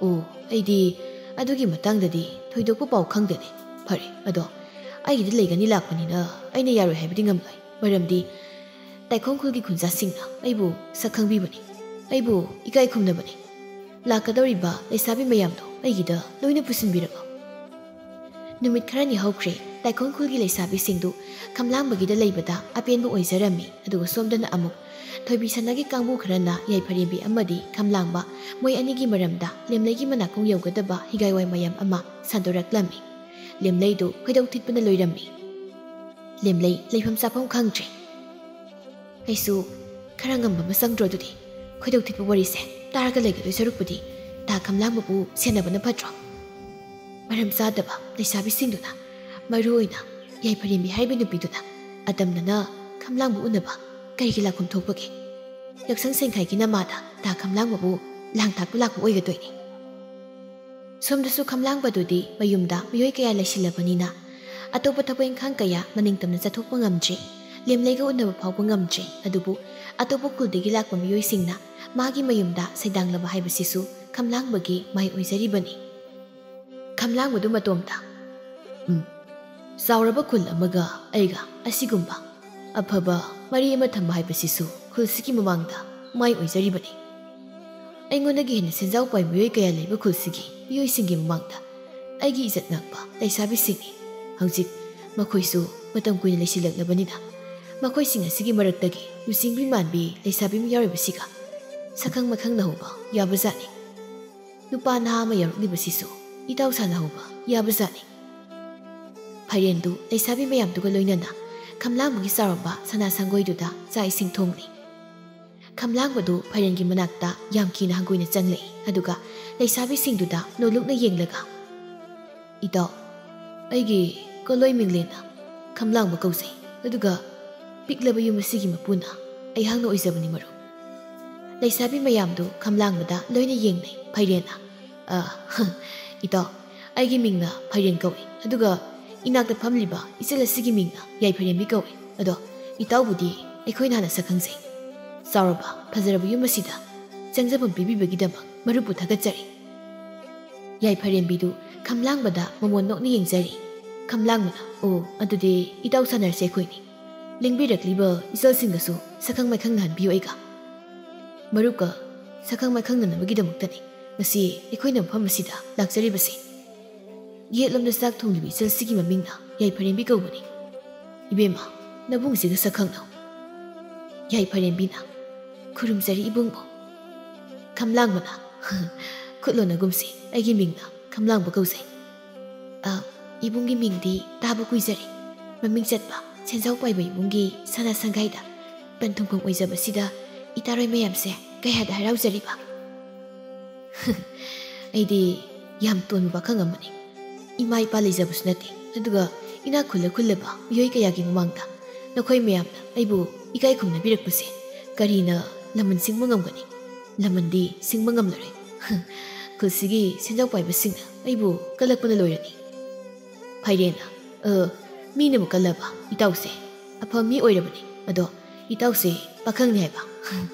"ꯑꯣ, ꯑꯩꯗꯤ ꯑꯗꯨꯒꯤ ꯃꯇꯥꯡꯗꯗꯤ ꯊꯣꯏꯗꯣꯛꯄ ꯄꯥꯎ ꯈꯪꯗꯦꯅꯦ꯫ ꯐꯔꯦ, ꯑꯗꯣ ꯑꯩꯒꯤꯗ ꯂꯩꯒꯅꯤ ꯂꯥꯛꯄꯅꯤꯅ ꯑꯩꯅ ꯌꯥꯔꯣꯏ ꯍꯥꯏꯕꯗꯤ ꯉꯝꯂꯣꯏ꯫ ꯃꯔꯝꯗꯤ ꯇꯥꯏꯈꯣꯡ ꯈꯨꯜꯒꯤ ꯈꯨꯟꯖꯥꯁꯤꯡꯅ ꯑꯩꯕꯨ ꯁꯛ ꯈꯪꯕꯤꯕꯅꯤ, ꯑꯩꯕꯨ ꯏꯀꯥꯏ ꯈꯨꯝꯅꯕꯅꯤ꯫ ꯂꯥꯛꯀꯗꯧꯔꯤꯕ ꯂꯩꯁꯥꯕꯤ ꯃꯌꯥꯝꯗꯣ ꯑꯩꯒꯤꯗ ꯂꯣꯏꯅ ꯄꯨꯁꯤꯟꯕꯤꯔꯛꯑꯣ꯫" ꯅꯨꯃꯤꯠ ꯈꯔꯅꯤ ꯍꯧꯈ꯭ꯔꯦ꯫ ꯇꯥꯏꯈꯣꯡ ꯈꯨꯜꯒꯤ ꯂꯩꯁꯥꯕꯤꯁꯤꯡꯗꯨ ꯈꯝꯂꯥꯡꯕꯒꯤꯗ ꯂꯩꯕꯗ ꯑꯄꯦꯟꯕ ꯑꯣꯏꯖꯔꯝꯃꯤ꯫ ꯑꯗꯨꯒ ꯁꯣꯝꯗꯅ ꯑꯃꯨꯛ ꯊꯣꯏꯕꯤ ꯁꯅꯥꯒꯤ ꯀꯥꯡꯕꯨ ꯈꯔꯅ ꯌꯥꯏꯐꯔꯦꯝꯕꯤ ꯑꯃꯗꯤ ꯈꯝꯂꯥꯡꯕ ꯃꯣꯏ ꯑꯅꯤꯒꯤ ꯃꯔꯝꯗ ꯂꯦꯝꯂꯩꯒꯤ ꯃꯅꯥꯛꯀꯣꯡ ꯌꯧꯒꯗꯕ ꯍꯤꯒꯥꯏꯋꯥꯏ ꯃꯌꯥꯝ ꯑꯃ ꯁꯟꯗꯣꯔꯛꯂꯝꯃꯤ꯫ ꯂꯦꯝꯂꯩꯗꯨ ꯈꯣꯏꯗꯧ ꯊꯤꯠꯄꯅ ꯂꯣꯏꯔꯝꯃꯤ꯫ ꯂꯦꯝꯂꯩ ꯂꯩꯐꯝ ꯆꯥꯐꯝ ꯈꯪꯗ꯭ꯔꯦ꯫ ꯑꯩꯁꯨ ꯈꯔ ꯉꯝꯕ ꯑꯃ ꯆꯪꯗ꯭ꯔꯣ ꯑꯗꯨꯗꯤ? ꯈꯣꯏꯗꯧ ꯊꯤꯠꯄ ꯋꯥꯔꯤꯁꯦ ꯇꯥꯔꯒ ꯂꯩꯒꯗꯣꯏ ꯁꯔꯨꯛꯄꯨꯗꯤ ꯇꯥ ꯈꯝꯂꯥꯡꯕꯕꯨ ꯁꯦꯟꯅꯕꯅ ꯐꯠꯇ꯭ꯔꯣ? ꯃꯔꯝ ꯆꯥꯗꯕ ꯂꯩꯁꯥꯕꯤꯁꯤꯡꯗꯨꯅ, ꯃꯔꯨ ꯑꯣꯏꯅ ꯌꯥꯏꯐꯔꯦꯝꯕꯤ ꯍꯥꯏꯔꯤꯕ ꯅꯨꯄꯤꯗꯨꯅ ꯑꯇꯝꯅꯅ ꯈꯝꯂꯥꯡꯕ ꯎꯅꯕ ꯀꯔꯤꯒꯤ ꯂꯥꯛꯐꯝ ꯊꯣꯛꯄꯒꯦ? ꯌꯥꯎꯁꯪ ꯁꯦꯡꯈꯥꯏꯒꯤ ꯅꯃꯥꯗ ꯇꯥ ꯈꯝꯂꯥꯡꯕꯕꯨ ꯂꯥꯡ ꯊꯥꯛꯄ ꯂꯥꯛꯄ ꯑꯣꯏꯒꯗꯣꯏꯅꯤ꯫ ꯁꯣꯝꯗꯁꯨ ꯈꯝꯂꯥꯡꯕꯗꯨꯗꯤ ꯃꯌꯨꯝꯗ ꯃꯤꯑꯣꯏ ꯀꯌꯥ ꯂꯩꯁꯤꯜꯂꯕꯅꯤꯅ ꯑꯇꯣꯞꯄ ꯊꯕꯛ ꯏꯪꯈꯥꯡ ꯀꯌꯥ ꯃꯅꯤꯡꯇꯝꯅ ꯆꯠꯊꯣꯛꯄ ꯉꯝꯗ꯭ꯔꯦ꯫ ꯂꯦꯝꯂꯩꯒ ꯎꯅꯕ ꯐꯥꯎꯕ ꯉꯝꯗ꯭ꯔꯦ꯫ ꯑꯗꯨꯕꯨ ꯑꯇꯣꯞꯄ ꯈꯨꯜꯗꯒꯤ ꯂꯥꯛꯄ ꯃꯤꯑꯣꯏꯁꯤꯡꯅ ꯃꯥꯒꯤ ꯃꯌꯨꯝꯗ ꯁꯩꯗꯥꯡꯂꯕ ꯍꯥꯏꯕꯁꯤꯁꯨ ꯈꯝꯂꯥꯡꯕꯒꯤ ꯃꯥꯏ ꯑꯣꯏꯖꯔꯤꯕꯅꯤ꯫ ꯈꯝꯂꯥꯡꯕꯗꯨ ꯃꯇꯣꯝꯇ, "ꯎꯝ, ꯆꯥꯎꯔꯕ ꯈꯨꯜ ꯑꯃꯒ ꯑꯩꯒ ꯑꯁꯤꯒꯨꯝꯕ ꯑꯐꯕ ꯃꯔꯤ ꯑꯃ ꯊꯝꯕ ꯍꯥꯏꯕꯁꯤꯁꯨ ꯈꯨꯜꯁꯤꯒꯤ ꯃꯃꯥꯡꯗ ꯃꯥꯏ ꯑꯣꯏꯖꯔꯤꯕꯅꯤ꯫ ꯑꯩꯉꯣꯟꯗꯒꯤ ꯍꯦꯟꯅ ꯁꯦꯟꯖꯥꯎ ꯄꯥꯏ ꯃꯤꯑꯣꯏ ꯀꯌꯥ ꯂꯩꯕ ꯈꯨꯜꯁꯤꯒꯤ ꯃꯤꯑꯣꯏꯁꯤꯡꯒꯤ ꯃꯃꯥꯡꯗ ꯑꯩꯒꯤ ꯏꯖꯠ ꯉꯥꯛꯄ ꯂꯩꯁꯥꯕꯤꯁꯤꯡꯅꯤ꯫ ꯍꯧꯖꯤꯛ ꯃꯈꯣꯏꯁꯨ ꯃꯇꯝ ꯀꯨꯏꯅ ꯂꯩꯁꯤꯜꯂꯛꯂꯕꯅꯤꯅ ꯃꯈꯣꯏꯁꯤꯡ ꯑꯁꯤꯒꯤ ꯃꯔꯛꯇꯒꯤ ꯂꯨꯆꯤꯡꯕꯤ ꯃꯥꯟꯕꯤ ꯂꯩꯁꯥꯕꯤ ꯑꯃ ꯌꯥꯎꯔꯤꯕꯁꯤꯒ ꯁꯛꯈꯪ ꯃꯥꯏꯈꯪꯅꯍꯧꯕ ꯌꯥꯕꯖꯥꯠꯅꯤ꯫ ꯅꯨꯄꯥ ꯅꯍꯥ ꯑꯃ ꯌꯥꯎꯔꯛꯂꯤꯕꯁꯤꯁꯨ ꯏꯇꯥꯎ ꯁꯥꯟꯅꯍꯧꯕ ꯌꯥꯕꯖꯥꯠꯅꯤ꯫" ꯐꯥꯏꯔꯦꯟꯗꯨ ꯂꯩꯁꯥꯕꯤ ꯃꯌꯥꯝꯗꯨꯒ ꯂꯣꯏꯅꯅ ꯈꯝꯂꯥꯡꯕꯒꯤ ꯆꯥꯎꯔꯝꯕ ꯁꯅꯥ ꯁꯪꯒꯣꯏꯗꯨꯗ ꯆꯥꯛ ꯏꯁꯤꯡ ꯊꯣꯡꯂꯤ꯫ ꯈꯝꯂꯥꯡꯕꯗꯨ ꯐꯥꯏꯔꯦꯟꯒꯤ ꯃꯅꯥꯛꯇ ꯌꯥꯝ ꯀꯤꯅ ꯍꯪꯒꯣꯏꯅ ꯆꯪꯂꯛꯏ, ꯑꯗꯨꯒ ꯂꯩꯁꯥꯕꯤꯁꯤꯡꯗꯨꯗ ꯅꯣꯜꯂꯨꯛꯅ ꯌꯦꯡꯂꯒ, "ꯏꯇꯥꯎ, ꯑꯩꯒꯤ ꯀꯣꯂꯣꯏ ꯃꯤꯡꯂꯦꯟꯅ ꯈꯝꯂꯥꯡꯕ ꯀꯧꯖꯩ, ꯑꯗꯨꯒ ꯄꯤꯛꯂꯕ ꯌꯨꯝ ꯑꯁꯤꯒꯤ ꯃꯄꯨꯅ ꯑꯩꯍꯥꯛꯅ ꯑꯣꯏꯖꯕꯅꯤ, ꯃꯔꯨꯞ꯫" ꯂꯩꯁꯥꯕꯤ ꯃꯌꯥꯝꯗꯨ ꯈꯝꯂꯥꯡꯕꯗ ꯂꯣꯏꯅ ꯌꯦꯡꯅꯩ꯫ ꯐꯥꯏꯔꯦꯟꯅ, "ꯑ, ꯏꯇꯥꯎ, ꯑꯩꯒꯤ ꯃꯤꯡꯅ ꯐꯥꯏꯔꯦꯟ ꯀꯧꯏ, ꯑꯗꯨꯒ ꯏꯅꯥꯛꯇ ꯐꯝꯂꯤꯕ ꯏꯆꯜ ꯑꯁꯤꯒꯤ ꯃꯤꯡꯅ ꯌꯥꯏꯐꯔꯦꯝꯕꯤ ꯀꯧꯏ꯫ ꯑꯗꯣ ꯏꯇꯥꯎꯕꯨꯗꯤ ꯑꯩꯈꯣꯏꯅ ꯍꯥꯟꯅ ꯁꯛ ꯈꯪꯖꯩ꯫ ꯆꯥꯎꯔꯕ ꯐꯖꯔꯕ ꯌꯨꯝ ꯑꯁꯤꯗ ꯆꯪꯖꯐꯝ ꯄꯤꯕꯤꯕꯒꯤꯗꯃꯛ ꯃꯔꯨꯞꯄꯨ ꯊꯥꯒꯠꯆꯔꯤ꯫" ꯌꯥꯏꯐꯔꯦꯝꯕꯤꯗꯨ ꯈꯝꯂꯥꯡꯕꯗ ꯃꯃꯣꯟ ꯅꯣꯛꯅ ꯌꯦꯡꯖꯔꯤ꯫ ꯈꯝꯂꯥꯡꯕꯅ, "ꯑꯣ, ꯑꯗꯨꯗꯤ ꯏꯇꯥꯎ ꯁꯥꯟꯅꯔꯁꯦ ꯑꯩꯈꯣꯏꯅꯤ꯫ ꯂꯦꯡꯕꯤꯔꯛꯂꯤꯕ ꯏꯆꯜꯁꯤꯡꯒꯁꯨ ꯁꯛꯈꯪ ꯃꯥꯏꯈꯪ ꯅꯍꯟꯕꯤꯌꯨ ꯑꯩꯒ꯫ ꯃꯔꯨꯞꯀ ꯁꯛꯈꯪ ꯃꯥꯏꯈꯪ ꯅꯍꯟꯕꯒꯤꯗꯃꯛꯇꯅꯤ ꯉꯁꯤ ꯑꯩꯈꯣꯏꯅ ꯃꯐꯝ ꯑꯁꯤꯗ ꯂꯥꯛꯆꯔꯤꯕꯁꯤ꯫" ꯌꯦꯠꯂꯣꯝꯗ ꯆꯥꯛ ꯊꯣꯡꯂꯤꯕ ꯏꯆꯜꯁꯤꯒꯤ ꯃꯃꯤꯡꯅ ꯌꯥꯏꯐꯔꯦꯝꯕꯤ ꯀꯧꯕꯅꯤ꯫ "ꯏꯕꯦꯝꯃ, ꯅꯕꯨꯡꯁꯤꯒ ꯁꯛ ꯈꯪꯅꯧ꯫" ꯌꯥꯏꯐꯔꯦꯝꯕꯤꯅ, "ꯈꯨꯔꯨꯝꯖꯔꯤ ꯏꯕꯨꯡꯉꯣ꯫" ꯈꯝꯂꯥꯡꯕꯅ, "ꯈꯨꯠ ꯂꯣꯟꯅꯒꯨꯝꯁꯤ, ꯑꯩꯒꯤ ꯃꯤꯡꯅ ꯈꯝꯂꯥꯡꯕ ꯀꯧꯖꯩ꯫" "ꯑ, ꯏꯕꯨꯡꯒꯤ ꯃꯤꯡꯗꯤ ꯇꯥꯕ ꯀꯨꯏꯖꯔꯦ꯫ ꯃꯃꯤꯡ ꯆꯠꯄ ꯁꯦꯟꯖꯥꯎ ꯄꯥꯏꯕ ꯏꯕꯨꯡꯒꯤ ꯁꯅꯥ ꯁꯪꯒꯥꯏꯗ ꯄꯟꯊꯨꯡꯐꯝ ꯑꯣꯏꯖꯕꯁꯤꯗ ꯏꯇꯥꯔꯣꯏ ꯃꯌꯥꯝꯁꯦ ꯀꯌꯥꯗ ꯍꯔꯥꯎꯖꯔꯤꯕ꯫" "ꯑꯩꯗꯤ ꯌꯥꯝ ꯇꯣꯟꯕ ꯄꯥꯈꯪ ꯑꯃꯅꯤ꯫ ꯏꯃꯥ ꯏꯄꯥ ꯂꯩꯖꯕꯁꯨ ꯅꯠꯇꯦ, ꯑꯗꯨꯒ ꯏꯅꯥꯛ ꯈꯨꯜꯂ ꯈꯨꯜꯂꯕ ꯃꯤꯑꯣꯏ ꯀꯌꯥꯒꯤ ꯃꯃꯥꯡꯗ ꯅꯈꯣꯏ ꯃꯌꯥꯝꯅ ꯑꯩꯕꯨ ꯏꯀꯥꯏ ꯈꯨꯝꯅꯕꯤꯔꯛꯄꯁꯦ ꯀꯔꯤꯅ ꯂꯃꯟ ꯁꯤꯡꯕ ꯉꯝꯒꯅꯤ? ꯂꯃꯟꯗꯤ ꯁꯤꯡꯕ ꯉꯝꯂꯔꯣꯏ꯫" ꯈꯨꯜꯁꯤꯒꯤ ꯁꯦꯟꯖꯥꯎ ꯄꯥꯏꯕꯁꯤꯡꯅ ꯑꯩꯕꯨ ꯀꯜꯂꯛꯄꯅ ꯂꯣꯏꯔꯅꯤ꯫ ꯐꯥꯏꯔꯦꯟꯅ, "ꯑ, ꯃꯤꯅꯕꯨ ꯀꯜꯂꯕ? ꯏꯇꯥꯎꯁꯦ ꯑꯐꯕ ꯃꯤ ꯑꯣꯏꯔꯕꯅꯤ꯫ ꯑꯗꯣ ꯏꯇꯥꯎꯁꯦ ꯄꯥꯈꯪꯅꯤ ꯍꯥꯏꯕ?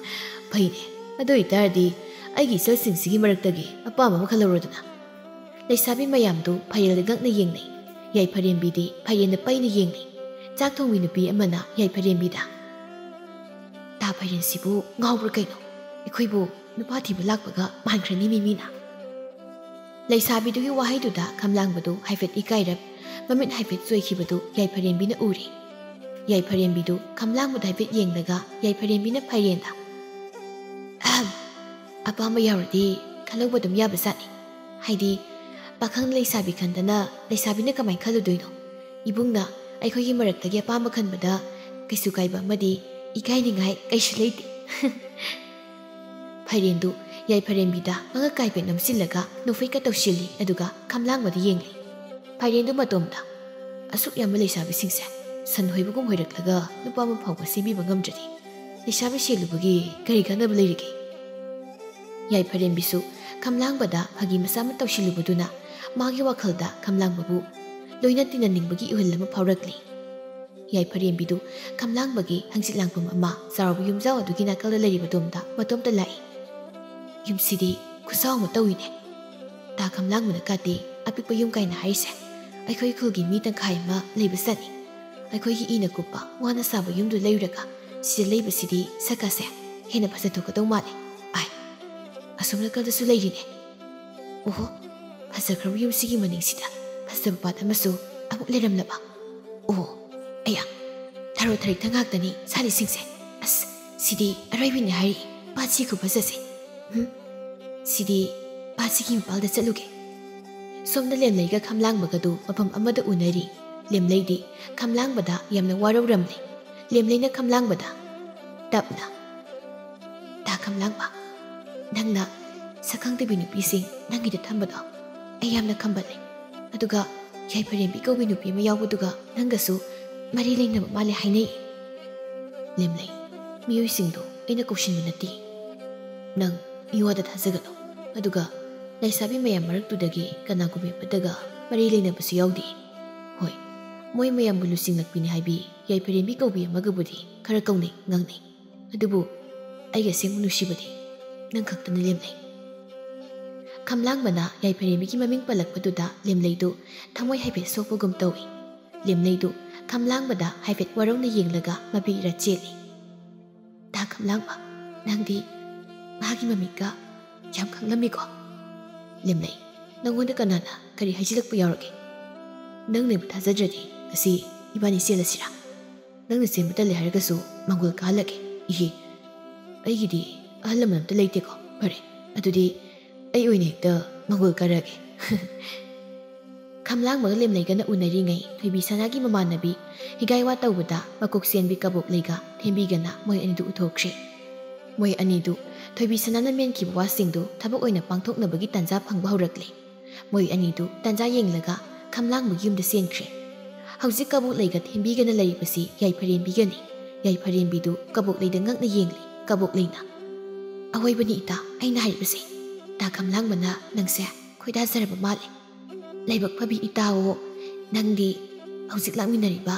ꯐꯩꯅꯦ꯫ ꯑꯗꯨ ꯑꯣꯏꯇꯥꯔꯗꯤ ꯑꯩꯒꯤ ꯏꯆꯜꯁꯤꯡꯁꯤꯒꯤ ꯃꯔꯛꯇꯒꯤ ꯑꯄꯥꯝꯕ ꯑꯃ ꯈꯜꯍꯧꯔꯣꯗꯅ꯫" ꯂꯩꯁꯥꯕꯤ ꯃꯌꯥꯝꯗꯨ ꯐꯥꯏꯔꯦꯜꯗ ꯉꯛꯅ ꯌꯦꯡꯅꯩ꯫ ꯌꯥꯏꯐꯔꯦꯝꯕꯤꯗꯤ ꯐꯥꯏꯔꯦꯟꯗ ꯄꯩꯅ ꯌꯦꯡꯅꯩ꯫ ꯆꯥꯛ ꯊꯣꯡꯕꯤ ꯅꯨꯄꯤ ꯑꯃꯅ ꯌꯥꯏꯐꯔꯦꯝꯕꯤꯗ, "ꯇꯥ ꯐꯥꯏꯔꯦꯟꯁꯤꯕꯨ ꯉꯥꯎꯕ꯭ꯔꯥ ꯀꯩꯅꯣ? ꯑꯩꯈꯣꯏꯕꯨ ꯅꯨꯄꯥ ꯊꯤꯕ ꯂꯥꯛꯄꯒ ꯃꯥꯟꯈ꯭ꯔꯅꯤ ꯃꯤ ꯃꯤꯅ꯫" ꯂꯩꯁꯥꯕꯤꯗꯨꯒꯤ ꯋꯥꯍꯩꯗꯨꯗ ꯈꯝꯂꯥꯡꯕꯗꯨ ꯍꯥꯏꯐꯦꯠ ꯏꯀꯥꯏꯔꯞ, ꯃꯃꯤꯠ ꯍꯥꯏꯐꯦꯠ ꯆꯣꯏꯈꯤꯕꯗꯨ ꯌꯥꯏꯐꯔꯦꯝꯕꯤꯅ ꯎꯔꯦ꯫ ꯌꯥꯏꯐꯔꯦꯝꯕꯤꯗꯨ ꯈꯝꯂꯥꯡꯕꯗ ꯍꯥꯏꯐꯦꯠ ꯌꯦꯡꯂꯒ ꯌꯥꯏꯐꯔꯦꯝꯕꯤꯅ ꯐꯥꯏꯔꯦꯟꯗ, "ꯑꯍꯝ, ꯑꯄꯥꯝꯕ ꯌꯥꯎꯔꯗꯤ ꯈꯜꯍꯧꯕ ꯑꯗꯨꯝ ꯌꯥꯕ ꯖꯥꯠꯅꯤ꯫ ꯍꯥꯏꯗꯤ ꯄꯥꯈꯪ ꯂꯩꯁꯥꯕꯤ ꯈꯟꯗꯅ ꯂꯩꯁꯥꯕꯤꯅ ꯀꯃꯥꯏꯅ ꯈꯜꯂꯨꯗꯣꯏꯅꯣ? ꯏꯕꯨꯡꯅ ꯑꯩꯈꯣꯏꯒꯤ ꯃꯔꯛꯇꯒꯤ ꯑꯄꯥꯝꯕ ꯈꯟꯕꯗ ꯀꯩꯁꯨ ꯀꯥꯏꯕ ꯑꯃꯗꯤ ꯏꯀꯥꯏꯅꯤꯡꯉꯥꯏ ꯀꯩꯁꯨ ꯂꯩꯇꯦ꯫" ꯐꯥꯏꯔꯦꯟꯗꯨ ꯌꯥꯏꯐꯔꯦꯝꯕꯤꯗ ꯃꯉꯛ ꯀꯥꯏꯐꯦꯠ ꯅꯝꯁꯤꯜꯂꯒ ꯅꯣꯛꯐꯦꯠꯀ ꯇꯧꯁꯤꯜꯂꯤ, ꯑꯗꯨꯒ ꯈꯝꯂꯥꯡꯕꯗ ꯌꯦꯡꯂꯤ꯫ ꯐꯥꯏꯔꯦꯟꯗꯨ ꯃꯇꯣꯝꯇ, "ꯑꯁꯨꯛ ꯌꯥꯝꯕ ꯂꯩꯁꯥꯕꯤꯁꯤꯡꯁꯦ ꯁꯟ ꯍꯣꯏꯕꯒꯨꯝ ꯍꯣꯏꯔꯛꯂꯒ ꯅꯨꯄꯥ ꯑꯃ ꯐꯥꯎꯕ ꯁꯦꯝꯕꯤꯕ ꯉꯝꯗ꯭ꯔꯗꯤ ꯂꯩꯁꯥꯕꯤ ꯁꯦꯜꯂꯨꯕꯒꯤ ꯀꯔꯤ ꯀꯥꯟꯅꯕ ꯂꯩꯔꯤꯒꯦ?" ꯌꯥꯏꯐꯔꯦꯝꯕꯤꯁꯨ ꯈꯝꯂꯥꯡꯕꯗ ꯐꯥꯒꯤ ꯃꯆꯥ ꯑꯃ ꯇꯧꯁꯤꯜꯂꯨꯕꯗꯨꯅ ꯃꯥꯒꯤ ꯋꯥꯈꯜꯗ ꯈꯝꯂꯥꯡꯕꯕꯨ ꯂꯣꯏꯅ ꯇꯤꯟꯅꯅꯤꯡꯕꯒꯤ ꯏꯍꯨꯜ ꯑꯃ ꯐꯥꯎꯔꯛꯂꯤ꯫ ꯌꯥꯏꯐꯔꯦꯝꯕꯤꯗꯨ ꯈꯝꯂꯥꯡꯕꯒꯤ ꯍꯪꯆꯤꯠ ꯂꯥꯡꯐꯝ ꯑꯃ ꯆꯥꯎꯔꯕ ꯌꯨꯝꯖꯥꯎ ꯑꯗꯨꯒꯤ ꯅꯥꯀꯜꯗ ꯂꯩꯔꯤꯕꯗꯣꯝꯗ ꯃꯇꯣꯝꯇ ꯂꯥꯛꯏ꯫ "ꯌꯨꯝꯁꯤꯗꯤ ꯈꯨꯆꯥꯎ ꯑꯃ ꯇꯧꯏꯅꯦ꯫ ꯇꯥ ꯈꯝꯂꯥꯡꯕꯅ ꯀꯥꯇꯤ ꯑꯄꯤꯛꯄ ꯌꯨꯝ ꯀꯥꯏꯅ ꯍꯥꯏꯔꯤꯁꯦ꯫ ꯑꯩꯈꯣꯏ ꯈꯨꯜꯒꯤ ꯃꯤ ꯇꯪꯈꯥꯏ ꯑꯃ ꯂꯩꯕ ꯆꯠꯅꯤ꯫ ꯑꯩꯈꯣꯏꯒꯤ ꯏꯅ ꯀꯨꯞꯄ ꯋꯥꯅ ꯁꯥꯕ ꯌꯨꯝꯗꯨ ꯂꯩꯔꯨꯔꯒ ꯁꯤꯗ ꯂꯩꯕꯁꯤꯗꯤ ꯁꯛꯀꯁꯦ ꯍꯦꯟꯅ ꯐꯖꯊꯣꯛꯀꯗꯧ ꯃꯥꯜꯂꯦ꯫ ꯑꯥꯏ, ꯑꯁꯣꯝ ꯅꯥꯀꯜꯗꯁꯨ ꯂꯩꯔꯤꯅꯦ꯫ ꯑꯣꯍꯣ, ꯐꯖꯈ꯭ꯔꯕ ꯌꯨꯝꯁꯤꯒꯤ ꯃꯅꯤꯡꯁꯤꯗ ꯐꯖꯕ ꯄꯥꯠ ꯑꯃꯁꯨ ꯑꯃꯨꯛ ꯂꯩꯔꯝꯂꯕ꯫ ꯑꯣ, ꯑꯌꯥ, ꯊꯔꯣ ꯊꯔꯤꯛꯇ ꯉꯥꯛꯇꯅꯤ ꯁꯥꯠꯂꯤꯁꯤꯡꯁꯦ꯫ ꯑꯁ, ꯁꯤꯗꯤ ꯑꯔꯣꯏꯕꯤꯅꯤ ꯍꯥꯏꯔꯤ, ꯄꯥꯠꯁꯤ ꯈꯨꯐꯖꯁꯦ꯫ ꯍꯨꯝ, ꯁꯤꯗꯤ ꯄꯥꯠꯁꯤꯒꯤ ꯃꯄꯥꯜꯗ ꯆꯠꯂꯨꯒꯦ꯫" ꯁꯣꯝꯗ ꯂꯦꯝꯂꯩꯒ ꯈꯝꯂꯥꯡꯕꯒꯗꯨ ꯃꯐꯝ ꯑꯃꯗ ꯎꯅꯔꯤ꯫ ꯂꯦꯝꯂꯩꯗꯤ ꯈꯝꯂꯥꯡꯕꯗ ꯌꯥꯝꯅ ꯋꯥꯔꯧꯔꯝꯂꯦ꯫ ꯂꯦꯝꯂꯩꯅ ꯈꯝꯂꯥꯡꯕꯗ ꯇꯞꯅ, "ꯇꯥ ꯈꯝꯂꯥꯡꯕ, ꯅꯪꯅ ꯁꯛꯈꯪꯗꯕꯤ ꯅꯨꯄꯤꯁꯤꯡ ꯅꯪꯒꯤꯗ ꯊꯝꯕꯗꯣ ꯑꯩ ꯌꯥꯝꯅ ꯈꯝꯕꯜꯂꯦ꯫ ꯑꯗꯨꯒ ꯌꯥꯏꯐꯔꯦꯝꯕꯤ ꯀꯧꯕꯤ ꯅꯨꯄꯤ ꯑꯃ ꯌꯥꯎꯕꯗꯨꯒ ꯅꯪꯒꯁꯨ ꯃꯔꯤ ꯂꯩꯅꯕ ꯃꯥꯜꯂꯦ ꯍꯥꯏꯅꯩ꯫" ꯂꯦꯝꯂꯩ, "ꯃꯤꯑꯣꯏꯁꯤꯡꯗꯣ ꯑꯩꯅ ꯀꯧꯁꯤꯟꯕ ꯅꯠꯇꯦ꯫ ꯅꯪ ꯃꯤꯋꯥꯗ ꯊꯥꯖꯒꯅꯨ꯫ ꯑꯗꯨꯒ ꯂꯩꯁꯥꯕꯤ ꯃꯌꯥꯝ ꯃꯔꯛꯇꯨꯗꯒꯤ ꯀꯅꯥꯒꯨꯝꯕ ꯑꯃꯠꯇꯒ ꯃꯔꯤ ꯂꯩꯅꯕꯁꯨ ꯌꯥꯎꯗꯦ꯫ ꯍꯣꯏ, ꯃꯣꯏ ꯃꯌꯥꯝꯕꯨ ꯂꯨꯆꯤꯡꯂꯛꯄꯤꯅꯤ ꯍꯥꯏꯕꯤ ꯌꯥꯏꯐꯔꯦꯝꯕꯤ ꯀꯧꯕꯤ ꯑꯃꯒꯕꯨꯗꯤ ꯈꯔ ꯀꯧꯅꯩ, ꯉꯥꯡꯅꯩ꯫ ꯑꯗꯨꯕꯨ ꯑꯩꯒ ꯑꯁꯦꯡꯕ ꯅꯨꯡꯁꯤꯕꯗꯤ ꯅꯪ ꯈꯛꯇꯅꯤ, ꯂꯦꯝꯂꯩ꯫ ꯈꯝꯂꯥꯡꯕꯅ ꯌꯥꯏꯐꯔꯦꯝꯕꯤꯒꯤ ꯃꯃꯤꯡ ꯄꯜꯂꯛꯄꯗꯨꯗ ꯂꯦꯝꯂꯩꯗꯨ ꯊꯃꯣꯏ ꯍꯥꯏꯐꯦꯠ ꯁꯣꯛꯄꯒꯨꯝ ꯇꯧꯏ꯫ ꯂꯦꯝꯂꯩꯗꯨ ꯈꯝꯂꯥꯡꯕꯗ ꯍꯥꯏꯐꯦꯠ ꯋꯥꯔꯧꯅ ꯌꯦꯡꯂꯒ ꯃꯄꯤ ꯏꯔꯥ ꯆꯦꯜꯂꯤ꯫ "ꯗꯥ ꯈꯝꯂꯥꯡꯕ, ꯅꯪꯗꯤ ꯃꯥꯒꯤ ꯃꯃꯤꯡꯒ ꯌꯥꯝ ꯈꯪꯂꯝꯃꯤꯀꯣ?" "ꯂꯦꯝꯂꯩ, ꯅꯪꯉꯣꯟꯗ ꯀꯅꯥꯅ ꯀꯔꯤ ꯍꯥꯏꯖꯤꯜꯂꯛꯄ ꯌꯥꯎꯔꯒꯦ? ꯅꯪꯅ ꯑꯩꯕꯨ ꯊꯥꯖꯗ꯭ꯔꯗꯤ ꯉꯁꯤ ꯏꯕꯥꯅꯤ ꯆꯦꯜꯂꯁꯤꯔꯥ? ꯅꯪꯅ ꯆꯦꯟꯕ ꯇꯜꯂꯦ ꯍꯥꯏꯔꯒꯁꯨ ꯃꯥꯡꯒꯣꯜ ꯀꯥꯍꯜꯂꯒꯦ꯫ ꯏꯍꯦ, ꯑꯩꯒꯤꯗꯤ ꯑꯍꯜ ꯂꯃꯟ ꯑꯝꯇ ꯂꯩꯇꯦꯀꯣ꯫ ꯐꯔꯦ, ꯑꯗꯨꯗꯤ ꯑꯩ ꯑꯣꯏꯅ ꯍꯦꯛꯇ ꯃꯥꯡꯒꯣꯜ ꯀꯥꯔꯛꯑꯒꯦ꯫" ꯈꯝꯂꯥꯡꯕꯒ ꯂꯦꯝꯂꯩꯒꯅ ꯎꯅꯔꯤꯉꯩ ꯊꯣꯏꯕꯤ ꯁꯅꯥꯒꯤ ꯃꯃꯥꯟꯅꯕꯤ ꯍꯤꯒꯥꯏꯋꯥ ꯇꯧꯕꯗ ꯃꯀꯣꯛ ꯆꯦꯟꯕꯤ ꯀꯕꯣꯛꯂꯩꯒ ꯊꯦꯝꯕꯤꯒꯅ ꯃꯣꯏ ꯑꯅꯤꯗꯨ ꯎꯊꯣꯛꯈ꯭ꯔꯦ꯫ ꯃꯣꯏ ꯑꯅꯤꯗꯨ ꯊꯣꯏꯕꯤ ꯁꯅꯥꯅ ꯃꯦꯟꯈꯤꯕ ꯋꯥꯁꯤꯡꯗꯨ ꯊꯕꯛ ꯑꯣꯏꯅ ꯄꯥꯡꯊꯣꯛꯅꯕꯒꯤ ꯇꯥꯟꯖꯥ ꯐꯪꯕ ꯍꯧꯔꯛꯂꯦ꯫ ꯃꯣꯏ ꯑꯅꯤꯗꯨ ꯇꯥꯟꯖꯥ ꯌꯦꯡꯂꯒ ꯈꯝꯂꯥꯡꯕꯒꯤ ꯌꯨꯝꯗ ꯆꯦꯟꯈ꯭ꯔꯦ꯫ ꯍꯧꯖꯤꯛ ꯀꯕꯣꯛꯂꯩꯒ ꯊꯦꯝꯕꯤꯒꯅ ꯂꯩꯔꯤꯕꯁꯤ ꯌꯥꯏꯐꯔꯦꯝꯕꯤꯒꯅꯤ꯫ ꯌꯥꯏꯐꯔꯦꯝꯕꯤꯗꯨ ꯀꯕꯣꯛꯂꯩꯗ ꯉꯛꯅ ꯌꯦꯡꯂꯤ꯫ ꯀꯕꯣꯛꯂꯩꯅ, "ꯑꯋꯣꯏꯕꯅꯤ ꯏꯇꯥ, ꯑꯩꯅ ꯍꯥꯏꯔꯤꯕꯁꯦ꯫ ꯗꯥ ꯈꯝꯂꯥꯡꯕꯅ ꯅꯪꯁꯦ ꯈꯣꯏꯗꯥꯖꯔꯕ ꯃꯥꯜꯂꯦ꯫ ꯂꯥꯏꯕꯛ ꯐꯕꯤ ꯏꯇꯥꯑꯣ, ꯅꯪꯗꯤ ꯍꯧꯖꯤꯛ ꯂꯥꯛꯃꯤꯟꯅꯔꯤꯕ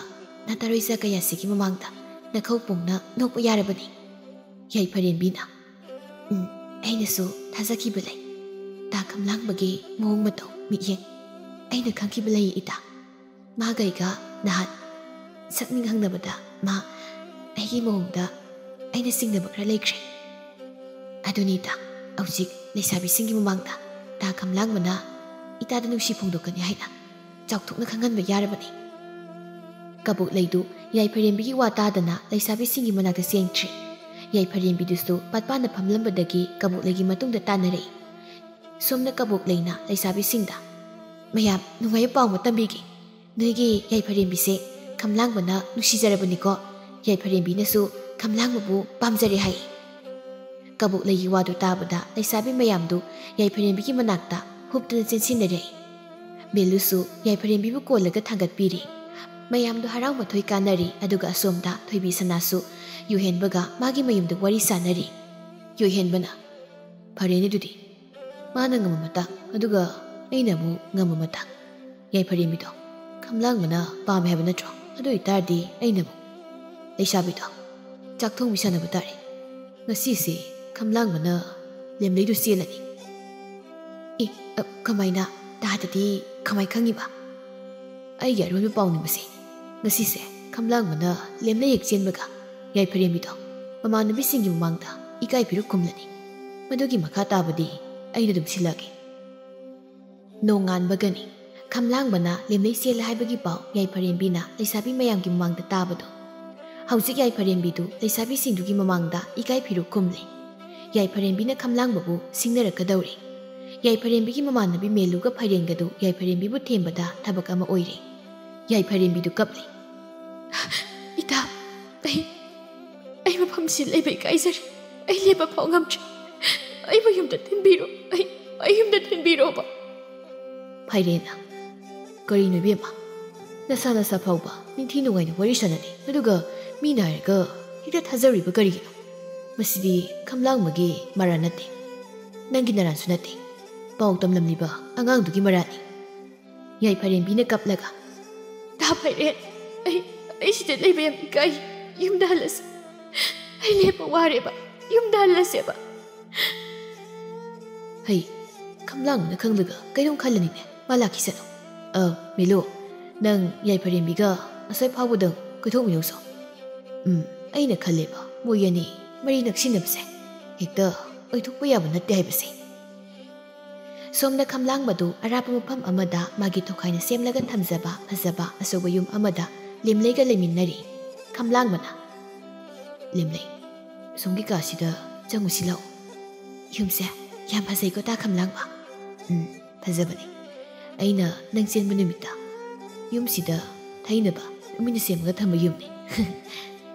ꯅꯇꯔꯣꯏꯖ ꯀꯌꯥꯁꯤꯒꯤ ꯃꯃꯥꯡꯗ ꯅꯈꯧ ꯄꯣꯡꯅ ꯅꯣꯛꯄ ꯌꯥꯔꯕꯅꯤ꯫" ꯌꯥꯏꯐꯔꯦꯝꯕꯤꯅ, "ꯎꯝ, ꯑꯩꯅꯁꯨ ꯊꯥꯖꯈꯤꯕ ꯂꯩ꯫ ꯗꯥ ꯈꯝꯂꯥꯡꯕꯒꯤ ꯃꯑꯣꯡ ꯃꯇꯧ, ꯃꯤꯠꯌꯦꯡ ꯑꯩꯅ ꯈꯪꯈꯤꯕ ꯂꯩ ꯏꯇꯥ꯫ ꯃꯥꯒ ꯑꯩꯒ ꯅꯍꯥꯟ ꯁꯛ ꯅꯤꯡꯍꯪꯅꯕꯗ ꯃꯥ ꯑꯩꯒꯤ ꯃꯑꯣꯡꯗ ꯑꯩꯅ ꯆꯤꯡꯅꯕ ꯈꯔ ꯂꯩꯈ꯭ꯔꯦ꯫ ꯑꯗꯨꯅꯤ ꯏꯇꯥ, ꯍꯧꯖꯤꯛ ꯂꯩꯁꯥꯕꯤꯁꯤꯡꯒꯤ ꯃꯃꯥꯡꯗ ꯗꯥ ꯈꯝꯂꯥꯡꯕꯅ ꯏꯇꯥꯗ ꯅꯨꯡꯁꯤ ꯐꯣꯡꯗꯣꯛꯀꯅꯤ ꯍꯥꯏꯅ ꯆꯥꯎꯊꯣꯛꯅ ꯈꯪꯍꯟꯕ ꯌꯥꯔꯕꯅꯤ꯫" ꯀꯕꯣꯛꯂꯩꯗꯨ ꯌꯥꯏꯐꯔꯦꯝꯕꯤꯒꯤ ꯋꯥ ꯇꯥꯗꯅ ꯂꯩꯁꯥꯕꯤꯁꯤꯡꯒꯤ ꯃꯅꯥꯛꯇ ꯆꯦꯟꯈ꯭ꯔꯦ꯫ ꯌꯥꯏꯐꯔꯦꯝꯕꯤꯗꯨꯁꯨ ꯄꯥꯠꯄꯥꯟꯗ ꯐꯝꯂꯝꯕꯗꯒꯤ ꯀꯕꯣꯛꯂꯩꯒꯤ ꯃꯇꯨꯡꯗ ꯇꯥꯟꯅꯔꯛꯏ꯫ ꯁꯣꯝꯅ ꯀꯕꯣꯛꯂꯩꯅ ꯂꯩꯁꯥꯕꯤꯁꯤꯡꯗ, "ꯃꯌꯥꯝ, ꯅꯨꯡꯉꯥꯏꯕ ꯄꯥꯎ ꯑꯃ ꯇꯝꯕꯤꯒꯦ꯫ ꯅꯣꯏꯒꯤ ꯌꯥꯏꯐꯔꯦꯝꯕꯤꯁꯦ ꯈꯝꯂꯥꯡꯕꯅ ꯅꯨꯡꯁꯤꯖꯔꯕꯅꯤꯀꯣ꯫ ꯌꯥꯏꯐꯔꯦꯝꯕꯤꯅꯁꯨ ꯈꯝꯂꯥꯡꯕꯕꯨ ꯄꯥꯝꯖꯔꯦ ꯍꯥꯏ꯫" ꯀꯕꯣꯛꯂꯩꯒꯤ ꯋꯥꯗꯨ ꯇꯥꯕꯗ ꯂꯩꯁꯥꯕꯤ ꯃꯌꯥꯝꯗꯨ ꯌꯥꯏꯐꯔꯦꯝꯕꯤꯒꯤ ꯃꯅꯥꯛꯇ ꯍꯨꯞꯇꯅ ꯆꯦꯟꯁꯤꯟꯅꯔꯦ꯫ ꯕꯦꯂꯨꯁꯨ ꯌꯥꯏꯐꯔꯦꯝꯕꯤꯕꯨ ꯀꯣꯜꯂꯒ ꯊꯥꯡꯒꯠꯄꯤꯔꯤ꯫ ꯃꯌꯥꯝꯗꯨ ꯍꯔꯥꯎ ꯃꯊꯣꯏ ꯀꯥꯟꯅꯔꯤ, ꯑꯗꯨꯒ ꯑꯁꯣꯝꯗ ꯊꯣꯏꯕꯤ ꯁꯅꯥꯁꯨ ꯌꯨꯍꯦꯟꯕꯒ ꯃꯥꯒꯤ ꯃꯌꯨꯝꯗ ꯋꯥꯔꯤ ꯁꯥꯟꯅꯔꯤ꯫ ꯌꯨꯍꯦꯟꯕꯅ, "ꯐꯔꯦꯅꯦ ꯑꯗꯨꯗꯤ, ꯃꯥꯅ ꯉꯝꯕ ꯃꯇꯥꯡ, ꯑꯗꯨꯒ ꯑꯩꯅ ꯑꯃꯨꯛ ꯉꯝꯕ ꯃꯇꯥꯡ꯫ ꯌꯥꯏꯐꯔꯦꯝꯕꯤꯗꯣ ꯈꯝꯂꯥꯡꯕꯅ ꯄꯥꯝꯃꯦ ꯍꯥꯏꯕ ꯅꯠꯇ꯭ꯔꯣ? ꯑꯗꯨ ꯑꯣꯏꯇꯥꯔꯗꯤ ꯑꯩꯅ ꯑꯃꯨꯛ, "ꯂꯩꯁꯥꯕꯤꯗꯣ, ꯆꯥꯛ ꯊꯣꯡꯕꯤ ꯁꯥꯟꯅꯕ ꯇꯥꯔꯦ꯫ ꯉꯁꯤꯁꯦ ꯈꯝꯂꯥꯡꯕꯅ ꯂꯦꯝꯂꯩꯗꯨ ꯆꯦꯜꯂꯅꯤ꯫" "ꯑꯦ, ꯑ, ꯀꯃꯥꯏꯅ? ꯇꯥꯗꯗꯤ ꯀꯃꯥꯏ ꯈꯪꯉꯤꯕ?" "ꯑꯩꯒꯤ ꯑꯔꯣꯏꯕ ꯄꯥꯎꯅꯤ ꯃꯁꯤ꯫ ꯉꯁꯤꯁꯦ ꯈꯝꯂꯥꯡꯕꯅ ꯂꯦꯝꯂꯩ ꯍꯦꯛ ꯆꯦꯟꯕꯒ ꯌꯥꯏꯐꯔꯦꯝꯕꯤꯗꯣ ꯃꯃꯥꯟꯅꯕꯤꯁꯤꯡꯒꯤ ꯃꯃꯥꯡꯗ ꯏꯀꯥꯏ ꯐꯤꯔꯨꯛ ꯈꯨꯝꯂꯅꯤ꯫ ꯃꯗꯨꯒꯤ ꯃꯈꯥ ꯇꯥꯕꯗꯤ ꯑꯩꯅ ꯑꯗꯨꯝ ꯁꯤꯜꯂꯛꯑꯒꯦ꯫" ꯅꯣꯡꯉꯥꯟꯕꯒꯅꯤ ꯈꯝꯂꯥꯡꯕꯅ ꯂꯦꯝꯂꯩ ꯆꯦꯜꯂꯦ ꯍꯥꯏꯕꯒꯤ ꯄꯥꯎ ꯌꯥꯏꯐꯔꯦꯝꯕꯤꯅ ꯂꯩꯁꯥꯕꯤ ꯃꯌꯥꯝꯒꯤ ꯃꯃꯥꯡꯗ ꯇꯥꯕꯗꯣ꯫ ꯍꯧꯖꯤꯛ ꯌꯥꯏꯐꯔꯦꯝꯕꯤꯗꯨ ꯂꯩꯁꯥꯕꯤꯁꯤꯡꯗꯨꯒꯤ ꯃꯃꯥꯡꯗ ꯏꯀꯥꯏ ꯐꯤꯔꯨꯛ ꯈꯨꯝꯂꯦ꯫ ꯌꯥꯏꯐꯔꯦꯝꯕꯤꯅ ꯈꯝꯂꯥꯡꯕꯕꯨ ꯁꯤꯡꯅꯔꯛꯀꯗꯧꯔꯦ꯫ ꯌꯥꯏꯐꯔꯦꯝꯕꯤꯒꯤ ꯃꯃꯥꯟꯅꯕꯤ ꯃꯦꯂꯨꯒ ꯐꯥꯏꯔꯦꯟꯒꯗꯨ ꯌꯥꯏꯐꯔꯦꯝꯕꯤꯕꯨ ꯊꯦꯝꯕꯗ ꯊꯕꯛ ꯑꯃ ꯑꯣꯏꯔꯦ꯫ ꯌꯥꯏꯐꯔꯦꯝꯕꯤꯗꯨ ꯀꯞꯂꯦ꯫ "ꯏꯇꯥ, ꯑꯩ, ꯑꯩ ꯃꯐꯝꯁꯤ ꯂꯩꯕ ꯏꯀꯥꯏꯖꯔꯦ꯫ ꯑꯩ ꯂꯦꯞꯄ ꯐꯥꯎ ꯉꯝꯗ꯭ꯔꯦ꯫ ꯑꯩꯕꯨ ꯌꯨꯝꯗ ꯊꯤꯟꯕꯤꯔꯣ꯫ ꯑꯩ, ꯑꯩ ꯌꯨꯝꯗ ꯊꯤꯟꯕꯤꯔꯣꯕ꯫" ꯐꯥꯏꯔꯦꯟꯅ, "ꯀꯔꯤꯅꯣ ꯏꯕꯦꯝꯃ? ꯅꯁꯥ ꯅꯁꯥ ꯐꯥꯎꯕ ꯅꯤꯡꯊꯤ ꯅꯨꯡꯉꯥꯏꯅ ꯋꯥꯔꯤ ꯁꯥꯟꯅꯔꯤ, ꯑꯗꯨꯒ ꯃꯤꯅ ꯍꯥꯏꯔꯒ ꯍꯦꯛꯇ ꯊꯥꯖꯔꯨꯏꯕ ꯀꯔꯤꯒꯤꯅꯣ? ꯃꯁꯤꯗꯤ ꯈꯝꯂꯥꯡꯕꯒꯤ ꯃꯔꯥꯜ ꯅꯠꯇꯦ, ꯅꯪꯒꯤ ꯅꯔꯥꯜꯁꯨ ꯅꯠꯇꯦ, ꯄꯥꯎ ꯇꯝꯂꯝꯂꯤꯕ ꯑꯉꯥꯡꯗꯨꯒꯤ ꯃꯔꯥꯜꯅꯤ꯫" ꯌꯥꯏꯐꯔꯦꯝꯕꯤꯅ ꯀꯞꯂꯒ, "ꯇꯥ ꯐꯥꯏꯔꯦꯟ, ꯑꯩ, ꯑꯩ ꯁꯤꯗ ꯂꯩꯕ ꯌꯥꯝ ꯏꯀꯥꯏ꯫ ꯌꯨꯝꯗ ꯍꯜꯂꯁꯤ꯫ ꯑꯩ ꯂꯦꯞꯄ ꯋꯥꯔꯦꯕ꯫ ꯌꯨꯝꯗ ꯍꯜꯂꯁꯦꯕ꯫" ꯍꯩ, ꯈꯝꯂꯥꯡꯕꯅ ꯈꯪꯂꯒ ꯀꯩꯅꯣꯝ ꯈꯜꯂꯅꯤꯅꯦ꯫ ꯃꯥ ꯂꯥꯛꯈꯤꯁꯅꯨ꯫ "ꯑ, ꯃꯦꯂꯨ, ꯅꯪ ꯌꯥꯏꯐꯔꯦꯝꯕꯤꯒ ꯑꯁ꯭ꯋꯥꯏ ꯐꯥꯎꯕꯗꯪ ꯀꯣꯏꯊꯣꯛꯃꯤꯟꯅꯧꯁꯣ꯫ ꯎꯝ, ꯑꯩꯅ ꯈꯜꯂꯦꯕ, ꯃꯣꯏ ꯑꯅꯤ ꯃꯔꯤ ꯅꯛꯁꯤꯟꯅꯕꯁꯦ ꯍꯦꯛꯇ ꯑꯣꯏꯊꯣꯛꯄ ꯌꯥꯕ ꯅꯠꯇꯦ ꯍꯥꯏꯕꯁꯦ꯫" ꯁꯣꯝꯗ ꯈꯝꯂꯥꯡꯕꯗꯨ ꯑꯔꯥꯞꯄ ꯃꯐꯝ ꯑꯃꯗ ꯃꯥꯒꯤ ꯇꯣꯈꯥꯏꯅ ꯁꯦꯝꯂꯒ ꯊꯝꯖꯕ ꯐꯖꯕ ꯑꯆꯧꯕ ꯌꯨꯝ ꯑꯃꯗ ꯂꯦꯝꯂꯩꯒ ꯂꯩꯃꯤꯟꯅꯔꯤ꯫ ꯈꯝꯂꯥꯡꯕꯅ, "ꯂꯦꯝꯂꯩ, ꯁꯣꯝꯒꯤ ꯀꯥꯁꯤꯗ ꯆꯪꯉꯨꯁꯤ ꯂꯥꯛꯑꯣ꯫ ꯌꯨꯝꯁꯦ ꯌꯥꯝ ꯐꯖꯩꯀꯣ, ꯇꯥ ꯈꯝꯂꯥꯡꯕ?" "ꯎꯝ, ꯐꯖꯕꯅꯦ꯫ ꯑꯩꯅ ꯅꯪ ꯆꯦꯟꯕ ꯅꯨꯃꯤꯠꯇ ꯌꯨꯝꯁꯤꯗ ꯊꯩꯅꯕ ꯃꯤꯅ ꯁꯦꯝꯃꯒ ꯊꯝꯕ ꯌꯨꯝꯅꯦ꯫"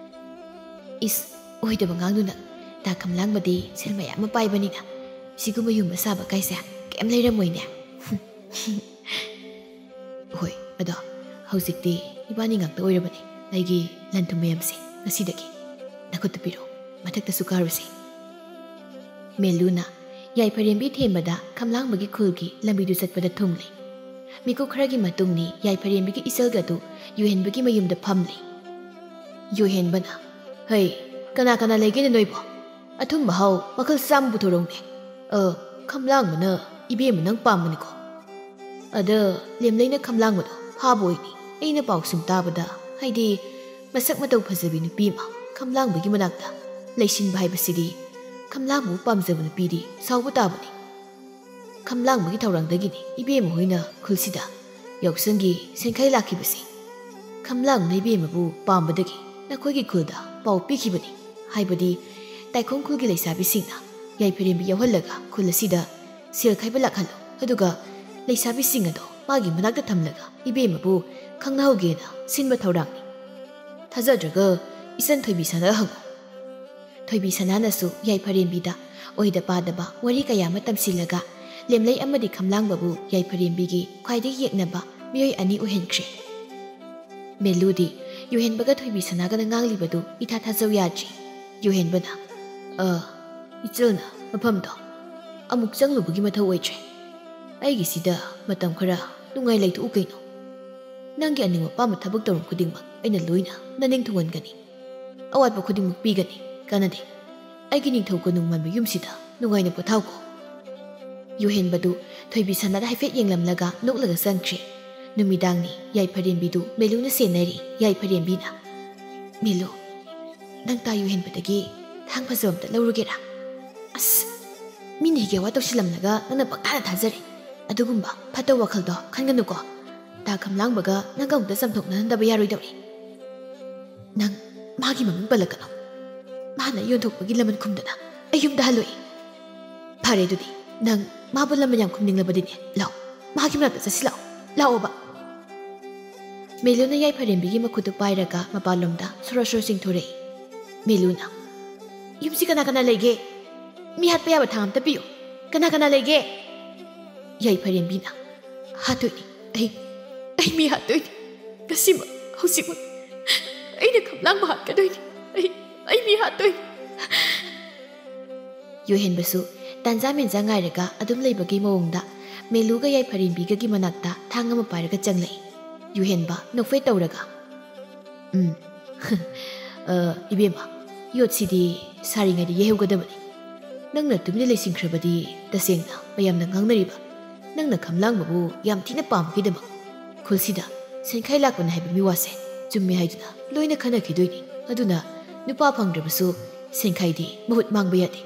"ꯏꯁ, ꯑꯣꯏꯗꯕ ꯉꯥꯡꯗꯨꯅ, ꯇꯥ ꯈꯝꯂꯥꯡꯕꯗꯤ ꯁꯦꯜ ꯃꯌꯥꯝ ꯑꯃ ꯄꯥꯏꯕꯅꯤꯅ ꯁꯤꯒꯨꯝꯕ ꯌꯨꯝ ꯑꯁꯥꯕ ꯀꯥꯏꯁꯦ ꯀꯩꯝ ꯂꯩꯔꯝꯃꯣꯏꯅꯦ꯫" "ꯍꯣꯏ, ꯑꯗꯣ ꯍꯧꯖꯤꯛꯇꯤ ꯏꯕꯥꯅꯤ ꯉꯥꯛꯇ ꯑꯣꯏꯔꯕꯅꯤ꯫ ꯑꯩꯒꯤ ꯂꯟ ꯊꯨꯝ ꯃꯌꯥꯝꯁꯦ ꯉꯁꯤꯗꯒꯤ ꯅꯈꯨꯠꯇ ꯄꯤꯔꯣ, ꯃꯊꯛꯇꯁꯨ ꯀꯥꯔꯨꯁꯦ꯫" ꯃꯦꯂꯨꯅ ꯌꯥꯏꯐꯔꯦꯝꯕꯤ ꯊꯦꯝꯕꯗ ꯈꯝꯂꯥꯡꯕꯒꯤ ꯈꯨꯜꯒꯤ ꯂꯝꯕꯤꯗꯨ ꯆꯠꯄꯗ ꯊꯨꯡꯂꯦ꯫ ꯃꯤꯀꯨꯞ ꯈꯔꯒꯤ ꯃꯇꯨꯡꯅꯤ ꯌꯥꯏꯐꯔꯦꯝꯕꯤꯒꯤ ꯏꯆꯜꯒꯗꯨ ꯌꯨꯍꯦꯟꯕꯒꯤ ꯃꯌꯨꯝꯗ ꯐꯝꯂꯦ꯫ ꯌꯨꯍꯦꯟꯕꯅ, "ꯍꯩ, ꯀꯅꯥ ꯀꯅꯥ ꯂꯩꯒꯦꯅꯦ ꯅꯣꯏꯕꯣ? ꯑꯊꯨꯝ ꯑꯍꯥꯎ ꯃꯈꯜ ꯆꯥꯝꯃ ꯄꯨꯊꯣꯔꯛꯎꯅꯦ꯫ ꯑ, ꯈꯝꯂꯥꯡꯕꯅ ꯏꯕꯦꯝꯃ ꯅꯪ ꯄꯥꯝꯕꯅꯤꯀꯣ꯫ ꯑꯗ ꯂꯦꯝꯂꯩꯅ ꯈꯝꯂꯥꯡꯕꯗꯣ ꯐꯥꯕ ꯑꯣꯏꯅꯤ꯫ ꯑꯩꯅ ꯄꯥꯎ ꯁꯨꯝ ꯇꯥꯕꯗ, ꯍꯥꯏꯗꯤ ꯃꯁꯛ ꯃꯇꯧ ꯐꯖꯕꯤ ꯅꯨꯄꯤ ꯑꯃ ꯈꯝꯂꯥꯡꯕꯒꯤ ꯃꯅꯥꯛꯇ ꯂꯩꯁꯤꯟꯕ ꯍꯥꯏꯕꯁꯤꯗꯤ ꯈꯝꯂꯥꯡꯕꯕꯨ ꯄꯥꯝꯖꯕ ꯅꯨꯄꯤꯗꯤ ꯁꯥꯎꯕ ꯇꯥꯕꯅꯤ꯫ ꯈꯝꯂꯥꯡꯕꯒꯤ ꯊꯧꯔꯥꯡꯗꯒꯤꯅꯤ ꯏꯕꯦꯝꯃ ꯍꯣꯏꯅ ꯈꯨꯜꯁꯤꯗ ꯌꯥꯎꯁꯪꯒꯤ ꯁꯦꯟꯈꯥꯏ ꯂꯥꯛꯈꯤꯕꯁꯤ꯫ ꯈꯝꯂꯥꯡꯕꯅ ꯏꯕꯦꯝꯃꯕꯨ ꯄꯥꯝꯕꯗꯒꯤ ꯅꯈꯣꯏꯒꯤ ꯈꯨꯜꯗ ꯄꯥꯎ ꯄꯤꯈꯤꯕꯅꯤ꯫ ꯍꯥꯏꯕꯗꯤ ꯇꯥꯏꯈꯣꯡ ꯈꯨꯜꯒꯤ ꯂꯩꯁꯥꯕꯤꯁꯤꯡꯅ ꯌꯥꯏꯐꯔꯦꯝꯕꯤ ꯌꯥꯎꯍꯜꯂꯒ ꯈꯨꯜ ꯑꯁꯤꯗ ꯁꯦꯜ ꯈꯥꯏꯕ ꯂꯥꯛꯍꯜꯂꯨ, ꯑꯗꯨꯒ ꯂꯩꯁꯥꯕꯤꯁꯤꯡ ꯑꯗꯣ ꯃꯥꯒꯤ ꯃꯅꯥꯛꯇ ꯊꯝꯂꯒ ꯏꯕꯦꯝꯃꯕꯨ ꯈꯪꯅꯍꯧꯒꯦꯅ ꯁꯤꯟꯕ ꯊꯧꯔꯥꯡꯅꯤ꯫ ꯊꯥꯖꯗ꯭ꯔꯒ ꯏꯆꯟ ꯊꯣꯏꯕꯤ ꯁꯅꯥꯗ ꯍꯪꯉꯨ꯫" ꯊꯣꯏꯕꯤ ꯁꯅꯥꯅꯁꯨ ꯌꯥꯏꯐꯔꯦꯝꯕꯤꯗ ꯑꯣꯏꯗ ꯄꯥꯗꯕ ꯋꯥꯔꯤ ꯀꯌꯥ ꯑꯃ ꯇꯝꯁꯤꯜꯂꯒ ꯂꯦꯝꯂꯩ ꯑꯃꯗꯤ ꯈꯝꯂꯥꯡꯕꯕꯨ ꯌꯥꯏꯐꯔꯦꯝꯕꯤꯒꯤ ꯈ꯭ꯋꯥꯏꯗꯒꯤ ꯌꯦꯛꯅꯕ ꯃꯤꯑꯣꯏ ꯑꯅꯤ ꯑꯣꯏꯍꯟꯈ꯭ꯔꯦ꯫ ꯃꯦꯂꯨꯗꯤ ꯌꯨꯍꯦꯟꯕꯒ ꯊꯣꯏꯕꯤ ꯁꯅꯥꯒꯅ ꯉꯥꯡꯂꯤꯕꯗꯨ ꯏꯊꯥ ꯊꯥꯖꯧ ꯌꯥꯗ꯭ꯔꯤ꯫ ꯌꯨꯍꯦꯟꯕꯅ, "ꯑ, ꯏꯆꯜꯅ ꯃꯐꯝꯗꯣ ꯑꯃꯨꯛ ꯆꯪꯂꯨꯕꯒꯤ ꯃꯊꯧ ꯑꯣꯏꯗ꯭ꯔꯦ꯫ ꯑꯩꯒꯤꯁꯤꯗ ꯃꯇꯝ ꯈꯔ ꯅꯨꯡꯉꯥꯏ ꯂꯩꯊꯣꯛꯎ ꯀꯩꯅꯣ꯫ ꯅꯪꯒꯤ ꯑꯅꯤꯡꯕ ꯑꯄꯥꯝꯕ ꯊꯕꯛ ꯊꯧꯔꯝ ꯈꯨꯗꯤꯡꯃꯛ ꯑꯩꯅ ꯂꯣꯏꯅ ꯅꯅꯤꯡ ꯊꯨꯡꯍꯟꯒꯅꯤ꯫ ꯑꯋꯥꯠꯄ ꯈꯨꯗꯤꯡꯃꯛ ꯄꯤꯒꯅꯤ, ꯀꯥꯟꯅꯗꯦ꯫ ꯑꯩꯒꯤ ꯅꯤꯡꯊꯧ ꯀꯣꯅꯨꯡ ꯃꯥꯟꯕ ꯌꯨꯝꯁꯤꯗ ꯅꯨꯡꯉꯥꯏꯅ ꯄꯣꯊꯥꯎꯀꯣ꯫" ꯌꯨꯍꯦꯟꯕꯗꯨ ꯊꯣꯏꯕꯤ ꯁꯅꯥꯗ ꯍꯥꯏꯐꯦꯠ ꯌꯦꯡꯂꯝꯂꯒ ꯅꯣꯛꯂꯒ ꯆꯪꯈ꯭ꯔꯦ꯫ ꯅꯨꯃꯤꯗꯥꯡꯅꯤ꯫ ꯌꯥꯏꯐꯔꯦꯝꯕꯤꯗꯨ ꯃꯦꯂꯨꯅ ꯁꯦꯟꯅꯔꯤ꯫ ꯌꯥꯏꯐꯔꯦꯝꯕꯤꯅ, "ꯃꯦꯂꯨ, ꯅꯪ ꯇꯥ ꯌꯨꯍꯦꯟꯕꯗꯒꯤ ꯊꯥꯡ ꯐꯖꯕ ꯑꯝꯇ ꯂꯧꯔꯨꯒꯦꯔꯥ? ꯑꯁ, ꯃꯤꯅ ꯍꯤꯒꯦ ꯋꯥ ꯇꯧꯁꯤꯜꯂꯝꯂꯒ ꯅꯪꯅ ꯄꯪꯊꯥꯗ ꯊꯥꯖꯔꯦ꯫ ꯑꯗꯨꯒꯨꯝꯕ ꯐꯠꯇꯕ ꯋꯥꯈꯜꯗꯣ ꯈꯟꯒꯅꯨꯀꯣ꯫ ꯇꯥ ꯈꯝꯂꯥꯡꯕꯒ ꯅꯪꯒ ꯑꯃꯨꯛꯇ ꯆꯥꯝꯊꯣꯛꯅꯍꯟꯗꯕ ꯌꯥꯔꯣꯏꯗꯧꯔꯤ꯫ ꯅꯪ ꯃꯥꯒꯤ ꯃꯃꯤꯡ ꯄꯜꯂꯛꯀꯅꯨ꯫ ꯃꯥꯅ ꯌꯣꯟꯊꯣꯛꯄꯒꯤ ꯂꯃꯟ ꯈꯨꯝꯗꯅ ꯑꯩ ꯌꯨꯝꯗ ꯍꯜꯂꯣꯏ꯫" "ꯐꯔꯦ ꯑꯗꯨꯗꯤ, ꯅꯪ ꯃꯥꯕꯨ ꯂꯃꯟ ꯌꯥꯝ ꯈꯨꯝꯅꯤꯡꯂꯕꯗꯤꯅꯦ, ꯂꯥꯛꯑꯣ, ꯃꯥꯒꯤ ꯃꯅꯥꯛꯇ ꯆꯠꯁꯤ ꯂꯥꯛꯑꯣ, ꯂꯥꯛꯑꯣꯕ꯫" ꯃꯦꯂꯨꯅ ꯌꯥꯏꯐꯔꯦꯝꯕꯤꯒꯤ ꯃꯈꯨꯠꯇꯨ ꯄꯥꯏꯔꯒ ꯃꯄꯥꯟꯂꯣꯝꯗ ꯁꯣꯔꯣ ꯁꯣꯔꯣ ꯆꯤꯡꯊꯣꯔꯛꯏ꯫ ꯃꯦꯂꯨꯅ, "ꯌꯨꯝꯁꯤ ꯀꯅꯥ ꯀꯅꯥ ꯂꯩꯒꯦ? ꯃꯤ ꯍꯥꯠꯄ ꯌꯥꯕ ꯊꯥꯡ ꯑꯝꯇ ꯄꯤꯌꯨ꯫ ꯀꯅꯥ ꯀꯅꯥ ꯂꯩꯒꯦ?" ꯌꯥꯏꯐꯔꯦꯝꯕꯤꯅ, "ꯍꯥꯠꯇꯣꯏꯅꯤ꯫ ꯑꯩ, ꯑꯩ ꯃꯤ ꯍꯥꯠꯇꯣꯏꯅꯤ꯫ ꯉꯁꯤꯃꯛ, ꯍꯧꯖꯤꯛꯃꯛ ꯑꯩꯅ ꯈꯝꯂꯥꯡꯕ ꯍꯥꯠꯀꯗꯣꯏꯅꯤ꯫ ꯑꯩ, ꯑꯩ ꯃꯤ ꯍꯥꯠꯇꯣꯏꯅꯤ꯫" ꯌꯨꯍꯦꯟꯕꯁꯨ ꯇꯥꯟꯖꯥ ꯃꯦꯟꯖꯥ ꯉꯥꯏꯔꯒ ꯑꯗꯨꯝ ꯂꯩꯕꯒꯤ ꯃꯑꯣꯡꯗ ꯃꯦꯂꯨꯒ ꯌꯥꯏꯐꯔꯦꯝꯕꯤꯒꯒꯤ ꯃꯅꯥꯛꯇ ꯊꯥꯡ ꯑꯃ ꯄꯥꯏꯔꯒ ꯆꯪꯂꯛꯏ꯫ ꯌꯨꯍꯦꯟꯕ ꯅꯣꯛꯐꯦꯠ ꯇꯧꯔꯒ, "ꯎꯝ, ꯑ, ꯏꯕꯦꯝꯃ, ꯌꯣꯠꯁꯤꯗꯤ ꯁꯥꯔꯤꯉꯩꯗ ꯌꯩꯍꯧꯒꯗꯕꯅꯤ꯫ ꯅꯪꯅ ꯇꯨꯃꯤꯟꯅ ꯂꯩꯁꯤꯟꯈ꯭ꯔꯕꯗꯤ ꯇꯁꯦꯡꯅ ꯃꯌꯥꯝꯅ ꯉꯥꯡꯅꯔꯤꯕ ꯅꯪꯅ ꯈꯝꯂꯥꯡꯕꯕꯨ ꯌꯥꯝ ꯊꯤꯅ ꯄꯥꯝꯕꯒꯤꯗꯃꯛ ꯈꯨꯜꯁꯤꯗ ꯁꯦꯟꯈꯥꯏ ꯂꯥꯛꯄꯅꯤ ꯍꯥꯏꯕ ꯃꯤꯋꯥꯁꯦ ꯆꯨꯝꯃꯦ ꯍꯥꯏꯗꯨꯅ ꯂꯣꯏꯅ ꯈꯟꯅꯈꯤꯗꯣꯏꯅꯤ꯫ ꯑꯗꯨꯅ ꯅꯨꯄꯥ ꯐꯪꯗ꯭ꯔꯕꯁꯨ ꯁꯦꯟꯈꯥꯏꯗꯤ ꯃꯍꯨꯠ ꯃꯥꯡꯕ ꯌꯥꯗꯦ꯫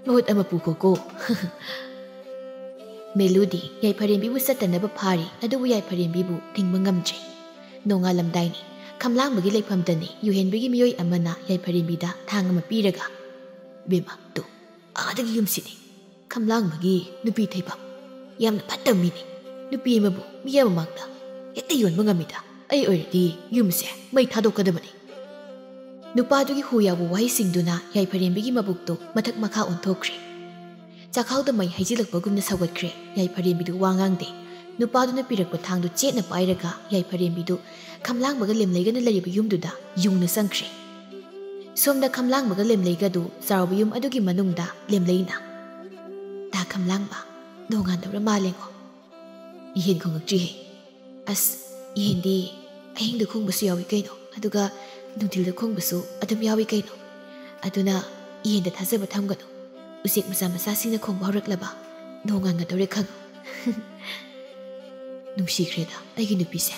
ꯃꯍꯨꯠ ꯑꯃ ꯄꯨꯈꯣꯀꯣ꯫" ꯃꯦꯂꯨꯗꯤ ꯌꯥꯏꯐꯔꯦꯝꯕꯤꯕꯨ ꯆꯠꯇꯅꯕ ꯐꯥꯔꯤ, ꯑꯗꯨꯕꯨ ꯌꯥꯏꯐꯔꯦꯝꯕꯤꯕꯨ ꯊꯤꯡꯕ ꯉꯝꯗ꯭ꯔꯦ꯫ ꯅꯣꯡꯉꯥꯜꯂꯝꯗꯥꯏꯅꯤ꯫ ꯈꯝꯂꯥꯡꯕꯒꯤ ꯂꯩꯐꯝꯗꯅꯤ ꯌꯨꯍꯦꯟꯕꯒꯤ ꯃꯤꯑꯣꯏ ꯑꯃꯅ ꯌꯥꯏꯐꯔꯦꯝꯕꯤꯗ ꯊꯥꯡ ꯑꯃ ꯄꯤꯔꯒ, "ꯏꯕꯦꯝꯃ, ꯇꯨ, ꯑꯥꯗꯒꯤ ꯌꯨꯝꯁꯤꯅꯤ꯫ ꯈꯝꯂꯥꯡꯕꯒꯤ ꯅꯨꯄꯤ ꯊꯩꯐꯝ꯫ ꯌꯥꯝꯅ ꯐꯠꯇꯕ ꯃꯤꯅꯤ꯫ ꯅꯨꯄꯤ ꯑꯃꯕꯨ ꯃꯤ ꯑꯃꯃꯥꯡꯗ ꯍꯦꯛꯇ ꯌꯣꯟꯕ ꯉꯝꯃꯤꯗ꯫ ꯑꯩ ꯑꯣꯏꯔꯗꯤ ꯌꯨꯝꯁꯦ ꯃꯩ ꯊꯥꯗꯣꯛꯀꯗꯕꯅꯤ꯫" ꯅꯨꯄꯥꯗꯨꯒꯤ ꯍꯨ ꯌꯥꯎꯕ ꯋꯥꯍꯩꯁꯤꯡꯗꯨꯅ ꯌꯥꯏꯐꯔꯦꯝꯕꯤꯒꯤ ꯃꯕꯨꯛꯇꯨ ꯃꯊꯛ ꯃꯈꯥ ꯑꯣꯟꯊꯣꯛꯈ꯭ꯔꯦ꯫ ꯆꯥꯛꯈꯥꯎꯗ ꯃꯩ ꯍꯩꯖꯤꯜꯂꯛꯄꯒꯨꯝꯅ ꯁꯧꯒꯠꯈ꯭ꯔꯦ꯫ ꯌꯥꯏꯐꯔꯦꯝꯕꯤꯗꯨ ꯋꯥ ꯉꯥꯡꯗꯦ꯫ ꯅꯨꯄꯥꯗꯨꯅ ꯄꯤꯔꯛꯄ ꯊꯥꯡꯗꯨ ꯆꯦꯠꯅ ꯄꯥꯏꯔꯒ ꯌꯥꯏꯐꯔꯦꯝꯕꯤꯗꯨ ꯈꯝꯂꯥꯡꯕꯒ ꯂꯦꯝꯂꯩꯒꯅ ꯂꯩꯔꯤꯕ ꯌꯨꯝꯗꯨꯗ ꯌꯨꯡꯅ ꯆꯪꯈ꯭ꯔꯦ꯫ ꯁꯣꯝꯗ ꯈꯝꯂꯥꯡꯕꯒ ꯂꯦꯝꯂꯩꯒꯗꯨ ꯆꯥꯎꯔꯕ ꯌꯨꯝ ꯑꯗꯨꯒꯤ ꯃꯅꯨꯡꯗ ꯂꯦꯝꯂꯩꯅ, "ꯇꯥ ꯈꯝꯂꯥꯡꯕ, ꯅꯣꯡꯉꯥꯟꯗꯧꯔ ꯃꯥꯜꯂꯦꯉꯣ꯫" ꯏꯍꯦꯟ ꯈꯣꯡꯉꯛꯇ꯭ꯔꯤꯍꯦ꯫ "ꯑꯁ, ꯏꯍꯦꯟꯗꯤ ꯑꯍꯤꯡꯗ ꯈꯣꯡꯕꯁꯨ ꯌꯥꯎꯏ ꯀꯩꯅꯣ, ꯑꯗꯨꯒ ꯅꯨꯡꯊꯤꯜꯗ ꯈꯣꯡꯕꯁꯨ ꯑꯗꯨꯝ ꯌꯥꯎꯏ ꯀꯩꯅꯣ꯫ ꯑꯗꯨꯅ ꯏꯍꯦꯟꯗ ꯊꯥꯖꯕ ꯊꯝꯒꯅꯨ꯫ ꯎꯆꯦꯛ ꯃꯆꯥ ꯃꯆꯥꯁꯤꯡꯅ ꯈꯣꯡꯕ ꯍꯧꯔꯛꯂꯕ ꯅꯣꯡꯉꯥꯟꯒꯗꯧꯔꯦ ꯈꯪꯉꯨ꯫" ꯅꯨꯡꯁꯤꯈ꯭ꯔꯦꯗ ꯑꯩꯒꯤ ꯅꯨꯄꯤꯁꯦ꯫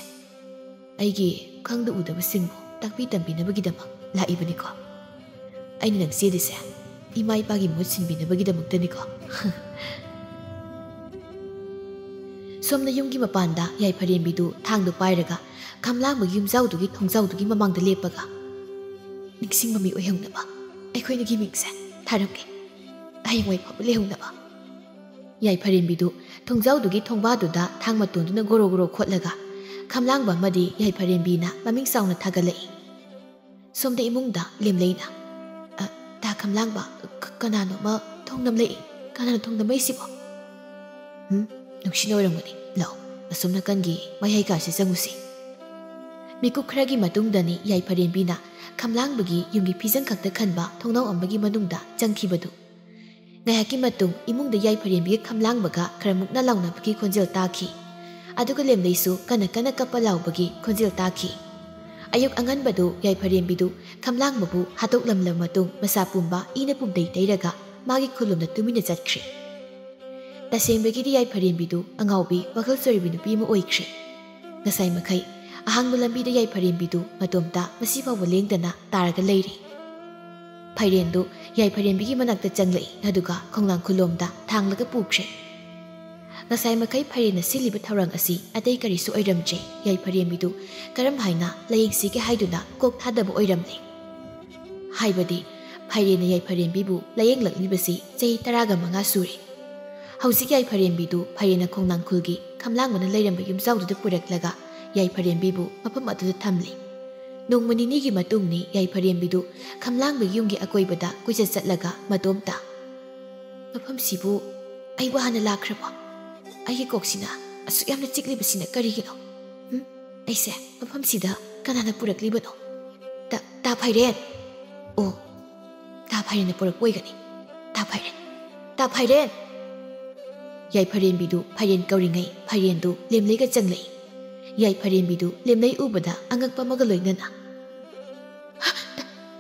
ꯑꯩꯒꯤ ꯈꯪꯗ ꯎꯗꯕꯁꯤꯡꯕꯨ ꯇꯥꯛꯄꯤ ꯇꯝꯕꯤꯅꯕꯒꯤꯗꯃꯛ ꯂꯥꯛꯏꯕꯅꯤꯀꯣ꯫ ꯑꯩꯅ ꯅꯪ ꯆꯦꯜꯂꯤꯁꯦ ꯏꯃꯥ ꯏꯄꯥꯒꯤ ꯃꯍꯨꯠ ꯁꯤꯟꯕꯤꯅꯕꯒꯤꯗꯃꯛꯇꯅꯤꯀꯣ꯫ ꯁꯣꯝꯅ ꯌꯨꯝꯒꯤ ꯃꯄꯥꯟꯗ ꯌꯥꯏꯐꯔꯦꯝꯕꯤꯗꯨ ꯊꯥꯡꯗꯨ ꯄꯥꯏꯔꯒ ꯈꯝꯂꯥꯡꯕꯒꯤ ꯌꯨꯝꯖꯥꯎꯗꯨꯒꯤ ꯊꯣꯡꯖꯥꯎꯗꯨꯒꯤ ꯃꯃꯥꯡꯗ ꯂꯦꯞꯄꯒ, "ꯅꯤꯡꯁꯤꯡꯕ ꯃꯤ ꯑꯣꯏꯍꯧꯅꯕ ꯑꯩꯈꯣꯏꯅꯤꯒꯤ ꯃꯤꯡꯁꯦ ꯊꯥꯔꯝꯒꯦ꯫ ꯍꯌꯦꯡꯋꯥꯏ ꯐꯥꯎꯕ ꯂꯩꯍꯧꯅꯕ꯫" ꯌꯥꯏꯐꯔꯦꯝꯕꯤꯗꯨ ꯊꯣꯡꯖꯥꯎꯗꯨꯒꯤ ꯊꯣꯡꯕꯥꯗꯨꯗ ꯊꯥꯡ ꯃꯇꯣꯟꯗꯨꯅ ꯒꯣꯔꯣ ꯒꯣꯔꯣ ꯈꯣꯠꯂꯒ ꯈꯝꯂꯥꯡꯕ ꯑꯃꯗꯤ ꯌꯥꯏꯐꯔꯦꯝꯕꯤꯅ ꯃꯃꯤꯡ ꯆꯥꯎꯅ ꯊꯥꯒꯠꯂꯛꯏ꯫ ꯁꯣꯝꯗ ꯏꯃꯨꯡꯗ ꯂꯦꯝꯂꯩꯅ, "ꯑ, ꯇꯥ ꯈꯝꯂꯥꯡꯕ, ꯀ-, ꯀꯅꯥꯅꯣꯃ ꯊꯣꯡ ꯅꯝꯂꯛꯏ꯫ ꯀꯅꯥꯅꯣ ꯊꯣꯡ ꯅꯝꯃꯛꯏꯁꯤꯕꯣ?" "ꯍꯨꯝ, ꯅꯨꯡꯁꯤꯅ ꯑꯣꯏꯔꯝꯒꯅꯤ꯫ ꯂꯥꯛꯑꯣ, ꯑꯁꯣꯝ ꯅꯥꯀꯟꯒꯤ ꯃꯌꯥꯏ ꯀꯥꯁꯤ ꯆꯪꯉꯨꯁꯤ꯫" ꯃꯤꯀꯨꯞ ꯈꯔꯒꯤ ꯃꯇꯨꯡꯗꯅꯤ ꯌꯥꯏꯐꯔꯦꯝꯕꯤꯅ ꯈꯝꯂꯥꯡꯕꯒꯤ ꯌꯨꯝꯒꯤ ꯐꯤꯖꯪ ꯈꯛꯇ ꯈꯟꯕ ꯊꯣꯡꯅꯥꯎ ꯑꯃꯒꯤ ꯃꯅꯨꯡꯗ ꯆꯪꯈꯤꯕꯗꯨ꯫ ꯉꯥꯏꯍꯥꯛꯀꯤ ꯃꯇꯨꯡ ꯏꯃꯨꯡꯗ ꯌꯥꯏꯐꯔꯦꯝꯕꯤꯒ ꯈꯝꯂꯥꯡꯕꯒ ꯈꯔ ꯃꯨꯛꯅ ꯂꯥꯎꯅꯕꯒꯤ ꯈꯣꯟꯖꯦꯜ ꯇꯥꯈꯤ꯫ ꯑꯗꯨꯒ ꯂꯦꯝꯂꯩꯁꯨ ꯀꯟꯅ ꯀꯟꯅ ꯀꯞꯄ ꯂꯥꯎꯕꯒꯤ ꯈꯣꯟꯖꯦꯜ ꯇꯥꯈꯤ꯫ ꯑꯌꯨꯛ ꯑꯉꯟꯕꯗꯨ ꯌꯥꯏꯐꯔꯦꯝꯕꯤꯗꯨ ꯈꯝꯂꯥꯡꯕꯕꯨ ꯍꯥꯠꯇꯣꯛꯂꯝꯂꯕ ꯃꯇꯨꯡ ꯃꯁꯥ ꯄꯨꯝꯕ ꯏꯅ ꯄꯨꯝꯗꯩ ꯇꯩꯔꯒ ꯃꯥꯒꯤ ꯈꯨꯜꯂꯣꯝꯗ ꯇꯨꯃꯤꯟꯅ ꯆꯠꯈ꯭ꯔꯦ꯫ ꯇꯁꯦꯡꯕꯒꯤꯗꯤ ꯌꯥꯏꯐꯔꯦꯝꯕꯤꯗꯨ ꯑꯉꯥꯎꯕꯤ ꯋꯥꯈꯜ ꯆꯣꯏꯔꯕꯤ ꯅꯨꯄꯤ ꯑꯃ ꯑꯣꯏꯈ꯭ꯔꯦ꯫ ꯉꯁꯥꯏ ꯃꯈꯩ ꯑꯍꯥꯡꯕ ꯂꯝꯕꯤꯗ ꯌꯥꯏꯐꯔꯦꯝꯕꯤꯗꯨ ꯃꯇꯣꯝꯇ ꯃꯁꯤ ꯐꯥꯎꯕ ꯂꯦꯡꯗꯅ ꯇꯥꯔꯒ ꯂꯩꯔꯤ꯫ ꯐꯩꯔꯦꯟꯗꯨ ꯌꯥꯏꯐꯔꯦꯝꯕꯤꯒꯤ ꯃꯅꯥꯛꯇ ꯆꯪꯂꯛꯏ, ꯑꯗꯨꯒ ꯈꯣꯡꯅꯥꯡ ꯈꯨꯂꯣꯝꯗ ꯊꯥꯡꯂꯒ ꯄꯨꯈ꯭ꯔꯦ꯫ ꯉꯁꯥꯏ ꯃꯈꯩ ꯐꯩꯔꯦꯟꯅ ꯁꯤꯜꯂꯤꯕ ꯊꯧꯔꯥꯡ ꯑꯁꯤ ꯑꯇꯩ ꯀꯔꯤꯁꯨ ꯑꯣꯏꯔꯝꯗ꯭ꯔꯦ꯫ ꯌꯥꯏꯐꯔꯦꯝꯕꯤꯗꯨ ꯀꯔꯝ ꯍꯥꯏꯅ ꯂꯥꯌꯦꯡꯁꯤꯒꯦ ꯍꯥꯏꯗꯨꯅ ꯀꯣꯛ ꯊꯥꯗꯕ ꯑꯣꯏꯔꯝꯂꯦ꯫ ꯍꯥꯏꯕꯗꯤ ꯐꯩꯔꯦꯟꯅ ꯌꯥꯏꯐꯔꯦꯝꯕꯤꯕꯨ ꯂꯥꯌꯦꯡꯂꯛꯂꯤꯕꯁꯤ ꯆꯍꯤ ꯇꯔꯥꯒ ꯃꯉꯥ ꯁꯨꯔꯦ꯫ ꯍꯧꯖꯤꯛ ꯌꯥꯏꯐꯔꯦꯝꯕꯤꯗꯨ ꯐꯩꯔꯦꯟꯅ ꯈꯣꯡꯅꯥꯡ ꯈꯨꯜꯒꯤ ꯈꯝꯂꯥꯡꯕꯅ ꯂꯩꯔꯝꯕ ꯌꯨꯝꯖꯥꯎꯗꯨꯗ ꯄꯨꯔꯛꯂꯒ ꯌꯥꯏꯐꯔꯦꯝꯕꯤꯕꯨ ꯃꯐꯝ ꯑꯗꯨꯗ ꯊꯝꯂꯤ꯫ ꯅꯣꯡꯃ ꯅꯤꯅꯤꯒꯤ ꯃꯇꯨꯡꯅꯤ ꯌꯥꯏꯐꯔꯦꯝꯕꯤꯗꯨ ꯈꯝꯂꯥꯡꯕꯒꯤ ꯌꯨꯝꯒꯤ ꯑꯀꯣꯏꯕꯗ ꯀꯣꯏꯆꯠ ꯆꯠꯂꯒ ꯃꯇꯣꯝꯇ, "ꯃꯐꯝꯁꯤꯕꯨ ꯑꯩꯕꯨ ꯍꯥꯟꯅ ꯂꯥꯛꯈ꯭ꯔꯕꯣ? ꯑꯩꯒꯤ ꯀꯣꯛꯁꯤꯅ ꯑꯁꯨꯛ ꯌꯥꯝꯅ ꯆꯤꯛꯂꯤꯕꯁꯤꯅ ꯀꯔꯤꯒꯤꯅꯣ? ꯎꯝ? ꯑꯩꯁꯦ ꯃꯐꯝꯁꯤꯗ ꯀꯅꯥꯅ ꯄꯨꯔꯛꯂꯤꯕꯅꯣ? ꯇ-, ꯇꯥ ꯐꯩꯔꯦꯟ! ꯑꯣ, ꯇꯥ ꯐꯩꯔꯦꯟꯅ ꯄꯨꯔꯛꯄ ꯑꯣꯏꯒꯅꯤ꯫ ꯇꯥ ꯐꯩꯔꯦꯟ! ꯇꯥ ꯐꯩꯔꯦꯟ!" ꯌꯥꯏꯐꯔꯦꯝꯕꯤꯗꯨ ꯐꯩꯔꯦꯟ ꯀꯧꯔꯤꯉꯩ ꯐꯩꯔꯦꯟꯗꯨ ꯂꯦꯝꯂꯩꯒ ꯆꯪꯂꯛꯏ꯫ ꯌꯥꯏꯐꯔꯦꯝꯕꯤꯗꯨ ꯂꯦꯝꯂꯩ ꯎꯕꯗ ꯑꯉꯛꯄ ꯑꯃꯒ ꯂꯣꯏꯅꯅ,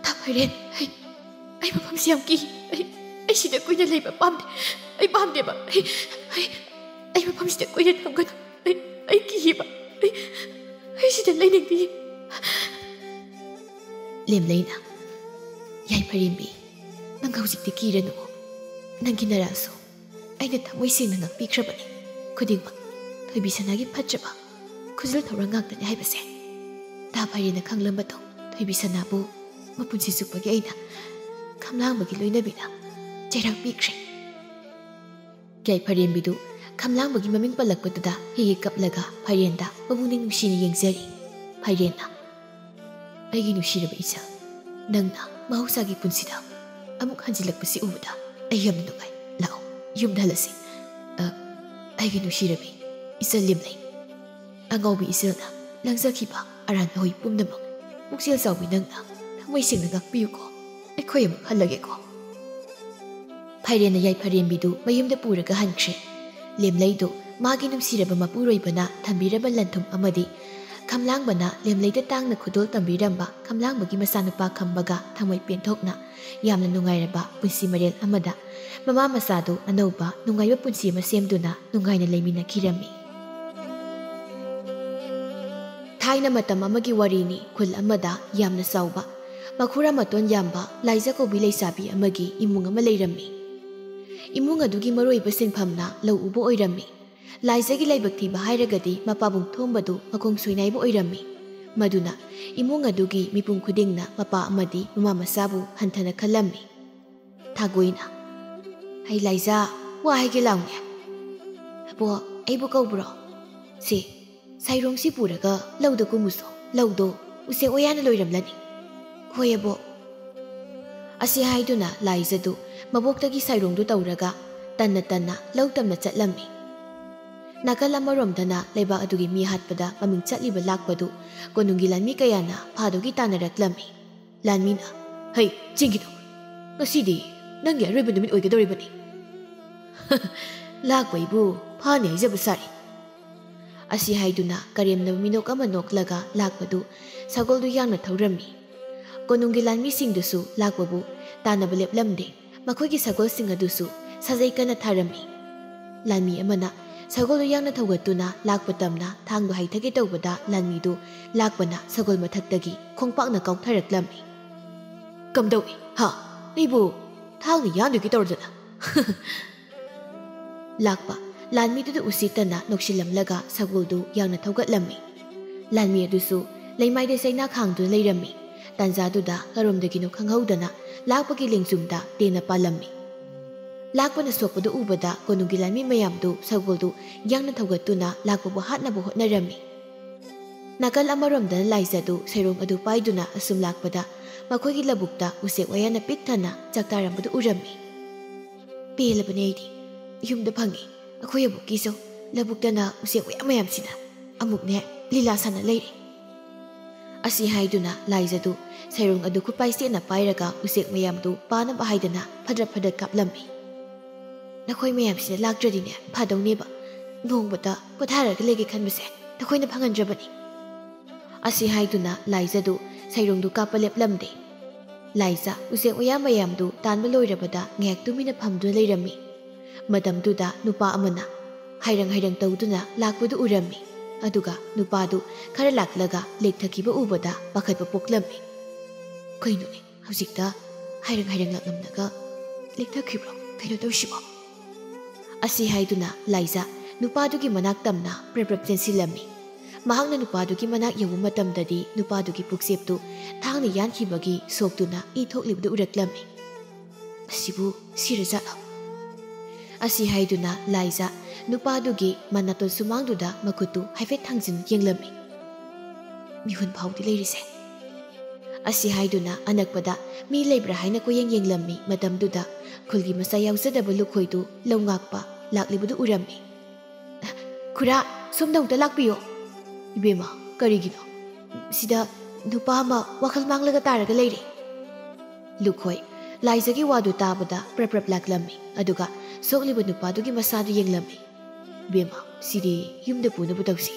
"ꯇꯥ ꯐꯩꯔꯦꯟ, ꯑꯩ, ꯑꯩ ꯃꯐꯝꯁꯤ ꯌꯥꯝ ꯀꯤ꯫ ꯑꯩ, ꯑꯩ ꯁꯤꯗ ꯀꯨꯏꯅ ꯂꯩꯕ ꯄꯥꯝꯗꯦ꯫ ꯑꯩ ꯄꯥꯝꯗꯦꯕ꯫ ꯑꯩ, ꯑꯩ, ꯑꯩ ꯃꯐꯝꯁꯤꯗ ꯀꯨꯏꯅ ꯊꯝꯒꯅꯨ꯫ ꯑꯩ, ꯑꯩ ꯀꯤꯌꯦꯕ꯫ ꯑꯩ, ꯑꯩ ꯁꯤꯗ ꯂꯩꯅꯤꯡꯗꯦ꯫" ꯂꯦꯝꯂꯩꯅ, "ꯌꯥꯏꯐꯔꯦꯝꯕꯤ, ꯅꯪ ꯍꯧꯖꯤꯛꯇꯤ ꯀꯤꯔꯅꯨ꯫ ꯅꯪꯒꯤ ꯅꯔꯥꯁꯨ ꯑꯩꯅ ꯊꯃꯣꯏ ꯁꯦꯡꯅ ꯉꯥꯛꯄꯤꯈ꯭ꯔꯕꯅꯤ꯫ ꯈꯨꯗꯤꯡꯃꯛ ꯊꯣꯏꯕꯤ ꯁꯅꯥꯒꯤ ꯐꯠꯇ꯭ꯔꯕ ꯈꯨꯖꯤꯜ ꯊꯧꯔꯥꯡ ꯉꯥꯛꯇꯅꯤ ꯍꯥꯏꯕꯁꯦ ꯇꯥ ꯐꯩꯔꯦꯟꯅ ꯈꯪꯂꯝꯕꯗꯣ ꯊꯣꯏꯕꯤ ꯁꯅꯥꯕꯨ ꯃꯄꯨꯟꯁꯤ ꯆꯨꯞꯄꯒꯤ ꯑꯩꯅ ꯈꯝꯂꯥꯡꯕꯒꯤ ꯂꯣꯏꯅꯕꯤꯅ ꯆꯩꯔꯥꯛ ꯄꯤꯈ꯭ꯔꯦ꯫" ꯌꯥꯏꯐꯔꯦꯝꯕꯤꯗꯨ ꯈꯝꯂꯥꯡꯕꯒꯤ ꯃꯃꯤꯡ ꯄꯜꯂꯛꯄꯗꯨꯗ ꯍꯤ ꯍꯤ ꯀꯞꯂꯒ ꯐꯩꯔꯦꯟꯗ ꯃꯄꯨꯛꯅꯤꯡ ꯅꯨꯡꯁꯤꯅ ꯌꯦꯡꯖꯔꯤ꯫ ꯐꯩꯔꯦꯟꯅ, "ꯑꯩꯒꯤ ꯅꯨꯡꯁꯤꯔꯕ ꯏꯆꯜ, ꯅꯪꯅ ꯃꯍꯧꯁꯥꯒꯤ ꯄꯨꯟꯁꯤꯗ ꯑꯃꯨꯛ ꯍꯟꯖꯤꯜꯂꯛꯄꯁꯤ ꯎꯕꯗ ꯑꯩ ꯌꯥꯝꯅ ꯅꯨꯡꯉꯥꯏ꯫ ꯂꯥꯛꯑꯣ, ꯌꯨꯝꯗ ꯍꯜꯂꯁꯤ꯫ ꯑ, ꯑꯩꯒꯤ ꯅꯨꯡꯁꯤꯔꯕꯤ ꯏꯆꯜ ꯂꯦꯝꯂꯩ, ꯑꯉꯥꯎꯕꯤ ꯏꯆꯜꯅ ꯂꯪꯖꯈꯤꯕ ꯑꯔꯥꯟꯕ ꯍꯨꯏ ꯄꯨꯝꯅꯃꯛ ꯄꯨꯛꯆꯦꯜ ꯆꯥꯎꯕꯤ ꯅꯪꯅ ꯊꯃꯣꯏ ꯁꯦꯡꯅ ꯉꯥꯛꯄꯤꯌꯨꯀꯣ꯫ ꯑꯩꯈꯣꯏ ꯑꯃꯨꯛ ꯍꯜꯂꯒꯦꯀꯣ꯫" ꯐꯥꯏꯔꯦꯟꯅ ꯌꯥꯏꯐꯔꯦꯝꯕꯤꯗꯨ ꯃꯌꯨꯝꯗ ꯄꯨꯔꯒ ꯍꯟꯈ꯭ꯔꯦ꯫ ꯂꯦꯝꯂꯩꯗꯨ ꯃꯥꯒꯤ ꯅꯨꯡꯁꯤꯔꯕ ꯃꯄꯨꯔꯣꯏꯕꯅ ꯊꯝꯕꯤꯔꯕ ꯂꯟꯊꯨꯝ ꯑꯃꯗꯤ ꯈꯝꯂꯥꯡꯕꯅ ꯂꯦꯝꯂꯩꯗ ꯇꯥꯡꯅ ꯈꯨꯗꯣꯜ ꯇꯝꯕꯤꯔꯝꯕ ꯈꯝꯂꯥꯡꯕꯒꯤ ꯃꯆꯥꯅꯨꯄꯥ ꯈꯝꯕꯒ ꯊꯃꯣꯏ ꯄꯦꯟꯊꯣꯛꯅ ꯌꯥꯝꯅ ꯅꯨꯡꯉꯥꯏꯔꯕ ꯄꯨꯟꯁꯤ ꯃꯔꯦꯜ ꯑꯃꯗ ꯃꯃꯥ ꯃꯆꯥꯗꯨ ꯑꯅꯧꯕ ꯅꯨꯡꯉꯥꯏꯕ ꯄꯨꯟꯁꯤ ꯑꯃ ꯁꯦꯝꯗꯨꯅ ꯅꯨꯡꯉꯥꯏꯅ ꯂꯩꯃꯤꯟꯅꯈꯤꯔꯝꯃꯤ꯫ ꯊꯥꯏꯅ ꯃꯇꯝ ꯑꯃꯒꯤ ꯋꯥꯔꯤꯅꯤ꯫ ꯈꯨꯜ ꯑꯃꯗ ꯌꯥꯝꯅ ꯆꯥꯎꯕ ꯃꯈꯨꯔꯥ ꯃꯇꯣꯟ ꯌꯥꯝꯕ ꯂꯥꯏꯖ ꯀꯧꯕꯤ ꯂꯩꯁꯥꯕꯤ ꯑꯃꯒꯤ ꯏꯃꯨꯡ ꯑꯃ ꯂꯩꯔꯝꯃꯤ꯫ ꯏꯃꯨꯡ ꯑꯗꯨꯒꯤ ꯃꯔꯨꯑꯣꯏꯕ ꯁꯤꯟꯐꯝꯅ ꯂꯧ ꯎꯕ ꯑꯣꯏꯔꯝꯃꯤ꯫ ꯂꯥꯏꯖꯒꯤ ꯂꯥꯏꯕꯛ ꯊꯤꯕ ꯍꯥꯏꯔꯒꯗꯤ ꯃꯄꯥꯕꯨꯡ ꯊꯣꯝꯕꯗꯨ ꯃꯈꯣꯡ ꯁꯣꯏꯅꯥꯏꯕ ꯑꯣꯏꯔꯝꯃꯤ꯫ ꯃꯗꯨꯅ ꯏꯃꯨꯡ ꯑꯗꯨꯒꯤ ꯃꯤꯄꯨꯝ ꯈꯨꯗꯤꯡꯅ ꯃꯄꯥ ꯑꯃꯗꯤ ꯃꯃꯥ ꯃꯆꯥꯕꯨ ꯍꯟꯊꯅ ꯈꯜꯂꯝꯃꯤ꯫ ꯊꯥꯒꯣꯏꯅ, "ꯍꯩ ꯂꯥꯏꯖ, ꯋꯥ ꯍꯥꯏꯒꯦ ꯂꯥꯎꯅꯦ꯫" "ꯑꯕꯣ, ꯑꯩꯕꯨ ꯀꯧꯕ꯭ꯔꯣ?" "ꯁꯦ, ꯁꯥꯏꯔꯣꯡꯁꯤ ꯄꯨꯔꯒ ꯂꯧꯗ ꯀꯨꯝꯃꯨꯁꯣ꯫ ꯂꯧꯗꯣ ꯎꯆꯦꯛ ꯋꯥꯌꯥꯅ ꯂꯣꯏꯔꯝꯂꯅꯤ꯫" "ꯍꯣꯏ ꯑꯕꯣ꯫" ꯑꯁꯤ ꯍꯥꯏꯗꯨꯅ ꯂꯥꯏꯖꯗꯨ ꯃꯕꯣꯛꯇꯒꯤ ꯁꯥꯏꯔꯣꯡꯗꯨ ꯇꯧꯔꯒ ꯇꯟꯅ ꯇꯟꯅ ꯂꯧ ꯇꯝꯅ ꯆꯠꯂꯝꯃꯤ꯫ ꯅꯥꯀꯜ ꯑꯃꯔꯣꯝꯗꯅ ꯂꯩꯕꯥꯛ ꯑꯗꯨꯒꯤ ꯃꯤ ꯍꯥꯠꯄꯗ ꯃꯃꯤꯡ ꯆꯠꯂꯤꯕ ꯂꯥꯛꯄꯗꯨ ꯀꯣꯅꯨꯡꯒꯤ ꯂꯥꯟꯃꯤ ꯀꯌꯥꯅ ꯐꯥꯗꯨꯒꯤ ꯇꯥꯟꯅꯔꯛꯂꯝꯃꯤ꯫ ꯂꯥꯟꯃꯤꯅ, "ꯍꯩ, ꯆꯤꯡꯒꯤꯗꯣ, ꯉꯁꯤꯗꯤ ꯅꯪꯒꯤ ꯑꯔꯣꯏꯕ ꯅꯨꯃꯤꯠ ꯑꯣꯏꯒꯗꯧꯔꯤꯕꯅꯤ꯫" "ꯂꯥꯛꯄꯩꯕꯨ ꯐꯥꯅꯤ ꯍꯥꯏꯖꯕ ꯁꯥꯔꯤ꯫" ꯑꯁꯤ ꯍꯥꯏꯗꯨꯅ ꯀꯔꯦꯝꯅꯕ ꯃꯤꯅꯣꯛ ꯑꯃ ꯅꯣꯛꯂꯒ ꯂꯥꯛꯄꯗꯨ ꯁꯒꯣꯜꯗꯨ ꯌꯥꯡꯅ ꯊꯧꯔꯝꯃꯤ꯫ ꯀꯣꯅꯨꯡꯒꯤ ꯂꯥꯟꯃꯤꯁꯤꯡꯗꯨꯁꯨ ꯂꯥꯛꯄꯕꯨ ꯇꯥꯟꯅꯕ ꯂꯦꯞꯂꯝꯗꯦ꯫ ꯃꯈꯣꯏꯒꯤ ꯁꯒꯣꯜꯁꯤꯡ ꯑꯗꯨꯁꯨ ꯁꯥꯖꯩ ꯀꯟꯅ ꯊꯥꯔꯝꯃꯤ꯫ ꯂꯥꯟꯃꯤ ꯑꯃꯅ ꯁꯒꯣꯜꯗꯨ ꯌꯥꯡꯅ ꯊꯧꯒꯠꯇꯨꯅ ꯂꯥꯛꯄ ꯇꯝꯅ ꯊꯥꯡꯗꯨ ꯍꯩꯊꯒꯦ ꯇꯧꯕꯗ ꯂꯥꯟꯃꯤꯗꯨ ꯂꯥꯛꯄꯅ ꯁꯒꯣꯜ ꯃꯊꯛꯇꯒꯤ ꯈꯣꯡꯄꯥꯛꯅ ꯀꯥꯎꯊꯔꯛꯂꯝꯃꯤ꯫ "ꯀꯝꯗꯧꯏ? ꯍꯥ? ꯑꯩꯕꯨ ꯊꯥꯡꯅ ꯌꯥꯟꯗꯨꯒꯤ ꯇꯧꯔꯗꯅ?" ꯂꯥꯛꯄ ꯂꯥꯟꯃꯤꯗꯨꯗ ꯎꯁꯤꯠꯇꯅ ꯅꯣꯛꯁꯤꯜꯂꯝꯂꯒ ꯁꯒꯣꯜꯗꯨ ꯌꯥꯡꯅ ꯊꯧꯒꯠꯂꯝꯃꯤ꯫ ꯂꯥꯟꯃꯤ ꯑꯗꯨꯁꯨ ꯂꯩꯃꯥꯏꯗ ꯆꯩꯅꯥ ꯈꯥꯡꯗꯨꯅ ꯂꯩꯔꯝꯃꯤ꯫ ꯇꯥꯟꯖꯥꯗꯨꯗ ꯀꯔꯣꯝꯗꯒꯤꯅꯣ ꯈꯪꯍꯧꯗꯅ ꯂꯥꯛꯄꯒꯤ ꯂꯦꯡꯖꯨꯝꯗ ꯇꯦꯟꯅ ꯄꯥꯜꯂꯝꯃꯤ꯫ ꯂꯥꯛꯄꯅ ꯁꯣꯛꯄꯗꯨ ꯎꯕꯗ ꯀꯣꯅꯨꯡꯒꯤ ꯂꯥꯟꯃꯤ ꯃꯌꯥꯝꯗꯨ ꯁꯒꯣꯜꯗꯨ ꯌꯥꯡꯅ ꯊꯧꯒꯠꯇꯨꯅ ꯂꯥꯛꯄꯕꯨ ꯍꯥꯠꯅꯕ ꯍꯣꯠꯅꯔꯝꯃꯤ꯫ ꯅꯥꯀꯜ ꯑꯃꯔꯣꯝꯗꯅ ꯂꯥꯏꯖꯗꯨ ꯁꯩꯔꯣꯡ ꯑꯗꯨ ꯄꯥꯏꯗꯨꯅ ꯑꯁꯨꯝ ꯂꯥꯛꯄꯗ ꯃꯈꯣꯏꯒꯤ ꯂꯧꯕꯨꯛꯇ ꯎꯆꯦꯛ ꯋꯥꯌꯥꯅ ꯄꯤꯛ ꯊꯟꯅ ꯆꯥꯛꯇꯥꯔꯝꯕꯗꯨ ꯎꯔꯝꯃꯤ꯫ "ꯄꯦꯜꯂꯕꯅꯦ ꯑꯩꯗꯤ꯫ ꯌꯨꯝꯗ ꯐꯪꯉꯤ꯫ ꯑꯩꯈꯣꯏ ꯑꯕꯣꯛꯀꯤꯁꯨ ꯂꯧꯕꯨꯛꯇꯅ ꯎꯆꯦꯛ ꯋꯥꯌꯥ ꯃꯌꯥꯝꯁꯤꯅ ꯑꯃꯨꯛꯅꯦ ꯂꯤꯂꯥ ꯁꯥꯟꯅ ꯂꯩꯔꯦ꯫" ꯑꯁꯤ ꯍꯥꯏꯗꯨꯅ ꯂꯥꯏꯖꯗꯨ ꯁꯩꯔꯣꯡ ꯑꯗꯨ ꯈꯨꯠꯄꯥꯏ ꯆꯦꯠꯅ ꯄꯥꯏꯔꯒ ꯎꯆꯦꯛ ꯃꯌꯥꯝꯗꯨ ꯄꯥꯅꯕ ꯍꯥꯏꯗꯅ ꯐꯗ꯭ꯔꯠ ꯐꯗ꯭ꯔꯠ ꯀꯥꯞꯂꯝꯃꯤ꯫ ꯅꯈꯣꯏ ꯃꯌꯥꯝꯁꯤꯅ ꯂꯥꯛꯇ꯭ꯔꯗꯤꯅꯦ ꯐꯗꯧꯅꯦꯕ꯫ ꯅꯣꯡꯃꯇ ꯄꯣꯊꯥꯔꯒ ꯂꯩꯒꯦ ꯈꯟꯕꯁꯦ ꯅꯈꯣꯏꯅ ꯐꯪꯍꯟꯗ꯭ꯔꯕꯅꯤ꯫ ꯑꯁꯤ ꯍꯥꯏꯗꯨꯅ ꯂꯥꯏꯖꯗꯨ ꯁꯩꯔꯣꯡꯗꯨ ꯀꯥꯞꯄ ꯂꯦꯞꯂꯝꯗꯦ꯫ ꯂꯥꯏꯖ ꯎꯆꯦꯛ ꯎꯌꯥ ꯃꯌꯥꯝꯗꯨ ꯇꯥꯟꯕ ꯂꯣꯏꯔꯕꯗ ꯉꯥꯏꯍꯥꯛ ꯇꯨꯃꯤꯟꯅ ꯐꯝꯗꯨꯅ ꯂꯩꯔꯝꯃꯤ꯫ ꯃꯇꯝꯗꯨꯗ ꯅꯨꯄꯥ ꯑꯃꯅ ꯍꯥꯏꯔꯪ ꯍꯥꯏꯔꯪ ꯇꯧꯗꯨꯅ ꯂꯥꯛꯄꯗꯨ ꯎꯔꯝꯃꯤ꯫ ꯑꯗꯨꯒ ꯅꯨꯄꯥꯗꯨ ꯈꯔ ꯂꯥꯛꯂꯒ ꯂꯦꯛꯊꯈꯤꯕ ꯎꯕꯗ ꯄꯥꯈꯠꯄ ꯄꯣꯛꯂꯝꯃꯤ꯫ "ꯀꯩꯅꯣꯅꯦ, ꯍꯧꯖꯤꯛꯇ ꯍꯥꯏꯔꯪ ꯍꯥꯏꯔꯪ ꯂꯥꯛꯂꯝꯂꯒ ꯂꯦꯛꯊꯈꯤꯕ꯭ꯔꯣ? ꯀꯩꯅꯣ ꯇꯧꯔꯤꯁꯤꯕꯣ?" ꯑꯁꯤ ꯍꯥꯏꯗꯨꯅ ꯂꯥꯏꯖ ꯅꯨꯄꯥꯗꯨꯒꯤ ꯃꯅꯥꯛ ꯇꯝꯅ ꯄ꯭ꯔꯞ ꯄ꯭ꯔꯞ ꯆꯦꯟꯁꯤꯜꯂꯝꯃꯤ꯫ ꯃꯍꯥꯛꯅ ꯅꯨꯄꯥꯗꯨꯒꯤ ꯃꯅꯥꯛ ꯌꯧꯕ ꯃꯇꯝꯗꯗꯤ ꯅꯨꯄꯥꯗꯨꯒꯤ ꯄꯨꯛꯆꯦꯞꯇꯨ ꯊꯥꯡꯅ ꯌꯥꯟꯈꯤꯕꯒꯤ ꯁꯣꯛꯇꯨꯅ ꯏ ꯊꯣꯛꯂꯤꯕꯗꯨ ꯎꯔꯛꯂꯝꯃꯤ꯫ "ꯃꯁꯤꯕꯨ ꯁꯤꯔꯖꯥꯠꯂꯣ?" ꯑꯁꯤ ꯍꯥꯏꯗꯨꯅ ꯂꯥꯏꯖ ꯅꯨꯄꯥꯗꯨꯒꯤ ꯃꯅꯥꯇꯣꯟ ꯁꯨꯃꯥꯡꯗꯨꯗ ꯃꯈꯨꯠꯇꯨ ꯍꯥꯏꯐꯦꯠ ꯊꯥꯡꯖꯤꯟ ꯌꯦꯡꯂꯝꯃꯤ꯫ "ꯃꯤꯍꯨꯟ ꯐꯥꯎꯗꯤ ꯂꯩꯔꯤꯁꯦ?" ꯑꯁꯤ ꯍꯥꯏꯗꯨꯅ ꯑꯅꯛꯄꯗ ꯃꯤ ꯂꯩꯕ꯭ꯔꯥ ꯍꯥꯏꯅ ꯀꯣꯏꯌꯦꯡ ꯌꯦꯡꯂꯝꯃꯤ꯫ ꯃꯇꯝꯗꯨꯗ ꯈꯨꯜꯒꯤ ꯃꯆꯥ ꯌꯥꯎꯖꯗꯕ ꯂꯨꯈꯣꯏꯗꯨ ꯂꯧ ꯉꯥꯛꯄ ꯂꯥꯛꯂꯤꯕꯗꯨ ꯎꯔꯝꯃꯤ꯫ "ꯈꯨꯔꯥ, ꯁꯣꯝꯗ ꯑꯃꯨꯛꯇ ꯂꯥꯛꯄꯤꯌꯣ꯫" "ꯏꯕꯦꯝꯃ, ꯀꯔꯤꯒꯤꯅꯣ? ꯁꯤꯗ ꯅꯨꯄꯥ ꯑꯃ ꯋꯥꯈꯜ ꯃꯥꯡꯂꯒ ꯇꯥꯔꯒ ꯂꯩꯔꯦ꯫" ꯂꯨꯈꯣꯏ ꯂꯥꯏꯖꯒꯤ ꯋꯥꯗꯨ ꯇꯥꯕꯗ ꯄ꯭ꯔꯞ ꯄ꯭ꯔꯞ ꯂꯥꯛꯂꯝꯃꯤ꯫ ꯑꯗꯨꯒ ꯁꯣꯛꯂꯤꯕ ꯅꯨꯄꯥꯗꯨꯒꯤ ꯃꯁꯥꯗꯨ ꯌꯦꯡꯂꯝꯃꯤ꯫ "ꯏꯕꯦꯝꯃ, ꯁꯤꯗꯤ ꯌꯨꯝꯗ ꯄꯨꯅꯕ ꯇꯧꯁꯤ꯫"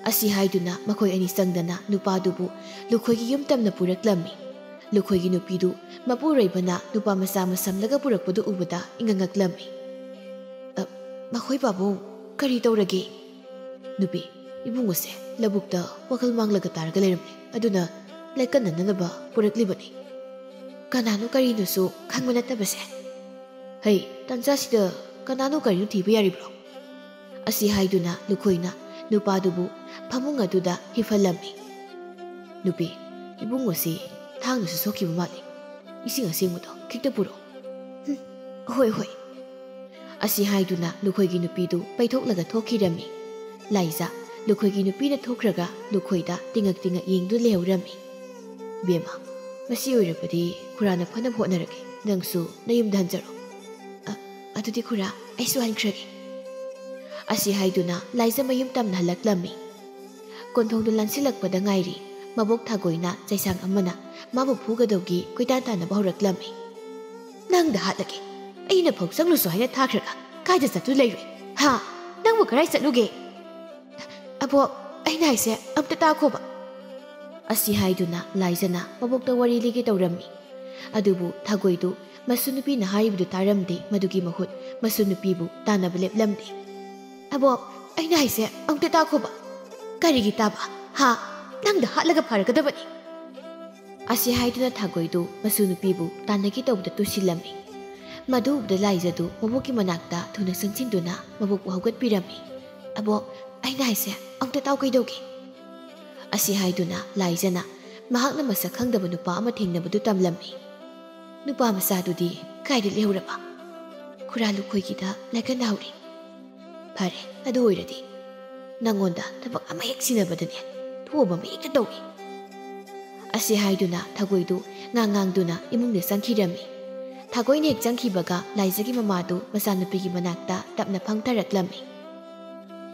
ꯑꯁꯤ ꯍꯥꯏꯗꯨꯅ ꯃꯈꯣꯏ ꯑꯅꯤ ꯆꯪꯗꯅ ꯅꯨꯄꯥꯗꯨꯕꯨ ꯂꯨꯈꯣꯏꯒꯤ ꯌꯨꯝ ꯇꯝꯅ ꯄꯨꯔꯛꯂꯝꯃꯤ꯫ ꯂꯨꯈꯣꯏꯒꯤ ꯅꯨꯄꯤꯗꯨ ꯃꯄꯨꯔꯣꯏꯕꯅ ꯅꯨꯄꯥ ꯃꯆꯥ ꯑꯃ ꯁꯝꯂꯒ ꯄꯨꯔꯛꯄꯗꯨ ꯎꯕꯗ ꯏꯉꯛ ꯉꯛꯂꯝꯃꯤ꯫ "ꯑ, ꯃꯈꯣꯏ ꯄꯥꯕꯨꯡ, ꯀꯔꯤ ꯇꯧꯔꯒꯦ?" "ꯅꯨꯄꯤ, ꯏꯕꯨꯡꯉꯣꯁꯦ ꯂꯧꯕꯨꯛꯇ ꯋꯥꯈꯜ ꯃꯥꯡꯂꯒ ꯇꯥꯔꯒ ꯂꯩꯔꯝꯂꯦ, ꯑꯗꯨꯅ ꯂꯥꯏꯀꯠꯅꯅꯅꯕ ꯄꯨꯔꯛꯂꯤꯕꯅꯤ꯫" "ꯀꯅꯥꯅꯣ ꯀꯔꯤꯅꯣꯁꯨ ꯈꯪꯕ ꯅꯠꯇꯕꯁꯦ꯫ ꯍꯩ, ꯇꯟꯖꯥꯁꯤꯗ ꯀꯅꯥꯅꯣ ꯀꯔꯤꯅꯣ ꯊꯤꯕ ꯌꯥꯔꯤꯕ꯭ꯔꯣ?" ꯑꯁꯤ ꯍꯥꯏꯗꯨꯅ ꯂꯨꯈꯣꯏꯅ ꯅꯨꯄꯥꯗꯨꯕꯨ ꯐꯃꯨꯡ ꯑꯗꯨꯗ ꯍꯤꯞꯍꯜꯂꯝꯃꯤ꯫ "ꯅꯨꯄꯤ, ꯏꯕꯨꯡꯉꯣꯁꯤ ꯊꯥꯡꯅꯁꯨ ꯁꯣꯛꯈꯤꯕ ꯃꯥꯜꯂꯤ꯫ ꯏꯁꯤꯡ ꯑꯁꯦꯡꯕꯗꯣ ꯈꯤꯛꯇ ꯄꯨꯔꯛꯑꯣ꯫" "ꯍꯨꯝ, ꯍꯣꯏ, ꯍꯣꯏ꯫" ꯑꯁꯤ ꯍꯥꯏꯗꯨꯅ ꯂꯨꯈꯣꯏꯒꯤ ꯅꯨꯄꯤꯗꯨ ꯄꯩꯊꯣꯛꯂꯒ ꯊꯣꯛꯈꯤꯔꯝꯃꯤ꯫ ꯂꯥꯏꯖ ꯂꯨꯈꯣꯏꯒꯤ ꯅꯨꯄꯤꯅ ꯊꯣꯛꯈ꯭ꯔꯒ ꯂꯨꯈꯣꯏꯗ ꯇꯤꯡꯉꯛ ꯇꯤꯡꯉꯛ ꯌꯦꯡꯗꯨꯅ ꯂꯩꯍꯧꯔꯝꯃꯤ꯫ "ꯏꯕꯦꯝꯃ, ꯃꯁꯤ ꯑꯣꯏꯔꯕꯗꯤ ꯈꯨꯔꯥꯅ ꯐꯅꯕ ꯍꯣꯠꯅꯔꯒꯦ꯫ ꯅꯪꯁꯨ ꯅꯌꯨꯝꯗ ꯍꯟꯖꯔꯣ꯫" "ꯑ, ꯑꯗꯨꯗꯤ ꯈꯨꯔꯥ, ꯑꯩꯁꯨ ꯍꯟꯈ꯭ꯔꯒꯦ꯫" ꯑꯁꯤ ꯍꯥꯏꯗꯨꯅ ꯂꯥꯏꯖ ꯃꯌꯨꯝ ꯇꯝꯅ ꯍꯜꯂꯛꯂꯝꯃꯤ꯫ ꯀꯣꯟꯊꯣꯡꯗꯨ ꯂꯥꯟꯁꯤꯜꯂꯛꯄꯗ ꯉꯥꯏꯔꯤ꯫ ꯃꯕꯣꯛ ꯊꯥꯒꯣꯏꯅ ꯆꯩꯁꯥꯡ ꯑꯃꯅ ꯃꯥꯕꯨ ꯐꯨꯒꯗꯧꯒꯤ ꯀꯣꯏꯇꯥꯟ ꯇꯥꯟꯅꯕ ꯍꯧꯔꯛꯂꯝꯃꯤ꯫ "ꯅꯪꯗ ꯍꯥꯠꯂꯒꯦ꯫ ꯑꯩꯅ ꯐꯧ ꯆꯪꯂꯨꯁꯨ ꯍꯥꯏꯅ ꯊꯥꯈ꯭ꯔꯒ ꯀꯥꯏꯗ ꯆꯠꯇꯨ ꯂꯩꯔꯨꯏ? ꯍꯥ? ꯅꯪꯕꯨ ꯀꯗꯥꯏ ꯆꯠꯂꯨꯒꯦ? ꯑꯕꯣꯛ, ꯑꯩꯅ ꯍꯥꯏꯁꯦ ꯑꯝꯇ ꯇꯥꯈꯣꯕ꯫ ꯑꯁꯤ ꯍꯥꯏꯗꯨꯅ ꯂꯥꯏꯖꯅ ꯃꯕꯣꯛꯇ ꯋꯥꯔꯤ ꯂꯤꯒꯦ ꯇꯧꯔꯝꯃꯤ꯫ ꯑꯗꯨꯕꯨ ꯊꯥꯒꯣꯏꯗꯨ ꯃꯁꯨ ꯅꯨꯄꯤꯅ ꯍꯥꯏꯔꯤꯕꯗꯨ ꯇꯥꯔꯝꯗꯦ, ꯃꯗꯨꯒꯤ ꯃꯍꯨꯠ ꯃꯁꯨ ꯅꯨꯄꯤꯕꯨ ꯇꯥꯟꯅꯕ ꯂꯦꯞꯂꯝꯃꯤ꯫ "ꯑꯕꯣꯛ, ꯑꯩꯅ ꯍꯥꯏꯁꯦ ꯑꯝꯇ ꯇꯥꯈꯣꯕ꯫" "ꯀꯔꯤꯒꯤ ꯇꯥꯕ? ꯍꯥ? ꯅꯪꯗ ꯍꯥꯠꯂꯒ ꯐꯔꯒꯗꯕꯅꯤ꯫" ꯑꯁꯤ ꯍꯥꯏꯗꯨꯅ ꯊꯥꯒꯣꯏꯗꯨ ꯃꯁꯨ ꯅꯨꯄꯤꯕꯨ ꯇꯥꯟꯅꯒꯦ ꯇꯧꯕꯗ ꯇꯨꯁꯤꯜꯂꯝꯃꯤ꯫ ꯃꯗꯨ ꯎꯕꯗ ꯂꯥꯏꯖꯗꯨ ꯃꯕꯣꯛꯀꯤ ꯃꯅꯥꯛꯇ ꯊꯨꯅ ꯆꯪꯁꯤꯟꯗꯨꯅ ꯃꯕꯣꯛꯄꯨ ꯍꯧꯒꯠꯄꯤꯔꯝꯃꯤ꯫ "ꯑꯕꯣꯛ, ꯑꯩꯅ ꯍꯥꯏꯁꯦ ꯑꯝꯇ ꯇꯥꯎ ꯀꯩꯗꯧꯒꯦ?" ꯑꯁꯤ ꯍꯥꯏꯗꯨꯅ ꯂꯥꯏꯖꯅ ꯃꯍꯥꯛꯅ ꯃꯁꯛ ꯈꯪꯗꯕ ꯅꯨꯄꯥ ꯑꯃ ꯊꯦꯡꯅꯕꯗꯨ ꯇꯝꯂꯝꯃꯤ꯫ "ꯅꯨꯄꯥ ꯃꯆꯥꯗꯨꯗꯤ ꯀꯥꯏꯗ ꯂꯩꯍꯧꯔꯕ?" "ꯈꯨꯔꯥ ꯂꯨꯈꯣꯏꯒꯤꯗ ꯂꯥꯏꯀꯠꯅꯍꯧꯔꯤ꯫" "ꯐꯔꯦ, ꯑꯗꯨ ꯑꯣꯏꯔꯗꯤ ꯅꯪꯉꯣꯟꯗ ꯊꯕꯛ ꯑꯃ ꯍꯦꯛ ꯁꯤꯟꯅꯕꯗꯅꯦ, ꯊꯣꯛꯑꯕ ꯑꯃ ꯍꯦꯛꯇ ꯇꯧꯏ꯫" ꯑꯁꯤ ꯍꯥꯏꯗꯨꯅ ꯊꯥꯒꯣꯏꯗꯨ ꯉꯥꯡ ꯉꯥꯡꯗꯨꯅ ꯏꯃꯨꯡꯗ ꯆꯪꯈꯤꯔꯝꯃꯤ꯫ ꯊꯥꯒꯣꯏꯅ ꯍꯦꯛ ꯆꯪꯈꯤꯕꯒ ꯂꯥꯏꯖꯒꯤ ꯃꯃꯥꯗꯨ ꯃꯆꯥꯅꯨꯄꯤꯒꯤ ꯃꯅꯥꯛꯇ ꯇꯞꯅ ꯐꯝꯊꯔꯛꯂꯝꯃꯤ꯫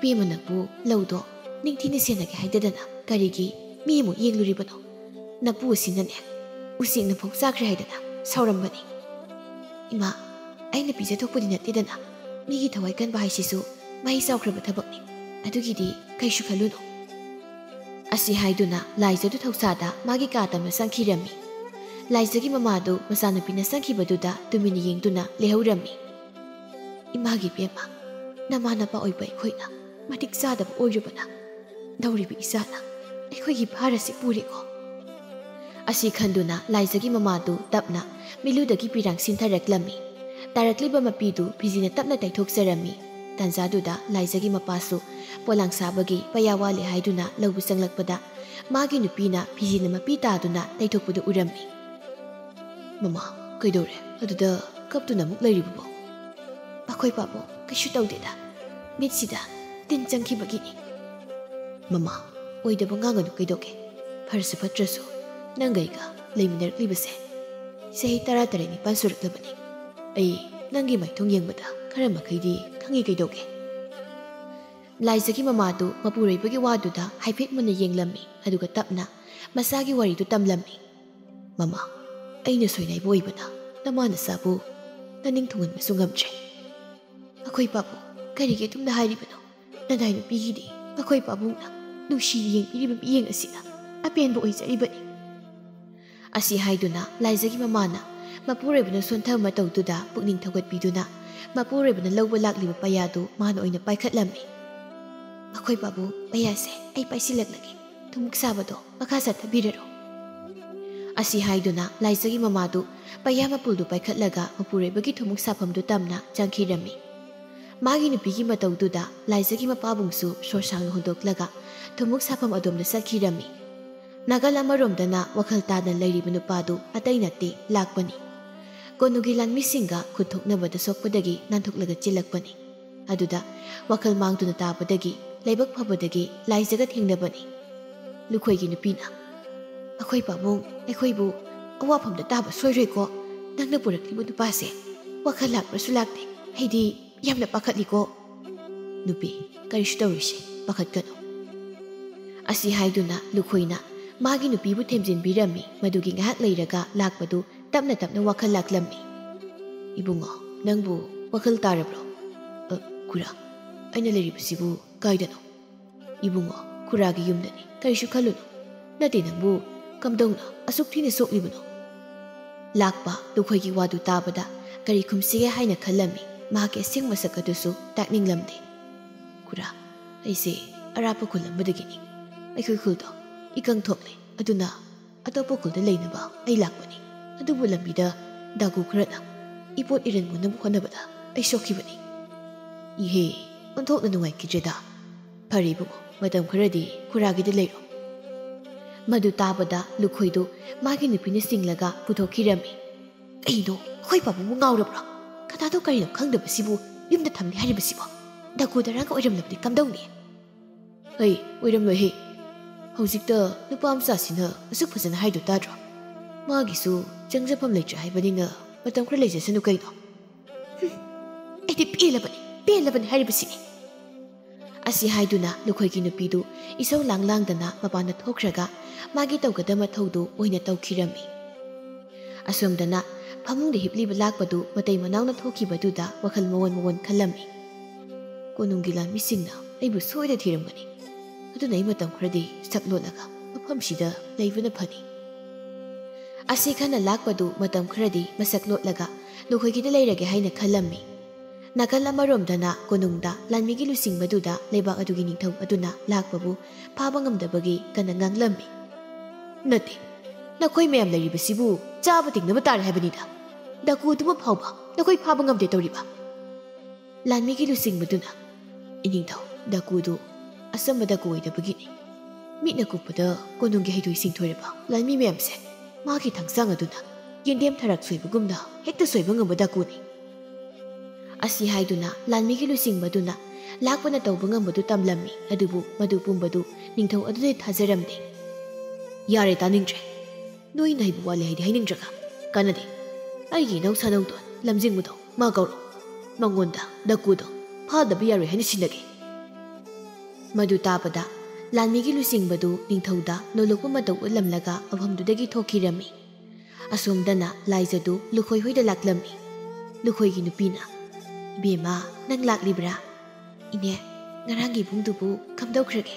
"ꯄꯦꯃ, ꯅꯪꯕꯨ ꯂꯧꯗꯣ ꯅꯤꯡꯊꯤꯅ ꯁꯦꯟꯅꯒꯦ ꯍꯥꯏꯗꯗꯅ ꯀꯔꯤꯒꯤ ꯃꯤ ꯑꯃꯨꯛ ꯌꯦꯡꯂꯨꯔꯤꯕꯅꯣ? ꯅꯄꯨ ꯑꯁꯤꯅꯅꯦ ꯎꯆꯦꯛꯅ ꯐꯥꯎ ꯆꯥꯈ꯭ꯔꯦ ꯍꯥꯏꯗꯅ ꯁꯥꯎꯔꯝꯕꯅꯤ꯫" "ꯏꯃꯥ, ꯑꯩꯅ ꯄꯤꯖꯊꯣꯛꯄꯗꯤ ꯅꯠꯇꯦꯗꯅ, ꯃꯤꯒꯤ ꯊꯋꯥꯏ ꯀꯟꯕ ꯍꯥꯏꯁꯤꯁꯨ ꯃꯍꯩ ꯆꯥꯎꯈ꯭ꯔꯕ ꯊꯕꯛꯅꯤ꯫ ꯑꯗꯨꯒꯤꯗꯤ ꯀꯩꯁꯨ ꯈꯜꯂꯨꯅꯨ꯫" ꯑꯁꯤ ꯍꯥꯏꯗꯨꯅ ꯂꯥꯏꯖꯗꯨ ꯊꯧꯁꯥꯗ ꯃꯥꯒꯤ ꯀꯥ ꯇꯝꯅ ꯆꯪꯈꯤꯔꯝꯃꯤ꯫ ꯂꯥꯏꯖꯒꯤ ꯃꯃꯥꯗꯨ ꯃꯆꯥꯅꯨꯄꯤꯅ ꯆꯪꯈꯤꯕꯗꯨꯗ ꯇꯨꯃꯤꯟꯅ ꯌꯦꯡꯗꯨꯅ ꯂꯩꯍꯧꯔꯝꯃꯤ꯫ "ꯏꯃꯥꯒꯤ ꯏꯕꯦꯝꯃ, ꯅꯃꯥ ꯅꯄꯥ ꯑꯣꯏꯕ ꯑꯩꯈꯣꯏꯅ ꯃꯇꯤꯛ ꯆꯥꯗꯕ ꯑꯣꯏꯔꯨꯕꯅ ꯂꯧꯔꯤꯕ ꯏꯆꯥꯅ ꯑꯩꯈꯣꯏꯒꯤ ꯚꯥꯔ ꯑꯁꯤ ꯄꯨꯔꯦꯀꯣ꯫" ꯑꯁꯤ ꯈꯟꯗꯨꯅ ꯂꯥꯏꯖꯒꯤ ꯃꯃꯥꯗꯨ ꯇꯞꯅ ꯃꯤꯠꯂꯨꯗꯒꯤ ꯄꯤꯔꯥꯡ ꯁꯤꯟꯊꯔꯛꯂꯝꯃꯤ꯫ ꯇꯥꯔꯛꯂꯤꯕ ꯃꯄꯤꯗꯨ ꯐꯤꯖꯤꯅ ꯇꯞꯅ ꯇꯩꯊꯣꯛꯆꯔꯝꯃꯤ꯫ ꯇꯥꯟꯖꯥꯗꯨꯗ ꯂꯥꯏꯖꯒꯤ ꯃꯄꯥꯁꯨ ꯄꯣꯂꯥꯡ ꯁꯥꯕꯒꯤ ꯄꯩꯌꯥ ꯋꯥꯠꯂꯦ ꯍꯥꯏꯗꯨꯅ ꯂꯧꯕ ꯆꯪꯂꯛꯄꯗ ꯃꯥꯒꯤ ꯅꯨꯄꯤꯅ ꯐꯤꯖꯤꯅ ꯃꯄꯤ ꯇꯥꯗꯨꯅ ꯇꯩꯊꯣꯛꯄꯗꯨ ꯎꯔꯝꯃꯤ꯫ "ꯃꯃꯥ, ꯀꯩꯗꯧꯔꯦ? ꯑꯗꯨꯗ ꯀꯞꯇꯨꯅ ꯑꯃꯨꯛ ꯂꯩꯔꯤꯕꯕꯣ?" "ꯑꯩꯈꯣꯏ ꯄꯥꯕꯨꯡ, ꯀꯩꯁꯨ ꯇꯧꯗꯦꯗ꯫ ꯃꯤꯠꯁꯤꯗ ꯇꯤꯟ ꯆꯪꯈꯤꯕꯒꯤꯅꯤ꯫" "ꯃꯃꯥ, ꯑꯣꯏꯗꯕ ꯉꯥꯡꯒꯅꯨ ꯀꯩꯗꯧꯒꯦ? ꯐꯔꯁꯨ ꯐꯠꯇ꯭ꯔꯁꯨ ꯅꯪꯒ ꯑꯩꯒ ꯂꯩꯃꯤꯟꯅꯔꯛꯂꯤꯕꯁꯦ ꯆꯍꯤ ꯇꯔꯥ ꯇꯔꯦꯠ ꯅꯤꯄꯥꯜ ꯁꯨꯔꯛꯂꯕꯅꯤ꯫ ꯑꯩ ꯅꯪꯒꯤ ꯃꯥꯏꯊꯣꯡ ꯌꯦꯡꯕꯗ ꯈꯔ ꯃꯈꯩꯗꯤ ꯈꯪꯉꯤ ꯀꯩꯗꯧꯒꯦ?" ꯂꯥꯏꯖꯒꯤ ꯃꯃꯥꯗꯨ ꯃꯄꯨꯔꯣꯏꯕꯒꯤ ꯋꯥꯗꯨꯗ ꯍꯥꯏꯐꯦꯠ ꯃꯨꯟꯅ ꯌꯦꯡꯂꯝꯃꯤ, ꯑꯗꯨꯒ ꯇꯞꯅ ꯃꯆꯥꯒꯤ ꯋꯥꯔꯤꯗꯨ ꯇꯝꯂꯝꯃꯤ꯫ "ꯃꯃꯥ, ꯑꯩꯅ ꯁꯣꯏꯅꯥꯏꯕ ꯑꯣꯏꯕꯅ ꯅꯃꯥ ꯅꯆꯥꯕꯨ ꯅꯅꯤꯡ ꯊꯨꯡꯍꯟꯕꯁꯨ ꯉꯝꯗ꯭ꯔꯦ꯫ ꯑꯩꯈꯣꯏ ꯄꯥꯕꯨꯡ, ꯀꯔꯤꯒꯤ ꯑꯗꯨꯝꯅ ꯍꯥꯏꯔꯤꯕꯅꯣ? ꯅꯅꯥꯏ ꯅꯨꯄꯤꯒꯤꯗꯤ ꯑꯩꯈꯣꯏ ꯄꯥꯕꯨꯡꯅ ꯅꯨꯡꯁꯤꯅ ꯌꯦꯡꯕꯤꯔꯤꯕ ꯃꯤꯠꯌꯦꯡ ꯑꯁꯤꯅ ꯑꯄꯦꯟꯕ ꯑꯣꯏꯖꯔꯤꯕꯅꯤ꯫ ꯑꯁꯤ ꯍꯥꯏꯗꯨꯅ ꯂꯥꯏꯖꯒꯤ ꯃꯃꯥꯅ ꯃꯄꯨꯔꯣꯏꯕꯅ ꯁꯣꯟꯊꯕ ꯃꯇꯧꯗꯨꯗ ꯄꯨꯛꯅꯤꯡ ꯊꯧꯒꯠꯄꯤꯗꯨꯅ ꯃꯄꯨꯔꯣꯏꯕꯅ ꯂꯧꯕ ꯂꯥꯛꯂꯤꯕ ꯄꯩꯌꯥꯗꯨ ꯃꯥꯅ ꯑꯣꯏꯅ ꯄꯥꯏꯈꯠꯂꯝꯃꯤ꯫ "ꯑꯩꯈꯣꯏ ꯄꯥꯕꯨꯡ, ꯄꯩꯌꯥꯁꯦ ꯑꯩ ꯄꯥꯏꯁꯤꯜꯂꯛꯂꯒꯦ, ꯊꯨꯝꯃꯣꯛ ꯁꯥꯕꯗꯣ ꯃꯈꯥ ꯆꯠꯊꯕꯤꯔꯔꯣ꯫" ꯑꯁꯤ ꯍꯥꯏꯗꯨꯅ ꯂꯥꯏꯖꯒꯤ ꯃꯃꯥꯗꯨ ꯄꯩꯌꯥ ꯃꯄꯨꯜꯗꯨ ꯄꯥꯏꯈꯠꯂꯒ ꯃꯄꯨꯔꯣꯏꯕꯒꯤ ꯊꯨꯝꯃꯣꯛ ꯁꯥꯐꯝꯗꯨ ꯇꯝꯅ ꯆꯪꯈꯤꯔꯝꯃꯤ꯫ ꯃꯥꯒꯤ ꯅꯨꯄꯤꯒꯤ ꯃꯇꯧꯗꯨꯗ ꯂꯥꯏꯖꯒꯤ ꯃꯄꯥꯕꯨꯡꯁꯨ ꯁꯣꯔꯁꯥꯡꯅ ꯍꯨꯟꯗꯣꯛꯂꯒ ꯊꯨꯝꯃꯣꯛ ꯁꯥꯐꯝ ꯑꯗꯣꯝꯗ ꯆꯠꯈꯤꯔꯝꯃꯤ꯫ ꯅꯥꯀꯜ ꯑꯃꯔꯣꯝꯗꯅ ꯋꯥꯈꯜ ꯇꯥꯗꯅ ꯂꯩꯔꯤꯕ ꯅꯨꯄꯥꯗꯨ ꯑꯇꯩ ꯅꯠꯇꯦ, ꯂꯥꯛꯄꯅꯤ꯫ ꯀꯣꯅꯨꯒꯤ ꯂꯥꯟꯃꯤꯁꯤꯡꯒ ꯈꯨꯠ ꯊꯣꯛꯅꯕꯗ ꯁꯣꯛꯄꯗꯒꯤ ꯅꯥꯟꯊꯣꯛꯂꯒ ꯆꯦꯜꯂꯛꯄꯅꯤ꯫ ꯑꯗꯨꯗ ꯋꯥꯈꯜ ꯃꯥꯡꯗꯨꯅ ꯇꯥꯕꯗꯒꯤ ꯂꯥꯏꯕꯛ ꯐꯕꯗꯒꯤ ꯂꯥꯏꯖꯒ ꯊꯦꯡꯅꯕꯅꯤ꯫ ꯂꯨꯈꯣꯏꯒꯤ ꯅꯨꯄꯤꯅ, "ꯑꯩꯈꯣꯏ ꯄꯥꯕꯨꯡ, ꯑꯩꯈꯣꯏꯕꯨ ꯑꯋꯥꯐꯝꯗ ꯇꯥꯕ ꯁꯣꯏꯔꯣꯏꯀꯣ꯫ ꯅꯪꯅ ꯄꯨꯔꯛꯂꯤꯕ ꯅꯨꯄꯥꯁꯦ ꯋꯥꯈꯜ ꯂꯥꯛꯄ꯭ꯔꯁꯨ ꯂꯥꯛꯇꯦ꯫ ꯑꯩꯗꯤ ꯌꯥꯝꯅ ꯄꯥꯈꯠꯂꯤꯀꯣ꯫" "ꯅꯨꯄꯤ, ꯀꯔꯤꯁꯨ ꯇꯧꯔꯣꯏꯁꯦ, ꯄꯥꯈꯠꯀꯅꯨ꯫" ꯑꯁꯤ ꯍꯥꯏꯗꯨꯅ ꯂꯨꯈꯣꯏꯅ ꯃꯥꯒꯤ ꯅꯨꯄꯤꯕꯨ ꯊꯦꯝꯖꯤꯟꯕꯤꯔꯝꯃꯤ꯫ ꯃꯗꯨꯒꯤ ꯉꯥꯏꯍꯥꯛ ꯂꯩꯔꯒ ꯂꯥꯛꯄꯗꯨ ꯇꯞꯅ ꯇꯞꯅ ꯋꯥꯈꯜ ꯂꯥꯛꯂꯝꯃꯤ꯫ "ꯏꯕꯨꯡꯉꯣ, ꯅꯪꯕꯨ ꯋꯥꯈꯜ ꯇꯥꯔꯕ꯭ꯔꯣ?" "ꯑ, ꯈꯨꯔꯥ, ꯑꯩꯅ ꯂꯩꯔꯤꯕꯁꯤꯕꯨ ꯀꯥꯏꯗꯅꯣ?" "ꯏꯕꯨꯡꯉꯣ, ꯈꯨꯔꯥꯒꯤ ꯌꯨꯝꯗꯅꯤ, ꯀꯔꯤꯁꯨ ꯈꯜꯂꯨꯅꯨ꯫ ꯅꯠꯇꯦ, ꯅꯪꯕꯨ ꯀꯝꯗꯧꯅ ꯑꯁꯨꯛ ꯊꯤꯅ ꯁꯣꯛꯂꯤꯕꯅꯣ?" ꯂꯥꯛꯄ ꯂꯨꯈꯣꯏꯒꯤ ꯋꯥꯗꯨ ꯇꯥꯕꯗ ꯀꯔꯤ ꯈꯨꯝꯁꯤꯒꯦ ꯍꯥꯏꯅ ꯈꯜꯂꯝꯃꯤ꯫ ꯃꯍꯥꯛꯀꯤ ꯑꯁꯦꯡꯕ ꯁꯛ ꯑꯗꯨꯁꯨ ꯇꯥꯛꯅꯤꯡꯂꯝꯗꯦ꯫ "ꯈꯨꯔꯥ, ꯑꯩꯁꯦ ꯑꯔꯥꯞꯄ ꯈꯨꯜ ꯑꯃꯗꯒꯤꯅꯤ꯫ ꯑꯩꯈꯣꯏ ꯈꯨꯜꯗꯣ ꯏꯀꯪ ꯊꯣꯛꯂꯦ, ꯑꯗꯨꯅ ꯑꯇꯣꯞꯄ ꯈꯨꯜꯗ ꯂꯩꯅꯕ ꯑꯩ ꯂꯥꯛꯄꯅꯤ꯫ ꯑꯗꯨꯕꯨ ꯂꯝꯕꯤꯗ ꯗꯥꯒꯨ ꯈꯔꯅ ꯏꯄꯣꯠ ꯏꯔꯟ ꯃꯨꯟꯅꯕ ꯍꯣꯠꯅꯕꯗ ꯑꯩ ꯁꯣꯛꯈꯤꯕꯅꯤ꯫" "ꯏꯍꯦ, ꯑꯣꯟꯊꯣꯛꯅ ꯅꯨꯡꯉꯥꯏꯈꯤꯗ꯭ꯔꯦꯗ꯫ ꯐꯔꯦ ꯏꯕꯨꯡꯉꯣ, ꯃꯇꯝ ꯈꯔꯗꯤ ꯈꯨꯔꯥꯒꯤꯗ ꯂꯩꯔꯣ꯫" ꯃꯗꯨ ꯇꯥꯕꯗ ꯂꯨꯈꯣꯏꯗꯨ ꯃꯥꯒꯤ ꯅꯨꯄꯤꯅ ꯆꯤꯡꯂꯒ ꯄꯨꯊꯣꯛꯈꯤꯔꯝꯃꯤ꯫ "ꯀꯩꯅꯣ, ꯑꯩꯈꯣꯏ ꯄꯥꯕꯨꯡꯕꯨ ꯉꯥꯎꯔꯕ꯭ꯔꯣ? ꯀꯅꯥꯗꯣ ꯀꯔꯤꯅꯣ ꯈꯪꯗꯕꯁꯤꯕꯨ ꯌꯨꯝꯗ ꯊꯝꯂꯤ ꯍꯥꯏꯔꯤꯕꯁꯤꯕꯣ? ꯗꯥꯒꯨ ꯗꯔꯥꯒ ꯑꯣꯏꯔꯝꯂꯕꯗꯤ ꯀꯝꯗꯧꯅꯤ?" "ꯑꯩ ꯑꯣꯏꯔꯝꯂꯣꯏꯍꯦ꯫ ꯍꯧꯖꯤꯛꯇ ꯅꯨꯄꯥ ꯃꯆꯥꯁꯤꯅ ꯑꯁꯨꯛ ꯐꯖꯅ ꯍꯥꯏꯗꯨ ꯇꯥꯗ꯭ꯔꯣ? ꯃꯥꯒꯤꯁꯨ ꯆꯪꯖꯐꯝ ꯂꯩꯇ꯭ꯔꯦ ꯍꯥꯏꯕꯅꯤꯅ ꯃꯇꯝ ꯈꯔ ꯂꯩꯖꯁꯅꯨ ꯀꯩꯅꯣ꯫" "ꯍꯨꯝ, ꯑꯩꯗꯤ ꯄꯦꯜꯂꯕꯅꯤ, ꯄꯦꯜꯂꯕꯅꯤ ꯍꯥꯏꯔꯤꯕꯁꯤꯅꯤ꯫" ꯑꯁꯤ ꯍꯥꯏꯗꯨꯅ ꯂꯨꯈꯣꯏꯒꯤ ꯅꯨꯄꯤꯗꯨ ꯏꯁꯧ ꯂꯥꯡ ꯂꯥꯡꯗꯅ ꯃꯄꯥꯟꯗ ꯊꯣꯛꯈ꯭ꯔꯒ ꯃꯥꯒꯤ ꯇꯧꯒꯗꯕ ꯃꯊꯧꯗꯨ ꯑꯣꯏꯅ ꯇꯧꯈꯤꯔꯝꯃꯤ꯫ ꯑꯁꯣꯝꯗꯅ ꯐꯃꯨꯡꯗ ꯍꯤꯞꯂꯤꯕ ꯂꯥꯛꯄꯗꯨ ꯃꯇꯩ ꯃꯅꯥꯎꯅ ꯊꯣꯛꯈꯤꯕꯗꯨꯗ ꯋꯥꯈꯜ ꯃꯑꯣꯟ ꯃꯑꯣꯟ ꯈꯜꯂꯝꯃꯤ꯫ "ꯀꯣꯅꯨꯡꯒꯤ ꯂꯥꯟꯃꯤꯁꯤꯡꯅ ꯑꯩꯕꯨ ꯁꯣꯏꯗ ꯊꯤꯔꯝꯒꯅꯤ꯫ ꯑꯗꯨꯅ ꯑꯩ ꯃꯇꯝ ꯈꯔꯗꯤ ꯁꯛ ꯂꯣꯠꯂꯒ ꯃꯐꯝꯁꯤꯗ ꯂꯩꯕꯅ ꯐꯅꯤ"꯫ ꯑꯁꯤ ꯈꯟꯅ ꯂꯥꯛꯄꯗꯨ ꯃꯇꯝ ꯈꯔꯗꯤ ꯃꯁꯛ ꯂꯣꯠꯂꯒ ꯂꯨꯈꯣꯏꯒꯤꯗ ꯂꯩꯔꯒꯦ ꯍꯥꯏꯅ ꯈꯜꯂꯝꯃꯤ꯫ ꯅꯥꯀꯜ ꯑꯃꯔꯣꯝꯗꯅ ꯀꯣꯅꯨꯡꯗ ꯂꯥꯟꯃꯤꯒꯤ ꯂꯨꯆꯤꯡꯕꯗꯨꯗ ꯂꯩꯕꯥꯛ ꯑꯗꯨꯒꯤ ꯅꯤꯡꯊꯧ ꯑꯗꯨꯅ ꯂꯥꯛꯄꯕꯨ ꯐꯥꯕ ꯉꯝꯗꯕꯒꯤ ꯀꯟꯅ ꯉꯥꯡꯂꯝꯃꯤ꯫ "ꯅꯠꯇꯦ, ꯅꯈꯣꯏ ꯃꯌꯥꯝ ꯂꯩꯔꯤꯕꯁꯤꯕꯨ ꯆꯥꯕ ꯇꯤꯡꯅꯕ ꯇꯥꯔꯦ ꯍꯥꯏꯕꯅꯤꯗ꯫ ꯗꯥꯀꯨ ꯑꯗꯨꯃ ꯐꯥꯎꯕ ꯅꯈꯣꯏ ꯐꯥꯕ ꯉꯝꯗꯦ ꯇꯧꯔꯤꯕ?" ꯂꯥꯟꯃꯤꯒꯤ ꯂꯨꯆꯤꯡꯕꯗꯨꯅ, "ꯏꯅꯤꯡꯊꯧ, ꯗꯥꯀꯨꯗꯨ ꯑꯆꯝꯕ ꯗꯥꯀꯨ ꯑꯣꯏꯗꯕꯒꯤꯅꯤ꯫ ꯃꯤꯠꯅ ꯀꯨꯞꯄꯗ ꯀꯣꯅꯨꯡꯒꯤ ꯍꯩꯊꯣꯏ ꯁꯤꯡꯊꯣꯏꯔꯕ ꯂꯥꯟꯃꯤ ꯃꯌꯥꯝꯁꯦ ꯃꯥꯒꯤ ꯊꯥꯡꯁꯥꯡ ꯑꯗꯨꯅ ꯌꯦꯟꯗꯦꯝ ꯊꯔꯥꯛ ꯁꯣꯏꯕꯒꯨꯝꯅ ꯍꯦꯛꯇ ꯁꯣꯏꯕ ꯉꯝꯕ ꯗꯥꯀꯨꯅꯤ"꯫ ꯑꯁꯤ ꯍꯥꯏꯗꯨꯅ ꯂꯥꯟꯃꯤꯒꯤ ꯂꯨꯆꯤꯡꯕꯗꯨꯅ ꯂꯥꯛꯄꯅ ꯇꯧꯕ ꯉꯝꯕꯗꯨ ꯇꯝꯂꯝꯃꯤ, ꯑꯗꯨꯕꯨ ꯃꯗꯨ ꯄꯨꯝꯕꯗꯨ ꯅꯤꯡꯊꯧ ꯑꯗꯨꯗꯤ ꯊꯥꯖꯔꯝꯗꯦ꯫ "ꯌꯥꯔꯦ, ꯇꯥꯅꯤꯡꯗ꯭ꯔꯦ꯫ ꯅꯣꯏꯅ ꯑꯩꯕꯨ ꯋꯥꯠꯂꯦ ꯍꯥꯏꯗꯤ ꯍꯥꯏꯅꯤꯡꯗ꯭ꯔꯒ ꯀꯥꯟꯅꯗꯦ꯫ ꯑꯩꯒꯤ ꯏꯅꯧ ꯁꯥꯅꯧꯗꯣ ꯂꯝꯖꯤꯡꯕꯗꯣ ꯃꯥ ꯀꯧꯔꯣ꯫ ꯃꯉꯣꯟꯗ ꯗꯥꯀꯨꯗꯣ ꯐꯥꯗꯕ ꯌꯥꯔꯣꯏ ꯍꯥꯏꯅ ꯁꯤꯟꯅꯒꯦ"꯫ ꯃꯗꯨ ꯇꯥꯕꯗ ꯂꯥꯟꯃꯤꯒꯤ ꯂꯨꯆꯤꯡꯕꯗꯨ ꯅꯤꯡꯊꯧꯗ ꯅꯣꯂꯨꯛꯄ ꯃꯇꯧ ꯎꯠꯂꯝꯂꯒ ꯃꯐꯝꯗꯨꯗꯒꯤ ꯊꯣꯛꯈꯤꯔꯝꯃꯤ꯫ ꯑꯁꯣꯝꯗꯅ ꯂꯥꯏꯖꯗꯨ ꯂꯨꯈꯣꯏ ꯍꯣꯏꯗ ꯂꯥꯛꯂꯝꯃꯤ꯫ ꯂꯨꯈꯣꯏꯒꯤ ꯅꯨꯄꯤꯅ, "ꯏꯕꯦꯝꯃ, ꯅꯪ ꯂꯥꯛꯂꯤꯕ꯭ꯔꯥ? ꯏꯅꯦ, ꯉꯔꯥꯡꯒꯤ ꯏꯕꯨꯡꯗꯨꯕꯨ ꯀꯝꯗꯧꯈ꯭ꯔꯒꯦ?"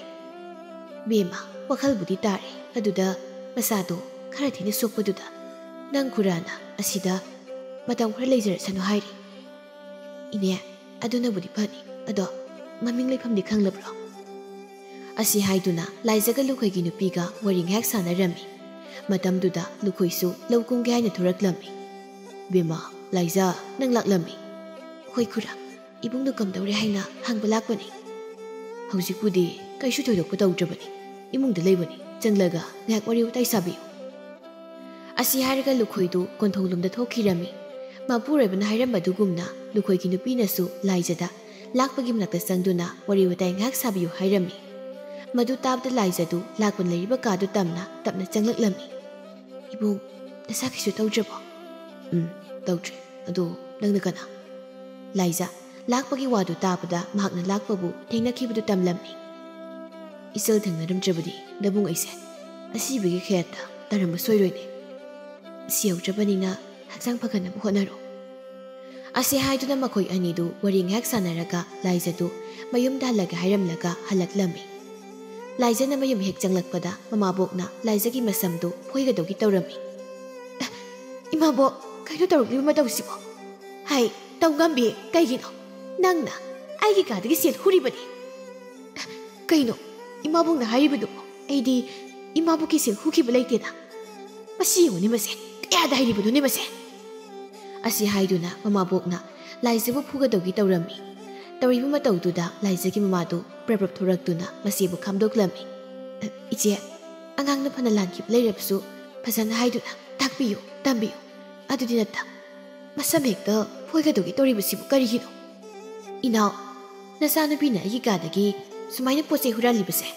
"ꯏꯕꯦꯝꯃ, ꯋꯥꯈꯜꯕꯨꯗꯤ ꯇꯥꯔꯦ, ꯑꯗꯨꯗ ꯃꯁꯥꯗꯣ ꯈꯔ ꯊꯤꯅ ꯁꯣꯛꯄꯗꯨꯗ ꯅꯪ ꯈꯨꯔꯥꯅ ꯑꯁꯤꯗ ꯃꯇꯝ ꯈꯔ ꯂꯩꯖꯔꯁꯅꯨ ꯍꯥꯏꯔꯤ"꯫ "ꯏꯅꯦ, ꯑꯗꯨꯅꯕꯨꯗꯤ ꯐꯅꯤ꯫ ꯑꯗꯣ ꯃꯃꯤꯡ ꯂꯩꯐꯝꯗꯤ ꯈꯪꯂꯕ꯭ꯔꯣ?" ꯑꯁꯤ ꯍꯥꯏꯗꯨꯅ ꯂꯥꯏꯖꯒ ꯂꯨꯈꯣꯏꯒꯤ ꯅꯨꯄꯤꯒ ꯋꯥꯔꯤ ꯉꯥꯏꯍꯥꯛ ꯁꯥꯟꯅꯔꯝꯃꯤ꯫ ꯃꯇꯝꯗꯨꯗ ꯂꯨꯈꯣꯏꯁꯨ ꯂꯧ ꯀꯨꯝꯒꯦ ꯍꯥꯏꯅ ꯊꯣꯔꯛꯂꯝꯃꯤ꯫ "ꯕꯦꯝꯃ, ꯂꯥꯏꯖ, ꯅꯪ ꯂꯥꯛꯂꯝꯃꯤ꯫ ꯍꯣꯏ ꯈꯨꯔꯥ, ꯏꯕꯨꯡꯗꯨ ꯀꯝꯗꯧꯔꯦ ꯍꯥꯏꯅ ꯍꯪꯕ ꯂꯥꯛꯄꯅꯤ꯫ ꯍꯧꯖꯤꯛꯄꯨꯗꯤ ꯀꯩꯁꯨ ꯊꯣꯏꯗꯣꯛꯄ ꯇꯧꯗ꯭ꯔꯕꯅꯤ꯫ ꯏꯃꯨꯡꯗ ꯂꯩꯕꯅꯤ꯫ ꯆꯪꯂꯒ ꯉꯥꯏꯍꯥꯛ ꯋꯥꯔꯤ ꯋꯥꯇꯥꯏ ꯁꯥꯕꯤꯌꯨ"꯫ ꯑꯁꯤ ꯍꯥꯏꯔꯒ ꯂꯨꯈꯣꯏꯗꯨ ꯀꯣꯟꯊꯣꯡꯂꯣꯝꯗ ꯊꯣꯛꯈꯤꯔꯝꯃꯤ꯫ ꯃꯄꯨꯔꯣꯏꯕꯅ ꯍꯥꯏꯔꯝꯕꯗꯨꯒꯨꯝꯅ ꯂꯨꯈꯣꯏꯒꯤ ꯅꯨꯄꯤꯅꯁꯨ ꯂꯥꯏꯖꯗ ꯂꯥꯛꯄꯒꯤ ꯃꯅꯥꯛꯇ ꯆꯪꯗꯨꯅ ꯋꯥꯔꯤ ꯋꯥꯇꯥꯏ ꯉꯥꯏꯍꯥꯛ ꯁꯥꯕꯤꯌꯨ ꯍꯥꯏꯔꯝꯃꯤ꯫ ꯃꯗꯨ ꯇꯥꯕꯗ ꯂꯥꯏꯖꯗꯨ ꯂꯥꯛꯄꯅ ꯂꯩꯔꯤꯕ ꯀꯥꯗꯨ ꯇꯝꯅ ꯇꯞꯅ ꯆꯪꯂꯛꯂꯝꯃꯤ꯫ "ꯏꯕꯨꯡ, ꯅꯁꯥ ꯀꯩꯁꯨ ꯇꯧꯗ꯭ꯔꯕꯣ?" "ꯎꯝ, ꯇꯧꯗ꯭ꯔꯤ꯫ ꯑꯗꯣ ꯅꯪꯅ ꯀꯅꯥ?" ꯂꯥꯏꯖ ꯂꯥꯛꯄꯒꯤ ꯋꯥꯗꯨ ꯇꯥꯕꯗ ꯃꯍꯥꯛꯅ ꯂꯥꯛꯄꯕꯨ ꯊꯦꯡꯅꯈꯤꯕꯗꯨ ꯇꯝꯂꯝꯃꯤ꯫ "ꯏꯆꯜ ꯊꯦꯡꯅꯔꯝꯗ꯭ꯔꯕꯗꯤ ꯅꯕꯨꯡ ꯑꯩꯁꯦ ꯑꯁꯤꯕꯒꯤ ꯈꯌꯥꯠꯇ ꯇꯥꯔꯝꯕ ꯁꯣꯏꯔꯣꯏꯅꯦ꯫ ꯁꯤꯍꯧꯗ꯭ꯔꯕꯅꯤꯅ ꯍꯛꯆꯥꯡ ꯐꯒꯠꯅꯕ ꯍꯣꯠꯅꯔꯣ꯫ ꯑꯁꯤ ꯍꯥꯏꯗꯨꯅ ꯃꯈꯣꯏ ꯑꯅꯤꯗꯨ ꯋꯥꯔꯤ ꯉꯥꯏꯍꯥꯛ ꯁꯥꯟꯅꯔꯒ ꯂꯥꯏꯖꯗꯨ ꯃꯌꯨꯝꯗ ꯍꯜꯂꯒꯦ ꯍꯥꯏꯔꯝꯂꯒ ꯍꯜꯂꯛꯂꯝꯃꯤ꯫ ꯂꯥꯏꯖꯅ ꯃꯌꯨꯝ ꯍꯦꯛ ꯆꯪꯂꯛꯄꯗ ꯃꯃꯥꯕꯣꯛꯅ ꯂꯥꯏꯖꯒꯤ ꯃꯁꯝꯗꯨ ꯐꯣꯏꯒꯗꯧꯒꯤ ꯇꯧꯔꯝꯃꯤ꯫ "ꯑꯦ, ꯏꯃꯥꯕꯣꯛ, ꯀꯩꯅꯣ ꯇꯧꯔꯛꯂꯤꯕ ꯃꯇꯧꯁꯤꯕꯣ? ꯍꯥꯏ, ꯇꯧ ꯉꯝꯕꯤ, ꯀꯩꯒꯤꯅꯣ? ꯅꯪꯅ ꯑꯩꯒꯤ ꯀꯥꯗꯒꯤ ꯁꯦꯜ ꯍꯨꯔꯤꯕꯅꯤ꯫" "ꯑꯦ, ꯀꯩꯅꯣ ꯏꯃꯥꯕꯣꯛꯅ ꯍꯥꯏꯔꯤꯕꯗꯨꯕꯣ? ꯑꯩꯗꯤ ꯏꯃꯥꯕꯣꯛꯀꯤ ꯁꯦꯜ ꯍꯨꯈꯤꯕ ꯂꯩꯇꯦꯅ꯫ ꯃꯁꯤ ꯌꯦꯡꯉꯨꯅꯦ ꯃꯁꯦ, ꯀꯌꯥꯗ ꯍꯩꯔꯤꯕꯅꯣꯅꯦ ꯃꯁꯦ?" ꯑꯁꯤ ꯍꯥꯏꯗꯨꯅ ꯃꯃꯥꯕꯣꯛꯅ ꯂꯥꯏꯖꯕꯨ ꯐꯨꯒꯗꯧꯒꯤ ꯇꯧꯔꯝꯃꯤ꯫ ꯇꯧꯔꯤꯕ ꯃꯇꯧꯗꯨꯗ ꯂꯥꯏꯖꯒꯤ ꯃꯃꯥꯗꯨ ꯄ꯭ꯔꯞ ꯄ꯭ꯔꯞ ꯊꯣꯔꯛꯇꯨꯅ ꯃꯆꯦꯕꯨ ꯈꯥꯝꯗꯣꯛꯂꯝꯃꯤ꯫ "ꯑ, ꯏꯆꯦ, ꯑꯉꯥꯡꯅ ꯐꯅ ꯂꯥꯟꯈꯤꯕ ꯂꯩꯔꯕꯁꯨ ꯐꯖꯅ ꯍꯥꯏꯗꯨꯅ ꯇꯥꯛꯄꯤꯌꯨ, ꯇꯝꯕꯤꯌꯨ꯫ ꯑꯗꯨꯗꯤ ꯅꯠꯇ ꯃꯁꯝ ꯍꯦꯛꯇ ꯐꯣꯏꯒꯗꯧꯒꯤ ꯇꯧꯔꯤꯕꯁꯤꯕꯨ ꯀꯔꯤꯒꯤꯅꯣ? ꯏꯅꯥꯎ, ꯅꯆꯥꯅꯨꯄꯤꯅ ꯑꯩꯒꯤ ꯀꯥꯗꯒꯤ ꯁꯨꯃꯥꯏꯅ ꯄꯣꯠ ꯆꯩ ꯍꯨꯔꯥꯜꯂꯤꯕꯁꯦ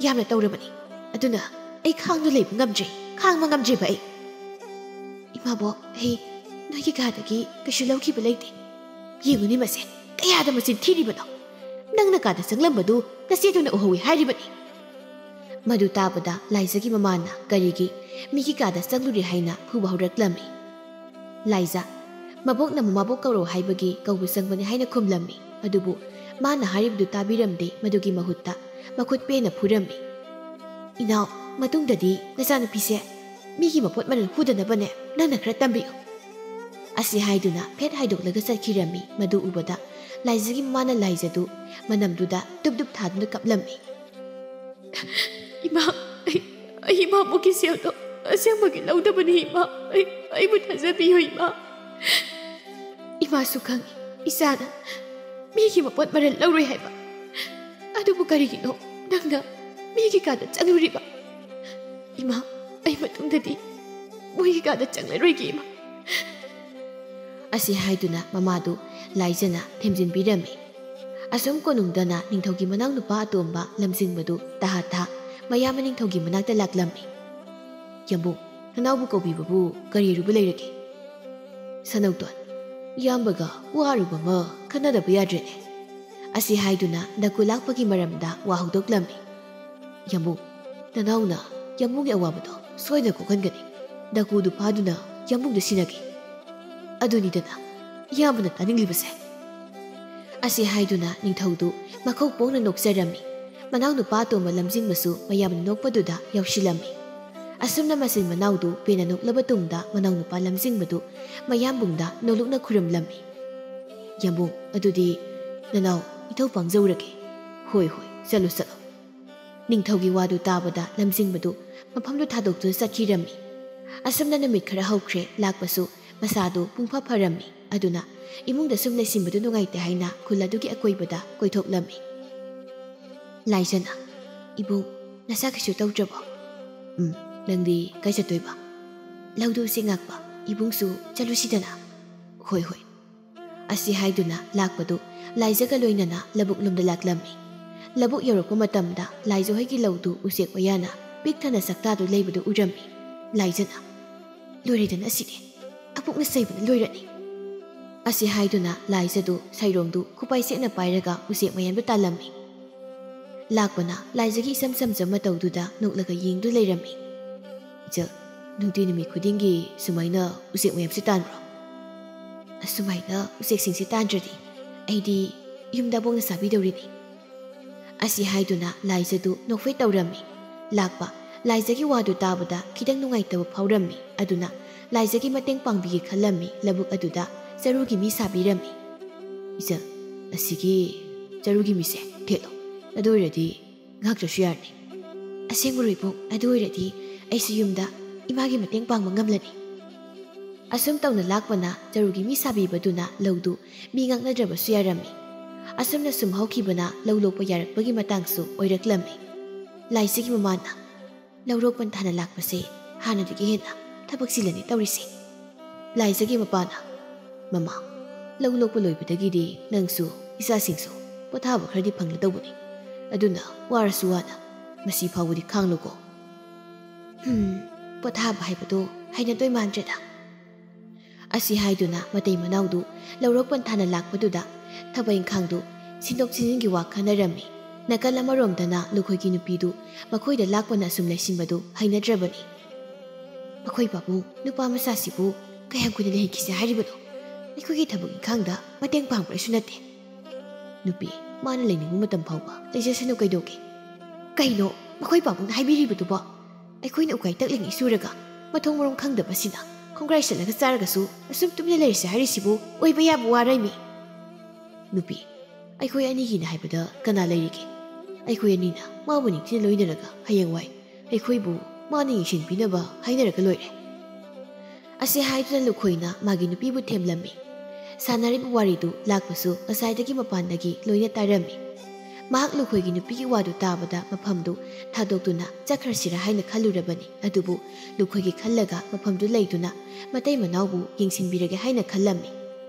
ꯌꯥꯝꯅ ꯇꯧꯔꯕꯅꯤ꯫ ꯑꯗꯨꯅ ꯑꯩ ꯈꯥꯡꯗꯨ ꯂꯩꯕ ꯉꯝꯗ꯭ꯔꯦ, ꯈꯥꯡꯕ ꯉꯝꯗ꯭ꯔꯦꯕ ꯑꯩ꯫ ꯏꯃꯥꯕꯣꯛ, ꯑꯩ ꯅꯣꯏꯒꯤ ꯀꯥꯗꯒꯤ ꯀꯩꯁꯨ ꯂꯧꯈꯤꯕ ꯂꯩꯇꯦ꯫ ꯌꯦꯡꯉꯨꯅꯦ ꯃꯁꯦ, ꯀꯌꯥꯗ ꯃꯆꯤꯟ ꯊꯤꯔꯤꯕꯅꯣ? ꯅꯪꯅ ꯀꯥꯗ ꯆꯪꯂꯝꯕꯗꯨ ꯅꯆꯦꯗꯨꯅ ꯎꯍꯧꯏ ꯍꯥꯏꯔꯤꯕꯅꯤ꯫" ꯃꯗꯨ ꯇꯥꯕꯗ ꯂꯥꯏꯖꯒꯤ ꯃꯃꯥꯅ ꯀꯔꯤꯒꯤ ꯃꯤꯒꯤ ꯀꯥꯗ ꯆꯪꯂꯨꯔꯦ ꯍꯥꯏꯅ ꯐꯨꯕ ꯍꯧꯔꯛꯂꯝꯃꯤ꯫ ꯂꯥꯏꯖ, ꯃꯕꯣꯛꯅ ꯃꯃꯥꯕꯣꯛ ꯀꯧꯔꯛꯑꯣ ꯍꯥꯏꯕꯒꯤ ꯀꯧꯕ ꯆꯪꯕꯅꯤ ꯍꯥꯏꯅ ꯈꯨꯝꯂꯝꯃꯤ꯫ ꯑꯗꯨꯕꯨ ꯃꯥꯅ ꯍꯥꯏꯔꯤꯕꯗꯨ ꯇꯥꯕꯤꯔꯝꯗꯦ, ꯃꯗꯨꯒꯤ ꯃꯍꯨꯠꯇ ꯃꯈꯨꯠ ꯄꯦꯟꯅ ꯐꯨꯔꯝꯃꯤ꯫ "ꯏꯅꯥꯎ, ꯃꯇꯨꯡꯗꯗꯤ ꯅꯆꯥꯅꯨꯄꯤꯁꯦ ꯃꯤꯒꯤ ꯃꯄꯣꯠ ꯃꯔꯜ ꯍꯨꯗꯅꯕꯅꯦ ꯅꯪꯅ ꯈꯔ ꯇꯝꯕꯤꯌꯨ꯫" ꯑꯁꯤ ꯍꯥꯏꯗꯨꯅ ꯐꯦꯠ ꯍꯥꯏꯗꯣꯛꯂꯒ ꯆꯠꯈꯤꯔꯝꯃꯤ꯫ ꯃꯗꯨ ꯎꯕꯗ ꯂꯥꯏꯖꯒꯤ ꯃꯃꯥꯅ ꯂꯥꯏꯖꯗꯨ ꯃꯅꯝꯗꯨꯗ ꯇꯨꯞ ꯇꯨꯞ ꯊꯥꯗꯨꯅ ꯀꯞꯂꯝꯃꯤ꯫ "ꯏꯃꯥ, ꯑꯩ, ꯑꯩ ꯏꯃꯥꯕꯣꯛꯀꯤ ꯁꯦꯜꯗꯣ ꯑꯁꯦꯡꯕꯒꯤ ꯂꯧꯗꯕꯅꯤ ꯏꯃꯥ꯫ ꯑꯩ, ꯑꯩꯕꯨ ꯊꯥꯖꯕꯤꯌꯨ ꯏꯃꯥ꯫" "ꯏꯃꯥꯁꯨ ꯈꯪꯏ ꯏꯆꯥꯅ ꯃꯤꯒꯤ ꯃꯄꯣꯠ ꯃꯔꯜ ꯂꯧꯔꯣꯏ ꯍꯥꯏꯕ꯫ ꯑꯗꯨꯕꯨ ꯀꯔꯤꯒꯤꯅꯣ ꯅꯪꯅ ꯃꯤꯒꯤ ꯀꯥꯗ ꯆꯪꯂꯨꯔꯤꯕ? ꯏꯃꯥ, ꯑꯩ ꯃꯇꯨꯡꯗꯗꯤ ꯃꯣꯏꯒꯤ ꯀꯥꯗ ꯆꯪꯂꯔꯣꯏꯒꯦ ꯏꯃꯥ꯫" ꯑꯁꯤ ꯍꯥꯏꯗꯨꯅ ꯃꯃꯥꯗꯨ ꯂꯥꯏꯖꯅ ꯊꯦꯝꯖꯤꯟꯕꯤꯔꯝꯃꯤ꯫ ꯑꯁꯨꯝ ꯀꯣꯅꯨꯡꯗꯅ ꯅꯤꯡꯊꯧꯒꯤ ꯃꯅꯥꯎꯅꯨꯄꯥ ꯑꯇꯣꯝꯕ ꯂꯝꯖꯤꯡꯕꯗꯨ ꯇꯍꯥ ꯇꯍꯥ ꯃꯌꯥꯝꯕ ꯅꯤꯡꯊꯧꯒꯤ ꯃꯅꯥꯛꯇ ꯂꯥꯛꯂꯝꯃꯤ꯫ "ꯌꯥꯝꯕꯨꯡ, ꯅꯅꯥꯎꯕꯨ ꯀꯧꯕꯤꯕꯕꯨ ꯀꯔꯤ ꯑꯔꯨꯕ ꯂꯩꯔꯒꯦ?" "ꯁꯅꯧꯇꯣꯟ, ꯏꯌꯥꯝꯕꯒ ꯋꯥ ꯑꯔꯨꯕ ꯑꯃ ꯈꯟꯅꯗꯕ ꯌꯥꯗ꯭ꯔꯦꯅꯦ꯫" ꯑꯁꯤ ꯍꯥꯏꯗꯨꯅ ꯗꯀꯨ ꯂꯥꯛꯄꯒꯤ ꯃꯔꯝꯗ ꯋꯥ ꯍꯧꯗꯣꯛꯂꯝꯃꯤ꯫ "ꯌꯥꯝꯕꯨꯡ, ꯅꯅꯥꯎꯅ ꯌꯥꯝꯕꯨꯡꯒꯤ ꯑꯋꯥꯕꯗꯣ ꯁꯣꯏꯗꯅ ꯀꯣꯛꯍꯟꯒꯅꯤ꯫ ꯗꯀꯨꯗꯨ ꯐꯥꯗꯨꯅ ꯌꯥꯝꯕꯨꯡꯗ ꯁꯤꯟꯅꯒꯦ꯫" "ꯑꯗꯨꯅꯤꯗꯅ ꯏꯌꯥꯝꯕꯅ ꯇꯥꯅꯤꯡꯂꯤꯕꯁꯦ"꯫ ꯑꯁꯤ ꯍꯥꯏꯗꯨꯅ ꯅꯤꯡꯊꯧꯗꯨ ꯃꯈꯧ ꯄꯣꯡꯅ ꯅꯣꯛꯆꯔꯝꯃꯤ꯫ ꯃꯅꯥꯎꯅꯨꯄꯥ ꯑꯇꯣꯝꯕ ꯂꯝꯖꯤꯡꯕꯁꯨ ꯃꯌꯥꯝꯅ ꯅꯣꯛꯄꯗꯨꯗ ꯌꯥꯎꯁꯤꯜꯂꯝꯃꯤ꯫ ꯑꯁꯨꯝꯅ ꯃꯆꯤꯟ ꯃꯅꯥꯎꯗꯨ ꯄꯦꯟꯅ ꯅꯣꯛꯂꯕ ꯇꯨꯡꯗ ꯃꯅꯥꯎꯅꯨꯄꯥ ꯂꯝꯖꯤꯡꯕꯗꯨ ꯃꯌꯥꯝꯕꯨꯡꯗ ꯅꯣꯂꯨꯛꯅ ꯈꯨꯔꯨꯝꯂꯝꯃꯤ꯫ "ꯌꯥꯝꯕꯨꯡ, ꯑꯗꯨꯗꯤ ꯅꯅꯥꯎ ꯏꯊꯧ ꯄꯥꯡꯖꯧꯔꯒꯦ"꯫ "ꯍꯣꯏ ꯍꯣꯏ, ꯆꯠꯂꯨ ꯆꯠꯂꯨ"꯫ ꯅꯤꯡꯊꯧꯒꯤ ꯋꯥꯗꯨ ꯇꯥꯕꯗ ꯂꯝꯖꯤꯡꯕꯗꯨ ꯃꯐꯝꯗꯨ ꯊꯥꯗꯣꯛꯇꯨꯅ ꯆꯠꯈꯤꯔꯝꯃꯤ꯫ ꯑꯁꯨꯝꯅ ꯅꯨꯃꯤꯠ ꯈꯔ ꯍꯧꯈ꯭ꯔꯦ꯫ ꯂꯥꯛꯄꯁꯨ ꯃꯁꯥꯗꯨ ꯄꯨꯡꯐ ꯐꯔꯝꯃꯤ꯫ ꯑꯗꯨꯅ ꯏꯃꯨꯡꯗ ꯁꯨꯝ ꯂꯩꯁꯤꯟꯕꯗꯨ ꯅꯨꯡꯉꯥꯏꯇꯦ ꯍꯥꯏꯅ ꯈꯨꯜ ꯑꯗꯨꯒꯤ ꯑꯀꯣꯏꯕꯗ ꯀꯣꯏꯊꯣꯛꯂꯝꯃꯤ꯫ ꯂꯥꯏꯖꯅ, "ꯏꯕꯨꯡ, ꯅꯁꯥ ꯀꯩꯁꯨ ꯇꯧꯗ꯭ꯔꯕꯣ?" "ꯎꯝ, ꯅꯪꯗꯤ ꯀꯥꯏ ꯆꯠꯇꯣꯏꯕ?" "ꯂꯧꯗꯨ ꯎꯆꯦꯛ ꯉꯥꯛꯄ, ꯏꯕꯨꯡꯁꯨ ꯆꯠꯂꯨꯁꯤꯗꯅ"꯫ "ꯍꯣꯏ ꯍꯣꯏ"꯫ ꯑꯁꯤ ꯍꯥꯏꯗꯨꯅ ꯂꯥꯛꯄꯗꯨ ꯂꯥꯏꯖꯒ ꯂꯣꯏꯅꯅ ꯂꯧꯕꯨꯛ ꯂꯣꯝꯗ ꯂꯥꯛꯂꯝꯃꯤ꯫ ꯂꯧꯕꯨꯛ ꯌꯧꯔꯛꯄ ꯃꯇꯝꯗ ꯂꯥꯏꯖ ꯍꯣꯏꯒꯤ ꯂꯧꯗꯨ ꯎꯆꯦꯛ ꯋꯥꯌꯥꯅ ꯄꯤꯛ ꯊꯟꯅ ꯆꯥꯛꯇꯥꯗꯨ ꯂꯩꯕꯗꯨ ꯎꯔꯝꯃꯤ꯫ ꯂꯥꯏꯖꯅ, "ꯂꯣꯏꯔꯦꯗꯅ ꯑꯁꯤꯗꯤ, ꯑꯄꯨꯛꯅ ꯆꯩꯕꯅ ꯂꯣꯏꯔꯅꯤ"꯫ ꯑꯁꯤ ꯍꯥꯏꯗꯨꯅ ꯂꯥꯏꯖꯗꯨ ꯁꯩꯔꯣꯡꯗꯨ ꯈꯨꯄꯥꯏ ꯆꯦꯠꯅ ꯄꯥꯏꯔꯒ ꯎꯆꯦꯛ ꯃꯌꯥꯝꯗꯨ ꯇꯥꯜꯂꯝꯃꯤ꯫ ꯂꯥꯛꯄꯅ ꯂꯥꯏꯖꯒꯤ ꯏꯆꯝ ꯆꯝꯖ ꯃꯇꯧꯗꯨꯗ ꯅꯣꯛꯂꯒ ꯌꯦꯡꯗꯨ ꯂꯩꯔꯝꯃꯤ꯫ "ꯏꯆꯜ, ꯅꯨꯡꯇꯤ ꯅꯨꯃꯤꯠ ꯈꯨꯗꯤꯡꯒꯤ ꯁꯨꯃꯥꯏꯅ ꯎꯆꯦꯛ ꯃꯌꯥꯝꯁꯦ ꯇꯥꯟꯕ꯭ꯔꯣ?" "ꯑꯁꯨꯃꯥꯏꯅ ꯎꯆꯦꯛꯁꯤꯡꯁꯦ ꯇꯥꯟꯗ꯭ꯔꯗꯤ ꯑꯩꯗꯤ ꯌꯨꯝꯗ ꯑꯕꯣꯛꯅ ꯆꯥꯕꯤꯗꯧꯔꯤꯅꯤ"꯫ ꯑꯁꯤ ꯍꯥꯏꯗꯨꯅ ꯂꯥꯏꯖꯗꯨ ꯅꯣꯛꯐꯦꯠ ꯇꯧꯔꯝꯃꯤ꯫ ꯂꯥꯛꯄ ꯂꯥꯏꯖꯒꯤ ꯋꯥꯗꯨ ꯇꯥꯕꯗ ꯈꯤꯇꯪ ꯅꯨꯡꯉꯥꯏꯇꯕ ꯐꯥꯎꯔꯝꯃꯤ꯫ ꯑꯗꯨꯅ ꯂꯥꯏꯖꯒꯤ ꯃꯇꯦꯡ ꯄꯥꯡꯕꯤꯒꯦ ꯈꯜꯂꯝꯃꯤ꯫ ꯂꯧꯕꯨꯛ ꯑꯗꯨꯗ ꯆꯔꯨꯒꯤ ꯃꯤ ꯁꯥꯕꯤꯔꯝꯃꯤ꯫ "ꯏꯆꯜ, ꯑꯁꯤꯒꯤ ꯆꯔꯨꯒꯤ ꯃꯤꯁꯦ ꯊꯦꯠꯂꯣ꯫ ꯑꯗꯨ ꯑꯣꯏꯔꯗꯤ ꯉꯥꯛꯇ꯭ꯔꯁꯨ ꯌꯥꯔꯅꯤ"꯫ "ꯑꯁꯦꯡꯕꯔꯣ ꯏꯕꯨꯡ? ꯑꯗꯨ ꯑꯣꯏꯔꯗꯤ ꯑꯩꯁꯨ ꯌꯨꯝꯗ ꯏꯃꯥꯒꯤ ꯃꯇꯦꯡ ꯄꯥꯡꯕ ꯉꯝꯂꯅꯤ"꯫ ꯑꯁꯨꯝ ꯇꯧꯅ ꯂꯥꯛꯄꯅ ꯆꯔꯨꯒꯤ ꯃꯤ ꯁꯥꯕꯤꯕꯗꯨꯅ ꯂꯧꯗꯨ ꯃꯤ ꯉꯥꯛꯅꯗ꯭ꯔꯕꯁꯨ ꯌꯥꯔꯝꯃꯤ꯫ ꯑꯁꯨꯝꯅ ꯁꯨꯝ ꯍꯧꯈꯤꯕꯅ ꯂꯧ ꯂꯣꯛꯄ ꯌꯥꯔꯛꯄꯒꯤ ꯃꯇꯥꯡꯁꯨ ꯑꯣꯏꯔꯛꯂꯝꯃꯤ꯫ ꯂꯥꯏꯖꯒꯤ ꯃꯃꯥꯅ, "ꯂꯧꯔꯣꯛ ꯄꯟꯊꯥꯅ ꯂꯥꯛꯄꯁꯦ ꯍꯥꯟꯅꯗꯒꯤ ꯍꯦꯟꯅ ꯊꯕꯛ ꯆꯤꯜꯂꯅꯤ ꯇꯧꯔꯤꯁꯦ"꯫ ꯂꯥꯏꯖꯒꯤ ꯃꯄꯥꯅ, "ꯃꯃꯥ, ꯂꯧ ꯂꯣꯛꯄ ꯂꯣꯏꯕꯗꯒꯤꯗꯤ ꯅꯪꯁꯨ ꯏꯆꯥꯁꯤꯡꯁꯨ ꯄꯣꯊꯥꯕ ꯈꯔꯗꯤ ꯐꯪꯂꯗꯧꯕꯅꯤ꯫ ꯑꯗꯨꯅ ꯋꯥꯔꯁꯨ ꯋꯥꯅ ꯃꯁꯤ ꯐꯥꯎꯕꯗꯤ ꯈꯥꯡꯂꯨꯀꯣ"꯫ "ꯍꯝ, ꯄꯣꯊꯥꯕ ꯍꯥꯏꯕꯗꯣ ꯍꯩꯅꯗꯣꯏ ꯃꯥꯟꯗ꯭ꯔꯦꯗ"꯫ ꯑꯁꯤ ꯍꯥꯏꯗꯨꯅ ꯃꯇꯩ ꯃꯅꯥꯎꯗꯨ ꯂꯧꯔꯣꯛ ꯄꯟꯊꯥꯅ ꯂꯥꯛꯄꯗꯨꯗ ꯊꯕꯛ ꯏꯪꯈꯥꯡꯗꯨ ꯁꯤꯟꯗꯣꯛ ꯁꯤꯟꯖꯤꯟꯒꯤ ꯋꯥ ꯈꯟꯅꯔꯝꯃꯤ꯫ ꯅꯥꯀꯜ ꯑꯃꯔꯣꯝꯗꯅ ꯂꯨꯈꯣꯏꯒꯤ ꯅꯨꯄꯤꯗꯨ ꯃꯈꯣꯏꯗ ꯂꯥꯛꯄꯅ ꯑꯁꯨꯝ ꯂꯩꯁꯤꯟꯕꯗꯨ ꯍꯩꯅꯗ꯭ꯔꯕꯅꯤ꯫ "ꯃꯈꯣꯏ ꯄꯥꯕꯨꯡ ꯅꯨꯄꯥ ꯃꯆꯥꯁꯤꯕꯨ "ꯀꯌꯥꯝ ꯀꯨꯏꯅ ꯂꯩꯍꯟꯈꯤꯁꯦ ꯍꯥꯏꯔꯤꯕꯅꯣ? ꯑꯩꯈꯣꯏꯒꯤ ꯊꯕꯛ ꯏꯪꯈꯥꯡꯗ ꯃꯇꯦꯡ ꯄꯥꯡꯕ꯭ꯔꯁꯨ ꯅꯠꯇꯦ꯫ ꯅꯨꯄꯤ, ꯃꯥꯅ ꯂꯩꯅꯤꯡꯕ ꯃꯇꯝ ꯐꯥꯎꯕ ꯂꯩꯖꯁꯅꯨ ꯀꯩꯗꯧꯒꯦ?" "ꯀꯩꯅꯣ? ꯃꯈꯣꯏ ꯄꯥꯕꯨꯡꯅ ꯍꯥꯏꯕꯤꯔꯤꯕꯗꯨꯕꯣ? ꯑꯩꯈꯣꯏꯅ ꯎꯀꯥꯏ ꯇꯛꯂꯤꯉꯩ ꯁꯨꯔꯒ, ꯃꯊꯣꯡ ꯃꯔꯝ ꯈꯪꯗꯕꯁꯤꯅ ꯈꯣꯡꯒ꯭ꯔꯥꯏ ꯆꯠꯂꯒ ꯆꯥꯔꯒꯁꯨ ꯑꯁꯨꯝ ꯇꯨꯃꯤꯟꯅ ꯂꯩꯔꯁꯦ ꯍꯥꯏꯔꯤꯁꯤꯕꯨ ꯑꯣꯏꯕ ꯌꯥꯕ ꯋꯥꯔꯩꯃꯤ?" "ꯅꯨꯄꯤ, ꯑꯩꯈꯣꯏ ꯑꯅꯤꯒꯤꯅ ꯍꯥꯏꯕꯗ ꯀꯅꯥ ꯂꯩꯔꯤꯒꯦ? ꯑꯩꯈꯣꯏ ꯑꯅꯤꯅ ꯃꯥꯕꯨ ꯅꯤꯡꯊꯤꯅ ꯂꯣꯏꯅꯔꯒ ꯍꯌꯦꯡꯋꯥꯏ ꯑꯩꯈꯣꯏꯕꯨ ꯃꯥꯅ ꯌꯦꯡꯁꯤꯟꯕꯤꯅꯕ ꯍꯥꯏꯅꯔꯒ ꯂꯣꯏꯔꯦ꯫" ꯑꯁꯤ ꯍꯥꯏꯗꯨꯅ ꯂꯨꯈꯣꯏꯅ ꯃꯥꯒꯤ ꯅꯨꯄꯤꯕꯨ ꯊꯦꯝꯂꯝꯃꯤ꯫ ꯁꯥꯟꯅꯔꯤꯕ ꯋꯥꯔꯤꯗꯨ ꯂꯥꯛꯄꯁꯨ ꯉꯁꯥꯏꯗꯒꯤ ꯃꯄꯥꯟꯗꯒꯤ ꯂꯣꯏꯅ ꯇꯥꯔꯝꯃꯤ꯫ ꯃꯍꯥꯛ ꯂꯨꯈꯣꯏꯒꯤ ꯅꯨꯄꯤꯒꯤ ꯋꯥꯗꯨ ꯇꯥꯕꯗ ꯃꯐꯝꯗꯨ ꯊꯥꯗꯣꯛꯇꯨꯅ ꯆꯠꯈ꯭ꯔꯁꯤꯔꯥ ꯍꯥꯏꯅ ꯈꯜꯂꯨꯔꯕꯅꯤ꯫ ꯑꯗꯨꯕꯨ ꯂꯨꯈꯣꯏꯒꯤ ꯈꯜꯂꯒ ꯃꯐꯝꯗꯨ ꯂꯩꯗꯨꯅ ꯃꯇꯩ ꯃꯅꯥꯎꯕꯨ ꯌꯦꯡꯁꯤꯟꯕꯤꯔꯒꯦ ꯍꯥꯏꯅ ꯈꯜꯂꯝꯃꯤ꯫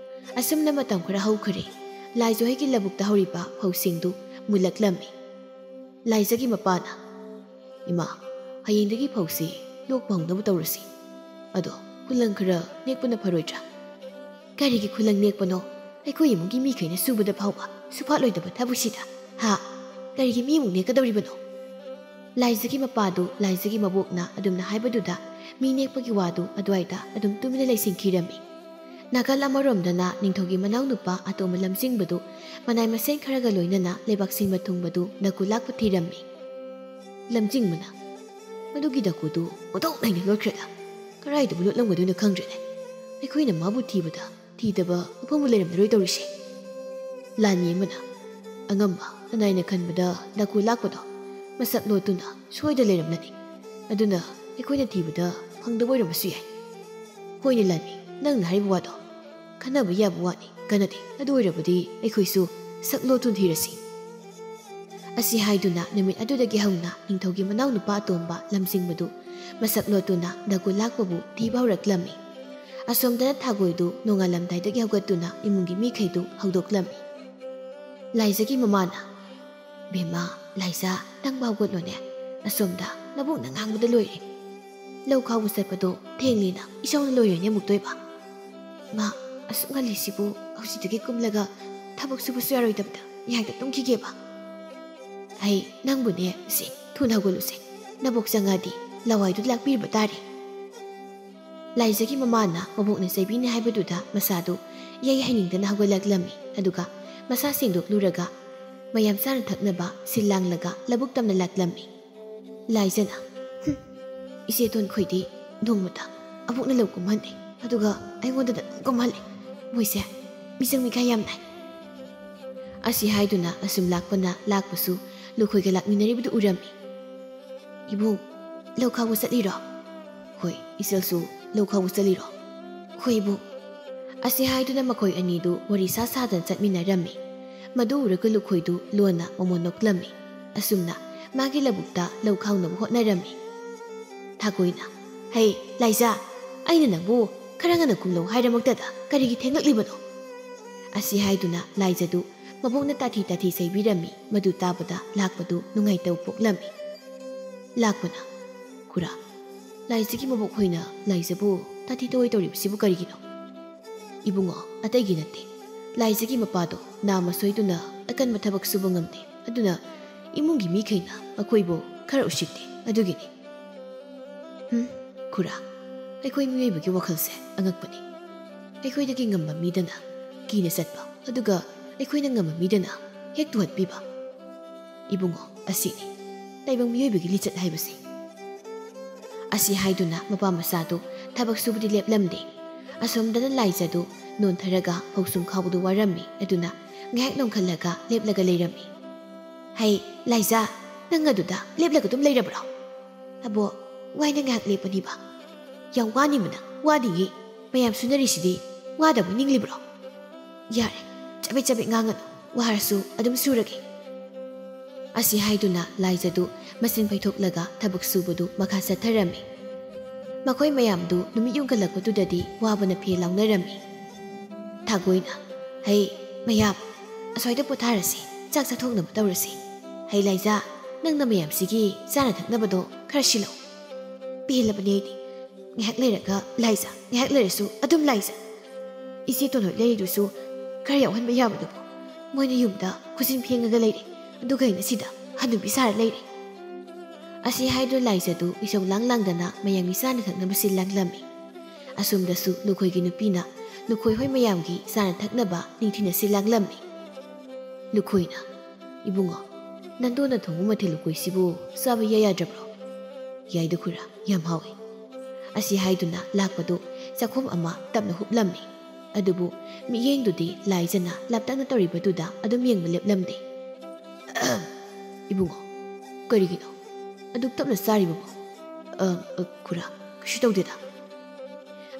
ꯑꯁꯨꯝꯅ ꯃꯇꯝ ꯈꯔ ꯍꯧꯈ꯭ꯔꯦ꯫ ꯂꯥꯏꯖꯍꯣꯏꯒꯤ ꯂꯧꯕꯨꯛꯇ ꯍꯧꯔꯤꯕ ꯐꯧꯁꯤꯡꯗꯨ ꯃꯨꯜꯂꯛꯂꯝꯃꯤ꯫ ꯂꯥꯏꯖꯒꯤ ꯃꯄꯥꯅ, "ꯏꯃꯥ, ꯍꯌꯦꯡꯗꯒꯤ ꯐꯧꯁꯤ ꯂꯣꯛꯄ ꯍꯧꯅꯕ ꯇꯧꯔꯁꯤ꯫ ꯑꯗꯣ ꯈꯨꯂꯪ ꯈꯔ ꯅꯦꯛꯄꯅ ꯐꯔꯣꯏꯗ꯭ꯔꯥ?" "ꯀꯔꯤꯒꯤ ꯈꯨꯂꯪ ꯅꯦꯛꯄꯅꯣ? ꯑꯩꯈꯣꯏ ꯏꯃꯨꯡꯒꯤ ꯃꯤꯈꯩꯅ ꯁꯨꯕꯗ ꯐꯥꯎꯕ ꯁꯨꯐꯥꯠꯂꯣꯏꯗꯕ ꯊꯕꯛꯁꯤꯗ, ꯍꯥ? ꯀꯔꯤꯒꯤ ꯃꯤ ꯑꯃꯨꯛ ꯅꯦꯛꯀꯗꯧꯔꯤꯕꯅꯣ?" ꯂꯥꯏꯖꯒꯤ ꯃꯄꯥꯗꯨ ꯂꯥꯏꯖꯒꯤ ꯃꯕꯣꯛꯅ ꯑꯗꯨꯝꯅ ꯍꯥꯏꯕꯗꯨꯗ ꯃꯤ ꯅꯦꯛꯄꯒꯤ ꯋꯥꯗꯨ ꯑꯗꯨꯋꯥꯏꯗ ꯑꯗꯨꯝ ꯇꯨꯃꯤꯟꯅ ꯂꯩꯁꯤꯟꯈꯤꯔꯝꯃꯤ꯫ ꯅꯥꯀꯜ ꯑꯃꯔꯣꯝꯗꯅ ꯅꯤꯡꯊꯧꯒꯤ ꯃꯅꯥꯎꯅꯨꯄꯥ ꯑꯇꯣꯝꯕ ꯂꯝꯖꯤꯡꯕꯗꯨ ꯃꯅꯥꯏ ꯃꯁꯦꯟ ꯈꯔꯒ ꯂꯣꯏꯅꯅ ꯂꯩꯕꯥꯛ ꯁꯤꯟꯕ ꯊꯨꯡꯕꯗꯨ ꯗꯀꯨ ꯂꯥꯛꯄ ꯊꯤꯔꯝꯃꯤ꯫ ꯂꯝꯖꯤꯡꯕꯅ, "ꯃꯗꯨꯒꯤ ꯗꯀꯨꯗꯨ ꯑꯣꯟꯊꯣꯛ ꯅꯩꯅ ꯂꯣꯠꯈ꯭ꯔꯦꯗ꯫ ꯀꯗꯥꯏꯗꯕꯨ ꯂꯣꯠꯂꯝꯒꯗꯣꯏꯅꯣ ꯈꯪꯗ꯭ꯔꯦꯅꯦ꯫ ꯑꯩꯈꯣꯏꯅ ꯃꯥꯕꯨ ꯊꯤꯕꯗ ꯊꯤꯗꯕ ꯃꯐꯝꯕꯨ ꯂꯩꯔꯝꯂꯔꯣꯏ ꯇꯧꯔꯤꯁꯦ꯫" ꯂꯥꯟꯃꯤ ꯑꯃꯅ, "ꯑꯉꯝꯕ, ꯅꯅꯥꯏꯅ ꯈꯟꯕꯗ ꯗꯀꯨ ꯂꯥꯛꯄꯗꯣ ꯃꯁꯛ ꯂꯣꯠꯇꯨꯅ ꯁꯣꯏꯗ ꯂꯩꯔꯝꯂꯅꯤ꯫ ꯑꯗꯨꯅ ꯑꯩꯈꯣꯏꯅ ꯊꯤꯕꯗ ꯐꯪꯗꯕ ꯑꯣꯏꯔꯝꯕꯁꯨ ꯌꯥꯏ꯫" "ꯍꯣꯏꯅꯦ ꯂꯥꯟꯃꯤ, ꯅꯪꯅ ꯍꯥꯏꯔꯤꯕ ꯋꯥꯗꯣ ꯈꯟꯅꯕ ꯌꯥꯕ ꯋꯥꯅꯤ꯫ ꯀꯥꯟꯅꯗꯦ꯫ ꯑꯗꯨ ꯑꯣꯏꯔꯕꯗꯤ ꯑꯩꯈꯣꯏꯁꯨ ꯁꯛ ꯂꯣꯠꯇꯨꯅ ꯊꯤꯔꯁꯤ꯫" ꯑꯁꯤ ꯍꯥꯏꯗꯨꯅ ꯅꯨꯃꯤꯠ ꯑꯗꯨꯗꯒꯤ ꯍꯧꯅ ꯅꯤꯡꯊꯧꯒꯤ ꯃꯅꯥꯎꯅꯨꯄꯥ ꯑꯇꯣꯝꯕ ꯂꯝꯖꯤꯡꯕꯗꯨ ꯃꯁꯛ ꯂꯣꯠꯇꯨꯅ ꯗꯀꯨ ꯂꯥꯛꯄꯕꯨ ꯊꯤꯕ ꯍꯧꯔꯛꯂꯝꯃꯤ꯫ ꯑꯁꯣꯝꯗꯅ ꯊꯥꯒꯣꯏꯗꯨ ꯅꯣꯡꯉꯥꯜꯂꯝꯗꯥꯏꯗꯒꯤ ꯍꯧꯒꯠꯇꯨꯅ ꯏꯃꯨꯡꯒꯤ ꯃꯤꯈꯩꯗꯨ ꯍꯧꯗꯣꯛꯂꯝꯃꯤ꯫ ꯂꯥꯏꯖꯒꯤ ꯃꯃꯥꯅ, "ꯕꯦꯝꯃ, ꯂꯥꯏꯖ, ꯅꯪꯕꯨ ꯍꯧꯒꯠꯂꯣꯅꯦ꯫ ꯑꯁꯣꯝꯗ ꯅꯕꯣꯛꯅ ꯉꯥꯡꯕꯗ ꯂꯣꯏꯔꯦ꯫ ꯂꯧ ꯈꯥꯎꯕ ꯆꯠꯄꯗꯣ ꯊꯦꯡꯂꯦꯅ ꯏꯁꯧꯅ ꯂꯣꯏꯔꯦꯅꯦ ꯑꯃꯨꯛꯇꯣꯏꯕ꯫ ꯃꯥ ꯑꯁꯨꯛ ꯉꯜꯂꯤꯁꯤꯕꯨ ꯍꯧꯖꯤꯛꯇꯒꯤ ꯀꯨꯝꯂꯒ ꯊꯕꯛ ꯁꯨꯕꯁꯨ ꯌꯥꯔꯣꯏꯗꯕꯗ ꯉꯥꯏꯍꯥꯛꯇ ꯇꯨꯝꯈꯤꯒꯦꯕ꯫ ꯑꯩ ꯅꯪꯕꯨꯅꯦ ꯁꯤ ꯊꯨꯅ ꯍꯧꯒꯠꯂꯨꯁꯦ꯫ ꯅꯕꯣꯛ ꯆꯪꯉꯛꯑꯗꯤ ꯂꯋꯥꯏꯗꯨ ꯂꯥꯛꯄꯤꯔꯕ ꯇꯥꯔꯦ꯫" ꯂꯥꯏꯖꯒꯤ ꯃꯃꯥꯅ ꯃꯕꯣꯛꯅ ꯆꯩꯕꯤꯅꯤ ꯍꯥꯏꯕꯗꯨꯗ ꯃꯁꯥꯗꯨ ꯏꯍꯩ ꯍꯩꯅꯤꯡꯗꯅ ꯍꯧꯒꯠꯂꯛꯂꯝꯃꯤ꯫ ꯑꯗꯨꯒ ꯃꯁꯥ ꯁꯦꯡꯗꯣꯛꯂꯨꯔꯒ ꯃꯌꯥꯝ ꯆꯥꯅ ꯊꯛꯅꯕ ꯁꯤꯜ ꯂꯥꯡꯂꯒ ꯂꯧꯕꯨꯛ ꯇꯝꯅ ꯂꯥꯛꯂꯝꯃꯤ꯫ ꯂꯥꯏꯖꯅ, "ꯍꯨꯝ, ꯏꯆꯦ ꯇꯣꯟꯈꯣꯏꯗꯤ ꯅꯣꯡꯃꯇ ꯑꯕꯣꯛꯅ ꯂꯧ ꯀꯨꯝꯍꯟꯗꯦ, ꯑꯗꯨꯒ ꯑꯩꯉꯣꯟꯗꯗ ꯑꯗꯨꯝ ꯀꯨꯝꯍꯜꯂꯦ꯫ ꯃꯣꯏꯁꯦ ꯃꯤꯆꯪ ꯃꯤꯈꯥꯏ ꯌꯥꯝ ꯅꯥꯏ"꯫ ꯑꯁꯤ ꯍꯥꯏꯗꯨꯅ ꯑꯁꯨꯝ ꯂꯥꯛꯄꯅ ꯂꯥꯛꯄꯁꯨ ꯂꯨꯈꯣꯏꯒ ꯂꯥꯛꯃꯤꯟꯅꯔꯤꯕꯗꯨ ꯎꯔꯝꯃꯤ꯫ "ꯏꯕꯨꯡ, ꯂꯧ ꯈꯥꯎꯕ ꯆꯠꯂꯤꯔꯣ?" "ꯍꯣꯏ, ꯏꯆꯜꯁꯨ ꯂꯧ ꯈꯥꯎꯕ ꯆꯠꯂꯤꯔꯣ?" "ꯍꯣꯏ, ꯏꯕꯨꯡ"꯫ ꯑꯁꯤ ꯍꯥꯏꯗꯨꯅ ꯃꯈꯣꯏ ꯑꯅꯤꯗꯨ ꯋꯥꯔꯤ ꯁꯥ ꯁꯥꯗꯅ ꯆꯠꯃꯤꯟꯅꯔꯝꯃꯤ꯫ ꯃꯗꯨ ꯎꯔꯒ ꯂꯨꯈꯣꯏꯗꯨ ꯂꯣꯟꯅ ꯃꯃꯣꯟ ꯅꯣꯛꯂꯝꯃꯤ꯫ ꯑꯁꯨꯝꯅ ꯃꯥꯒꯤ ꯂꯧꯕꯨꯛꯇ ꯂꯧ ꯈꯥꯎꯅꯕ ꯍꯣꯠꯅꯔꯝꯃꯤ꯫ ꯊꯥꯒꯣꯏꯅ, "ꯍꯩ, ꯂꯥꯏꯖꯥ, ꯑꯩꯅ ꯅꯪꯕꯨ ꯈꯔ ꯉꯟꯅ ꯀꯨꯝꯂꯧ ꯍꯥꯏꯔꯃꯛꯇꯗ ꯀꯔꯤꯒꯤ ꯊꯦꯡꯂꯛꯂꯤꯕꯅꯣ?" ꯑꯁꯤ ꯍꯥꯏꯗꯨꯅ ꯂꯥꯏꯖꯗꯨ ꯃꯕꯣꯛꯅ ꯇꯥꯊꯤ ꯇꯥꯊꯤ ꯆꯩꯕꯤꯔꯝꯃꯤ꯫ ꯃꯗꯨ ꯇꯥꯕꯗ ꯂꯥꯛꯄꯗꯨ ꯅꯨꯡꯉꯥꯏꯇꯕ ꯄꯣꯛꯂꯝꯃꯤ꯫ ꯂꯥꯛꯄꯅ, "ꯈꯨꯔꯥ, ꯂꯥꯏꯖꯒꯤ ꯃꯕꯣꯛ ꯍꯣꯏꯅ ꯂꯥꯏꯖꯕꯨ ꯇꯥꯊꯤ ꯇꯧꯑꯣꯏ ꯇꯧꯔꯤꯕꯁꯤꯕꯨ ꯀꯔꯤꯒꯤꯅꯣ?" "ꯏꯕꯨꯡꯉꯣ, ꯑꯇꯩꯒꯤ ꯅꯠꯇꯦ꯫ ꯂꯥꯏꯖꯒꯤ ꯃꯄꯥꯗꯣ ꯅꯥꯃ ꯁꯣꯏꯗꯨꯅ ꯑꯀꯟꯕ ꯊꯕꯛ ꯁꯨꯕ ꯉꯝꯗꯦ꯫ ꯑꯗꯨꯅ ꯏꯃꯨꯡꯒꯤ ꯃꯤꯈꯩꯅ ꯃꯈꯣꯏꯕꯨ ꯈꯔ ꯎꯁꯤꯠꯇꯦ, ꯑꯗꯨꯒꯤꯅꯤ"꯫ ꯍꯨꯝ, ꯈꯨꯔꯥ, ꯑꯩꯈꯣꯏ ꯃꯤꯑꯣꯏꯕꯒꯤ ꯋꯥꯈꯜꯁꯦ ꯑꯉꯛꯄꯅꯤ꯫ ꯑꯩꯈꯣꯏꯗꯒꯤ ꯉꯝꯕ ꯃꯤꯗꯅ ꯀꯤꯅ ꯆꯠꯄ, ꯑꯗꯨꯒ ꯑꯩꯈꯣꯏꯅ ꯉꯝꯕ ꯃꯤꯗꯅ ꯍꯦꯛ ꯇꯨꯍꯠꯄꯤꯕ꯫ ꯏꯕꯨꯡꯉꯣ, ꯑꯁꯤꯅꯤ ꯇꯥꯏꯕꯪ ꯃꯤꯑꯣꯏꯕꯒꯤ ꯂꯤꯆꯠ ꯍꯥꯏꯕꯁꯤ꯫ ꯑꯁꯤ ꯍꯥꯏꯗꯨꯅ ꯃꯄꯥ ꯃꯆꯥꯗꯨ ꯊꯕꯛ ꯁꯨꯕꯗꯤ ꯂꯦꯞꯂꯝꯗꯦ꯫ ꯑꯁꯣꯝꯗꯅ ꯂꯥꯏꯖꯗꯨ ꯅꯣꯟꯊꯔꯒ ꯐꯧꯁꯨꯝ ꯈꯥꯎꯕꯗꯨ ꯋꯥꯔꯝꯃꯤ꯫ ꯑꯗꯨꯅ ꯉꯥꯏꯍꯥꯛ ꯅꯣꯟꯈꯠꯂꯒ ꯂꯦꯞꯂꯒ ꯂꯩꯔꯝꯃꯤ꯫ "ꯍꯩ, ꯂꯥꯏꯖ, ꯅꯪ ꯑꯗꯨꯗ ꯂꯦꯞꯂꯒ ꯑꯗꯨꯝ ꯂꯩꯔꯕ꯭ꯔꯣ?" "ꯑꯕꯣ, ꯋꯥꯏꯅ ꯉꯥꯏꯍꯥꯛ ꯂꯦꯞꯄꯅꯤꯕ"꯫ "ꯌꯥꯝ ꯋꯥꯅꯤꯕꯅ"꯫ "ꯋꯥꯅꯤꯌꯦ, ꯃꯌꯥꯝ ꯁꯨꯅꯔꯤꯁꯤꯗꯤ ꯋꯥꯗꯕ ꯅꯤꯡꯂꯤꯕ꯭ꯔꯣ?" "ꯌꯥꯔꯦ, ꯆꯕꯦꯠ ꯆꯕꯦꯠ ꯉꯥꯡꯒꯅꯨ, ꯋꯥꯔꯁꯨ ꯑꯗꯨꯝ ꯁꯨꯔꯒꯦ"꯫ ꯑꯁꯤ ꯍꯥꯏꯗꯨꯅ ꯂꯥꯏꯖꯗꯨ ꯃꯆꯤꯟ ꯐꯩꯊꯣꯛꯂꯒ ꯊꯕꯛ ꯁꯨꯕꯗꯨ ꯃꯈꯥ ꯆꯠꯊꯔꯝꯃꯤ꯫ ꯃꯈꯣꯏ ꯃꯌꯥꯝꯗꯨ ꯅꯨꯃꯤꯠ ꯌꯨꯡꯈꯠꯂꯛꯄꯗꯨꯗꯗꯤ ꯋꯥꯕꯅ ꯐꯦ ꯂꯥꯎꯅꯔꯝꯃꯤ꯫ ꯊꯥꯒꯣꯏꯅ, "ꯍꯩ, ꯃꯌꯥꯝ, ꯑꯁ꯭ꯋꯥꯏꯗ ꯄꯣꯊꯥꯔꯁꯤ, ꯆꯥꯛ ꯆꯥꯊꯣꯛꯅꯕ ꯇꯧꯔꯁꯤ꯫ ꯍꯩ ꯂꯥꯏꯖ, ꯅꯪꯅ ꯃꯌꯥꯝꯁꯤꯒꯤ ꯆꯥꯅ ꯊꯛꯅꯕꯗꯣ ꯈꯔ ꯁꯤꯜꯂꯛꯎ"꯫ ꯄꯦꯜꯂꯕꯅꯤ ꯑꯩꯗꯤ꯫ ꯉꯥꯏꯍꯥꯛ ꯂꯩꯔꯒ ꯂꯥꯏꯖ, ꯉꯥꯏꯍꯥꯛ ꯂꯩꯔꯁꯨ ꯑꯗꯨꯝ ꯂꯥꯏꯖ꯫ ꯏꯆꯦ ꯇꯣꯟꯍꯣꯏ ꯂꯩꯔꯤꯗꯨꯁꯨ ꯈꯔ ꯌꯥꯎꯍꯟꯕ ꯌꯥꯕꯗꯨꯕꯨ꯫ ꯃꯣꯏꯅ ꯌꯨꯝꯗ ꯈꯨꯖꯤꯟ ꯐꯦꯡꯉꯒ ꯂꯩꯔꯦ, ꯑꯗꯨꯒ ꯑꯩꯅ ꯁꯤꯗ ꯍꯅꯨꯕꯤ ꯁꯥꯔ ꯂꯩꯔꯦ꯫ ꯑꯁꯤ ꯍꯥꯏꯗꯨꯅ ꯂꯥꯏꯖꯗꯨ ꯏꯁꯧ ꯂꯥꯡ ꯂꯥꯡꯗꯅ ꯃꯌꯥꯝꯒꯤ ꯆꯥꯅ ꯊꯛꯅꯕ ꯁꯤꯜ ꯂꯥꯡꯂꯝꯃꯤ꯫ ꯑꯁꯣꯝꯗꯁꯨ ꯂꯨꯈꯣꯏꯒꯤ ꯅꯨꯄꯤꯅ ꯂꯨꯈꯣꯏ ꯍꯣꯏ ꯃꯌꯥꯝꯒꯤ ꯆꯥꯅ ꯊꯛꯅꯕ ꯅꯤꯡꯊꯤꯅ ꯁꯤꯜ ꯂꯥꯡꯂꯝꯃꯤ꯫ ꯂꯨꯈꯣꯏꯅ, "ꯏꯕꯨꯡꯉꯣ, ꯅꯟꯗꯣꯅ ꯊꯣꯡꯕ ꯃꯊꯦꯜ ꯂꯨꯀꯣꯏꯁꯤꯕꯨ ꯆꯥꯕ ꯏꯌꯥ ꯌꯥꯗ꯭ꯔꯕ꯭ꯔꯣ?" "ꯌꯥꯏꯗ ꯈꯨꯔꯥ, ꯌꯥꯝ ꯍꯥꯎꯏ꯫" ꯑꯁꯤ ꯍꯥꯏꯗꯨꯅ ꯂꯥꯛꯄꯗꯨ ꯆꯥꯛꯈꯨꯝ ꯑꯃ ꯇꯞꯅ ꯍꯨꯞꯂꯝꯃꯤ꯫ ꯑꯗꯨꯕꯨ ꯃꯤꯠꯌꯦꯡꯗꯨꯗꯤ ꯂꯥꯏꯖꯅ ꯂꯥꯞꯇꯛꯅ ꯇꯧꯔꯤꯕꯗꯨꯗ ꯑꯗꯨꯝ ꯌꯦꯡꯕ ꯂꯦꯞꯂꯝꯗꯦ꯫ "ꯏꯕꯨꯡꯉꯣ, ꯀꯔꯤꯒꯤꯅꯣ ꯑꯗꯨꯛ ꯇꯞꯅ ꯆꯥꯔꯤꯕꯕꯨ?" "ꯑ, ꯑ, ꯈꯨꯔꯥ, ꯀꯩꯁꯨ ꯇꯧꯗꯦꯗ꯫"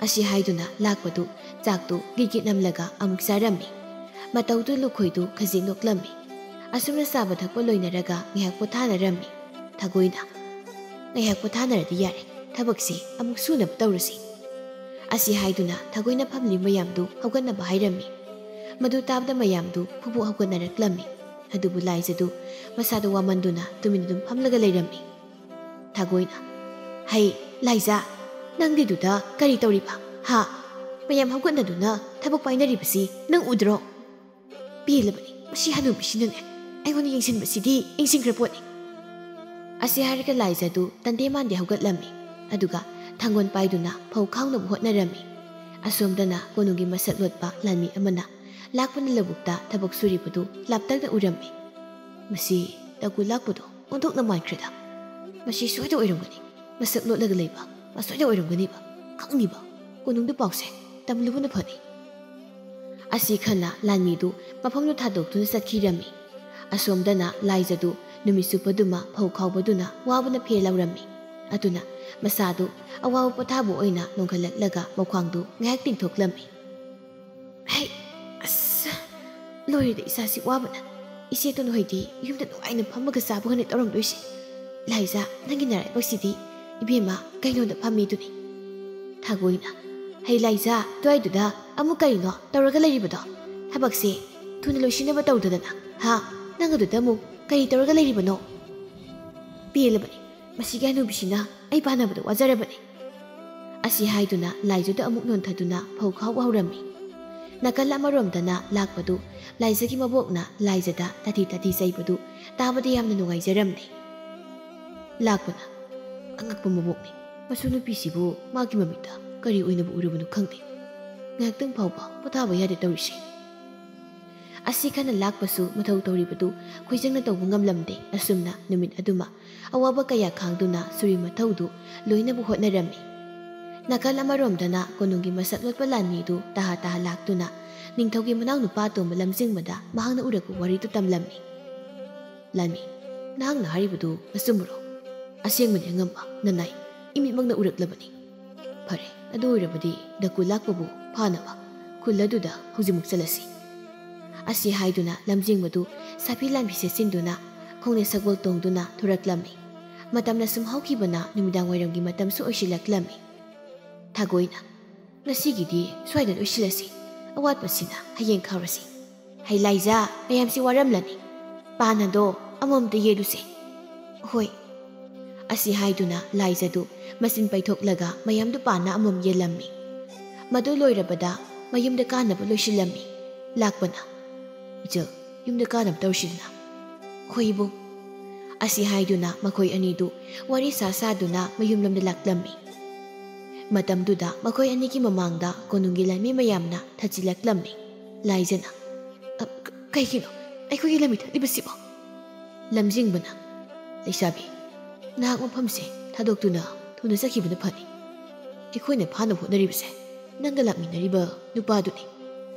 ꯑꯁꯤ ꯍꯥꯏꯗꯨꯅ ꯂꯥꯛꯄꯗꯨ ꯆꯥꯛꯇꯨ ꯒꯤꯠ ꯒꯤꯠ ꯅꯝꯂꯒ ꯑꯃꯨꯛ ꯆꯥꯔꯝꯃꯤ꯫ ꯃꯇꯧꯗꯨ ꯂꯨꯈꯣꯏꯗꯨ ꯈꯖꯤꯛ ꯅꯣꯛꯂꯝꯃꯤ꯫ ꯑꯁꯨꯝꯅ ꯆꯥꯕ ꯊꯛꯄ ꯂꯣꯏꯅꯔꯒ ꯉꯥꯏꯍꯥꯛ ꯄꯣꯊꯥꯅꯔꯝꯃꯤ꯫ ꯊꯥꯒꯣꯏꯅ, "ꯉꯥꯏꯍꯥꯛ ꯄꯣꯊꯥꯅꯔꯗꯤ ꯌꯥꯔꯦ, ꯊꯕꯛꯁꯤ ꯑꯃꯨꯛ ꯁꯨꯅꯕ ꯇꯧꯔꯁꯤ꯫" ꯑꯁꯤ ꯍꯥꯏꯗꯨꯅ ꯊꯥꯒꯣꯏꯅ ꯐꯝꯂꯤ ꯃꯌꯥꯝꯗꯨ ꯍꯧꯒꯠꯅꯕ ꯍꯥꯏꯔꯝꯃꯤ꯫ ꯃꯗꯨ ꯇꯥꯕꯗ ꯃꯌꯥꯝꯗꯨ ꯈꯨꯕꯨ ꯍꯧꯒꯠꯅꯔꯛꯂꯝꯃꯤ꯫ ꯑꯗꯨꯕꯨ ꯂꯥꯏꯖꯗꯨ ꯃꯁꯥꯗꯨ ꯋꯥꯃꯟꯗꯨꯅ ꯇꯨꯃꯤꯟ ꯑꯗꯨꯝ ꯐꯝꯂꯒ ꯂꯩꯔꯝꯃꯤ꯫ ꯊꯥꯒꯣꯏꯅ, "ꯍꯩ, ꯂꯥꯏꯖꯥ, ꯅꯪꯗꯤꯗꯨꯗ ꯀꯔꯤ ꯇꯧꯔꯤꯕ? ꯍꯥ? ꯃꯌꯥꯝ ꯍꯧꯒꯠꯅꯗꯨꯅ ꯊꯕꯛ ꯄꯥꯏꯅꯔꯤꯕꯁꯤ ꯅꯪ ꯎꯗ꯭ꯔꯣ? ꯄꯦꯜꯂꯕꯅꯤ, ꯃꯁꯤ ꯍꯅꯨꯕꯤꯁꯤꯅꯅꯦ ꯑꯩꯉꯣꯟꯗ ꯌꯦꯡꯁꯤꯟꯕꯁꯤꯗꯤ ꯌꯦꯡꯁꯤꯟꯈ꯭ꯔ ꯄꯣꯠꯅꯤ꯫" ꯑꯁꯤ ꯍꯥꯏꯔꯒ ꯂꯥꯏꯖꯗꯨ ꯇꯟꯗꯦ ꯃꯥꯟꯗꯦ ꯍꯧꯒꯠꯂꯝꯃꯤ꯫ ꯑꯗꯨꯒ ꯊꯥꯡꯒꯣꯟ ꯄꯥꯏꯗꯨꯅ ꯐꯧ ꯈꯥꯎꯅꯕ ꯍꯣꯠꯅꯔꯝꯃꯤ꯫ ꯑꯁꯣꯝꯗꯅ ꯀꯣꯅꯨꯡꯒꯤ ꯃꯁꯛ ꯂꯣꯠꯄ ꯂꯥꯟꯃꯤ ꯑꯃꯅ ꯂꯥꯛꯄꯅ ꯂꯧꯕꯨꯛꯇ ꯊꯕꯛ ꯁꯨꯔꯤꯕꯗꯨ ꯂꯥꯞꯇꯛꯅ ꯎꯔꯝꯃꯤ꯫ "ꯃꯁꯤ ꯇꯥꯡꯀꯨ ꯂꯥꯛꯄꯗꯣ ꯑꯣꯟꯊꯣꯛꯅ ꯃꯥꯟꯈ꯭ꯔꯦꯗ꯫ ꯃꯁꯤ ꯁꯣꯏꯗ ꯑꯣꯏꯔꯝꯒꯅꯤ꯫ ꯃꯁꯛ ꯂꯣꯠꯂꯒ ꯂꯩꯕ ꯃꯁꯣꯏꯗ ꯑꯣꯏꯔꯝꯒꯅꯤꯕ꯫ ꯈꯪꯅꯤꯕ꯫ ꯀꯣꯅꯨꯡꯗ ꯄꯥꯎꯁꯦ ꯇꯝꯂꯨꯕꯅ ꯐꯅꯤ꯫" ꯑꯁꯤ ꯈꯟꯅ ꯂꯥꯟꯃꯤꯗꯨ ꯃꯐꯝꯗꯨ ꯊꯥꯗꯣꯛꯇꯨꯅ ꯆꯠꯈꯤꯔꯝꯃꯤ꯫ ꯑꯁꯣꯝꯗꯅ ꯂꯥꯏꯖꯗꯨ ꯅꯨꯃꯤꯠ ꯆꯨꯞꯄꯗꯨꯃ ꯐꯧ ꯈꯥꯎꯕꯗꯨꯅ ꯋꯥꯕꯅ ꯐꯦꯜ ꯂꯧꯔꯝꯃꯤ꯫ ꯑꯗꯨꯅ ꯃꯁꯥꯗꯨ ꯑꯋꯥꯕ ꯄꯣꯊꯥꯕ ꯑꯣꯏꯅ ꯅꯣꯡꯈꯠꯂꯛꯂꯒ ꯃꯈ꯭ꯋꯥꯡꯗꯨ ꯉꯥꯏꯍꯥꯛ ꯇꯤꯡꯊꯣꯛꯂꯝꯃꯤ꯫ "ꯍꯩ, ꯑꯁ, ꯂꯣꯏꯔꯦꯗ ꯏꯁꯥꯁꯤ ꯋꯥꯕꯅ꯫ ꯏꯆꯦ ꯇꯣꯟꯍꯣꯏꯗꯤ ꯌꯨꯝꯗ ꯅꯨꯡꯉꯥꯏꯅ ꯐꯝꯃꯒ ꯆꯥꯕꯒꯅꯤ ꯇꯧꯔꯝꯗꯣꯏꯁꯦ꯫ ꯂꯥꯏꯖꯥ, ꯅꯪꯒꯤ ꯅꯔꯥꯏꯕꯛꯁꯤꯗꯤ ꯏꯕꯦꯝꯃ ꯀꯩꯅꯣꯗ ꯐꯝꯃꯤꯗꯨꯅꯤ꯫" ꯊꯥꯒꯣꯏꯅ, "ꯍꯩ ꯂꯥꯏꯖꯥ, ꯑꯗꯨꯋꯥꯏꯗꯨꯗ ꯑꯃꯨꯛ ꯀꯔꯤꯅꯣ ꯇꯧꯔꯒ ꯂꯩꯔꯤꯕꯗꯣ? ꯊꯕꯛꯁꯦ ꯊꯨꯅ ꯂꯣꯏꯁꯤꯟꯅꯕ ꯇꯧꯗꯗꯅ, ꯍꯥ? ꯅꯪ ꯑꯗꯨꯗ ꯑꯃꯨꯛ ꯀꯔꯤ ꯇꯧꯔꯒ ꯂꯩꯔꯤꯕꯅꯣ? ꯄꯦꯜꯂꯕꯅꯤ, ꯃꯁꯤꯒꯤ ꯍꯅꯨꯕꯤꯁꯤꯅ ꯑꯩ ꯄꯥꯟꯅꯕꯗ ꯋꯥꯖꯔꯕꯅꯤ꯫" ꯑꯁꯤ ꯍꯥꯏꯗꯨꯅ ꯂꯥꯏꯖꯗ ꯑꯃꯨꯛ ꯅꯣꯟꯊꯗꯨꯅ ꯐꯧ ꯈꯥꯎꯕ ꯍꯧꯔꯝꯃꯤ꯫ ꯅꯥꯀꯜ ꯑꯃꯔꯣꯝꯗꯅ ꯂꯥꯛꯄꯗꯨ ꯂꯥꯏꯖꯒꯤ ꯃꯕꯣꯛꯅ ꯂꯥꯏꯖꯗ ꯇꯥꯊꯤ ꯇꯥꯊꯤ ꯆꯩꯕꯗꯨ ꯇꯥꯕꯗ ꯌꯥꯝꯅ ꯅꯨꯡꯉꯥꯏꯖꯔꯝꯂꯦ꯫ ꯂꯥꯛꯄꯅ, "ꯑꯉꯛꯄ ꯃꯕꯣꯛꯅꯤ꯫ ꯃꯁꯨ ꯅꯨꯄꯤꯁꯤꯕꯨ ꯃꯥꯒꯤ ꯃꯃꯤꯠꯇ ꯀꯔꯤ ꯑꯣꯏꯅꯕꯨ ꯎꯔꯕꯅꯣ ꯈꯪꯗꯦ꯫ ꯉꯥꯏꯍꯥꯛꯇꯪ ꯐꯥꯎꯕ ꯄꯣꯊꯥꯕ ꯌꯥꯗꯦ ꯇꯧꯔꯤꯁꯦ꯫ ꯑꯁꯤ ꯈꯟꯅ ꯂꯥꯛꯄꯁꯨ ꯃꯊꯧ ꯇꯧꯔꯤꯕꯗꯨ ꯈꯣꯏꯖꯪꯅ ꯇꯧꯕ ꯉꯝꯂꯝꯗꯦ꯫ ꯑꯁꯨꯝꯅ ꯅꯨꯃꯤꯠ ꯑꯗꯨꯃ ꯑꯋꯥꯕ ꯀꯌꯥ ꯈꯥꯡꯗꯨꯅ ꯁꯨꯔꯤ ꯃꯊꯧꯗꯨ ꯂꯣꯏꯅꯕ ꯍꯣꯠꯅꯔꯝꯃꯤ꯫ ꯅꯥꯀꯜ ꯑꯃꯔꯣꯝꯗꯅ ꯀꯣꯅꯨꯡꯒꯤ ꯃꯁꯛ ꯂꯣꯠꯄ ꯂꯥꯟꯃꯤꯗꯨ ꯇꯍꯥ ꯇꯍꯥ ꯂꯥꯛꯇꯨꯅ ꯅꯤꯡꯊꯧꯒꯤ ꯃꯅꯥꯎꯅꯨꯄꯥ ꯑꯇꯣꯝꯕ ꯂꯝꯖꯤꯡꯕꯗ ꯃꯍꯥꯛꯅ ꯎꯔꯛꯄ ꯋꯥꯔꯤꯗꯨ ꯇꯝꯂꯝꯃꯤ꯫ "ꯂꯥꯟꯃꯤ, ꯅꯍꯥꯛꯅ ꯍꯥꯏꯔꯤꯕꯗꯨ ꯑꯆꯨꯝꯕꯔꯣ? ꯑꯁꯦꯡꯕꯅꯤ ꯑꯉꯝꯕ, ꯅꯅꯥꯏ ꯏꯃꯤꯠꯃꯛꯅ ꯎꯔꯛꯂꯕꯅꯤ꯫ ꯐꯔꯦ, ꯑꯗꯨ ꯑꯣꯏꯔꯕꯗꯤ ꯗꯀꯨ ꯂꯥꯛꯄꯕꯨ ꯐꯥꯅꯕ ꯈꯨꯜ ꯑꯗꯨꯗ ꯍꯧꯖꯤꯛꯃꯛ ꯆꯠꯂꯁꯤ"꯫ ꯑꯁꯤ ꯍꯥꯏꯗꯨꯅ ꯂꯝꯖꯤꯡꯕꯗꯨ ꯁꯥꯐꯤ ꯂꯥꯟꯐꯤ ꯁꯦꯠꯆꯤꯟꯗꯨꯅ ꯈꯣꯡꯅꯦ ꯁꯒꯣꯜ ꯇꯣꯡꯗꯨꯅ ꯊꯣꯔꯛꯂꯝꯃꯤ꯫ ꯃꯇꯝꯅ ꯁꯨꯝ ꯍꯧꯈꯤꯕꯅ ꯅꯨꯃꯤꯗꯥꯡ ꯋꯥꯏꯔꯝꯒꯤ ꯃꯇꯝꯁꯨ ꯑꯣꯏꯁꯤꯜꯂꯛꯂꯝꯃꯤ꯫ ꯊꯥꯒꯣꯏꯅ, "ꯉꯁꯤꯒꯤꯗꯤ ꯁ꯭ꯋꯥꯏꯗ ꯂꯣꯏꯁꯤꯜꯂꯁꯤ, ꯑꯋꯥꯠꯄꯁꯤꯅ ꯍꯌꯦꯡ ꯈꯥꯎꯔꯁꯤ꯫ ꯍꯩ ꯂꯥꯏꯖꯥ, ꯃꯌꯥꯝꯁꯤ ꯋꯥꯔꯝꯂꯅꯤ꯫ ꯄꯥꯟ ꯑꯗꯣ ꯑꯃꯃꯝꯇ ꯌꯦꯜꯂꯨꯁꯦ"꯫ "ꯍꯣꯏ"꯫ ꯑꯁꯤ ꯍꯥꯏꯗꯨꯅ ꯂꯥꯏꯖꯗꯨ ꯃꯆꯤꯟ ꯄꯩꯊꯣꯛꯂꯒ ꯃꯌꯥꯝꯗꯨ ꯄꯥꯟꯅ ꯑꯃꯃꯝ ꯌꯦꯜꯂꯝꯃꯤ꯫ ꯃꯗꯨ ꯂꯣꯏꯔꯕꯗ ꯃꯌꯨꯝꯗ ꯀꯥꯅꯕ ꯂꯣꯏꯁꯤꯜꯂꯝꯃꯤ꯫ ꯂꯥꯛꯄꯅ, "ꯏꯆꯜ, ꯌꯨꯝꯗ ꯀꯥꯅꯕ ꯇꯧꯔꯁꯤꯗꯅ"꯫ "ꯍꯣꯏ ꯏꯕꯨꯡ"꯫ ꯑꯁꯤ ꯍꯥꯏꯗꯨꯅ ꯃꯈꯣꯏ ꯑꯅꯤꯗꯨ ꯋꯥꯔꯤ ꯁꯥ ꯁꯥꯗꯨꯅ ꯃꯌꯨꯝꯂꯣꯝꯗ ꯂꯥꯛꯂꯝꯃꯤ꯫ ꯃꯇꯝꯗꯨꯗ ꯃꯈꯣꯏ ꯑꯅꯤꯒꯤ ꯃꯃꯥꯡꯗ ꯀꯣꯅꯨꯡꯒꯤ ꯂꯥꯟꯃꯤ ꯃꯌꯥꯝꯅ ꯊꯠꯆꯤꯜꯂꯛꯂꯝꯃꯤ꯫ ꯂꯥꯏꯖꯅ, "ꯑ, ꯀ-, ꯀꯩꯒꯤꯅꯣ ꯑꯩꯈꯣꯏꯒꯤ ꯂꯝꯃꯤ ꯊꯠꯂꯤꯕꯁꯤꯕꯣ?" ꯂꯝꯖꯤꯡꯕꯅ, "ꯂꯩꯁꯥꯕꯤ, ꯅꯍꯥꯛ ꯃꯐꯝꯁꯦ ꯊꯥꯗꯣꯛꯇꯨꯅ ꯊꯨꯅ ꯆꯠꯈꯤꯕꯅ ꯐꯅꯤ꯫ ꯑꯩꯈꯣꯏꯅ ꯐꯥꯅꯕ ꯍꯣꯠꯅꯔꯤꯕꯁꯦ ꯅꯪꯒ ꯂꯥꯛꯃꯤꯟꯅꯔꯤꯕ ꯅꯨꯄꯥꯗꯨꯅꯤ꯫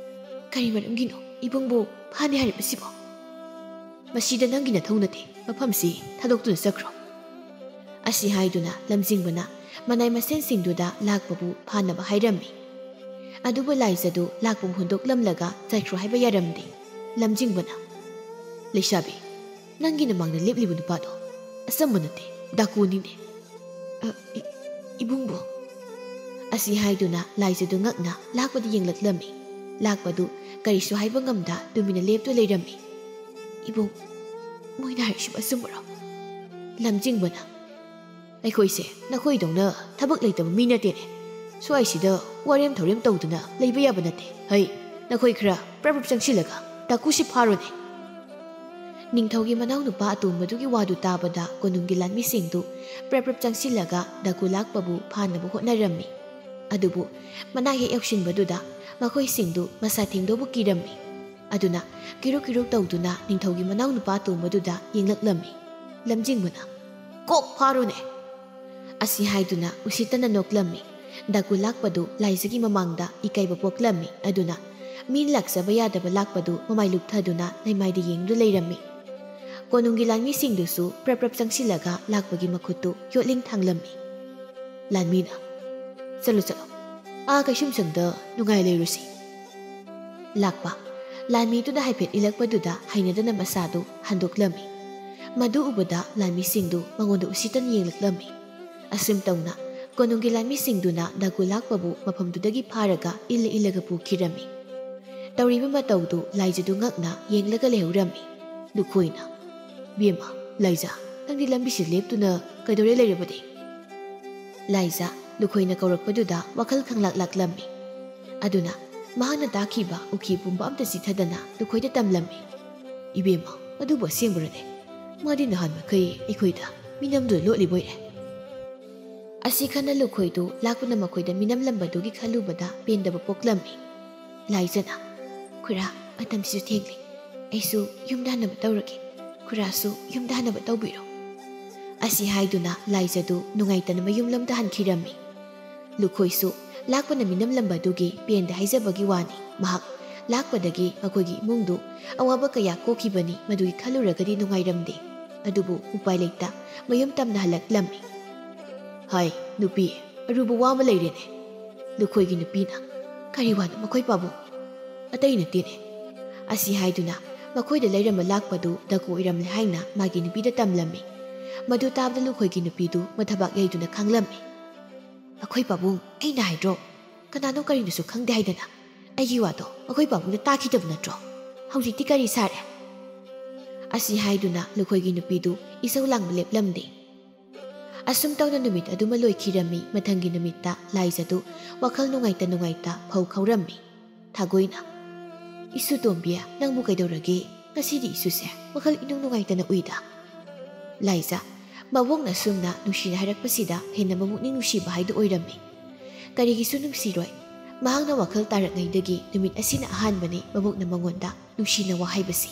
ꯀꯔꯤ ꯃꯔꯝꯒꯤꯅꯣ ꯏꯕꯨꯡꯕꯨ ꯐꯥꯅꯤ ꯍꯥꯏꯔꯤꯕꯁꯤꯕꯣ? ꯃꯁꯤꯗ ꯅꯪꯒꯤ ꯅꯊꯧ ꯅꯠꯇꯦ, ꯃꯐꯝꯁꯤ ꯊꯥꯗꯣꯛꯇꯨꯅ ꯆꯠꯈ꯭ꯔꯣ"꯫ ꯑꯁꯤ ꯍꯥꯏꯗꯨꯅ ꯂꯝꯖꯤꯡꯕꯅ ꯃꯅꯥꯏ ꯃꯁꯦꯟꯁꯤꯡꯗꯨꯗ ꯂꯥꯛꯄꯕꯨ ꯐꯥꯅꯕ ꯍꯥꯏꯔꯝꯃꯤ꯫ ꯑꯗꯨꯕꯨ ꯂꯥꯏꯖꯗꯨ ꯂꯥꯛꯄꯕꯨ ꯍꯨꯟꯗꯣꯛꯂꯝꯂꯒ ꯆꯠꯈ꯭ꯔꯣ ꯍꯥꯏꯕ ꯌꯥꯔꯝꯗꯦ꯫ ꯂꯝꯖꯤꯡꯕꯅ, "ꯂꯩꯁꯥꯕꯤ, ꯅꯪꯒꯤ ꯅꯃꯥꯡꯗ ꯂꯦꯞꯂꯤꯕ ꯅꯨꯄꯥꯗꯣ ꯑꯆꯝꯕ ꯅꯠꯇꯦ, ꯗꯥꯀꯨꯅꯤꯅꯦ"꯫ "ꯑ, ꯏ-, ꯏꯕꯨꯡꯕꯨ"꯫ ꯑꯁꯤ ꯍꯥꯏꯗꯨꯅ ꯂꯥꯏꯖꯗꯨ ꯉꯛꯅ ꯂꯥꯛꯄꯗ ꯌꯦꯡꯂꯛꯂꯝꯃꯤ꯫ ꯂꯥꯛꯄꯗꯨ ꯀꯔꯤꯁꯨ ꯍꯥꯏꯕ ꯉꯝꯗ ꯇꯨꯃꯤꯟꯅ ꯂꯦꯞꯇꯨ ꯂꯩꯔꯝꯃꯤ꯫ "ꯏꯕꯨꯡ, ꯃꯣꯏꯅ ꯍꯥꯏꯔꯤꯁꯤꯕꯨ ꯑꯆꯨꯝꯕꯔꯣ?" ꯂꯝꯖꯤꯡꯕꯅ, "ꯑꯩꯈꯣꯏꯁꯦ ꯅꯈꯣꯏꯗꯧꯅ ꯊꯕꯛ ꯂꯩꯇꯕ ꯃꯤ ꯅꯠꯇꯦꯅꯦ꯫ ꯁ꯭ꯋꯥꯏꯁꯤꯗ ꯋꯥꯔꯦꯝ ꯊꯧꯔꯦꯝ ꯇꯧꯗꯨꯅ ꯂꯩꯕ ꯌꯥꯕ ꯅꯠꯇꯦ꯫ ꯍꯩ, ꯅꯈꯣꯏ ꯈꯔ ꯄ꯭ꯔꯞ ꯄ꯭ꯔꯞ ꯆꯪꯁꯤꯜꯂꯒ ꯗꯥꯀꯨꯁꯤ ꯐꯥꯔꯣꯅꯦ"꯫ ꯅꯤꯡꯊꯧꯒꯤ ꯃꯅꯥꯎꯅꯨꯄꯥ ꯑꯇꯣꯝꯕꯗꯨꯒꯤ ꯋꯥꯗꯨ ꯇꯥꯕꯗ ꯀꯣꯅꯨꯡꯒꯤ ꯂꯥꯟꯃꯤꯁꯤꯡꯗꯨ ꯄ꯭ꯔꯞ ꯄ꯭ꯔꯞ ꯆꯪꯁꯤꯜꯂꯒ ꯗꯥꯀꯨ ꯂꯥꯛꯄꯕꯨ ꯐꯥꯅꯕ ꯍꯣꯠꯅꯔꯝꯃꯤ꯫ ꯑꯗꯨꯕꯨ ꯃꯅꯥꯛ ꯍꯦꯛ ꯌꯧꯁꯤꯟꯕꯗꯨꯗ ꯃꯈꯣꯏꯁꯤꯡꯗꯨ ꯃꯁꯥ ꯊꯦꯡꯗꯧꯕ ꯀꯤꯔꯝꯃꯤ꯫ ꯑꯗꯨꯅ ꯀꯤꯔꯨꯛ ꯀꯤꯔꯨꯛ ꯇꯧꯗꯨꯅ ꯅꯤꯡꯊꯧꯒꯤ ꯃꯅꯥꯎ ꯅꯨꯄꯥ ꯑꯇꯣꯝꯕꯗꯨꯗ ꯌꯦꯡꯂꯛꯂꯝꯃꯤ꯫ ꯂꯝꯖꯤꯡꯕꯅ, "ꯀꯣꯛ ꯐꯥꯔꯨꯅꯦ!" ꯑꯁꯤ ꯍꯥꯏꯗꯨꯅ ꯎꯁꯤꯠꯇꯅ ꯅꯣꯛꯂꯝꯃꯤ꯫ ꯗꯥꯀꯨ ꯂꯥꯛꯄꯗꯨ ꯂꯥꯏꯖꯒꯤ ꯃꯃꯥꯡꯗ ꯏꯀꯥꯏꯕ ꯄꯣꯛꯂꯝꯃꯤ꯫ ꯑꯗꯨꯅ ꯃꯤ ꯂꯥꯛꯆꯕ ꯌꯥꯗꯕ ꯂꯥꯛꯄꯗꯨ ꯃꯃꯥꯏ ꯂꯨꯞꯊꯗꯨꯅ ꯂꯩꯃꯥꯏꯗ ꯌꯦꯡꯗꯨꯅ ꯂꯩꯔꯝꯃꯤ꯫ ꯀꯣꯅꯨꯡꯒꯤ ꯂꯥꯟꯃꯤꯁꯤꯡꯗꯨꯁꯨ ꯄ꯭ꯔꯞ ꯄ꯭ꯔꯞ ꯆꯪꯁꯤꯜꯂꯒ ꯂꯥꯛꯄꯒꯤ ꯃꯈꯨꯠꯇꯨ ꯌꯣꯠꯂꯤꯡ ꯊꯥꯡꯂꯝꯃꯤ꯫ ꯂꯥꯟꯃꯤꯅ, "ꯆꯠꯂꯣ, ꯆꯠꯂꯣ, ꯑꯥ ꯀꯩꯁꯨꯝꯁꯪꯗ ꯅꯨꯡꯉꯥꯏ ꯂꯩꯔꯨꯁꯤ꯫" ꯂꯥꯛꯄ ꯂꯥꯟꯃꯤꯗꯨꯅ ꯍꯥꯏꯐꯦꯠ ꯏꯜꯂꯛꯄꯗꯨꯗ ꯍꯩꯅꯗꯅ ꯃꯁꯥꯗꯨ ꯍꯟꯗꯣꯛꯂꯝꯃꯤ꯫ ꯃꯗꯨ ꯎꯕꯗ ꯂꯥꯟꯃꯤꯁꯤꯡꯗꯨ ꯃꯉꯣꯟꯗ ꯎꯁꯤꯠꯇꯅ ꯌꯦꯡꯂꯛꯂꯝꯃꯤ꯫ ꯑꯁꯨꯝ ꯇꯧꯅ ꯀꯣꯅꯨꯡꯒꯤ ꯂꯥꯟꯃꯤꯁꯤꯡꯗꯨꯅ ꯗꯥꯀꯨ ꯂꯥꯛꯄꯕꯨ ꯃꯐꯝꯗꯨꯗꯒꯤ ꯐꯥꯔꯒ ꯏꯜꯂ ꯏꯜꯂꯒ ꯄꯨꯈꯤꯔꯝꯃꯤ꯫ ꯇꯧꯔꯤꯕ ꯃꯇꯧꯗꯨ ꯂꯥꯏꯖꯗꯨ ꯉꯛꯅ ꯌꯦꯡꯂꯒ ꯂꯩꯍꯧꯔꯝꯃꯤ꯫ ꯂꯨꯈꯣꯏꯅ, "ꯕꯦꯝꯃ, ꯂꯥꯏꯖ, ꯅꯪꯗꯤ ꯂꯝꯕꯤꯁꯤꯗ ꯂꯦꯞꯇꯨꯅ ꯀꯩꯗꯧꯔꯦ ꯂꯩꯔꯕꯗꯤ?" ꯂꯥꯏꯖ ꯂꯨꯈꯣꯏꯅ ꯀꯧꯔꯛꯄꯗꯨꯗ ꯋꯥꯈꯜ ꯈꯪꯂꯥꯛ ꯂꯥꯛꯂꯝꯃꯤ꯫ ꯑꯗꯨꯅ ꯃꯍꯥꯛꯅ ꯇꯥꯈꯤꯕ ꯎꯈꯤ ꯄꯨꯝꯕ ꯑꯝꯇ ꯆꯤꯊꯗꯅ ꯂꯨꯈꯣꯏꯗ ꯇꯝꯂꯝꯃꯤ꯫ "ꯏꯕꯦꯝꯃ, ꯑꯗꯨꯕꯨ ꯑꯁꯦꯡꯕꯔꯅꯦ? ꯃꯥꯗꯤ ꯅꯍꯥꯟ ꯃꯈꯩ ꯑꯩꯈꯣꯏꯗ ꯃꯤꯅꯝꯗꯨꯅ ꯂꯣꯠꯂꯤꯕꯣꯏꯔꯦ꯫" ꯑꯁꯤ ꯈꯟꯅ ꯂꯨꯈꯣꯏꯗꯨ ꯂꯥꯛꯄꯅ ꯃꯈꯣꯏꯗ ꯃꯤꯅꯝꯂꯝꯕꯗꯨꯒꯤ ꯈꯜꯂꯨꯕꯗ ꯄꯦꯟꯗꯕ ꯄꯣꯛꯂꯝꯃꯤ꯫ ꯂꯥꯏꯖꯅ, "ꯈꯨꯔꯥ, ꯃꯇꯝꯁꯤꯁꯨ ꯊꯦꯡꯂꯦ꯫ ꯑꯩꯁꯨ ꯌꯨꯝꯗ ꯍꯟꯅꯕ ꯇꯧꯔꯒꯦ꯫ ꯈꯨꯔꯥꯁꯨ ꯌꯨꯝꯗ ꯍꯟꯅꯕ ꯇꯧꯕꯤꯔꯣ꯫" ꯑꯁꯤ ꯍꯥꯏꯗꯨꯅ ꯂꯥꯏꯖꯗꯨ ꯅꯨꯡꯉꯥꯏꯇꯅ ꯃꯌꯨꯝꯂꯣꯝꯗ ꯍꯟꯈꯤꯔꯝꯃꯤ꯫ ꯂꯨꯈꯣꯏꯁꯨ ꯂꯥꯛꯄꯅ ꯃꯤꯅꯝꯂꯝꯕꯗꯨꯒꯤ ꯄꯦꯟꯗꯦ ꯍꯥꯏꯖꯕꯒꯤ ꯋꯥꯅꯤ꯫ ꯃꯍꯥꯛ ꯂꯥꯛꯄꯗꯒꯤ ꯃꯈꯣꯏꯒꯤ ꯏꯃꯨꯡꯗꯨ ꯑꯋꯥꯕ ꯀꯌꯥ ꯀꯣꯛꯈꯤꯕꯅꯤ, ꯃꯗꯨꯒꯤ ꯈꯜꯂꯨꯔꯒꯗꯤ ꯅꯨꯡꯉꯥꯏꯔꯝꯗꯦ꯫ ꯑꯗꯨꯕꯨ ꯎꯄꯥꯏ ꯂꯩꯇ ꯃꯌꯨꯝ ꯇꯝꯅ ꯍꯜꯂꯛꯂꯝꯃꯤ꯫ "ꯍꯥꯏ, ꯅꯨꯄꯤ, ꯑꯔꯨꯕ ꯋꯥ ꯑꯃ ꯂꯩꯔꯦꯅꯦ꯫" ꯂꯨꯈꯣꯏꯒꯤ ꯅꯨꯄꯤꯅ, "ꯀꯔꯤ ꯋꯥꯅꯣ ꯃꯈꯣꯏ ꯄꯥꯕꯨꯡ?" "ꯑꯇꯩ ꯅꯠꯇꯦꯅꯦ꯫" ꯑꯁꯤ ꯍꯥꯏꯗꯨꯅ ꯃꯈꯣꯏꯗ ꯂꯩꯔꯝꯕ ꯂꯥꯛꯄꯗꯨ ꯗꯥꯀꯨ ꯑꯣꯏꯔꯝꯂꯦ ꯍꯥꯏꯅ ꯃꯥꯒꯤ ꯅꯨꯄꯤꯗ ꯇꯝꯂꯝꯃꯤ꯫ ꯃꯗꯨ ꯇꯥꯕꯗ ꯂꯨꯈꯣꯏꯒꯤ ꯅꯨꯄꯤꯗꯨ ꯃꯊꯕꯥꯛ ꯌꯩꯗꯨꯅ ꯈꯥꯡꯂꯝꯃꯤ꯫ "ꯑꯩꯈꯣꯏ ꯄꯥꯕꯨꯡ, ꯑꯩꯅ ꯍꯥꯏꯗ꯭ꯔꯣ? ꯀꯅꯥꯅꯣ ꯀꯔꯤꯅꯣꯁꯨ ꯈꯪꯗꯦ ꯍꯥꯏꯗꯅ꯫ ꯑꯩꯒꯤ ꯋꯥꯗꯣ ꯑꯩꯈꯣꯏ ꯄꯥꯕꯨꯡꯗ ꯇꯥꯈꯤꯗꯕ ꯅꯠꯇ꯭ꯔꯣ? ꯍꯧꯖꯤꯛꯇꯤ ꯀꯔꯤ ꯁꯥꯔꯦ?" ꯑꯁꯤ ꯍꯥꯏꯗꯨꯅ ꯂꯨꯈꯣꯏꯒꯤ ꯅꯨꯄꯤꯗꯨ ꯏꯁꯧ ꯂꯥꯡꯕ ꯂꯦꯞꯂꯝꯗꯦ꯫ ꯑꯁꯨꯝ ꯇꯧꯅ ꯅꯨꯃꯤꯠ ꯑꯗꯨꯃ ꯂꯣꯏꯈꯤꯔꯝꯃꯤ꯫ ꯃꯊꯪꯒꯤ ꯅꯨꯃꯤꯠꯇ ꯂꯥꯏꯖꯗꯨ ꯋꯥꯈꯜ ꯅꯨꯡꯉꯥꯏꯇ ꯅꯨꯡꯉꯥꯏꯇ ꯐꯧ ꯈꯧꯔꯝꯃꯤ꯫ ꯊꯥꯒꯣꯏꯅ, "ꯏꯁꯨ ꯇꯣꯝꯕꯤ, ꯅꯪꯕꯨ ꯀꯩꯗꯧꯔꯒꯦ? ꯉꯁꯤꯗꯤ ꯏꯁꯨꯁꯦ ꯋꯥꯈꯜ ꯏꯅꯨꯡ ꯅꯨꯡꯉꯥꯏꯇꯅ ꯎꯏꯗ꯫" ꯂꯥꯏꯖ ꯃꯕꯣꯛꯅ ꯑꯁꯨꯝꯅ ꯅꯨꯡꯁꯤꯅ ꯍꯥꯏꯔꯛꯄꯁꯤꯗ ꯍꯦꯟꯅ ꯃꯕꯨꯛꯅꯤꯡ ꯅꯨꯡꯁꯤꯕ ꯍꯥꯏꯗꯨ ꯑꯣꯏꯔꯝꯃꯤ꯫ ꯀꯔꯤꯒꯤꯁꯨ ꯅꯨꯡꯁꯤꯔꯣꯏ꯫ ꯃꯍꯥꯛꯅ ꯋꯥꯈꯜ ꯇꯥꯔꯛꯉꯩꯗꯒꯤ ꯅꯨꯃꯤꯠ ꯑꯁꯤꯅ ꯑꯍꯥꯟꯕꯅꯤ ꯃꯕꯣꯛꯅ ꯃꯉꯣꯟꯗ ꯅꯨꯡꯁꯤꯅ ꯋꯥ ꯍꯥꯏꯕꯁꯤ꯫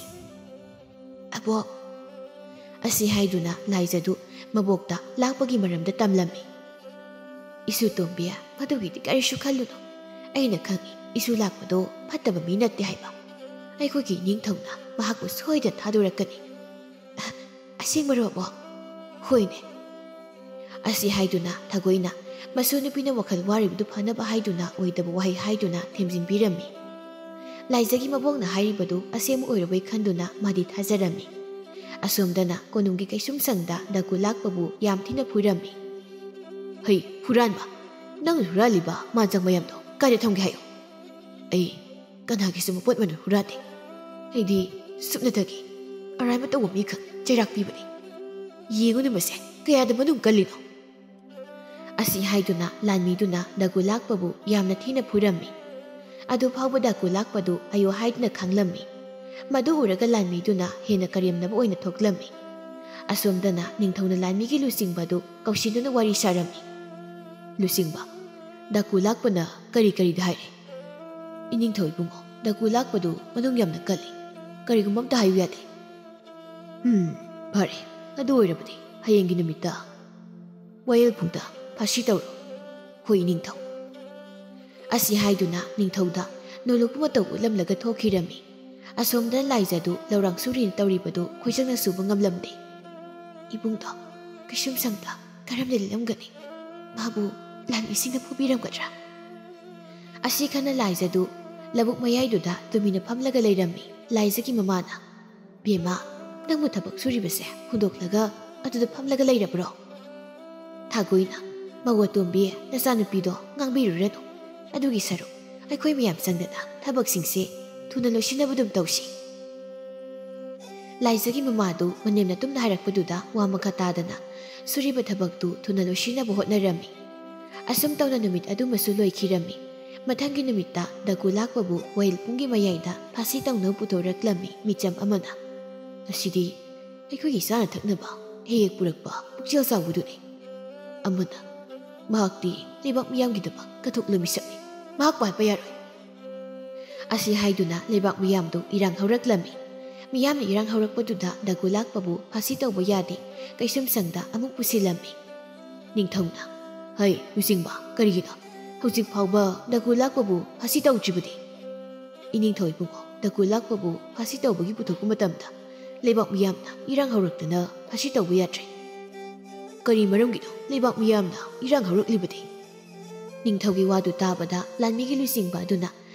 "ꯑꯕꯣꯛ!" ꯑꯁꯤ ꯍꯥꯏꯗꯨꯅ ꯂꯥꯏꯖꯗꯨ ꯃꯕꯣꯛꯇ ꯂꯥꯛꯄꯒꯤ ꯃꯔꯝꯗ ꯇꯝꯂꯝꯃꯤ꯫ "ꯏꯁꯨ ꯇꯣꯝꯕꯤ, ꯃꯗꯨꯒꯤꯗꯤ ꯀꯔꯤꯁꯨ ꯈꯜꯂꯨꯅꯨ꯫ ꯑꯩꯅ ꯈꯪꯏ, ꯏꯁꯨ ꯂꯥꯛꯄꯗꯣ ꯐꯠꯇꯕ ꯃꯤ ꯅꯠꯇꯦ ꯍꯥꯏꯕ꯫ ꯑꯩꯈꯣꯏꯒꯤ ꯏꯅꯤꯡꯊꯧꯅ ꯃꯍꯥꯛꯄꯨ ꯁꯣꯏꯗꯅ ꯊꯥꯗꯣꯔꯛꯀꯅꯤ꯫" "ꯑꯁꯦꯡꯕꯔꯣ, ꯑꯕꯣꯛ?" "ꯍꯣꯏꯅꯦ꯫" ꯑꯁꯤ ꯍꯥꯏꯗꯨꯅ ꯊꯥꯒꯣꯏꯅ ꯃꯁꯨ ꯅꯨꯄꯤꯅ ꯋꯥꯈꯜ ꯋꯥꯔꯤꯕꯗꯨ ꯐꯅꯕ ꯍꯥꯏꯗꯨꯅ ꯑꯣꯏꯗꯕ ꯋꯥꯍꯩ ꯍꯥꯏꯗꯨꯅ ꯊꯦꯝꯖꯤꯟꯕꯤꯔꯝꯃꯤ꯫ ꯂꯥꯏꯖꯒꯤ ꯃꯕꯣꯛꯅ ꯍꯥꯏꯔꯤꯕꯗꯨ ꯑꯁꯦꯡꯕ ꯑꯣꯏꯔꯕꯣꯏ ꯈꯟꯗꯨꯅ ꯃꯥꯗꯤ ꯊꯥꯖꯔꯝꯃꯤ꯫ ꯑꯁꯣꯝꯗꯅ ꯀꯣꯅꯨꯡꯒꯤ ꯀꯩꯁꯨꯝꯁꯪꯗ ꯗꯥꯀꯨ ꯂꯥꯛꯄꯕꯨ ꯌꯥꯝ ꯊꯤꯅ ꯐꯨꯔꯝꯃꯤ꯫ "ꯍꯩ, ꯍꯨꯔꯥꯟꯕ! ꯅꯪꯅ ꯍꯨꯔꯥꯜꯂꯤꯕ ꯃꯥꯟꯖꯪ ꯃꯌꯥꯝꯗꯣ ꯀꯥꯏꯗ ꯊꯝꯒꯦ ꯍꯥꯏꯌꯨ꯫ ꯑꯩ ꯀꯅꯥꯒꯤꯁꯨ ꯃꯄꯣꯠ ꯃꯅꯨꯡ ꯍꯨꯔꯥꯟꯗꯦ꯫ ꯑꯩꯗꯤ ꯁꯨꯞꯅꯇꯒꯤ ꯑꯔꯥꯏꯕ ꯇꯧꯕ ꯃꯤꯈꯛ ꯆꯩꯔꯥꯛ ꯄꯤꯕꯅꯤ꯫ ꯌꯦꯡꯉꯨꯅꯦ ꯃꯁꯦ, ꯀꯌꯥꯗ ꯃꯅꯨꯡ ꯀꯜꯂꯤꯅꯣ!" ꯑꯁꯤ ꯍꯥꯏꯗꯨꯅ ꯂꯥꯟꯃꯤꯗꯨꯅ ꯗꯥꯀꯨ ꯂꯥꯛꯄꯕꯨ ꯌꯥꯝꯅ ꯊꯤꯅ ꯐꯨꯔꯝꯃꯤ꯫ ꯑꯗꯨ ꯐꯥꯎꯕ ꯗꯥꯀꯨ ꯂꯥꯛꯄꯗꯨ ꯑꯌꯣ ꯍꯥꯏꯗꯨꯅ ꯈꯥꯡꯂꯝꯃꯤ꯫ ꯃꯗꯨ ꯎꯔꯒ ꯂꯥꯟꯃꯤꯗꯨꯅ ꯍꯦꯟꯅ ꯀꯔꯦꯝꯅꯕ ꯑꯣꯏꯅ ꯊꯣꯛꯂꯝꯃꯤ꯫ ꯑꯁꯣꯝꯗꯅ ꯅꯤꯡꯊꯧꯅ ꯂꯥꯟꯃꯤꯒꯤ ꯂꯨꯆꯤꯡꯕꯗꯨ ꯀꯧꯁꯤꯟꯗꯨꯅ ꯋꯥꯔꯤ ꯁꯥꯔꯝꯃꯤ꯫ "ꯂꯨꯆꯤꯡꯕ, ꯗꯥꯀꯨ ꯂꯥꯛꯄꯅ ꯀꯔꯤ ꯀꯔꯤꯗ ꯍꯥꯏꯔꯦ?" "ꯏꯅꯤꯡꯊꯧ ꯏꯕꯨꯡꯉꯣ, ꯗꯥꯀꯨ ꯂꯥꯛꯄꯗꯨ ꯃꯅꯨꯡ ꯌꯥꯝꯅ ꯀꯜꯂꯤ꯫ ꯀꯔꯤꯒꯨꯝꯕ ꯑꯝꯇ ꯍꯥꯏꯌꯨ ꯌꯥꯗꯦ꯫" "ꯎꯝ, ꯐꯔꯦ꯫ ꯑꯗꯨ ꯑꯣꯏꯔꯕꯗꯤ ꯍꯌꯦꯡꯒꯤ ꯅꯨꯃꯤꯠꯇ ꯋꯥꯌꯦꯜ ꯄꯨꯡꯗ ꯐꯥꯁꯤ ꯇꯧꯔꯣ꯫" "ꯍꯣꯏ, ꯏꯅꯤꯡꯊꯧ꯫" ꯑꯁꯤ ꯍꯥꯏꯗꯨꯅ ꯅꯤꯡꯊꯧꯗ ꯅꯣꯂꯨꯛꯄ ꯃꯇꯧ ꯎꯠꯂꯝꯂꯒ ꯊꯣꯛꯈꯤꯔꯝꯃꯤ꯫ ꯑꯁꯣꯝꯗ ꯂꯥꯏꯖꯗꯨ ꯂꯧꯔꯥꯡ ꯁꯨꯔꯤꯅ ꯇꯧꯔꯤꯕꯗꯨ ꯈꯣꯏꯖꯪꯅ ꯁꯨꯕ ꯉꯝꯂꯝꯗꯦ꯫ "ꯏꯕꯨꯡꯗꯣ ꯀꯩꯁꯨꯝꯁꯪꯗ ꯀꯔꯝꯅ ꯂꯤꯠꯂꯝꯒꯅꯤ? ꯃꯥꯕꯨ ꯂꯥꯟꯃꯤꯁꯤꯡꯅ ꯐꯨꯕꯤꯔꯝꯒꯗ꯭ꯔꯥ?" ꯑꯁꯤ ꯈꯟꯅ ꯂꯥꯏꯖꯗꯨ ꯂꯧꯕꯨꯛ ꯃꯌꯥꯏꯗꯨꯗ ꯇꯨꯃꯤꯟꯅ ꯐꯝꯂꯒ ꯂꯩꯔꯝꯃꯤ꯫ ꯂꯥꯏꯖꯒꯤ ꯃꯃꯥꯅ, "ꯕꯦꯝꯃ, ꯅꯪꯕꯨ ꯊꯕꯛ ꯁꯨꯔꯤꯕꯁꯦ ꯍꯨꯟꯗꯣꯛꯂꯒ ꯑꯗꯨꯗ ꯐꯝꯂꯒ ꯂꯩꯔꯕ꯭ꯔꯣ?" ꯊꯥꯒꯣꯏꯅ, "ꯃꯧ ꯑꯇꯣꯝꯕꯤ, ꯅꯆꯥꯅꯨꯄꯤꯗꯣ ꯉꯥꯡꯕꯤꯔꯨꯔꯅꯨ꯫ ꯑꯗꯨꯒꯤ ꯁꯔꯨꯛ ꯑꯩꯈꯣꯏ ꯃꯌꯥꯝ ꯆꯪꯗꯅ ꯊꯕꯛꯁꯤꯡꯁꯦ ꯊꯨꯅ ꯂꯣꯏꯁꯤꯟꯅꯕ ꯑꯗꯨꯝ ꯇꯧꯁꯤ꯫" ꯂꯥꯏꯖꯒꯤ ꯃꯃꯥꯗꯨ ꯃꯅꯦꯝꯅ ꯇꯨꯝꯅ ꯍꯥꯏꯔꯛꯄꯗꯨꯗ ꯋꯥ ꯃꯈꯥ ꯇꯥꯗꯅ ꯁꯨꯔꯤꯕ ꯊꯕꯛꯇꯨ ꯊꯨꯅ ꯂꯣꯏꯁꯤꯟꯅꯕ ꯍꯣꯠꯅꯔꯝꯃꯤ꯫ ꯑꯁꯨꯝ ꯇꯧꯅ ꯅꯨꯃꯤꯠ ꯑꯗꯨꯃꯁꯨ ꯂꯣꯏꯈꯤꯔꯝꯃꯤ꯫ ꯃꯊꯪꯒꯤ ꯅꯨꯃꯤꯠꯇ ꯗꯥꯀꯨ ꯂꯥꯛꯄꯕꯨ ꯋꯥꯌꯦꯜ ꯄꯨꯡꯒꯤ ꯃꯌꯥꯏꯗ ꯐꯥꯁꯤ ꯇꯧꯅꯕ ꯄꯨꯊꯣꯔꯛꯂꯝꯃꯤ ꯃꯤꯆꯝ ꯑꯃꯅ꯫ "ꯑꯁꯤꯗꯤ ꯑꯩꯈꯣꯏꯒꯤ ꯆꯥꯅ ꯊꯛꯅꯕ ꯍꯦꯛ ꯍꯦꯛ ꯄꯨꯔꯛꯄ ꯄꯨꯛꯆꯦꯜ ꯆꯥꯎꯕꯗꯨꯅꯤ꯫" ꯑꯃꯅ, ꯃꯍꯥꯛꯇꯤ ꯂꯩꯕꯥꯛ ꯃꯤꯌꯥꯝꯒꯤꯗꯃꯛ ꯀꯠꯊꯣꯛꯂꯕ ꯃꯤꯁꯛꯅꯤ꯫ ꯃꯍꯥꯛꯄꯨ ꯍꯥꯠꯄ ꯌꯥꯔꯣꯏ꯫ ꯑꯁꯤ ꯍꯥꯏꯗꯨꯅ ꯂꯩꯕꯥꯛ ꯃꯤꯌꯥꯝꯗꯨ ꯏꯔꯥꯡ ꯍꯧꯔꯛꯂꯝꯃꯤ꯫ ꯃꯤꯌꯥꯝꯅ ꯏꯔꯥꯡ ꯍꯧꯔꯛꯄꯗꯨꯗ ꯗꯥꯀꯨ ꯂꯥꯛꯄꯕꯨ ꯐꯥꯁꯤ ꯇꯧꯕ ꯌꯥꯗꯦ, ꯀꯩꯁꯨꯝꯁꯪꯗ ꯑꯃꯨꯛ ꯄꯨꯁꯤꯜꯂꯝꯃꯤ꯫ ꯅꯤꯡꯊꯧꯅ, "ꯍꯩ, ꯂꯨꯆꯤꯡꯕ, ꯀꯔꯤꯒꯤꯅꯣ ꯍꯧꯖꯤꯛ ꯐꯥꯎꯕ ꯗꯥꯀꯨ ꯂꯥꯛꯄꯕꯨ ꯐꯥꯁꯤ ꯇꯧꯗ꯭ꯔꯤꯕꯗꯤ?" "ꯏꯅꯤꯡꯊꯧ ꯏꯕꯨꯡꯉꯣ, ꯗꯥꯀꯨ ꯂꯥꯛꯄꯕꯨ ꯐꯥꯁꯤ ꯇꯧꯕꯒꯤ ꯄꯨꯊꯣꯛꯄ ꯃꯇꯝꯗ ꯂꯩꯕꯥꯛ ꯃꯤꯌꯥꯝꯅ ꯏꯔꯥꯡ ꯍꯧꯔꯛꯇꯅ ꯐꯥꯁꯤ ꯇꯧꯕ ꯌꯥꯗ꯭ꯔꯦ꯫" "ꯀꯔꯤ ꯃꯔꯝꯒꯤꯅꯣ ꯂꯩꯕꯥꯛ ꯃꯤꯌꯥꯝꯅ ꯏꯔꯥꯡ ꯍꯧꯔꯛꯂꯤꯕꯗꯤ?" ꯅꯤꯡꯊꯧꯒꯤ ꯋꯥꯗꯨ ꯇꯥꯕꯗ ꯂꯥꯟꯃꯤꯒꯤ ꯂꯨꯆꯤꯡꯕ ꯑꯗꯨꯅ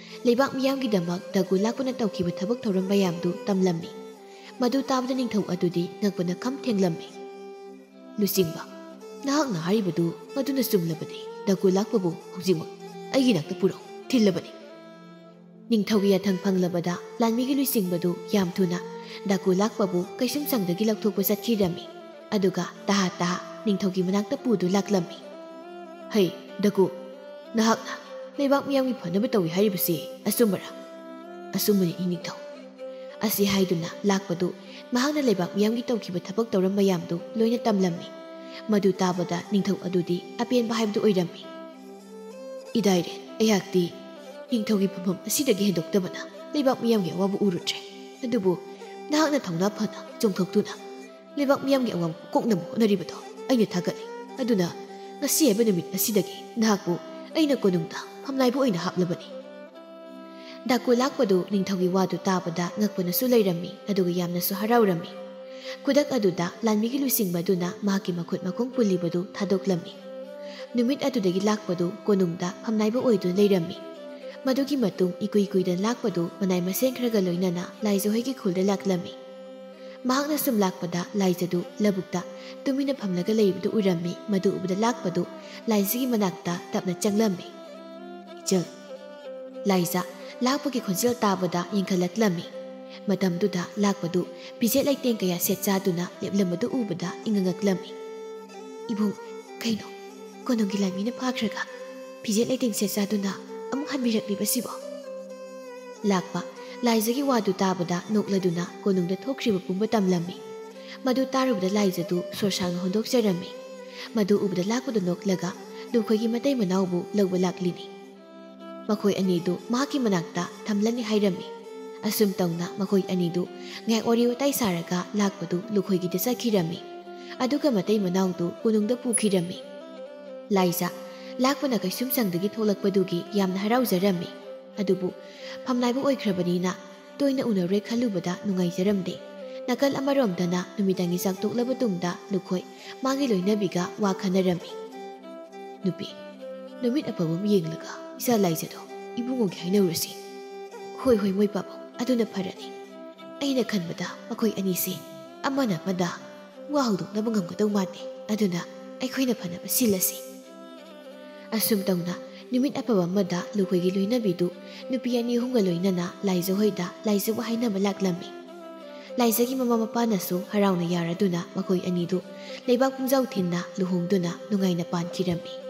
ꯂꯩꯕꯥꯛ ꯃꯤꯌꯥꯝꯒꯤꯗꯃꯛ ꯗꯥꯀꯨ ꯂꯥꯛꯄꯅ ꯇꯧꯈꯤꯕ ꯊꯕꯛ ꯊꯧꯔꯝ ꯃꯌꯥꯝꯗꯨ ꯇꯝꯂꯝꯃꯤ꯫ ꯃꯗꯨ ꯇꯥꯕꯗ ꯅꯤꯡꯊꯧ ꯑꯗꯨꯗꯤ ꯉꯛꯄꯅ ꯈꯝ ꯊꯦꯡꯂꯝꯃꯤ꯫ "ꯂꯨꯆꯤꯡꯕ, ꯅꯍꯥꯛꯅ ꯍꯥꯏꯔꯤꯕꯗꯨ ꯃꯗꯨꯅ ꯆꯨꯝꯂꯕꯅꯤ꯫ ꯗꯥꯀꯨ ꯂꯥꯛꯄꯕꯨ ꯍꯧꯖꯤꯛꯃꯛ ꯑꯩꯒꯤ ꯅꯥꯛꯇ ꯄꯨꯔꯛꯎ, ꯊꯤꯜꯂꯕꯅꯤ꯫" ꯅꯤꯡꯊꯧꯒꯤ ꯌꯥꯊꯪ ꯐꯪꯂꯕꯗ ꯂꯥꯟꯃꯤꯒꯤ ꯂꯨꯆꯤꯡꯕꯗꯨ ꯌꯥꯝ ꯊꯨꯅ ꯗꯥꯀꯨ ꯂꯥꯛꯄꯕꯨ ꯀꯩꯁꯨꯝꯁꯪꯗꯒꯤ ꯂꯧꯊꯣꯛꯄ ꯆꯠꯈꯤꯔꯝꯃꯤ꯫ ꯑꯗꯨꯒ ꯇꯍꯥ ꯇꯍꯥ ꯅꯤꯡꯊꯧꯒꯤ ꯃꯅꯥꯛꯇ ꯄꯨꯗꯨ ꯂꯥꯛꯂꯝꯃꯤ꯫ "ꯍꯩ, ꯗꯥꯀꯨ, ꯅꯍꯥꯛꯅ ꯂꯩꯕꯥꯛ ꯃꯤꯌꯥꯝꯒꯤ ꯐꯅꯕ ꯇꯧꯏ ꯍꯥꯏꯔꯤꯕꯁꯤ ꯑꯆꯨꯝꯕꯔꯥ?" "ꯑꯆꯨꯝꯕꯅꯤ, ꯏꯅꯤꯡꯊꯧ꯫" ꯑꯁꯤ ꯍꯥꯏꯗꯨꯅ ꯂꯥꯛꯄꯗꯨ ꯃꯍꯥꯛꯅ ꯂꯩꯕꯥꯛ ꯃꯤꯌꯥꯝꯒꯤ ꯇꯧꯈꯤꯕ ꯊꯕꯛ ꯊꯧꯔꯝ ꯃꯌꯥꯝꯗꯨ ꯂꯣꯏꯅ ꯇꯝꯂꯝꯃꯤ꯫ ꯃꯗꯨ ꯇꯥꯕꯗ ꯅꯤꯡꯊꯧ ꯑꯗꯨꯗꯤ ꯑꯄꯦꯟꯕ ꯍꯥꯏꯕꯗꯨ ꯑꯣꯏꯔꯝꯃꯤ꯫ "ꯏꯗꯥꯏꯔꯦ, ꯑꯩꯍꯥꯛꯇꯤ ꯅꯤꯡꯊꯧꯒꯤ ꯐꯝꯐꯝ ꯑꯁꯤꯗꯒꯤ ꯍꯦꯟꯗꯣꯛꯇꯕꯅ ꯂꯩꯕꯥꯛ ꯃꯤꯌꯥꯝꯒꯤ ꯑꯋꯥꯕ ꯎꯔꯨꯗ꯭ꯔꯦ꯫ ꯑꯗꯨꯕꯨ ꯅꯍꯥꯛꯅ ꯊꯧꯅꯥ ꯐꯅ ꯆꯣꯡꯊꯣꯛꯇꯨꯅ ꯂꯩꯕꯥꯛ ꯃꯤꯌꯥꯝꯒꯤ ꯑꯋꯥꯕ ꯀꯣꯛꯅꯕ ꯍꯣꯠꯅꯔꯤꯕꯗꯣ ꯑꯩꯅ ꯊꯥꯒꯠꯂꯤ꯫ ꯑꯗꯨꯅ ꯉꯁꯤ ꯍꯥꯏꯕ ꯅꯨꯃꯤꯠ ꯑꯁꯤꯗꯒꯤ ꯅꯍꯥꯛꯄꯨ ꯑꯩꯅ ꯀꯣꯅꯨꯡꯗ ꯐꯝꯅꯥꯏꯕ ꯑꯣꯏꯅ ꯍꯥꯞꯂꯕꯅꯤ꯫" ꯗꯥꯀꯨ ꯂꯥꯛꯄꯗꯨ ꯅꯤꯡꯊꯧꯒꯤ ꯋꯥꯗꯨ ꯇꯥꯕꯗ ꯉꯛꯄꯅꯁꯨ ꯂꯩꯔꯝꯃꯤ, ꯑꯗꯨꯒ ꯌꯥꯝꯅꯁꯨ ꯍꯔꯥꯎꯔꯝꯃꯤ꯫ ꯈꯨꯗꯛ ꯑꯗꯨꯗ ꯂꯥꯟꯃꯤꯒꯤ ꯂꯨꯆꯤꯡꯕꯗꯨꯅ ꯃꯍꯥꯛꯀꯤ ꯃꯈꯨꯠ ꯃꯈꯣꯡ ꯄꯨꯜꯂꯤꯕꯗꯨ ꯊꯥꯗꯣꯛꯂꯝꯃꯤ꯫ ꯅꯨꯃꯤꯠ ꯑꯗꯨꯗꯒꯤ ꯂꯥꯛꯄꯗꯨ ꯀꯣꯅꯨꯡꯗ ꯐꯝꯅꯥꯏꯕ ꯑꯣꯏꯗꯨꯅ ꯂꯩꯔꯝꯃꯤ꯫ ꯃꯗꯨꯒꯤ ꯃꯇꯨꯡ ꯏꯀꯨꯏ ꯀꯨꯏꯗꯅ ꯂꯥꯛꯄꯗꯨ ꯃꯅꯥꯏ ꯃꯁꯦꯟ ꯈꯔꯒ ꯂꯣꯏꯅꯅ ꯂꯥꯏꯖꯍꯣꯏꯒꯤ ꯈꯨꯜꯗ ꯂꯥꯛꯂꯝꯃꯤ꯫ ꯃꯍꯥꯛꯅ ꯁꯨꯝ ꯂꯥꯛꯄꯗ ꯂꯥꯏꯖꯗꯨ ꯂꯧꯕꯨꯛꯇ ꯇꯨꯃꯤꯟꯅ ꯐꯝꯂꯒ ꯂꯩꯕꯗꯨ ꯎꯔꯝꯃꯤ꯫ ꯃꯗꯨ ꯎꯕꯗ ꯂꯥꯛꯄꯗꯨ ꯂꯥꯏꯖꯒꯤ ꯃꯅꯥꯛꯇ ꯇꯞꯅ ꯆꯪꯂꯝꯃꯤ꯫ "ꯏꯆꯜ꯫" ꯂꯥꯏꯖ ꯂꯥꯛꯄꯒꯤ ꯈꯣꯟꯖꯦꯜ ꯇꯥꯕꯗ ꯌꯦꯡꯈꯠꯂꯛꯂꯝꯃꯤ꯫ ꯃꯇꯝꯗꯨꯗ ꯂꯥꯛꯄꯗꯨ ꯐꯤꯖꯦꯠ ꯂꯩꯇꯦꯡ ꯀꯌꯥ ꯁꯦꯠ ꯆꯥꯗꯨꯅ ꯂꯦꯞꯂꯝꯕꯗꯨ ꯎꯕꯗ ꯏꯉꯛ ꯉꯛꯂꯝꯃꯤ꯫ "ꯏꯕꯨꯡ, ꯀꯩꯅꯣ? ꯀꯣꯅꯨꯡꯒꯤ ꯂꯥꯟꯃꯤꯅ ꯐꯥꯈ꯭ꯔꯒ ꯐꯤꯖꯦꯠ ꯂꯩꯇꯦꯡ ꯁꯦꯠ ꯆꯥꯗꯨꯅ ꯑꯃꯨꯛ ꯍꯟꯕꯤꯔꯛꯂꯤꯕꯁꯤꯕꯣ?" ꯂꯥꯛꯄ ꯂꯥꯏꯖꯒꯤ ꯋꯥꯗꯨ ꯇꯥꯕꯗ ꯅꯣꯛꯂꯗꯨꯅ ꯀꯣꯅꯨꯡꯗ ꯊꯣꯛꯈ꯭ꯔꯤꯕ ꯄꯨꯝꯕ ꯇꯝꯂꯝꯃꯤ꯫ ꯃꯗꯨ ꯇꯥꯔꯨꯕꯗ ꯂꯥꯏꯖꯗꯨ ꯁꯣꯔ ꯁꯥꯡꯅ ꯍꯣꯟꯗꯣꯛꯆꯔꯝꯃꯤ꯫ ꯃꯗꯨ ꯎꯕꯗ ꯂꯥꯛꯄꯗꯨ ꯅꯣꯛꯂꯒ, ꯂꯨꯈꯣꯏꯒꯤ ꯃꯇꯩ ꯃꯅꯥꯎꯕꯨ ꯂꯧꯕ ꯂꯥꯛꯂꯤꯅꯤ꯫ ꯃꯈꯣꯏ ꯑꯅꯤꯗꯨ ꯃꯍꯥꯛꯀꯤ ꯃꯅꯥꯛꯇ ꯊꯝꯂꯅꯤ ꯍꯥꯏꯔꯝꯃꯤ꯫ ꯑꯁꯨꯝ ꯇꯧꯅ ꯃꯈꯣꯏ ꯑꯅꯤꯗꯨ ꯉꯥꯏꯍꯥꯛ ꯋꯥꯔꯤ ꯋꯥꯇꯥꯏ ꯁꯥꯔꯒ ꯂꯥꯛꯄꯗꯨ ꯂꯨꯈꯣꯏꯒꯤꯗ ꯆꯠꯈꯤꯔꯝꯃꯤ꯫ ꯑꯗꯨꯒ ꯃꯇꯩ ꯃꯅꯥꯎꯗꯨ ꯀꯣꯅꯨꯡꯗ ꯄꯨꯈꯤꯔꯝꯃꯤ꯫ ꯂꯥꯏꯖ ꯂꯥꯛꯄꯅ ꯀꯩꯁꯨꯝꯁꯪꯗꯒꯤ ꯊꯣꯛꯂꯛꯄꯗꯨꯒꯤ ꯌꯥꯝꯅ ꯍꯔꯥꯎꯖꯔꯝꯃꯤ꯫ ꯑꯗꯨꯕꯨ ꯐꯝꯅꯥꯏꯕ ꯑꯣꯏꯈ꯭ꯔꯕꯅꯤꯅ ꯇꯣꯏꯅ ꯎꯅꯔꯦ ꯈꯜꯂꯨꯕꯗ ꯅꯨꯡꯉꯥꯏꯖꯔꯝꯗꯦ꯫ ꯅꯥꯀꯜ ꯑꯃꯔꯣꯝꯗꯅ ꯅꯨꯃꯤꯗꯥꯡꯒꯤ ꯆꯥꯛ ꯇꯣꯛꯂꯕ ꯇꯨꯡꯗ ꯂꯨꯈꯣꯏ ꯃꯥꯒꯤ ꯂꯣꯏꯅꯕꯤꯒ ꯋꯥ ꯈꯟꯅꯔꯝꯃꯤ꯫ "ꯅꯨꯄꯤ, ꯅꯨꯃꯤꯠ ꯑꯐꯕ ꯑꯃ ꯌꯦꯡꯂꯒ ꯏꯆꯥ ꯂꯥꯏꯖꯗꯣ ꯏꯕꯨꯡꯉꯣꯒꯤ ꯍꯥꯏꯅꯧꯔꯁꯤ꯫" "ꯍꯣꯏ, ꯍꯣꯏ, ꯃꯣꯏ ꯄꯥꯕꯨꯡ, ꯑꯗꯨꯅ ꯐꯔꯅꯤ꯫ ꯑꯩꯅ ꯈꯟꯕꯗ ꯃꯈꯣꯏ ꯑꯅꯤꯁꯦ ꯑꯃꯅ ꯑꯃꯗ ꯋꯥ ꯍꯧꯗꯣꯛꯅꯕ ꯉꯝꯒꯗꯧ ꯃꯥꯟꯗꯦ꯫ ꯑꯗꯨꯅ ꯑꯩꯈꯣꯏꯅ ꯐꯅꯕ ꯁꯤꯜꯂꯁꯤ꯫" ꯑꯁꯨꯝ ꯇꯧꯅ ꯅꯨꯃꯤꯠ ꯑꯐꯕ ꯑꯃꯗ ꯂꯨꯈꯣꯏꯒꯤ ꯂꯣꯏꯅꯕꯤꯗꯨ ꯅꯨꯄꯤ ꯑꯅꯤ ꯑꯍꯨꯝꯒ ꯂꯣꯏꯅꯅ ꯂꯥꯏꯖ ꯍꯣꯏꯗ ꯂꯥꯏꯖꯕꯨ ꯍꯥꯏꯅꯕ ꯂꯥꯛꯂꯝꯃꯤ꯫ ꯂꯥꯏꯖꯒꯤ ꯃꯃꯥ ꯃꯄꯥꯅꯁꯨ ꯍꯔꯥꯎꯅ ꯌꯥꯔꯗꯨꯅ ꯃꯈꯣꯏ ꯑꯅꯤꯗꯨ ꯂꯩꯕꯥꯛ ꯄꯨꯡꯖꯥꯎ ꯊꯤꯟꯅ ꯂꯨꯍꯣꯡꯗꯨꯅ ꯅꯨꯡꯉꯥꯏꯅ ꯄꯥꯟꯈꯤꯔꯝꯃꯤ꯫